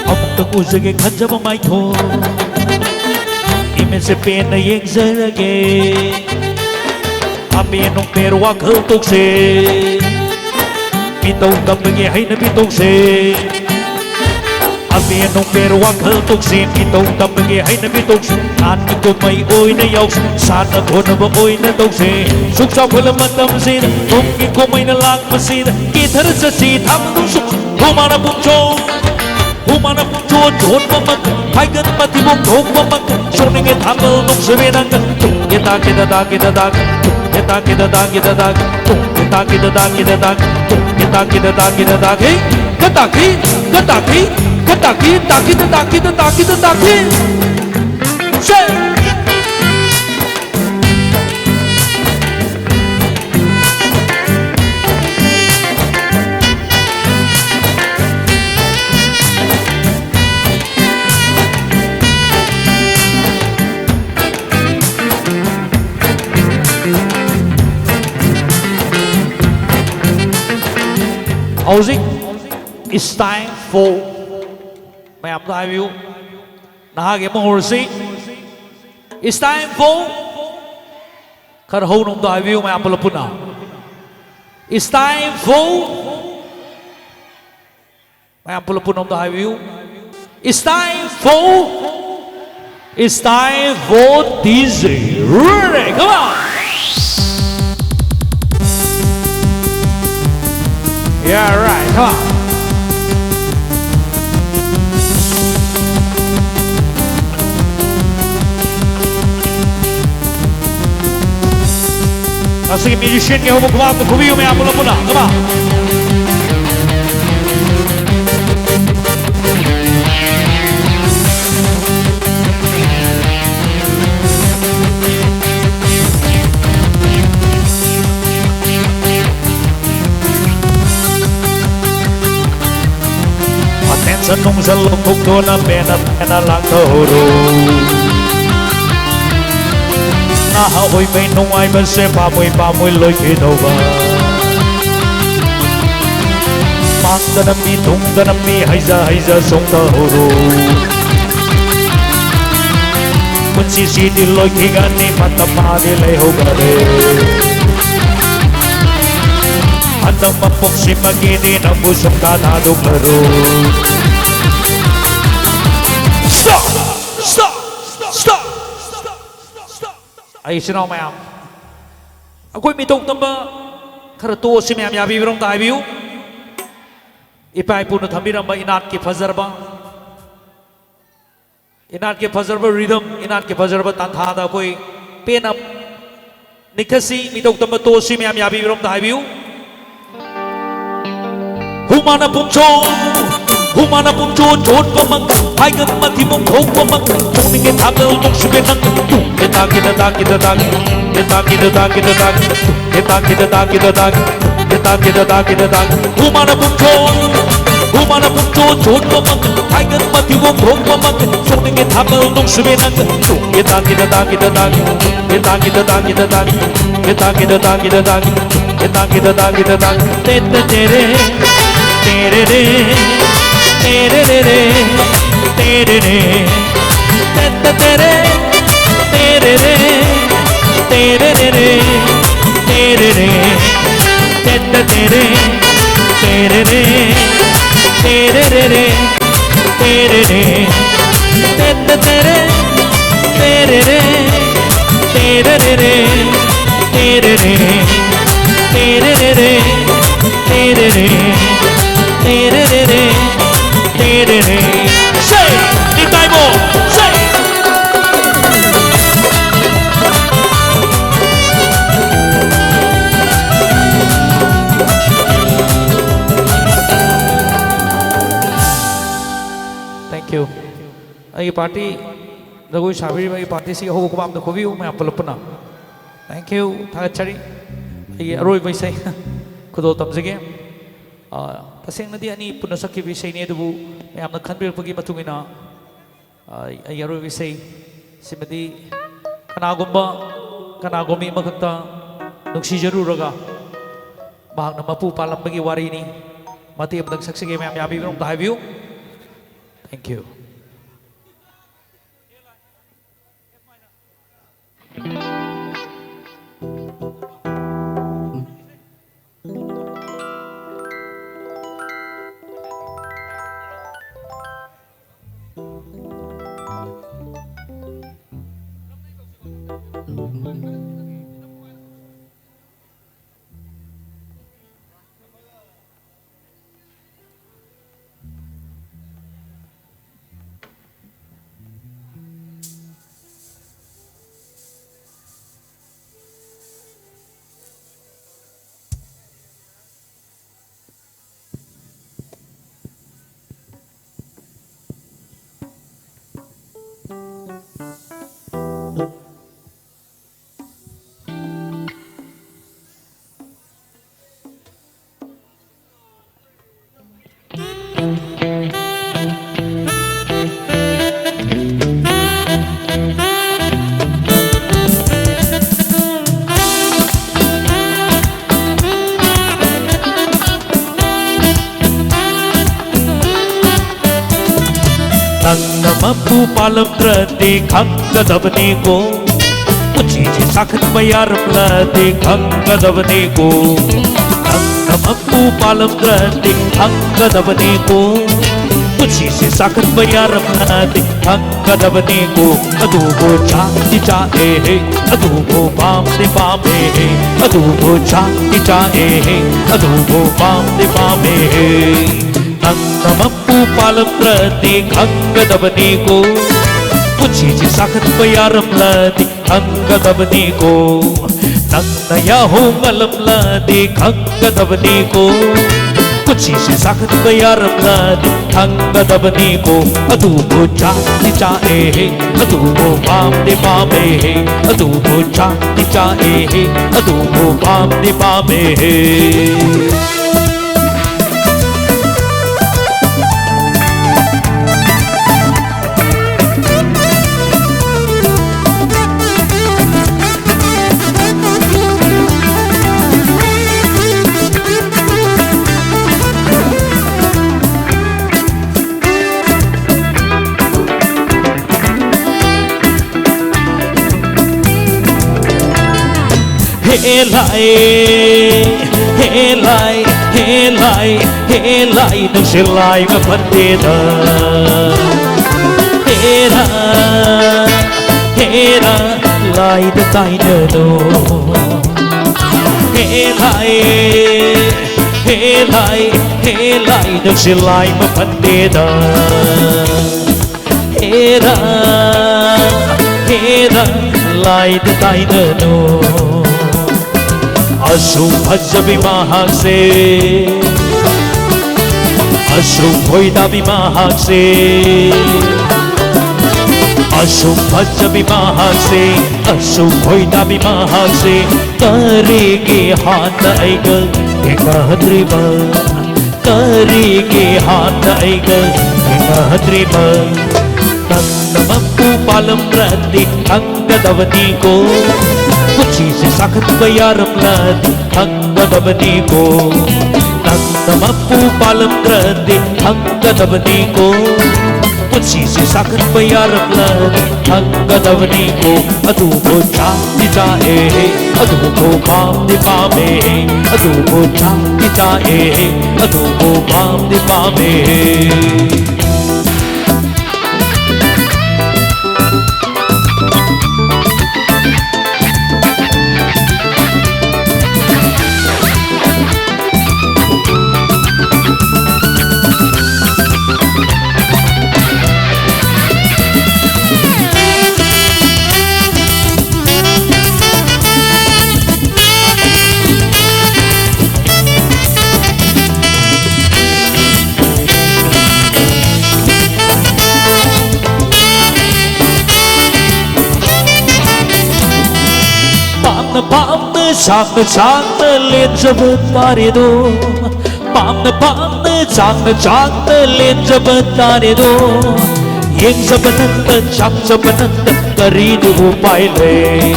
ꯑꯃꯨꯛꯇꯪ ꯎꯖꯒꯦ ꯈꯟꯖꯕ ꯃꯥꯏꯊꯣꯡ ꯏꯃꯦꯖꯁꯦ ꯄꯦꯟꯅ ꯌꯦꯡꯖꯔꯒꯦ꯫ ꯑꯕꯦ ꯅꯨꯡꯕꯦ ꯋꯥꯈꯜ ꯇꯣꯛꯁꯦ꯫ ꯃꯤꯇꯧ ꯇꯝꯕꯒꯤ ꯍꯩꯅꯕꯤ ꯇꯣꯛꯁꯦ꯫ ꯑꯕꯦ ꯅꯨꯡꯕꯦ ꯋꯥꯈꯜ ꯇꯣꯛꯁꯦ꯫ ꯃꯤꯇꯧ ꯇꯝꯕꯒꯤ ꯍꯩꯅꯕꯤ ꯇꯣꯛꯁꯦ꯫ ꯂꯥꯟꯒꯤ ꯀꯨꯝꯍꯩ ꯑꯣꯏꯅ ꯌꯥꯎꯁꯦ꯫ ꯁꯥꯟꯅ ꯈꯣꯠꯅꯕ ꯑꯣꯏꯅ ꯇꯧꯁꯦ꯫ ꯁꯨꯛ ꯆꯥꯎꯈꯠꯂ ꯃꯇꯝꯁꯤꯗ ꯀꯨꯝꯒꯤ ꯀꯨꯝꯍꯩꯅ ꯂꯥꯛꯄꯁꯤꯗ ꯀꯦꯊꯔ ꯆꯠꯁꯤ ꯊꯥꯕꯜ ꯅꯨꯡꯁꯨ ꯍꯨꯃꯥꯅ ꯄꯨꯝꯆꯣ ꯍꯨꯃꯥꯅ ꯄꯨꯝꯆꯣ ꯆꯣꯟꯕꯃꯛ ꯍꯥꯏꯒꯠ ꯃꯊꯤꯕꯣꯡ ꯊꯣꯛꯄꯃꯛ ꯁꯣꯛꯅꯤꯡꯉꯦ ꯊꯥꯕꯜ ꯅꯨꯡꯁꯤꯕꯤ ꯅꯪꯒ ꯇꯨꯡꯒꯤ ꯇꯥꯛꯀꯤꯗ ꯇꯥꯛꯀꯤꯗ ꯇꯥꯛ ꯇꯨꯡꯒꯤ ꯇꯥꯛꯀꯤꯗ ꯇꯥꯛꯀꯤꯗ ꯇꯥꯛ ꯇꯨꯡꯒꯤ ꯇꯥꯛꯀꯤꯗ ꯇꯥꯛꯀꯤꯗ ꯇꯥꯛ ꯇꯨꯡꯒꯤ ꯇꯥꯛꯀꯤꯗ ꯇꯥꯛꯀꯤꯗ ꯇꯥꯛ ꯍꯦ ꯀ ꯇꯥꯛꯀꯤ ꯀ ꯇꯥꯛꯀꯤ ꯀ ꯇꯥꯛꯀꯤ ꯇꯥꯛꯀꯤꯗ ꯇꯥꯛꯀꯤꯗ ꯇꯥꯛꯀꯤꯗ ꯇꯥꯛꯀꯤ ꯁꯦ ꯍꯧꯖꯤꯛ it's time for ꯃꯌꯥꯝꯗ ꯍꯥꯏꯕꯤꯌꯨ ꯅꯍꯥꯒꯤ ꯑꯃ ꯍꯧꯔꯁꯤ it's time for ꯈꯔ ꯍꯧꯅ ꯑꯝꯇ ꯍꯥꯏꯕꯤꯌꯨ ꯃꯌꯥꯝ ꯄꯨꯂꯞ ꯄꯨꯟꯅ. It's time for. ꯃꯌꯥꯝ ꯄꯨꯂꯞ ꯄꯨꯟꯅ ꯑꯝꯇ ꯍꯥꯏꯕꯤꯌꯨ. It's time for. It's time for D J. Ready? Come on. Yeah, right. Come on. ꯉꯁꯤꯒꯤ musicianꯒꯤ ꯑꯍꯧꯕ ꯈꯨꯕꯥꯛꯇ ꯈꯨꯕꯤꯌꯨ ꯃꯌꯥꯝ ꯄꯨꯂꯞ ꯄꯨꯟꯅ. Come on. Attention ꯅꯨꯡꯁꯟ ꯂꯧꯊꯣꯛꯇꯨꯅ ꯄꯦꯟꯅ ꯄꯦꯟꯅ ꯂꯥꯡꯊꯧꯔꯣ. ꯅꯍꯥ ꯑꯣꯏꯕꯩ ꯅꯨꯡꯉꯥꯏꯕꯁꯦ ꯄꯥꯝꯃꯨꯏ ꯄꯥꯝꯃꯨꯏ ꯂꯣꯏꯈꯤꯗꯧꯕ. ꯃꯥꯡꯗ ꯅꯝꯃꯤ ꯇꯨꯡꯗ ꯅꯝꯃꯤ ꯍꯩꯖ ꯍꯩꯖ ꯆꯣꯡꯊꯍꯧꯔꯣ. ꯄꯨꯟꯁꯤꯁꯤꯗꯤ ꯂꯣꯏꯈꯤꯒꯅꯤ ꯃꯇꯝ ꯃꯥꯗꯤ ꯂꯩꯍꯧꯒꯅꯤ. ꯍꯟꯗꯛ ꯃꯄꯣꯛꯁꯤꯃꯒꯤꯗꯤ ꯅꯪꯕꯨ ꯁꯨꯡꯊꯥ ꯊꯥꯗꯣꯛꯂꯔꯣꯏ. Stop! Stop! Stop! Stop! Stop! Stop! ꯑꯩ ꯏꯆꯤꯟ ꯏꯅꯥꯎ ꯃꯌꯥꯝ, ꯑꯩꯈꯣꯏ ꯃꯤꯇꯧ ꯇꯝꯕ ꯈꯔ ꯇꯣꯛꯑꯁꯤ ꯃꯌꯥꯝ, ꯌꯥꯕꯤꯕ꯭ꯔꯣ ꯑꯝꯇ ꯍꯥꯏꯕꯤꯌꯨ. ꯏꯄꯥ ꯏꯄꯨꯅ ꯊꯝꯕꯤꯔꯝꯕ ꯏꯅꯥꯠꯀꯤ ꯐꯖꯔꯕ, ꯏꯅꯥꯠꯀꯤ ꯐꯖꯔꯕ rhythm, ꯏꯅꯥꯠꯀꯤ ꯐꯖꯔꯕ ꯇꯥꯟꯊꯥꯗ ꯑꯩꯈꯣꯏ ꯄꯦꯟꯅ ꯅꯤꯛꯊꯁꯤ, ꯃꯤꯇꯧ ꯇꯝꯕ ꯇꯣꯛꯑꯁꯤ ꯃꯌꯥꯝ, ꯌꯥꯕꯤꯕ꯭ꯔꯣ ꯑꯝꯇ ꯍꯥꯏꯕꯤꯌꯨ. ꯍꯨꯃꯥꯅ ꯄꯨꯝꯆꯣ, ꯍꯨꯃꯥꯅ ꯄꯨꯝꯆꯣ ꯆꯣꯠꯄꯃꯛ, ꯍꯥꯏꯒꯟ ꯃꯊꯤꯕꯣꯡ ꯊꯣꯛꯄꯃꯛ, ꯄꯨꯛꯅꯤꯡꯒꯤ ꯊꯥꯀꯜ ꯅꯨꯡꯁꯤꯕꯤ ꯅꯪ, ꯇꯨꯡꯒꯤ ꯇꯥꯒꯤꯗ ꯇꯥꯒꯤꯗ ꯇꯥꯒꯤ, ꯇꯥꯒꯤꯗ ꯇꯥꯒꯤꯗ ꯇꯥꯒꯤ, ꯇꯥꯒꯤꯗ ꯇꯥꯒꯤꯗ ꯇꯥꯒꯤ, ꯇꯥꯒꯤꯗ ꯇꯥꯒꯤꯗ ꯇꯥꯒꯤ. ꯍꯨꯃꯥꯅ ꯄꯨꯝꯆꯣ, ꯍꯨꯃꯥꯅ ꯄꯨꯝꯆꯣ ꯆꯣꯠꯄꯃꯛ, ꯍꯥꯏꯒꯟ ꯃꯊꯤꯕꯣꯡ ꯊꯣꯛꯄꯃꯛ, ꯄꯨꯛꯅꯤꯡꯒꯤ ꯊꯥꯀꯜ ꯅꯨꯡꯁꯤꯕꯤ ꯅꯪ, ꯇꯨꯡꯒꯤ ꯇꯥꯒꯤꯗ ꯇꯥꯒꯤꯗ ꯇꯥꯒꯤ, ꯇꯥꯒꯤꯗ ꯇꯥꯒꯤꯗ ꯇꯥꯒꯤ, ꯇꯥꯒꯤꯗ ꯇꯥꯒꯤꯗ ꯇꯥꯒꯤ. ꯇꯦꯠꯇ Tere, ꯇꯦꯔꯦꯔꯦ, ꯇꯦꯔꯦꯔꯦꯔꯦ, ꯇꯦꯔꯦꯔꯦ. ꯇꯦꯠꯇ Tere, ꯇꯦꯔꯦꯔꯦ, ꯇꯦꯔꯦꯔꯦꯔꯦ, ꯇꯦꯔꯦꯔꯦ, ꯇꯦꯔꯦꯔꯦ, ꯇꯦꯔꯦꯔꯦ, ꯇꯦꯔꯦꯔꯦ, ꯇꯦꯔꯦꯔꯦ, ꯇꯦꯔꯦꯔꯦ꯫ Say, ꯅꯤꯇꯥꯏꯕꯣ, say꯫ Thank you꯫ ꯑꯩꯒꯤ party, ꯖꯒꯣꯏ ꯁꯥꯕꯤꯔꯤꯕ ꯑꯩꯒꯤ partyꯁꯤꯒꯤ ꯑꯍꯧꯕ ꯈꯨꯕꯥꯛ ꯑꯝꯇ ꯈꯨꯕꯤꯌꯨ ꯃꯌꯥꯝ ꯄꯨꯂꯞ ꯄꯨꯟꯅ꯫ Thank you, ꯊꯥꯒꯠꯆꯔꯤ꯫ ꯑꯩꯒꯤ ꯑꯔꯣꯏꯕ ꯏꯁꯩ ꯈꯨꯗꯣꯜ ꯇꯝꯖꯒꯦ꯫ ꯑꯥ, ꯇꯁꯦꯡꯅꯗꯤ ꯑꯅꯤ ꯄꯨꯟꯅ ꯁꯛꯈꯤꯕ ꯏꯁꯩꯅꯤ, ꯑꯗꯨꯕꯨ ꯃꯌꯥꯝꯅ ꯈꯟꯕꯤꯔꯛꯄꯒꯤ ꯃꯇꯨꯡ ꯏꯟꯅ, ꯑꯥ, ꯑꯩꯒꯤ ꯑꯔꯣꯏꯕ ꯏꯁꯩ ꯁꯤꯃꯗꯤ ꯀꯅꯥꯒꯨꯝꯕ, ꯀꯅꯥꯒꯨꯝꯕꯤ ꯑꯃꯈꯛꯇ ꯅꯨꯡꯁꯤꯖꯔꯨꯔꯒ ꯃꯍꯥꯛꯅ ꯃꯄꯨ ꯄꯥꯜꯂꯝꯕꯒꯤ ꯋꯥꯔꯤꯅꯤ꯫ ꯃꯇꯦꯛ ꯑꯃꯇꯪ ꯁꯛꯆꯒꯦ, ꯃꯌꯥꯝ ꯌꯥꯕꯤꯕ꯭ꯔꯣ? ꯑꯝꯇ ꯍꯥꯏꯕꯤꯌꯨ꯫ Thank you꯫ ꯅꯪꯅ ꯃꯄꯨ ꯄꯥꯜꯂꯝꯗ꯭ꯔꯗꯤ ꯈꯪꯒꯗꯕꯅꯤꯀꯣ, ꯄꯨꯟꯁꯤꯁꯦ ꯁꯥꯈꯟꯕ ꯌꯥꯔꯝꯂꯗꯤ ꯈꯪꯒꯗꯕꯅꯤꯀꯣ꯫ ꯅꯪꯅ ꯃꯄꯨ ꯄꯥꯜꯂꯝꯗ꯭ꯔꯗꯤ ꯈꯪꯒꯗꯕꯅꯤꯀꯣ, ꯄꯨꯟꯁꯤꯁꯦ ꯆꯥꯈꯠꯄ ꯌꯥꯔꯝꯂꯗꯤ ꯈꯪꯒꯗꯕꯅꯤꯀꯣ꯫ ꯑꯗꯨꯕꯨ ꯆꯥꯛꯇꯤ ꯆꯥꯛꯑꯦꯍꯦ, ꯑꯗꯨꯕꯨ ꯄꯥꯝꯗꯤ ꯄꯥꯝꯃꯦꯍꯦ, ꯑꯗꯨꯕꯨ ꯆꯥꯛꯇꯤ ꯆꯥꯛꯑꯦꯍꯦ, ꯑꯗꯨꯕꯨ ꯄꯥꯝꯗꯤ ꯄꯥꯝꯃꯦꯍꯦ꯫ ꯅꯪꯅ ꯃꯄꯨ ꯄꯥꯜꯂꯝꯗ꯭ꯔꯗꯤ ꯈꯪꯒꯗꯕꯅꯤꯀꯣ꯫ ꯄꯨꯟꯁꯤꯁꯦ ꯆꯥꯈꯠꯄ ꯌꯥꯔꯝꯂꯗꯤ ꯈꯪꯒꯗꯕꯅꯤꯀꯣ꯫ ꯅꯪꯅ ꯌꯥꯍꯧ ꯉꯜꯂꯝꯂꯗꯤ ꯈꯪꯒꯗꯕꯅꯤꯀꯣ꯫ ꯄꯨꯟꯁꯤꯁꯦ ꯆꯥꯈꯠꯄ ꯌꯥꯔꯝꯂꯗꯤ ꯈꯪꯒꯗꯕꯅꯤꯀꯣ꯫ ꯑꯗꯨꯕꯨ ꯆꯥꯛꯇꯤ ꯆꯥꯛꯑꯦꯍꯦ, ꯑꯗꯨꯕꯨ ꯄꯥꯝꯗꯤ ꯄꯥꯝꯃꯦꯍꯦ, ꯑꯗꯨꯕꯨ ꯆꯥꯛꯇꯤ ꯆꯥꯛꯑꯦꯍꯦ, ꯑꯗꯨꯕꯨ ꯄꯥꯝꯗꯤ ꯄꯥꯝꯃꯦꯍꯦ꯫ ꯍꯦ ꯂꯥꯏ, ꯍꯦ ꯂꯥꯏ, ꯍꯦ ꯂꯥꯏ, ꯍꯦ ꯂꯥꯏ, ꯅꯪꯁꯦ ꯂꯥꯏ ꯃꯐꯠꯇꯦꯗ꯫ ꯍꯦꯔꯥ, ꯍꯦꯔꯥ, ꯂꯥꯏꯗ ꯇꯥꯏꯅꯅꯨ꯫ ꯍꯦ ꯂꯥꯏ, ꯍꯦ ꯂꯥꯏ, ꯍꯦ ꯂꯥꯏ, ꯅꯪꯁꯦ ꯂꯥꯏ ꯃꯐꯠꯇꯦꯗ꯫ ꯍꯦꯔꯥ, ꯍꯦꯔꯥ, ꯂꯥꯏꯗ ꯇꯥꯏꯅꯅꯨ꯫ ꯑꯁꯨꯛ ꯐꯖꯕꯤ ꯃꯍꯥꯛꯁꯦ, ꯑꯁꯨꯛ ꯈꯣꯏꯗꯥꯕꯤ ꯃꯍꯥꯛꯁꯦ, ꯑꯁꯨꯛ ꯐꯖꯕꯤ ꯃꯍꯥꯛꯁꯦ, ꯑꯁꯨꯛ ꯈꯣꯏꯗꯥꯕꯤ ꯃꯍꯥꯛꯁꯦ, ꯀꯔꯤꯒꯤ ꯍꯥꯟꯅ ꯑꯩꯒ ꯊꯦꯡꯅꯍꯟꯗ꯭ꯔꯤꯕ? ꯀꯔꯤꯒꯤ ꯍꯥꯟꯅ ꯑꯩꯒ ꯊꯦꯡꯅꯍꯟꯗ꯭ꯔꯤꯕ? ꯅꯪꯅ ꯃꯄꯨ ꯄꯥꯜꯂꯝꯗ꯭ꯔꯗꯤ ꯈꯪꯒꯗꯕꯅꯤꯀꯣ꯫ ꯄꯨꯟꯁꯤꯁꯦ ꯆꯥꯈꯠꯄ ꯌꯥꯔꯝꯂꯗꯤ ꯈꯪꯒꯗꯕꯅꯤꯀꯣ꯫ ꯅꯪꯅ ꯃꯄꯨ ꯄꯥꯜꯂꯝꯗ꯭ꯔꯗꯤ ꯈꯪꯒꯗꯕꯅꯤꯀꯣ꯫ ꯄꯨꯟꯁꯤꯁꯦ ꯆꯥꯈꯠꯄ ꯌꯥꯔꯝꯂꯗꯤ ꯈꯪꯒꯗꯕꯅꯤꯀꯣ꯫ ꯐꯪꯗꯕꯅꯤꯀꯣ, ꯑꯗꯨꯕꯨ ꯆꯥꯛꯇꯤ ꯆꯥꯛꯑꯦ, ꯑꯗꯨꯕꯨ ꯄꯥꯝꯗꯤ ꯄꯥꯝꯃꯦ, ꯑꯗꯨꯕꯨ ꯆꯥꯛꯇꯤ ꯆꯥꯛꯑꯦ, ꯑꯗꯨꯕꯨ ꯄꯥꯝꯗꯤ ꯄꯥꯝꯃꯦ꯫ ꯄꯥꯝꯅ ꯄꯥꯝꯅ ꯁꯥꯡꯅ ꯁꯥꯡꯅ ꯂꯦꯟꯖꯕ ꯇꯥꯔꯦꯗꯣ, ꯄꯥꯝꯅ ꯄꯥꯝꯅ ꯁꯥꯡꯅ ꯁꯥꯡꯅ ꯂꯦꯟꯖꯕ ꯇꯥꯔꯦꯗꯣ꯫ ꯌꯦꯡꯖꯕ ꯅꯪꯅ ꯆꯥꯛꯆꯕ ꯅꯪꯅ ꯀꯔꯤꯗꯤ ꯎꯄꯥꯏ ꯂꯩ?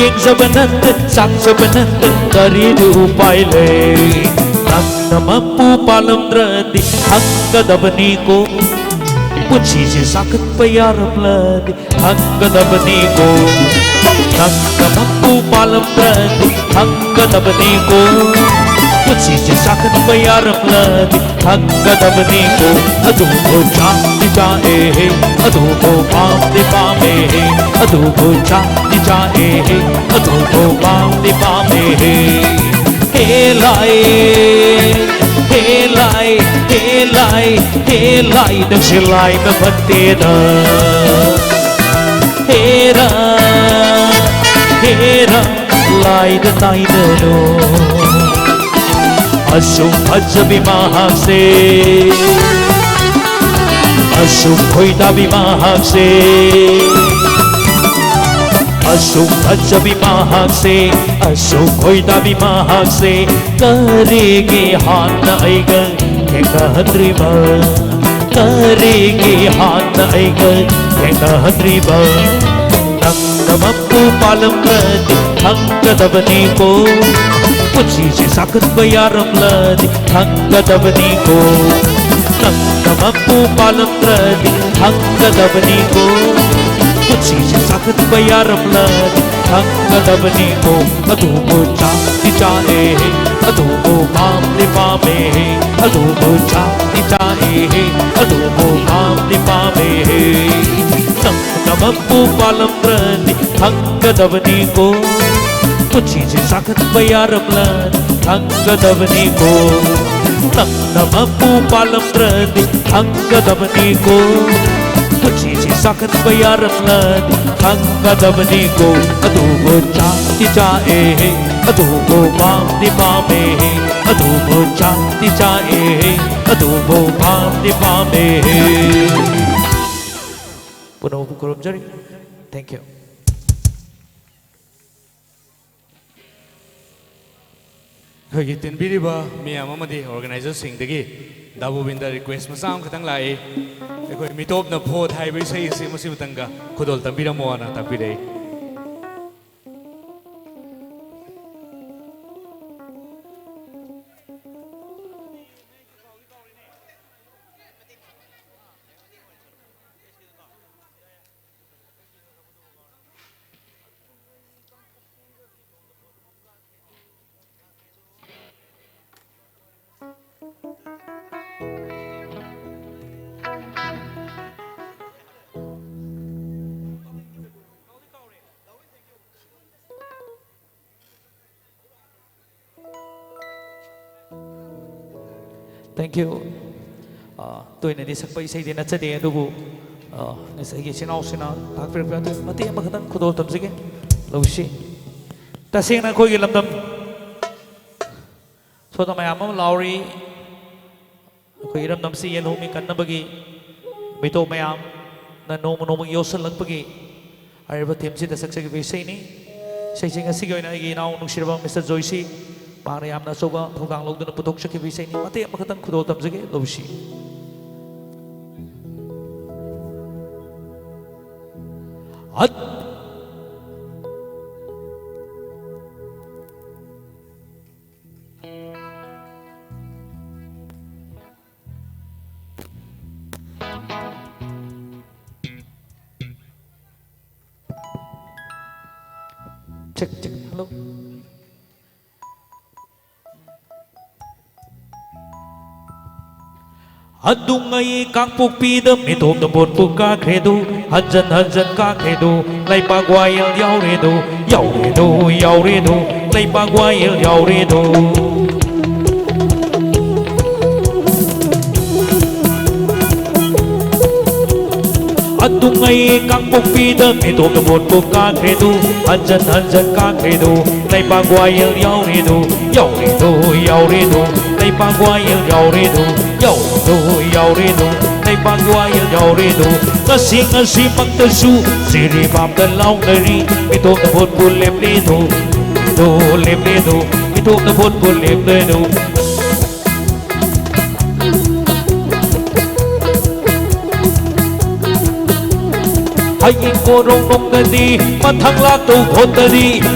ꯌꯦꯡꯖꯕ ꯅꯪꯅ ꯆꯥꯛꯆꯕ ꯅꯪꯅ ꯀꯔꯤꯗꯤ ꯎꯄꯥꯏ ꯂꯩ? ꯅꯪꯅ ꯃꯄꯨ ꯄꯥꯜꯂꯝꯗ꯭ꯔꯗꯤ ꯈꯪꯒꯗꯕꯅꯤꯀꯣ꯫ ꯄꯨꯟꯁꯤꯁꯦ ꯁꯥꯈꯠꯄ ꯌꯥꯔꯝꯂꯗꯤ ꯈꯪꯒꯗꯕꯅꯤꯀꯣ꯫ ꯅꯪꯅ ꯃꯄꯨ ꯄꯥꯜꯂꯝꯗ꯭ꯔꯗꯤ ꯈꯪꯒꯗꯕꯅꯤꯀꯣ꯫ ꯄꯨꯟꯁꯤꯁꯦ ꯁꯥꯈꯠꯄ ꯌꯥꯔꯝꯂꯗꯤ ꯈꯪꯒꯗꯕꯅꯤꯀꯣ꯫ ꯑꯗꯨꯕꯨ ꯆꯥꯛꯇꯤ ꯆꯥꯛꯑꯦ, ꯑꯗꯨꯕꯨ ꯄꯥꯝꯗꯤ ꯄꯥꯝꯃꯦ, ꯑꯗꯨꯕꯨ ꯆꯥꯛꯇꯤ ꯆꯥꯛꯑꯦ, ꯑꯗꯨꯕꯨ ꯄꯥꯝꯗꯤ ꯄꯥꯝꯃꯦ꯫ ꯍꯦ ꯂꯥꯏ, ꯍꯦ ꯂꯥꯏ, ꯍꯦ ꯂꯥꯏ, ꯍꯦ ꯂꯥꯏ, ꯅꯪꯁꯦ ꯂꯥꯏ ꯃꯐꯠꯇꯦꯗ꯫ ꯍꯦꯔꯥ, ꯍꯦꯔꯥ, ꯂꯥꯏꯗ ꯇꯥꯏꯅꯔꯣ꯫ ꯑꯁꯨꯛ ꯐꯖꯕꯤ ꯃꯍꯥꯛꯁꯦ, ꯑꯁꯨꯛ ꯈꯣꯏꯗꯥꯕꯤ ꯃꯍꯥꯛꯁꯦ, ꯑꯁꯨꯛ ꯐꯖꯕꯤ ꯃꯍꯥꯛꯁꯦ, ꯑꯁꯨꯛ ꯈꯣꯏꯗꯥꯕꯤ ꯃꯍꯥꯛꯁꯦ, ꯀꯔꯤꯒꯤ ꯍꯥꯟꯅ ꯑꯩꯒ ꯊꯦꯡꯅꯍꯟꯗ꯭ꯔꯤꯕ? ꯀꯔꯤꯒꯤ ꯍꯥꯟꯅ ꯑꯩꯒ ꯊꯦꯡꯅꯍꯟꯗ꯭ꯔꯤꯕ? ꯅꯪꯅ ꯃꯄꯨ ꯄꯥꯜꯂꯝꯗ꯭ꯔꯗꯤ ꯈꯪꯒꯗꯕꯅꯤꯀꯣ꯫ ꯄꯨꯟꯁꯤꯁꯦ ꯁꯥꯈꯠꯄ ꯌꯥꯔꯝꯂꯗꯤ ꯈꯪꯒꯗꯕꯅꯤꯀꯣ꯫ ꯅꯪꯅ ꯃꯄꯨ ꯄꯥꯜꯂꯝꯗ꯭ꯔꯗꯤ ꯈꯪꯒꯗꯕꯅꯤꯀꯣ꯫ ꯄꯨꯟꯁꯤ ꯁꯤꯁꯦ ꯆꯥꯈꯠꯄ ꯌꯥꯔꯝꯂꯗꯤ ꯈꯪꯒꯗꯕꯅꯤꯀꯣ꯫ ꯑꯗꯨꯕꯨ ꯆꯥꯛꯇꯤ ꯆꯥꯛꯑꯦꯍꯦ, ꯑꯗꯨꯕꯨ ꯄꯥꯝꯗꯤ ꯄꯥꯝꯃꯦꯍꯦ, ꯑꯗꯨꯕꯨ ꯆꯥꯛꯇꯤ ꯆꯥꯛꯑꯦꯍꯦ, ꯑꯗꯨꯕꯨ ꯄꯥꯝꯗꯤ ꯄꯥꯝꯃꯦꯍꯦ꯫ ꯅꯪꯅ ꯃꯄꯨ ꯄꯥꯜꯂꯝꯗ꯭ꯔꯗꯤ ꯈꯪꯒꯗꯕꯅꯤꯀꯣ꯫ ꯄꯨꯟꯁꯤꯁꯦ ꯆꯥꯈꯠꯄ ꯌꯥꯔꯝꯂꯗꯤ ꯈꯪꯒꯗꯕꯅꯤꯀꯣ꯫ ꯅꯪꯅ ꯃꯄꯨ ꯄꯥꯜꯂꯝꯗ꯭ꯔꯗꯤ ꯈꯪꯒꯗꯕꯅꯤꯀꯣ꯫ ꯄꯨꯟꯁꯤꯁꯦ ꯆꯥꯈꯠꯄ ꯌꯥꯔꯝꯂꯗꯤ ꯈꯪꯒꯗꯕꯅꯤꯀꯣ꯫ ꯑꯗꯨꯕꯨ ꯆꯥꯛꯇꯤ ꯆꯥꯛꯑꯦꯍꯦ, ꯑꯗꯨꯕꯨ ꯄꯥꯝꯗꯤ ꯄꯥꯝꯃꯦꯍꯦ, ꯑꯗꯨꯕꯨ ꯆꯥꯛꯇꯤ ꯆꯥꯛꯑꯦꯍꯦ, ꯑꯗꯨꯕꯨ ꯄꯥꯝꯗꯤ ꯄꯥꯝꯃꯦꯍꯦ꯫ ꯄꯨꯝꯅꯃꯛꯄꯨ ꯈꯨꯔꯨꯝꯖꯔꯤ꯫ Thank you꯫ ꯑꯩꯈꯣꯏꯒꯤ ꯇꯤꯟꯕꯤꯔꯤꯕ ꯃꯤꯌꯥꯝ ꯑꯃꯗꯤ organizerꯁꯤꯡꯗꯒꯤ ꯗꯥ ꯒꯣꯕꯤꯟꯗ request ꯃꯆꯥ ꯑꯃꯈꯛꯇꯪ ꯂꯥꯛꯏ꯫ ꯑꯩꯈꯣꯏ ꯃꯤꯇꯣꯞꯅ ꯚꯣꯠ ꯍꯥꯏꯕ ꯏꯁꯩ ꯑꯁꯤ ꯃꯁꯤ ꯑꯃꯇꯪꯒ ꯈꯨꯗꯣꯜ ꯇꯝꯕꯤꯔꯝꯃꯣꯅ ꯇꯥꯛꯄꯤꯔꯛꯏ꯫ Thank you꯫ ꯑ, ꯇꯣꯏꯅꯗꯤ ꯁꯛꯄ ꯏꯁꯩꯗꯤ ꯅꯠꯆꯗꯦ, ꯑꯗꯨꯕꯨ, ꯑ, ꯉꯁꯥꯏꯒꯤ ꯏꯆꯤꯟ ꯏꯅꯥꯎꯁꯤꯡꯅ ꯇꯥꯛꯄꯤꯔꯛꯄ ꯑꯗꯨ ꯃꯇꯦꯛ ꯑꯃꯈꯛꯇꯪ ꯈꯨꯗꯣꯜ ꯇꯝꯖꯒꯦ꯫ ꯂꯧꯁꯤ꯫ ꯇꯁꯦꯡꯅ ꯑꯩꯈꯣꯏꯒꯤ ꯂꯝꯗꯝ, ꯁꯣꯝꯗ ꯃꯌꯥꯝ ꯑꯃ ꯂꯥꯎꯔꯤ꯫ ꯑꯩꯈꯣꯏ ꯏꯔꯝꯗꯝꯁꯤ ꯌꯦꯜꯍꯧꯃꯤ ꯀꯟꯅꯕꯒꯤ ꯃꯤꯇꯣꯞ ꯃꯌꯥꯝꯅ ꯅꯣꯡꯃ ꯅꯣꯡꯃꯒꯤ ꯌꯣꯛꯁꯤꯜꯂꯛꯄꯒꯤ ꯍꯥꯏꯔꯤꯕ themeꯁꯤꯗ ꯁꯛꯆꯈꯤꯕ ꯏꯁꯩꯅꯤ꯫ ꯏꯁꯩꯁꯤꯡ ꯑꯁꯤꯒꯤ ꯑꯣꯏꯅ ꯑꯩꯒꯤ ꯏꯅꯥꯎ ꯅꯨꯡꯁꯤꯔꯕ Mister ꯖꯣꯏꯁꯤ, ꯃꯍꯥꯛꯅ ꯌꯥꯝꯅ ꯑꯆꯧꯕ ꯊꯧꯗꯥꯡ ꯂꯧꯗꯨꯅ ꯄꯨꯊꯣꯛꯆꯈꯤꯕ ꯏꯁꯩꯅꯤ꯫ ꯃꯇꯦꯛ ꯑꯃꯈꯛꯇꯪ ꯈꯨꯗꯣꯜ ꯇꯝꯖꯒꯦ, ꯂꯧꯁꯤ꯫ ꯑꯠ꯫ Check, check. Hello. ꯑꯗꯨꯉꯩ ꯀꯥꯡꯄꯣꯛꯄꯤꯗ ꯃꯤꯇꯣꯞꯅ ꯚꯣꯠꯄꯨ ꯀꯥꯈ꯭ꯔꯦꯗꯨ, ꯍꯟꯖꯟ ꯍꯟꯖꯟ ꯀꯥꯈ꯭ꯔꯦꯗꯨ, ꯂꯩꯕꯥꯛ ꯋꯥꯌꯦꯜ ꯌꯥꯎꯔꯦꯗꯨ, ꯌꯥꯎꯔꯦꯗꯨ, ꯌꯥꯎꯔꯦꯗꯨ, ꯂꯩꯕꯥꯛ ꯋꯥꯌꯦꯜ ꯌꯥꯎꯔꯦꯗꯨ꯫ ꯑꯗꯨꯉꯩ ꯀꯥꯡꯄꯣꯛꯄꯤꯗ ꯃꯤꯇꯣꯞꯅ ꯚꯣꯠꯄꯨ ꯀꯥꯈ꯭ꯔꯦꯗꯨ, ꯍꯟꯖꯟ ꯍꯟꯖꯟ ꯀꯥꯈ꯭ꯔꯦꯗꯨ, ꯂꯩꯕꯥꯛ ꯋꯥꯌꯦꯜ ꯌꯥꯎꯔꯦꯗꯨ, ꯌꯥꯎꯔꯦꯗꯨ, ꯌꯥꯎꯔꯦꯗꯨ, ꯂꯩꯕꯥꯛ ꯋꯥꯌꯦꯜ ꯌꯥꯎꯔꯦꯗꯨ, ꯌꯥꯎꯔꯦꯗꯨ, ꯌꯥꯎꯔꯦꯗꯨ, ꯂꯩꯕꯥꯛ ꯋꯥꯌꯦꯜ ꯌꯥꯎꯔꯦꯗꯨ꯫ ꯉꯁꯤ ꯉꯁꯤꯃꯛꯇꯁꯨ ꯖꯤꯔꯤꯕꯥꯝꯗ ꯂꯥꯎꯅꯔꯤ, ꯃꯤꯇꯣꯞꯅ ꯚꯣꯠꯄꯨ ꯂꯦꯞꯂꯦꯗꯨ, ꯂꯦꯞꯂꯦꯗꯨ, ꯂꯦꯞꯂꯦꯗꯨ, ꯃꯤꯇꯣꯞꯅ ꯚꯣꯠꯄꯨ ꯂꯦꯞꯂꯦꯗꯨ꯫ ꯍꯌꯦꯡ ꯀꯣꯔꯣꯡꯅꯨꯡꯗꯗꯤ, ꯃꯊꯪ ꯂꯥꯛꯇꯧ ꯚꯣꯠꯇꯗꯤ,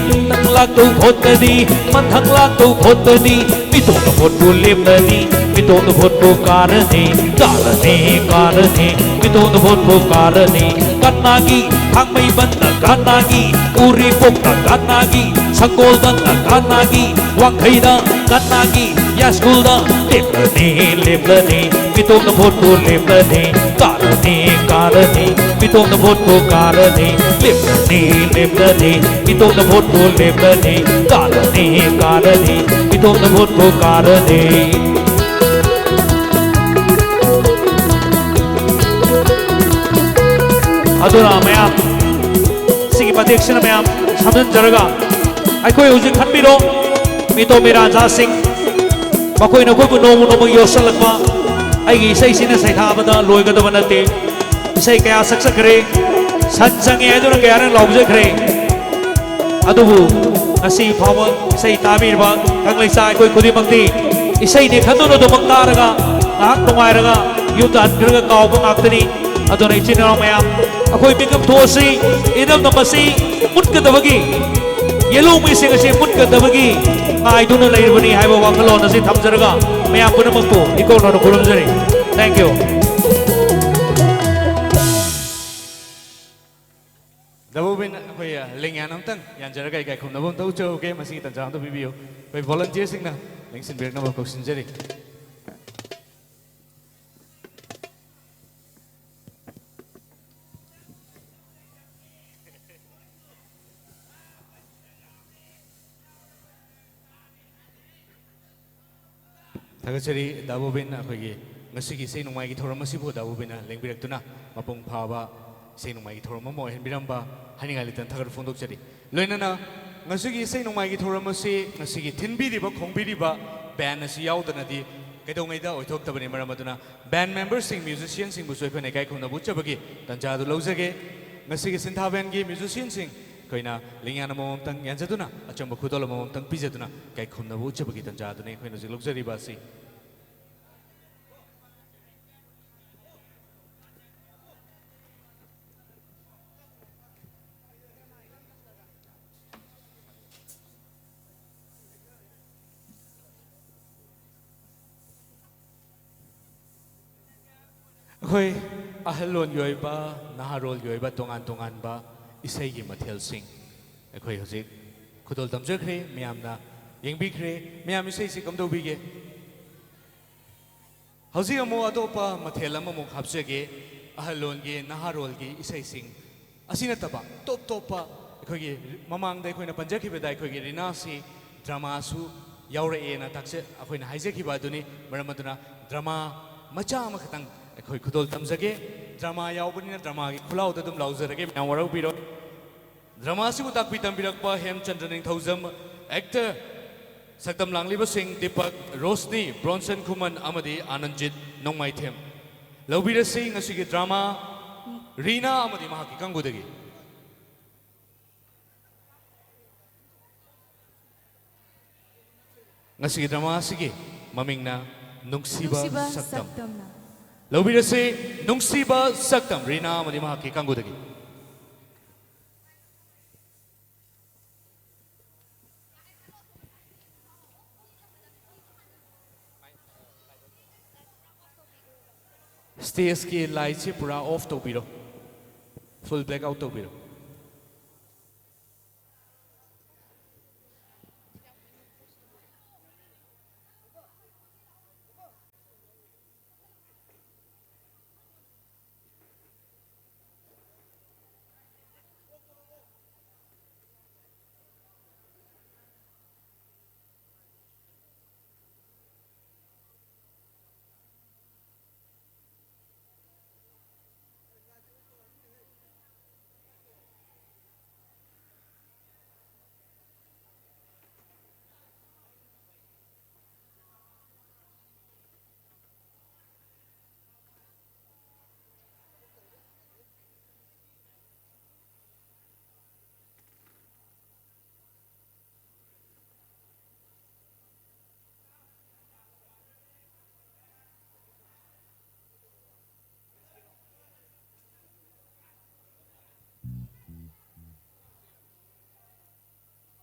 ꯃꯊꯪ ꯂꯥꯛꯇꯧ ꯚꯣꯠꯇꯗꯤ, ꯃꯊꯪ ꯂꯥꯛꯇꯧ ꯚꯣꯠꯇꯗꯤ, ꯃꯤꯇꯣꯞꯅ ꯚꯣꯠꯄꯨ ꯂꯦꯞꯂꯅꯤ, ꯃꯤꯇꯣꯞꯅ ꯚꯣꯠꯄꯨ ꯀꯥꯔꯅꯤ, ꯀꯥꯔꯅꯤ, ꯀꯥꯔꯅꯤ, ꯃꯤꯇꯣꯞꯅ ꯚꯣꯠꯄꯨ ꯀꯥꯔꯅꯤ꯫ ꯀꯅꯥꯒꯤ? ꯊꯥꯡꯃꯩꯕꯟꯗ ꯀꯅꯥꯒꯤ? ꯎꯔꯤꯄꯣꯛꯇ ꯀꯅꯥꯒꯤ? ꯁꯪꯒꯣꯜꯕꯟꯗ ꯀꯅꯥꯒꯤ? ꯋꯥꯡꯈꯩꯗ ꯀꯅꯥꯒꯤ? ꯌꯥꯏꯁ꯭ꯀꯨꯜꯗ ꯂꯦꯞꯂꯅꯤ, ꯂꯦꯞꯂꯅꯤ, ꯃꯤꯇꯣꯞꯅ ꯚꯣꯠꯄꯨ ꯂꯦꯞꯂꯅꯤ, ꯀꯥꯔꯅꯤ, ꯀꯥꯔꯅꯤ, ꯃꯤꯇꯣꯞꯅ ꯚꯣꯠꯄꯨ ꯀꯥꯔꯅꯤ, ꯂꯦꯞꯂꯅꯤ, ꯂꯦꯞꯂꯅꯤ, ꯃꯤꯇꯣꯞꯅ ꯚꯣꯠꯄꯨ ꯂꯦꯞꯂꯅꯤ, ꯀꯥꯔꯅꯤ, ꯀꯥꯔꯅꯤ, ꯃꯤꯇꯣꯞꯅ ꯚꯣꯠꯄꯨ ꯀꯥꯔꯅꯤ꯫ ꯑꯗꯨꯅ ꯃꯌꯥꯝ, ꯁꯤꯒꯤ ꯃꯇꯦꯛꯁꯤꯅ ꯃꯌꯥꯝ ꯁꯝꯖꯤꯟꯖꯔꯒ, ꯑꯩꯈꯣꯏ ꯍꯧꯖꯤꯛ ꯈꯟꯕꯤꯔꯣ, ꯃꯤꯇꯣꯞ ꯃꯤꯔꯥꯟꯖꯥꯁꯤꯡ, ꯃꯈꯣꯏꯅ ꯑꯩꯈꯣꯏꯕꯨ ꯅꯣꯡꯃ ꯅꯣꯡꯃꯒꯤ ꯌꯣꯠꯁꯤꯜꯂꯛꯄ꯫ ꯑꯩꯒꯤ ꯏꯁꯩꯁꯤꯅ ꯁꯩꯊꯥꯕꯗ ꯂꯣꯏꯒꯗꯕ ꯅꯠꯇꯦ꯫ ꯏꯁꯩ ꯀꯌꯥ ꯁꯛꯆꯈ꯭ꯔꯦ, ꯁꯟ ꯆꯪꯉꯦ ꯍꯥꯏꯗꯨꯅ ꯀꯌꯥꯔꯛ ꯂꯥꯎꯖꯈ꯭ꯔꯦ꯫ ꯑꯗꯨꯕꯨ ꯉꯁꯤ ꯐꯥꯎꯕ ꯏꯁꯩ ꯇꯥꯕꯤꯔꯤꯕ ꯀꯪꯂꯩꯆꯥ ꯑꯩꯈꯣꯏ ꯈꯨꯗꯤꯡꯃꯛꯇꯤ ꯏꯁꯩꯅꯤ ꯈꯟꯗꯨꯅ ꯑꯗꯨꯃꯛ ꯇꯥꯔꯒ ꯉꯥꯏꯍꯥꯛ ꯅꯨꯡꯉꯥꯏꯔꯒ ꯌꯨꯝꯗ ꯍꯟꯈ꯭ꯔꯒ ꯀꯥꯎꯕ ꯉꯥꯛꯇꯅꯤ꯫ ꯑꯗꯨꯅ ꯏꯆꯤꯟ ꯏꯅꯥꯎ ꯃꯌꯥꯝ, ꯑꯩꯈꯣꯏ ꯃꯤꯀꯞ ꯊꯣꯛꯑꯁꯤ, ꯏꯅꯝꯅ ꯃꯁꯤ ꯃꯨꯠꯀꯗꯕꯒꯤ, ꯌꯦꯜꯍꯧꯉꯩꯁꯤꯡ ꯑꯁꯤ ꯃꯨꯠꯀꯗꯕꯒꯤ ꯉꯥꯏꯗꯨꯅ ꯂꯩꯔꯕꯅꯤ ꯍꯥꯏꯕ ꯋꯥꯈꯜꯂꯣꯟ ꯑꯁꯤ ꯊꯝꯖꯔꯒ ꯃꯌꯥꯝ ꯄꯨꯝꯅꯃꯛꯄꯨ ꯏꯀꯣꯛꯅꯅ ꯈꯨꯔꯨꯝꯖꯔꯤ꯫ Thank you꯫ ꯑꯩꯈꯣꯏ ꯂꯦꯡꯌꯥꯟ ꯑꯝꯇꯪ ꯌꯥꯟꯖꯔꯒ ꯏꯀꯥꯏ ꯈꯨꯝꯅꯕ ꯑꯝꯇ ꯎꯠꯆꯍꯧꯒꯦ꯫ ꯃꯁꯤꯒꯤ ꯇꯥꯟꯖꯥ ꯑꯝꯇ ꯄꯤꯕꯤꯌꯨ꯫ ꯑꯩꯈꯣꯏ volunteerꯁꯤꯡꯅ ꯂꯦꯡꯁꯤꯟꯕꯤꯔꯛꯅꯕ ꯀꯧꯁꯤꯟꯖꯔꯤ꯫ ꯊꯥꯒꯠꯆꯔꯤ ꯗꯥ ꯕꯣꯕꯤꯟ, ꯑꯩꯈꯣꯏꯒꯤ ꯉꯁꯤꯒꯤ ꯏꯁꯩ ꯅꯣꯡꯃꯥꯏꯒꯤ ꯊꯧꯔꯝ ꯑꯁꯤꯕꯨ ꯗꯥ ꯕꯣꯕꯤꯟꯅ ꯂꯦꯡꯕꯤꯔꯛꯇꯨꯅ ꯃꯄꯨꯡ ꯐꯥꯕ ꯏꯁꯩ ꯅꯣꯡꯃꯥꯏꯒꯤ ꯊꯧꯔꯝ ꯑꯃ ꯑꯣꯏꯍꯟꯕꯤꯔꯝꯕ ꯍꯥꯏꯅꯤꯡꯉꯥꯏ ꯂꯩꯇꯅ ꯊꯥꯒꯠꯄ ꯐꯣꯡꯗꯣꯛꯆꯔꯤ꯫ ꯂꯣꯏꯅꯅ ꯉꯁꯤꯒꯤ ꯏꯁꯩ ꯅꯣꯡꯃꯥꯏꯒꯤ ꯊꯧꯔꯝ ꯑꯁꯤ ꯉꯁꯤꯒꯤ ꯊꯤꯟꯕꯤꯔꯤꯕ ꯈꯣꯡꯕꯤꯔꯤꯕ band ꯑꯁꯤ ꯌꯥꯎꯗꯅꯗꯤ ꯀꯩꯗꯧꯉꯩꯗ ꯑꯣꯏꯊꯣꯛꯇꯕꯅꯤ꯫ ꯃꯔꯝ ꯑꯗꯨꯅ band memberꯁꯤꯡ, musicianꯁꯤꯡꯕꯨꯁꯨ ꯑꯩꯈꯣꯏꯅ ꯏꯀꯥꯏ ꯈꯨꯝꯅꯕ ꯎꯠꯆꯕꯒꯤ ꯇꯥꯟꯖꯥ ꯑꯗꯨ ꯂꯧꯖꯒꯦ꯫ ꯉꯁꯤꯒꯤ ꯁꯤꯟꯊꯥ bandꯒꯤ musicianꯁꯤꯡ ꯑꯩꯈꯣꯏꯅ ꯂꯤꯡꯌꯥꯟ ꯑꯃꯃꯝꯇꯪ ꯌꯥꯟꯖꯗꯨꯅ, ꯑꯆꯝꯕ ꯈꯨꯗꯣꯜ ꯑꯃꯃꯝꯇꯪ ꯄꯤꯖꯗꯨꯅ ꯏꯀꯥꯏ ꯈꯨꯝꯅꯕ ꯎꯠꯆꯕꯒꯤ ꯇꯥꯟꯖꯥ ꯑꯗꯨꯅꯤ ꯑꯩꯈꯣꯏꯅ ꯍꯧꯖꯤꯛ ꯂꯧꯖꯔꯤꯕ ꯑꯁꯤ꯫ ꯑꯩꯈꯣꯏ ꯑꯍꯜꯂꯣꯟꯒꯤ ꯑꯣꯏꯕ, ꯅꯍꯥꯔꯣꯜꯒꯤ ꯑꯣꯏꯕ ꯇꯣꯉꯥꯟ ꯇꯣꯉꯥꯟꯕ ꯏꯁꯩꯒꯤ ꯃꯊꯦꯜꯁꯤꯡ ꯑꯩꯈꯣꯏ ꯍꯧꯖꯤꯛ ꯈꯨꯗꯣꯜ ꯇꯝꯖꯈ꯭ꯔꯦ, ꯃꯌꯥꯝꯅ ꯌꯦꯡꯕꯤꯈ꯭ꯔꯦ꯫ ꯃꯌꯥꯝ ꯏꯁꯩꯁꯤ ꯀꯝꯗꯧꯕꯤꯒꯦ? ꯍꯧꯖꯤꯛ ꯑꯃꯨꯛ ꯑꯇꯣꯞꯄ ꯃꯊꯦꯜ ꯑꯃꯃꯨꯛ ꯍꯥꯞꯆꯒꯦ꯫ ꯑꯍꯜꯂꯣꯟꯒꯤ, ꯅꯍꯥꯔꯣꯜꯒꯤ ꯏꯁꯩꯁꯤꯡ ꯑꯁꯤ ꯅꯠꯇꯕ ꯇꯣꯞ ꯇꯣꯞꯄ ꯑꯩꯈꯣꯏꯒꯤ ꯃꯃꯥꯡꯗ ꯑꯩꯈꯣꯏꯅ ꯄꯟꯖꯈꯤꯕꯗ ꯑꯩꯈꯣꯏꯒꯤ ꯔꯤꯅꯥꯁꯤ dramaꯁꯨ ꯌꯥꯎꯔꯛꯑꯦꯅ ꯇꯥꯛꯆ-, ꯑꯩꯈꯣꯏꯅ ꯍꯥꯏꯖꯈꯤꯕ ꯑꯗꯨꯅꯤ꯫ ꯃꯔꯝ ꯑꯗꯨꯅ drama ꯃꯆꯥ ꯑꯃꯈꯛꯇꯪ ꯑꯩꯈꯣꯏ ꯈꯨꯗꯣꯜ ꯇꯝꯖꯒꯦ꯫ Drama ꯌꯥꯎꯕꯅꯤꯅ dramaꯒꯤ ꯈꯨꯂꯥꯎꯗ ꯑꯗꯨꯝ ꯂꯥꯎꯖꯔꯒꯦ, ꯃꯌꯥꯝ ꯋꯥꯔꯧꯕꯤꯔꯣꯏ꯫ Drama ꯑꯁꯤꯕꯨ ꯇꯥꯛꯄꯤ ꯇꯝꯕꯤꯔꯛꯄ ꯍꯦꯝꯆꯟꯗ꯭ꯔ ꯅꯤꯡꯊꯧꯖꯝ, actor, ꯁꯛꯇꯝ ꯂꯥꯡꯂꯤꯕꯁꯤꯡ ꯗꯤꯄꯛ, ꯔꯣꯁꯅꯤ, ꯕ꯭ꯔꯣꯟꯁꯟ ꯈꯨꯃꯟ ꯑꯃꯗꯤ ꯑꯅꯟꯖꯤꯠ ꯅꯣꯡꯃꯥꯏꯊꯦꯝ꯫ ꯂꯧꯕꯤꯔꯁꯤ ꯉꯁꯤꯒꯤ drama ꯔꯤꯅꯥ ꯑꯃꯗꯤ ꯃꯍꯥꯛꯀꯤ ꯀꯥꯡꯕꯨꯗꯒꯤ꯫ ꯉꯁꯤꯒꯤ drama ꯑꯁꯤꯒꯤ ꯃꯃꯤꯡꯅ ꯅꯨꯡꯁꯤꯕ ꯅꯨꯡꯁꯤꯕ ꯁꯛꯇꯝ꯫ ꯁꯛꯇꯝꯅ꯫ ꯂꯧꯕꯤꯔꯁꯤ ꯅꯨꯡꯁꯤꯕ ꯁꯛꯇꯝ, ꯔꯤꯅꯥ ꯑꯃꯗꯤ ꯃꯍꯥꯛꯀꯤ ꯀꯥꯡꯕꯨꯗꯒꯤ꯫ Stageꯀꯤ lightꯁꯤ ꯄꯨꯔꯥ off ꯇꯧꯕꯤꯔꯣ, full black out ꯇꯧꯕꯤꯔꯣ꯫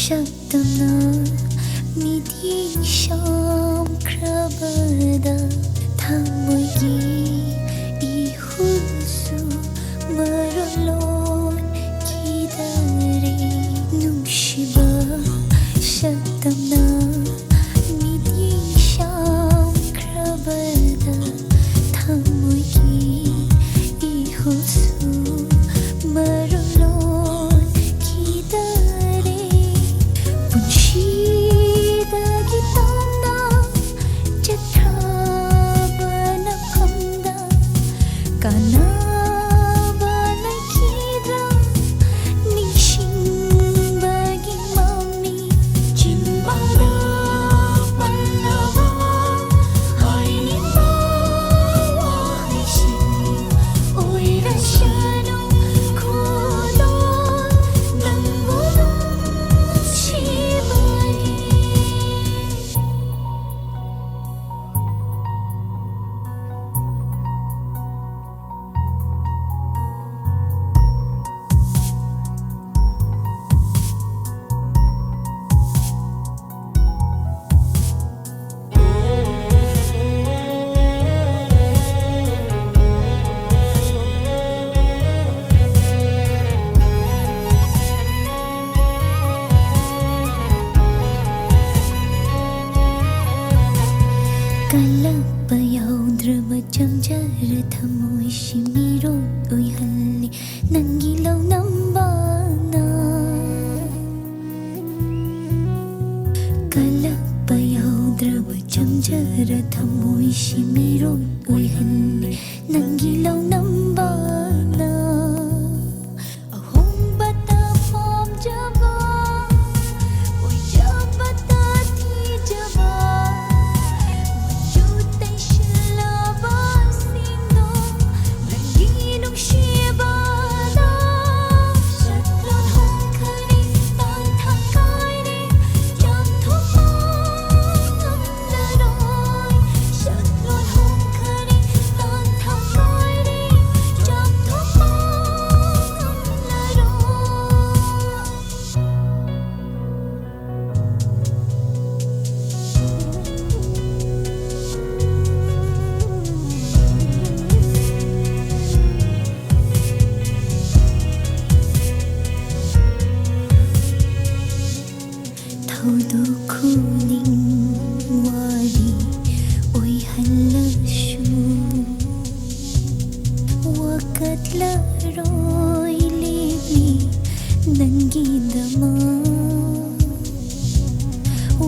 ꯁꯛꯇꯝꯅ ꯃꯤꯠꯌꯦꯡ ꯁꯥꯝꯈ꯭ꯔꯕꯗ ꯊꯃꯣꯏꯒꯤ ꯏꯍꯨꯜꯁꯨ ꯃꯔꯣꯜ ꯂꯣꯟꯈꯤꯗꯔꯦ꯫ ꯅꯨꯡꯁꯤꯕ ꯁꯛꯇꯝꯅ ꯃꯤꯠꯌꯦꯡ ꯁꯥꯝꯈ꯭ꯔꯕꯗ ꯊꯃꯣꯏꯒꯤ ꯏꯍꯨꯜꯁꯨ ꯃꯔꯣꯜ ꯂꯣꯟꯈꯤꯗꯔꯦ꯫ ꯄꯨꯟꯁꯤꯗꯒꯤ ꯇꯝꯅ ꯆꯠꯈ꯭ꯔꯕ ꯅꯐꯝꯗ ꯀꯥꯟꯅꯕ ꯂꯩꯈꯤꯗ꯭ꯔꯥ? ꯅꯤꯡꯁꯤꯡꯕꯒꯤ ꯃꯃꯤ ꯆꯤꯟꯕꯥꯜꯗ ꯄꯜꯂꯕ ꯍꯥꯏꯅꯤꯡꯕ ꯋꯥꯍꯩꯁꯤꯡ ꯑꯣꯏꯔꯁꯅꯨ꯫ ꯈꯨꯗꯣꯜ ꯅꯪꯕꯨ ꯅꯨꯡꯁꯤꯕꯒꯤ꯫ ꯀꯜꯂꯛꯄ ꯌꯥꯎꯗ꯭ꯔꯕ ꯆꯝꯖꯔ ꯊꯃꯣꯏꯁꯤ ꯃꯤꯔꯣꯠ ꯑꯣꯏꯍꯜꯂꯤ ꯅꯪꯒꯤ ꯂꯧꯅꯝꯕꯅ꯫ ꯀꯜꯂꯛꯄ ꯌꯥꯎꯗ꯭ꯔꯕ ꯆꯝꯖꯔ ꯊꯃꯣꯏꯁꯤ ꯃꯤꯔꯣꯠ ꯑꯣꯏꯍꯜꯂꯤ ꯅꯪꯒꯤ ꯂꯧꯅꯝꯕꯅ꯫ ꯑꯍꯣꯡꯕꯇ ꯄꯥꯝꯖꯕ, ꯑꯣꯏꯖꯕꯇ ꯊꯤꯖꯕ, ꯃꯆꯨ ꯇꯩꯁꯤꯜꯂꯕꯁꯤꯡꯗꯣ ꯅꯪꯒꯤ ꯅꯨꯡꯁꯤꯕꯗ ꯁꯛꯂꯣꯟ ꯍꯣꯡꯈ꯭ꯔꯦ, ꯇꯥꯟꯊꯥ ꯀꯥꯏꯔꯦ, ꯆꯥꯝꯊꯣꯛꯄ ꯉꯝꯂꯔꯣꯏ꯫ ꯁꯛꯂꯣꯟ ꯍꯣꯡꯈ꯭ꯔꯦ, ꯇꯥꯟꯊꯥ ꯀꯥꯏꯔꯦ, ꯆꯥꯝ ꯊꯧꯗꯣꯛ ꯈꯨꯗꯤꯡ ꯋꯥꯔꯤ ꯑꯣꯏꯍꯜꯂꯁꯨ, ꯋꯥꯀꯠꯂꯔꯣꯏ ꯂꯦꯞꯂꯤ ꯅꯪꯒꯤꯗꯃꯛ꯫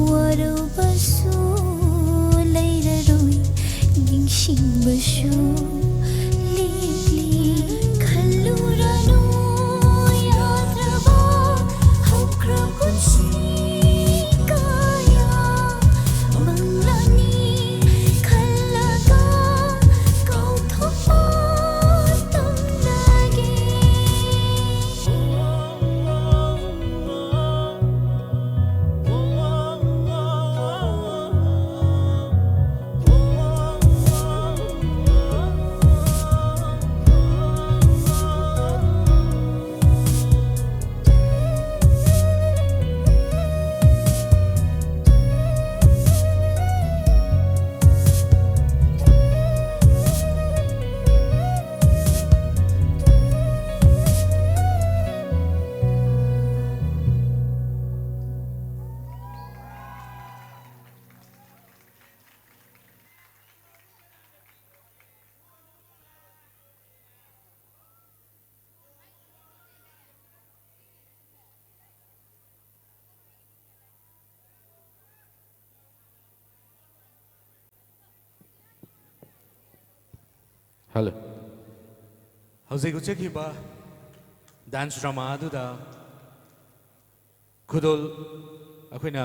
ꯋꯥꯔꯧꯕꯁꯨ ꯂꯩꯔꯔꯣꯏ, ꯅꯤꯡꯁꯤꯡꯕꯁꯨ ꯂꯦꯞꯂꯤ꯫ ꯈꯜꯂꯨꯔꯅꯨ ꯌꯥꯗ꯭ꯔꯕ ꯍꯧꯈ꯭ꯔ ꯄꯨꯟꯁꯤ ꯀꯌꯥ꯫ ꯃꯪꯂꯥꯟꯅꯤ ꯈꯜꯂꯒ ꯀꯥꯎꯊꯣꯛꯄ ꯇꯝꯂꯒꯦ꯫ Hello. ꯍꯧꯖꯤꯛ ꯎꯠꯆꯈꯤꯕ dance drama ꯑꯗꯨꯗ ꯈꯨꯗꯣꯜ, ꯑꯩꯈꯣꯏꯅ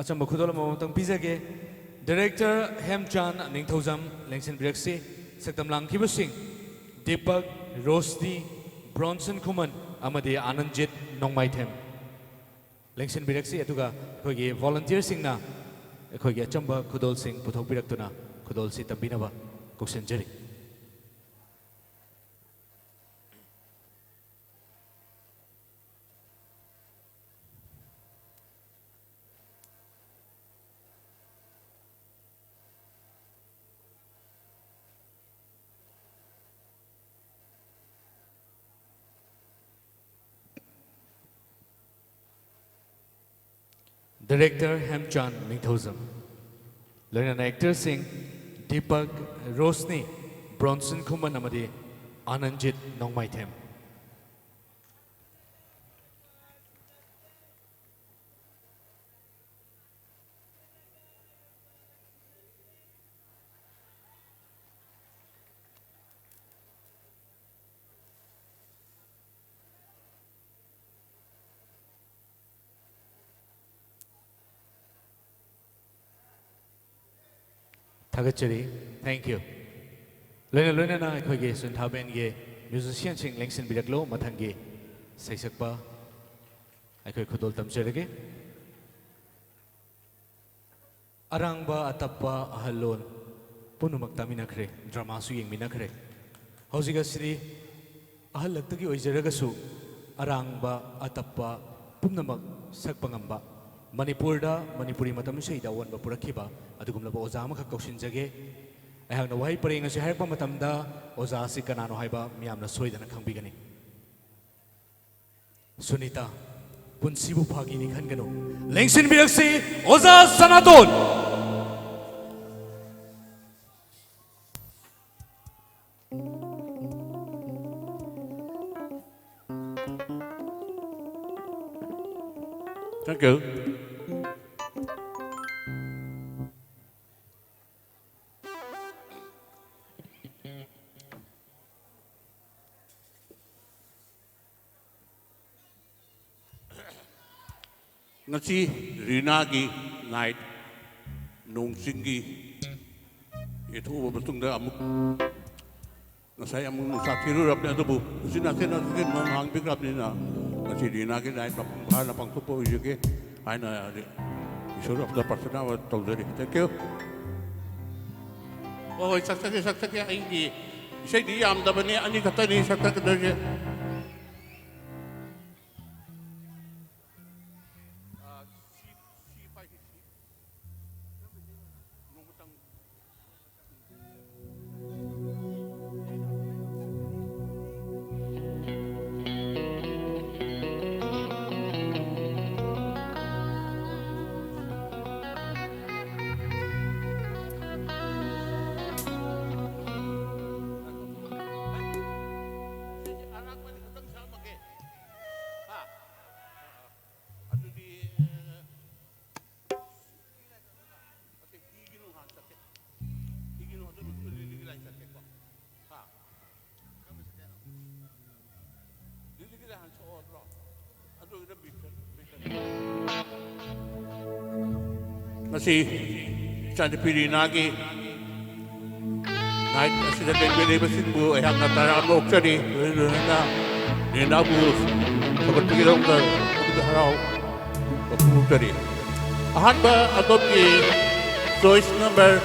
ꯑꯆꯝꯕ ꯈꯨꯗꯣꯜ ꯑꯃꯃꯝꯇꯪ ꯄꯤꯖꯒꯦ꯫ Director ꯍꯦꯝꯆꯥꯟ ꯅꯤꯡꯊꯧꯖꯝ ꯂꯦꯡꯁꯤꯟꯕꯤꯔꯛꯁꯤ꯫ ꯁꯛꯇꯝ ꯂꯥꯡꯈꯤꯕꯁꯤꯡ ꯗꯤꯄꯛ, ꯔꯣꯁꯇꯤ, ꯕ꯭ꯔꯣꯟꯁꯟ ꯈꯨꯃꯟ ꯑꯃꯗꯤ ꯑꯅꯟꯖꯤꯠ ꯅꯣꯡꯃꯥꯏꯊꯦꯝ꯫ ꯂꯦꯡꯁꯤꯟꯕꯤꯔꯛꯁꯤ, ꯑꯗꯨꯒ ꯑꯩꯈꯣꯏꯒꯤ volunteerꯁꯤꯡꯅ ꯑꯩꯈꯣꯏꯒꯤ ꯑꯆꯝꯕ ꯈꯨꯗꯣꯜꯁꯤꯡ ꯄꯨꯊꯣꯛꯄꯤꯔꯛꯇꯨꯅ ꯈꯨꯗꯣꯜꯁꯤ ꯇꯝꯕꯤꯅꯕ ꯀꯧꯁꯤꯟꯖꯔꯤ꯫ Director ꯍꯦꯝꯆꯥꯟ ꯅꯤꯡꯊꯧꯖꯝ, ꯂꯣꯏꯅꯅ actorꯁꯤꯡ ꯗꯤꯄꯛ, ꯔꯣꯁꯅꯤ, ꯕ꯭ꯔꯣꯟꯁꯟ ꯈꯨꯃꯟ ꯑꯃꯗꯤ ꯑꯅꯟꯖꯤꯠ ꯅꯣꯡꯃꯥꯏꯊꯦꯝ꯫ ꯊꯥꯒꯠꯆꯔꯤ꯫ Thank you꯫ ꯂꯣꯏꯅ ꯂꯣꯏꯅꯅ ꯑꯩꯈꯣꯏꯒꯤ ꯁꯨꯟꯊꯥ ꯕꯦꯟꯒꯤ musicianꯁꯤꯡ ꯂꯦꯡꯁꯤꯟꯕꯤꯔꯛꯂꯣ꯫ ꯃꯊꯪꯒꯤ ꯁꯩꯁꯛꯄ ꯑꯩꯈꯣꯏ ꯈꯨꯗꯣꯜ ꯇꯝꯖꯔꯒꯦ꯫ ꯑꯔꯥꯡꯕ, ꯑꯇꯞꯄ, ꯑꯍꯜꯂꯣꯟ ꯄꯨꯝꯅꯃꯛ ꯇꯥꯃꯤꯟꯅꯈ꯭ꯔꯦ, dramaꯁꯨ ꯌꯦꯡꯃꯤꯟꯅꯈ꯭ꯔꯦ꯫ ꯍꯧꯖꯤꯛ ꯑꯁꯤꯗꯤ ꯑꯍꯜꯂꯛꯇꯒꯤ ꯑꯣꯏꯖꯔꯒꯁꯨ ꯑꯔꯥꯡꯕ, ꯑꯇꯞꯄ ꯄꯨꯝꯅꯃꯛ ꯁꯛꯄ ꯉꯝꯕ, ꯃꯅꯤꯄꯨꯔꯗ ꯃꯅꯤꯄꯨꯔꯤ ꯃꯇꯝ ꯏꯁꯩꯗ ꯑꯑꯣꯟꯕ ꯄꯨꯔꯛꯈꯤꯕ ꯑꯗꯨꯒꯨꯝꯂꯕ ꯑꯣꯖꯥ ꯑꯃꯈꯛ ꯀꯧꯁꯤꯟꯖꯒꯦ꯫ ꯑꯩꯍꯥꯛꯅ ꯋꯥꯍꯩ ꯄꯔꯦꯡ ꯑꯁꯤ ꯍꯥꯏꯔꯛꯄ ꯃꯇꯝꯗ ꯑꯣꯖꯥ ꯑꯁꯤ ꯀꯅꯥꯅꯣ ꯍꯥꯏꯕ ꯃꯤꯌꯥꯝꯅ ꯁꯣꯏꯗꯅ ꯈꯪꯕꯤꯒꯅꯤ꯫ ꯁꯨꯅꯤꯇꯥ, ꯄꯨꯟꯁꯤꯕꯨ ꯐꯥꯒꯤꯅꯤ ꯈꯟꯒꯅꯨ꯫ ꯂꯦꯡꯁꯤꯟꯕꯤꯔꯛꯁꯤ ꯑꯣꯖꯥ ꯁꯅꯥꯇꯣꯟ꯫ Thank you. ꯉꯁꯤ ꯔꯤꯅꯥꯒꯤ night, ꯅꯣꯡ ꯆꯤꯡꯒꯤ ꯌꯩꯊꯣꯛꯑꯕ ꯃꯇꯨꯡꯗ ꯑꯃꯨꯛ ꯉꯁꯥꯏ ꯑꯃꯨꯛ ꯅꯨꯡꯁꯥ ꯊꯤꯔꯨꯔꯕꯅꯤ, ꯑꯗꯨꯕꯨ ꯎꯆꯤꯟ ꯅꯥꯆꯤꯟ ꯑꯁꯤꯒꯤ ꯅꯣꯡ ꯍꯥꯡꯕꯤꯈ꯭ꯔꯕꯅꯤꯅ ꯉꯁꯤ ꯔꯤꯅꯥꯒꯤ night ꯃꯄꯨꯡ ꯐꯥꯅ ꯄꯥꯡꯊꯣꯛꯄ ꯑꯣꯏꯖꯒꯦ ꯍꯥꯏꯅ ꯏꯁꯣꯔ ꯑꯃꯗ ꯄ꯭ꯔꯥꯊꯅꯥ ꯇꯧꯖꯔꯤ꯫ Thank you꯫ ꯍꯣꯏ, ꯍꯣꯏ, ꯁꯛꯆꯒꯦ, ꯁꯛꯆꯒꯦ꯫ ꯑꯩꯒꯤ ꯏꯁꯩꯗꯤ ꯌꯥꯝꯗꯕꯅꯤ, ꯑꯅꯤ ꯈꯛꯇꯅꯤ ꯁꯛꯆꯒꯗꯣꯏꯁꯦ꯫ ꯑꯁꯤ ꯏꯆꯥꯅꯨꯄꯤ ꯔꯤꯅꯥꯒꯤ ꯅꯥꯏꯠ ꯑꯁꯤꯗ ꯂꯦꯡꯃꯤꯟꯅꯔꯤꯕꯁꯤꯡꯕꯨ ꯑꯩꯍꯥꯛꯅ ꯇꯔꯥꯝꯅ ꯑꯣꯛꯆꯔꯤ꯫ ꯂꯣꯏꯅ ꯂꯣꯏꯅꯅ ꯔꯤꯅꯥꯕꯨ ꯁꯧꯒꯠꯄꯤꯒꯤꯗꯃꯛꯇ ꯄꯨꯛꯅꯤꯡ ꯍꯔꯥꯎ ꯐꯣꯡꯗꯣꯛꯆꯔꯤ꯫ ꯑꯍꯥꯟꯕ ꯑꯗꯣꯝꯒꯤ ꯆꯣꯏꯁ ꯅꯝꯕꯔ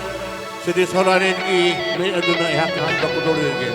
ꯁꯤꯗꯤ ꯁꯣꯂꯥꯔꯦꯟꯒꯤ ꯃꯤ ꯑꯗꯨꯅ ꯑꯩꯍꯥꯛ ꯑꯍꯥꯟꯕ ꯄꯨꯊꯣꯛꯆꯔꯒꯦ꯫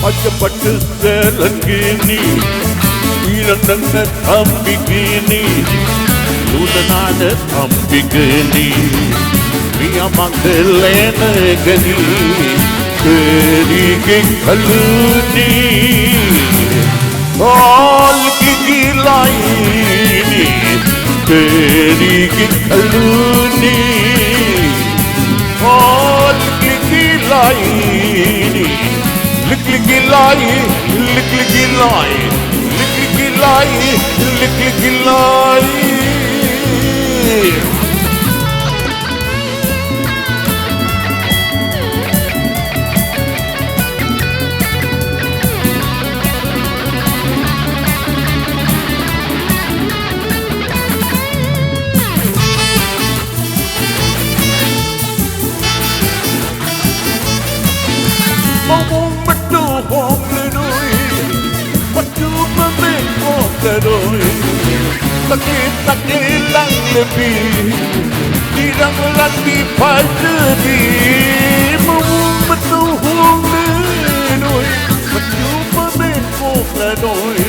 ꯑꯆꯄꯠ ꯆꯦꯜꯍꯟꯒꯅꯤ, ꯏꯔꯪ ꯅꯪꯅ ꯊꯝꯕꯤꯒꯅꯤ, ꯂꯨꯅ ꯅꯥꯟꯅ ꯊꯝꯕꯤꯒꯅꯤ, ꯃꯤꯌꯥꯝ ꯃꯥꯡꯗ ꯂꯦꯟꯅꯒꯅꯤ, ꯀꯔꯤꯒꯤ ꯈꯜꯂꯨꯅꯤ? ꯍꯣꯜꯒꯤ ꯂꯥꯏꯅꯤ, ꯀꯔꯤꯒꯤ ꯈꯜꯂꯨꯅꯤ? ꯍꯣꯜꯒꯤ ꯂꯥꯏꯅꯤ, ꯂꯤꯛꯂꯤꯒꯤ ꯂꯥꯏ, ꯂꯤꯛꯂꯤꯒꯤ ꯂꯥꯏ, ꯂꯤꯛꯂꯤꯒꯤ ꯂꯥꯏ, ꯂꯤꯛꯂꯤꯒꯤ ꯂꯥꯏ꯫ ꯃꯑꯣꯡ ꯃꯇꯧ ꯍꯣꯡꯂꯔꯣꯏ, ꯃꯆꯨ ꯃꯃꯦꯟ ꯍꯣꯡꯂꯔꯣꯏ꯫ ꯇꯛꯂꯤ ꯇꯛꯂꯤ ꯂꯪꯂꯕꯤ, ꯏꯔꯪ ꯂꯪꯕꯤ ꯐꯖꯕꯤ, ꯃꯑꯣꯡ ꯃꯇꯧ ꯍꯣꯡꯂꯔꯣꯏ, ꯃꯆꯨ ꯃꯃꯦꯟ ꯍꯣꯡꯂꯔꯣꯏ꯫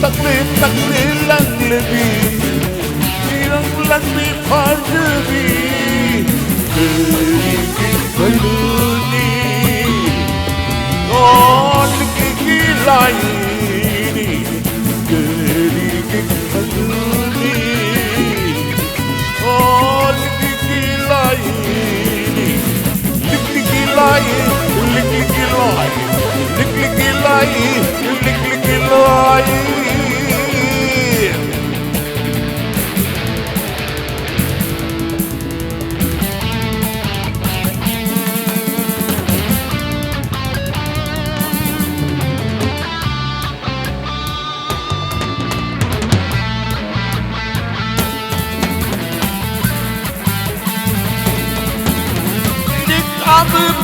ꯇꯛꯂꯤ ꯇꯛꯂꯤ ꯂꯪꯂꯕꯤ, ꯏꯔꯪ ꯂꯪꯕꯤ ꯐꯖꯕꯤ, ꯀꯔꯤꯒꯤ ꯈꯜꯂꯨꯅꯤ?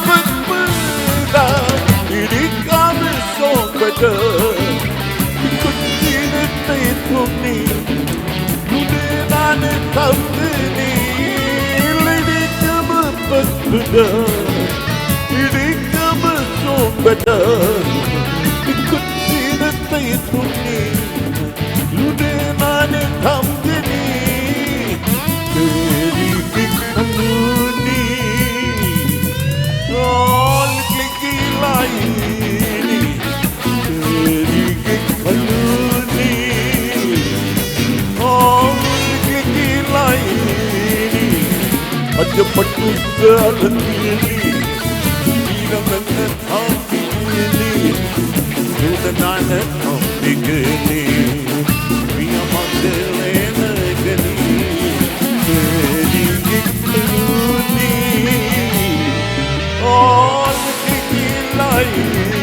ꯄꯛꯄꯗ ꯏꯔꯤꯛ ꯑꯃ ꯁꯣꯛꯄꯗ ꯏꯈꯨꯠꯁꯤꯗ ꯇꯩꯊꯣꯛꯅꯤ꯫ ꯂꯨꯅ ꯅꯥꯟꯅ ꯊꯝꯒꯅꯤ꯫ ꯂꯩꯔꯤꯛ ꯑꯃ ꯄꯛꯄꯗ ꯏꯔꯤꯛ ꯑꯃ ꯁꯣꯛꯄꯗ ꯏꯈꯨꯠꯁꯤꯗ ꯇꯩꯊꯣꯛꯅꯤ꯫ ꯂꯨꯅ ꯅꯥꯟꯅ ꯊꯝꯒꯅꯤ꯫ ꯀꯔꯤꯒꯤ ꯈꯜꯂꯨꯅꯤ? ꯑꯣ, ꯂꯤꯛꯂꯤꯛꯀꯤ ꯂꯥꯏꯅꯤ꯫ ꯀꯔꯤꯒꯤ ꯈꯜꯂꯨꯅꯤ? ꯑꯣ, ꯂꯤꯛꯂꯤꯛꯀꯤ ꯂꯥꯏꯅꯤ꯫ ꯑꯗꯨ ꯄꯠꯇꯨꯗ ꯂꯝꯕꯤꯅꯤ꯫ ꯏꯔꯝꯅ ꯊꯝꯕꯤꯅꯤ꯫ ꯂꯨꯅ ꯅꯥꯟꯅ ꯊꯝꯕꯤꯒꯅꯤ꯫ ꯃꯤ ꯑꯃꯒ ꯂꯦꯟꯅꯒꯅꯤ꯫ ꯀꯔꯤꯒꯤ ꯈꯜꯂꯨꯅꯤ? ꯑꯣ, ꯂꯤꯛꯂꯤꯛꯀꯤ ꯂꯥꯏꯅꯤ꯫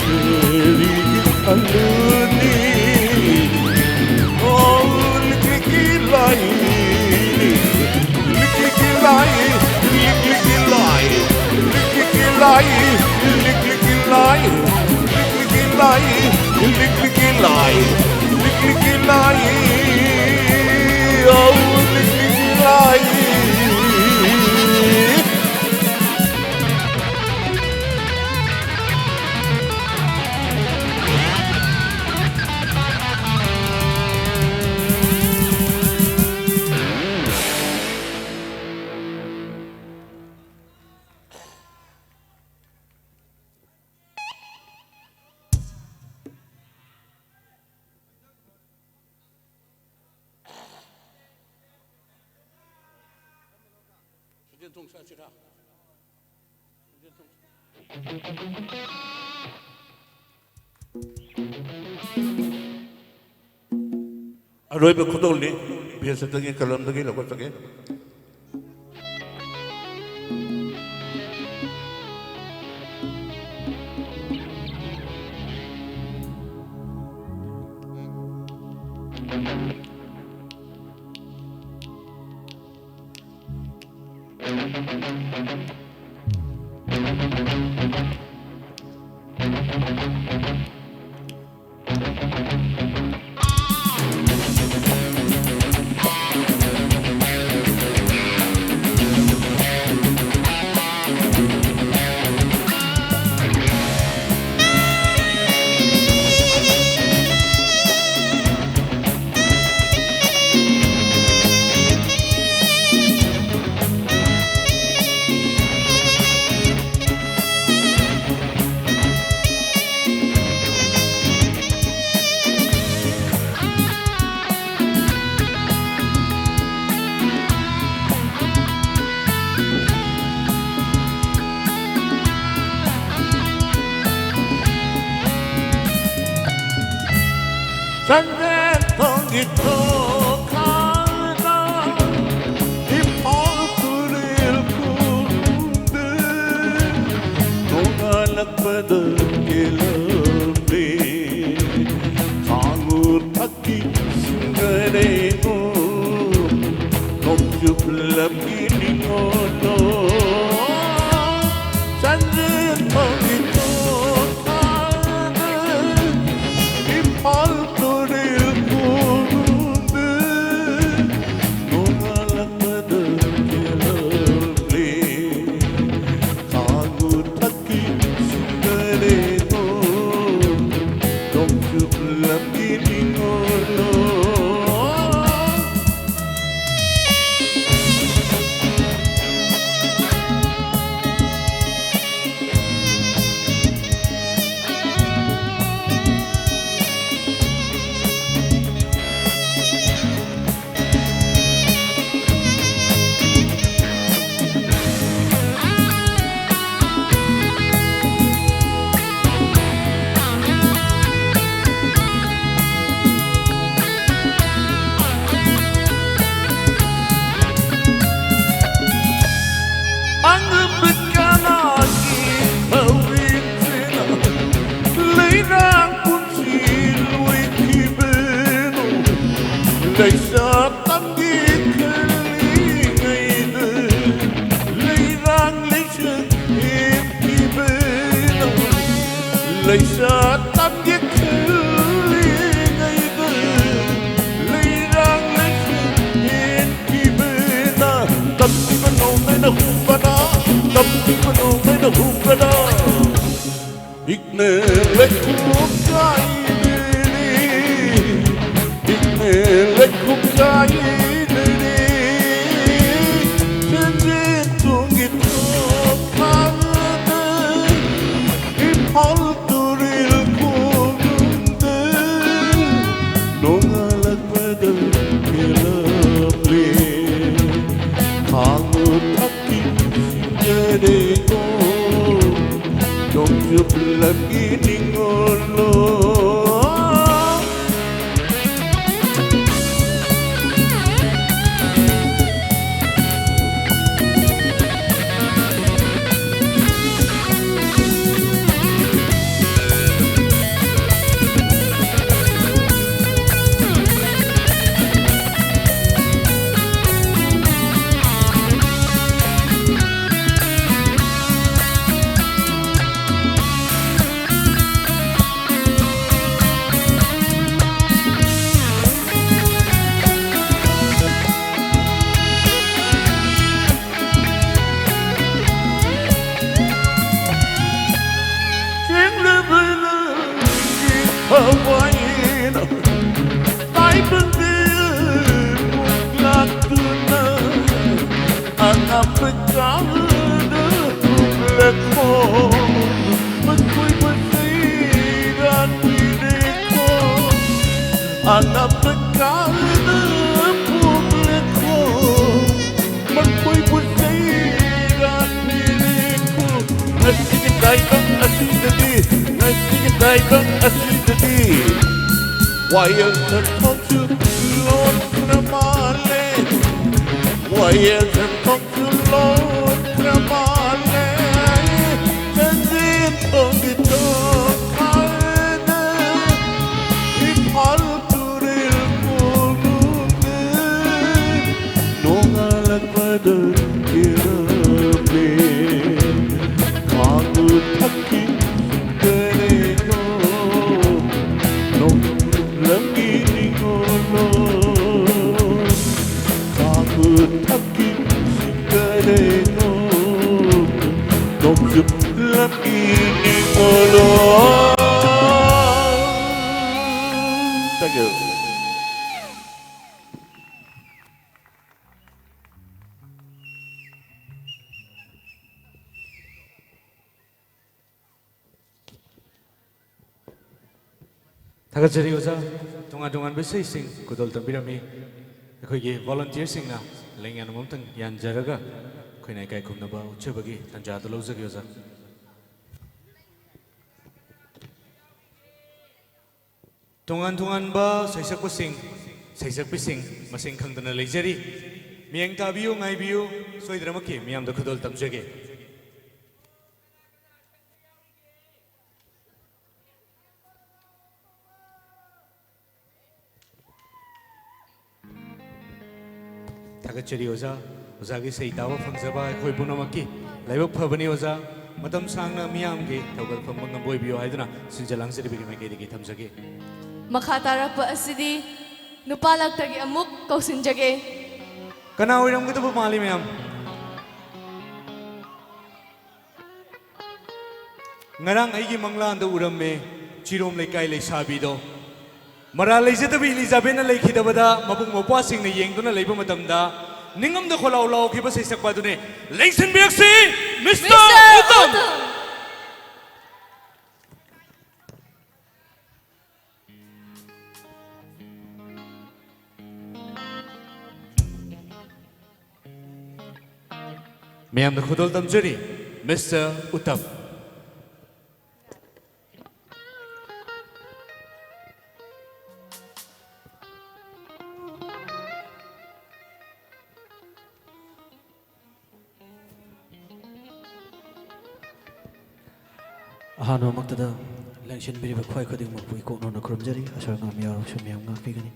ꯀꯔꯤꯒꯤ ꯈꯜꯂꯨꯅꯤ? ꯑꯣ, ꯂꯤꯛꯂꯤꯛꯀꯤ ꯂꯥꯏꯅꯤ꯫ ꯂꯤꯛꯂꯤꯛꯀꯤ ꯂꯥꯏ, ꯂꯤꯛꯂꯤꯛꯀꯤ ꯂꯥꯏ, ꯂꯤꯛꯂꯤꯛꯀꯤ ꯂꯥꯏ, ꯂꯤꯛꯂꯤꯛꯀꯤ ꯂꯥꯏ, ꯂꯤꯛꯂꯤꯛꯀꯤ ꯂꯥꯏ, ꯂꯤꯛꯂꯤꯛꯀꯤ ꯂꯥꯏ, ꯂꯤꯛꯂꯤꯛꯀꯤ ꯂꯥꯏ, ꯑꯧ, ꯂꯤꯛꯂꯤꯛꯀꯤ ꯂꯥꯏ꯫ ꯁꯖꯦꯟ ꯊꯣꯡ ꯆꯠꯁꯤꯔꯥ? ꯁꯖꯦꯟ ꯊꯣꯡ꯫ ꯑꯔꯣꯏꯕ ꯈꯨꯗꯣꯜꯅꯤ꯫ ꯕꯦꯁꯇꯒꯤ ꯀꯂꯝꯗꯒꯤ ꯂꯧꯈꯠꯆꯒꯦ꯫ ꯏꯊꯣꯛ ꯈꯥꯗ ꯏꯝꯐꯥꯜ ꯇꯨꯔꯦꯜ ꯈꯣꯡꯗ ꯅꯣꯡꯉꯥꯜꯂꯛꯄꯗ ꯀꯦꯜꯂꯝꯂꯦ꯫ ꯈꯥꯡꯉꯨ ꯊꯛꯀꯤ ꯁꯤꯡꯒꯔꯦꯉꯣ ꯅꯣꯡꯆꯨꯞ ꯂꯝꯒꯤ ꯅꯤꯉꯣꯜꯂꯣ꯫ ꯆꯥꯟꯗꯦꯜ ꯊꯣꯡꯒꯤ ꯊꯣꯡ ꯈꯥꯗ ꯏꯝꯐꯥꯜ ꯇꯨꯔꯦꯜ ꯈꯣꯡꯗ ꯅꯣꯡꯉꯥꯜꯂꯛꯄꯗ ꯀꯦꯜꯂꯝꯂꯦ꯫ ꯈꯥꯡꯉꯨ ꯊꯛꯀꯤ ꯁꯤꯡꯒꯔꯦꯉꯣ ꯅꯣꯡꯆꯨꯞ ꯂꯝꯒꯤ ꯅꯤꯉꯣꯜꯂꯣ꯫ ꯑꯉꯝꯕ ꯀꯅꯥꯒꯤ ꯃꯥꯂꯦꯝꯁꯤꯗ ꯂꯩꯔꯥꯡ ꯄꯨꯟꯁꯤ ꯂꯣꯏꯈꯤꯕꯅꯣ? ꯂꯩꯁꯥ ꯇꯝꯒꯤ ꯈꯜꯂꯤꯉꯩꯗ ꯂꯩꯔꯥꯡ ꯂꯩꯁꯛ ꯍꯦꯟꯈꯤꯕꯅꯣ? ꯂꯩꯁꯥ ꯇꯝꯒꯤ ꯈꯜꯂꯤꯉꯩꯗ ꯂꯩꯔꯥꯡ ꯂꯩꯁꯛ ꯍꯦꯟꯈꯤꯕꯅ ꯇꯝꯈꯤꯕ ꯅꯣꯡꯃꯩꯅ ꯍꯨꯝꯕꯅ, ꯇꯝꯈꯤꯕ ꯅꯣꯡꯃꯩꯅ ꯍꯨꯝꯕꯅ꯫ ꯏꯛꯅ ꯂꯩꯈꯣꯝ ꯀꯥꯏꯗꯅꯤ, ꯏꯛꯅ ꯂꯩꯈꯣꯝ ꯀꯥꯏꯗꯅꯤ꯫ ꯆꯦꯟꯖꯦꯟ ꯇꯨꯡꯒꯤ ꯊꯣꯡ ꯐꯥꯅ ꯏꯝꯐꯥꯜ ꯇꯨꯔꯦꯜ ꯈꯣꯡꯅꯨꯡꯗ ꯅꯣꯡꯉꯥꯜꯂꯛꯄꯗ ꯀꯦꯜꯂꯝꯂꯦ꯫ ꯈꯥꯡꯉꯨ ꯊꯛꯀꯤ ꯁꯤꯡꯒꯔꯦꯉꯣ ꯅꯣꯡꯆꯨꯞ ꯂꯝꯒꯤ ꯅꯤꯉꯣꯜꯂꯣ꯫ Pecahnya bulan kau, menkuih bersih dan diriku. Anak pecahnya bulan kau, menkuih bersih dan diriku. Nasi kedai bang asidadi, nasi kedai bang asidadi. Wayang terpojok lon ramale, wayang terpojok Thank you. ꯊꯥꯒꯠꯆꯔꯤ ꯑꯣꯖꯥ꯫ ꯇꯣꯉꯥꯟ ꯇꯣꯉꯥꯟꯕ ꯏꯁꯩꯁꯤꯡ ꯈꯨꯗꯣꯜ ꯇꯝꯕꯤꯔꯝꯃꯤ꯫ ꯑꯩꯈꯣꯏꯒꯤ volunteerꯁꯤꯡꯅ ꯂꯦꯡꯌꯥꯟ ꯑꯃꯃꯝꯇꯪ ꯌꯥꯟꯖꯔꯒ ꯑꯩꯈꯣꯏꯅ ꯏꯀꯥꯏ ꯈꯨꯝꯅꯕ ꯎꯠꯆꯕꯒꯤ ꯇꯥꯟꯖꯥ ꯑꯗꯨ ꯂꯧꯖꯒꯦ ꯑꯣꯖꯥ꯫ ꯇꯣꯉꯥꯟ ꯇꯣꯉꯥꯟꯕ ꯁꯩꯁꯛꯄꯁꯤꯡ, ꯁꯩꯁꯛꯄꯤꯁꯤꯡ ꯃꯁꯤꯡ ꯈꯪꯗꯅ ꯂꯩꯖꯔꯤ꯫ ꯃꯤꯠꯌꯦꯡ ꯇꯥꯕꯤꯌꯨ, ꯉꯥꯏꯕꯤꯌꯨ, ꯁꯣꯏꯗꯅꯃꯛꯀꯤ ꯃꯤꯌꯥꯝꯗ ꯈꯨꯗꯣꯜ ꯇꯝꯖꯒꯦ꯫ ꯊꯥꯒꯠꯆꯔꯤ ꯑꯣꯖꯥ꯫ ꯑꯣꯖꯥꯒꯤ ꯏꯁꯩ ꯇꯥꯕ ꯐꯪꯖꯕ ꯑꯩꯈꯣꯏ ꯄꯨꯝꯅꯃꯛꯀꯤ ꯂꯥꯏꯕꯛ ꯐꯕꯅꯤ ꯑꯣꯖꯥ꯫ ꯃꯇꯝ ꯁꯥꯡꯅ ꯃꯤꯌꯥꯝꯒꯤ ꯊꯧꯒꯜ ꯐꯝꯕ ꯉꯝꯕ ꯑꯣꯏꯕꯤꯌꯨ ꯍꯥꯏꯗꯨꯅ ꯁꯤꯟꯖ ꯂꯥꯡꯖꯔꯤꯕꯒꯤ ꯃꯥꯏꯀꯩꯗꯒꯤ ꯊꯝꯖꯒꯦ꯫ ꯃꯈꯥ ꯇꯥꯔꯛꯄ ꯑꯁꯤꯗꯤ ꯅꯨꯄꯥ ꯂꯛꯇꯒꯤ ꯑꯃꯨꯛ ꯀꯧꯁꯤꯟꯖꯒꯦ꯫ ꯀꯅꯥ ꯑꯣꯏꯔꯝꯒꯗꯕ ꯃꯥꯜꯂꯤ ꯃꯌꯥꯝ? ꯉꯔꯥꯡ ꯑꯩꯒꯤ ꯃꯪꯂꯥꯟꯗ ꯎꯔꯝꯃꯦ ꯆꯤꯔꯣꯝ ꯂꯩꯀꯥꯏ ꯂꯩꯁꯥꯕꯤꯗꯣ꯫ ꯃꯔꯥꯜ ꯂꯩꯖꯗꯕꯤ ꯏꯂꯤꯖꯥꯕꯦꯠꯅ ꯂꯩꯈꯤꯗꯕꯗ ꯃꯕꯨꯡ ꯃꯧꯄ꯭ꯋꯥꯁꯤꯡꯅ ꯌꯦꯡꯗꯨꯅ ꯂꯩꯕ ꯃꯇꯝꯗ, ꯅꯤꯡꯉꯝꯗ ꯈꯣꯜꯂꯥꯎ ꯂꯥꯎꯈꯤꯕ ꯁꯩꯁꯛꯄ ꯑꯗꯨꯅꯤ꯫ ꯂꯦꯡꯁꯤꯟꯕꯤꯔꯛꯁꯤ, ꯃꯤꯁꯇꯔ ꯃꯤꯁꯇꯔ ꯎꯇꯝ꯫ ꯎꯇꯝ꯫ ꯃꯌꯥꯝꯗ ꯈꯨꯗꯣꯜ ꯇꯝꯖꯔꯤ, ꯃꯤꯁꯇꯔ ꯎꯇꯝ꯫ ꯑꯍꯥꯟꯕꯃꯛꯇꯗ ꯂꯦꯡꯁꯤꯟꯕꯤꯔꯤꯕ ꯈ꯭ꯋꯥꯏ ꯈꯨꯗꯤꯡꯃꯛꯄꯨ ꯏꯀꯣꯛ ꯅꯧꯅ ꯈꯨꯔꯨꯝꯖꯔꯤ꯫ ꯑꯁꯣꯏ ꯑꯉꯥꯝ ꯌꯥꯎꯔꯕꯁꯨ ꯃꯌꯥꯝ ꯉꯥꯛꯄꯤꯒꯅꯤ꯫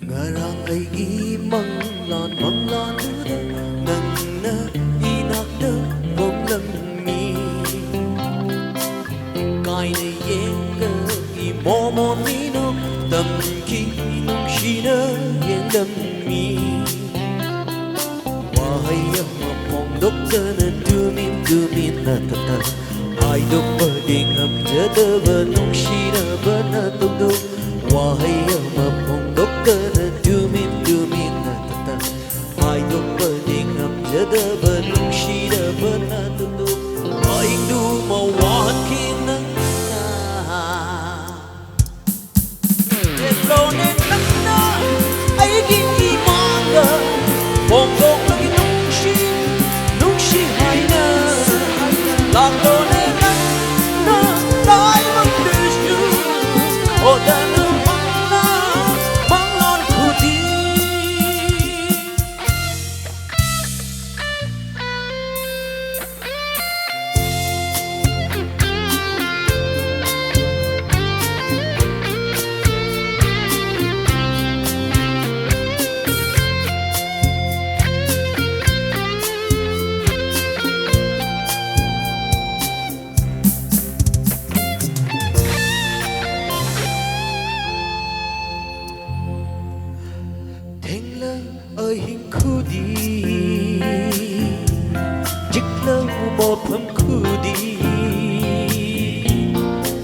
ꯉꯔꯥꯡ ꯑꯩꯒꯤ ꯃꯪꯂꯥꯟ, ꯃꯪꯂꯥꯟꯗꯨꯗ ꯅꯪꯅ ꯏꯅꯥꯛꯇ ꯄꯣꯛꯂꯝꯃꯤ꯫ ꯀꯥꯏꯅ ꯌꯦꯡꯂꯒ ꯏꯃꯣꯃꯣ ꯃꯤꯅꯣꯛ ꯇꯝꯈꯤ, ꯅꯨꯡꯁꯤꯅ ꯌꯦꯡꯂꯝꯃꯤ꯫ ꯋꯥꯍꯩ ꯑꯃ ꯐꯣꯡꯗꯣꯛꯇꯅ ꯇꯨꯃꯤꯟ ꯇꯨꯃꯤꯟꯅ ꯇꯞꯅ ꯍꯥꯏꯗꯣꯛꯄꯗꯤ ꯉꯝꯖꯗꯕ ꯅꯨꯡꯁꯤꯅꯕ ꯅꯥꯇꯣꯟꯗꯣ꯫ ꯋꯥꯍꯩ ꯑꯃ ꯐꯣꯡꯗꯣꯛꯇꯅ ꯇꯨꯃꯤꯟ ꯇꯨꯃꯤꯟꯅ ꯇꯞꯅ ꯍꯥꯏꯗꯣꯛꯄꯗꯤ ꯉꯝꯖꯗꯕ ꯅꯨꯡꯁꯤꯔꯕ ꯅꯥꯇꯣꯟꯗꯣ꯫ ꯋꯥꯍꯩꯗꯨꯃ ꯋꯥꯍꯟꯈꯤ ꯅꯪꯅ꯫ ꯂꯦꯞꯂꯣꯅꯦ ꯅꯪꯅ ꯑꯩꯒꯤ ꯏꯃꯥꯡꯗ ꯐꯣꯡꯗꯣꯛꯂꯒꯦ ꯅꯨꯡꯁꯤ, ꯅꯨꯡꯁꯤ ꯍꯥꯏꯅ꯫ ꯂꯥꯛꯂꯣꯅꯦ ꯅꯪꯅ ꯑꯍꯤꯡ ꯈꯨꯗꯤꯡ, ꯆꯤꯛꯂꯕ ꯃꯐꯝ ꯈꯨꯗꯤꯡ,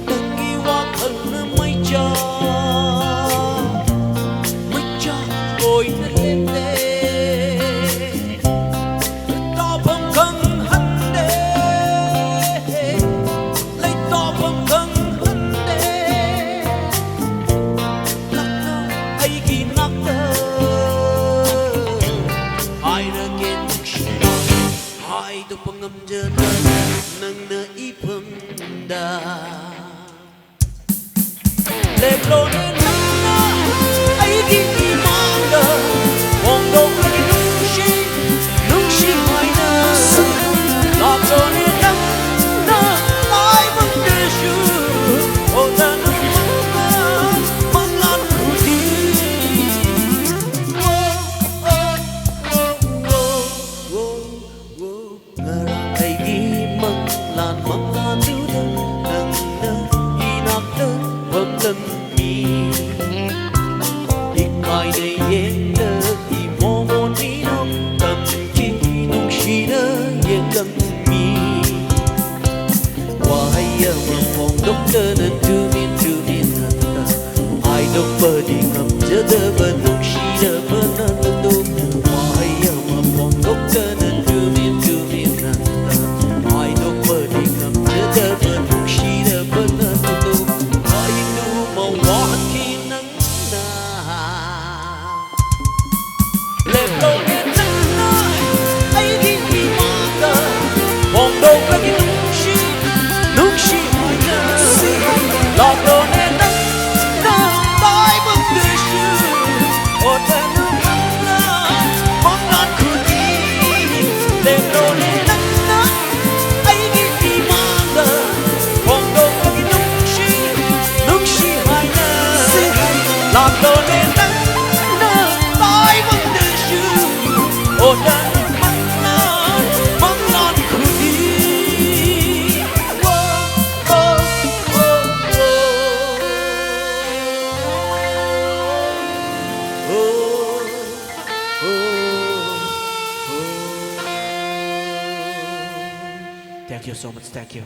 ꯅꯪꯒꯤ ꯋꯥꯈꯜꯅ ꯃꯩꯆꯥꯛ, ꯃꯩꯆꯥꯛ ꯑꯣꯏꯅ ꯂꯦꯞꯂꯦ꯫ ꯇꯥꯐꯝ ꯈꯪꯍꯟꯗꯦ, ꯂꯩꯇꯥꯐꯝ ꯈꯪꯍꯟꯗꯦ꯫ ꯅꯪꯅ ꯑꯩꯒꯤ ꯅꯥꯛꯇ ꯍꯥꯏꯔꯒꯦ ꯅꯨꯡꯁꯤꯕ, ꯍꯥꯏꯗꯣꯛꯄ ꯉꯝꯖꯗꯅ ꯅꯪꯅ ꯏꯐꯝꯗ ꯂꯦꯞꯂꯣꯅꯦ ꯅꯪꯅ ꯑꯩꯒꯤ ꯏꯃꯥꯡꯗ, ꯐꯣꯡꯗꯣꯛꯂꯒꯦ ꯅꯨꯡꯁꯤ, ꯅꯨꯡꯁꯤ ꯍꯥꯏꯅ꯫ ꯂꯥꯛꯂꯣꯅꯦ ꯅꯪꯅ ꯇꯥꯏꯕꯪꯗꯁꯨ, ꯑꯣ ꯅꯪ ꯃꯪꯂꯥꯟ, ꯃꯪꯂꯥꯟ ꯈꯨꯗꯤꯡ꯫ ꯑꯣ, ꯑꯣ, ꯑꯣ, ꯑꯣ, ꯑꯣ, ꯑꯣ꯫ ꯉꯔꯥꯡ ꯑꯩꯒꯤ ꯃꯪꯂꯥꯟ, ꯃꯪꯂꯥꯟꯗꯨꯗ ꯅꯪꯅ ꯏꯅꯥꯛꯇ ꯐꯝꯂꯝꯃꯤ꯫ ꯏꯀꯥꯏꯅ ꯌꯦꯡꯂꯛꯏ ꯃꯣꯃꯣꯟ ꯃꯤꯅꯣꯛ ꯇꯝꯈꯤ ꯅꯨꯡꯁꯤꯅ ꯌꯦꯡꯂꯝꯃꯤ꯫ ꯋꯥꯍꯩ ꯑꯃ ꯐꯣꯡꯗꯣꯛꯇꯅ ꯇꯨꯃꯤꯟ ꯇꯨꯃꯤꯟꯅ ꯍꯥꯏꯗꯣꯛꯄꯗꯤ ꯉꯝꯖꯗꯕ ꯅꯨꯡꯁꯤꯔꯕ ꯅꯪꯗꯣ꯫ ꯋꯥꯍꯩ ꯑꯃ ꯐꯣꯡꯗꯣꯛꯇꯅ ꯇꯨꯃꯤꯟ ꯇꯨꯃꯤꯟꯅ ꯍꯥꯏꯗꯣꯛꯄꯗꯤ ꯉꯝꯖꯗꯕ ꯅꯨꯡꯁꯤꯔꯕ ꯅꯪꯗꯣ꯫ ꯋꯥꯍꯩꯗꯨꯃ ꯋꯥꯍꯟꯈꯤ ꯅꯪꯅ꯫ ꯂꯦꯞꯂꯣꯅꯦ ꯅꯪꯅ ꯑꯩꯒꯤ ꯏꯃꯥꯡꯗ, ꯐꯣꯡꯗꯣꯛꯂꯒꯦ ꯅꯨꯡꯁꯤ, ꯅꯨꯡꯁꯤ ꯍꯥꯏꯅ꯫ ꯂꯥꯛꯂꯣꯅꯦ ꯅꯪꯅ ꯇꯥꯏꯕꯪꯗꯁꯨ, ꯑꯣ ꯅꯪꯅ So much. Thank you.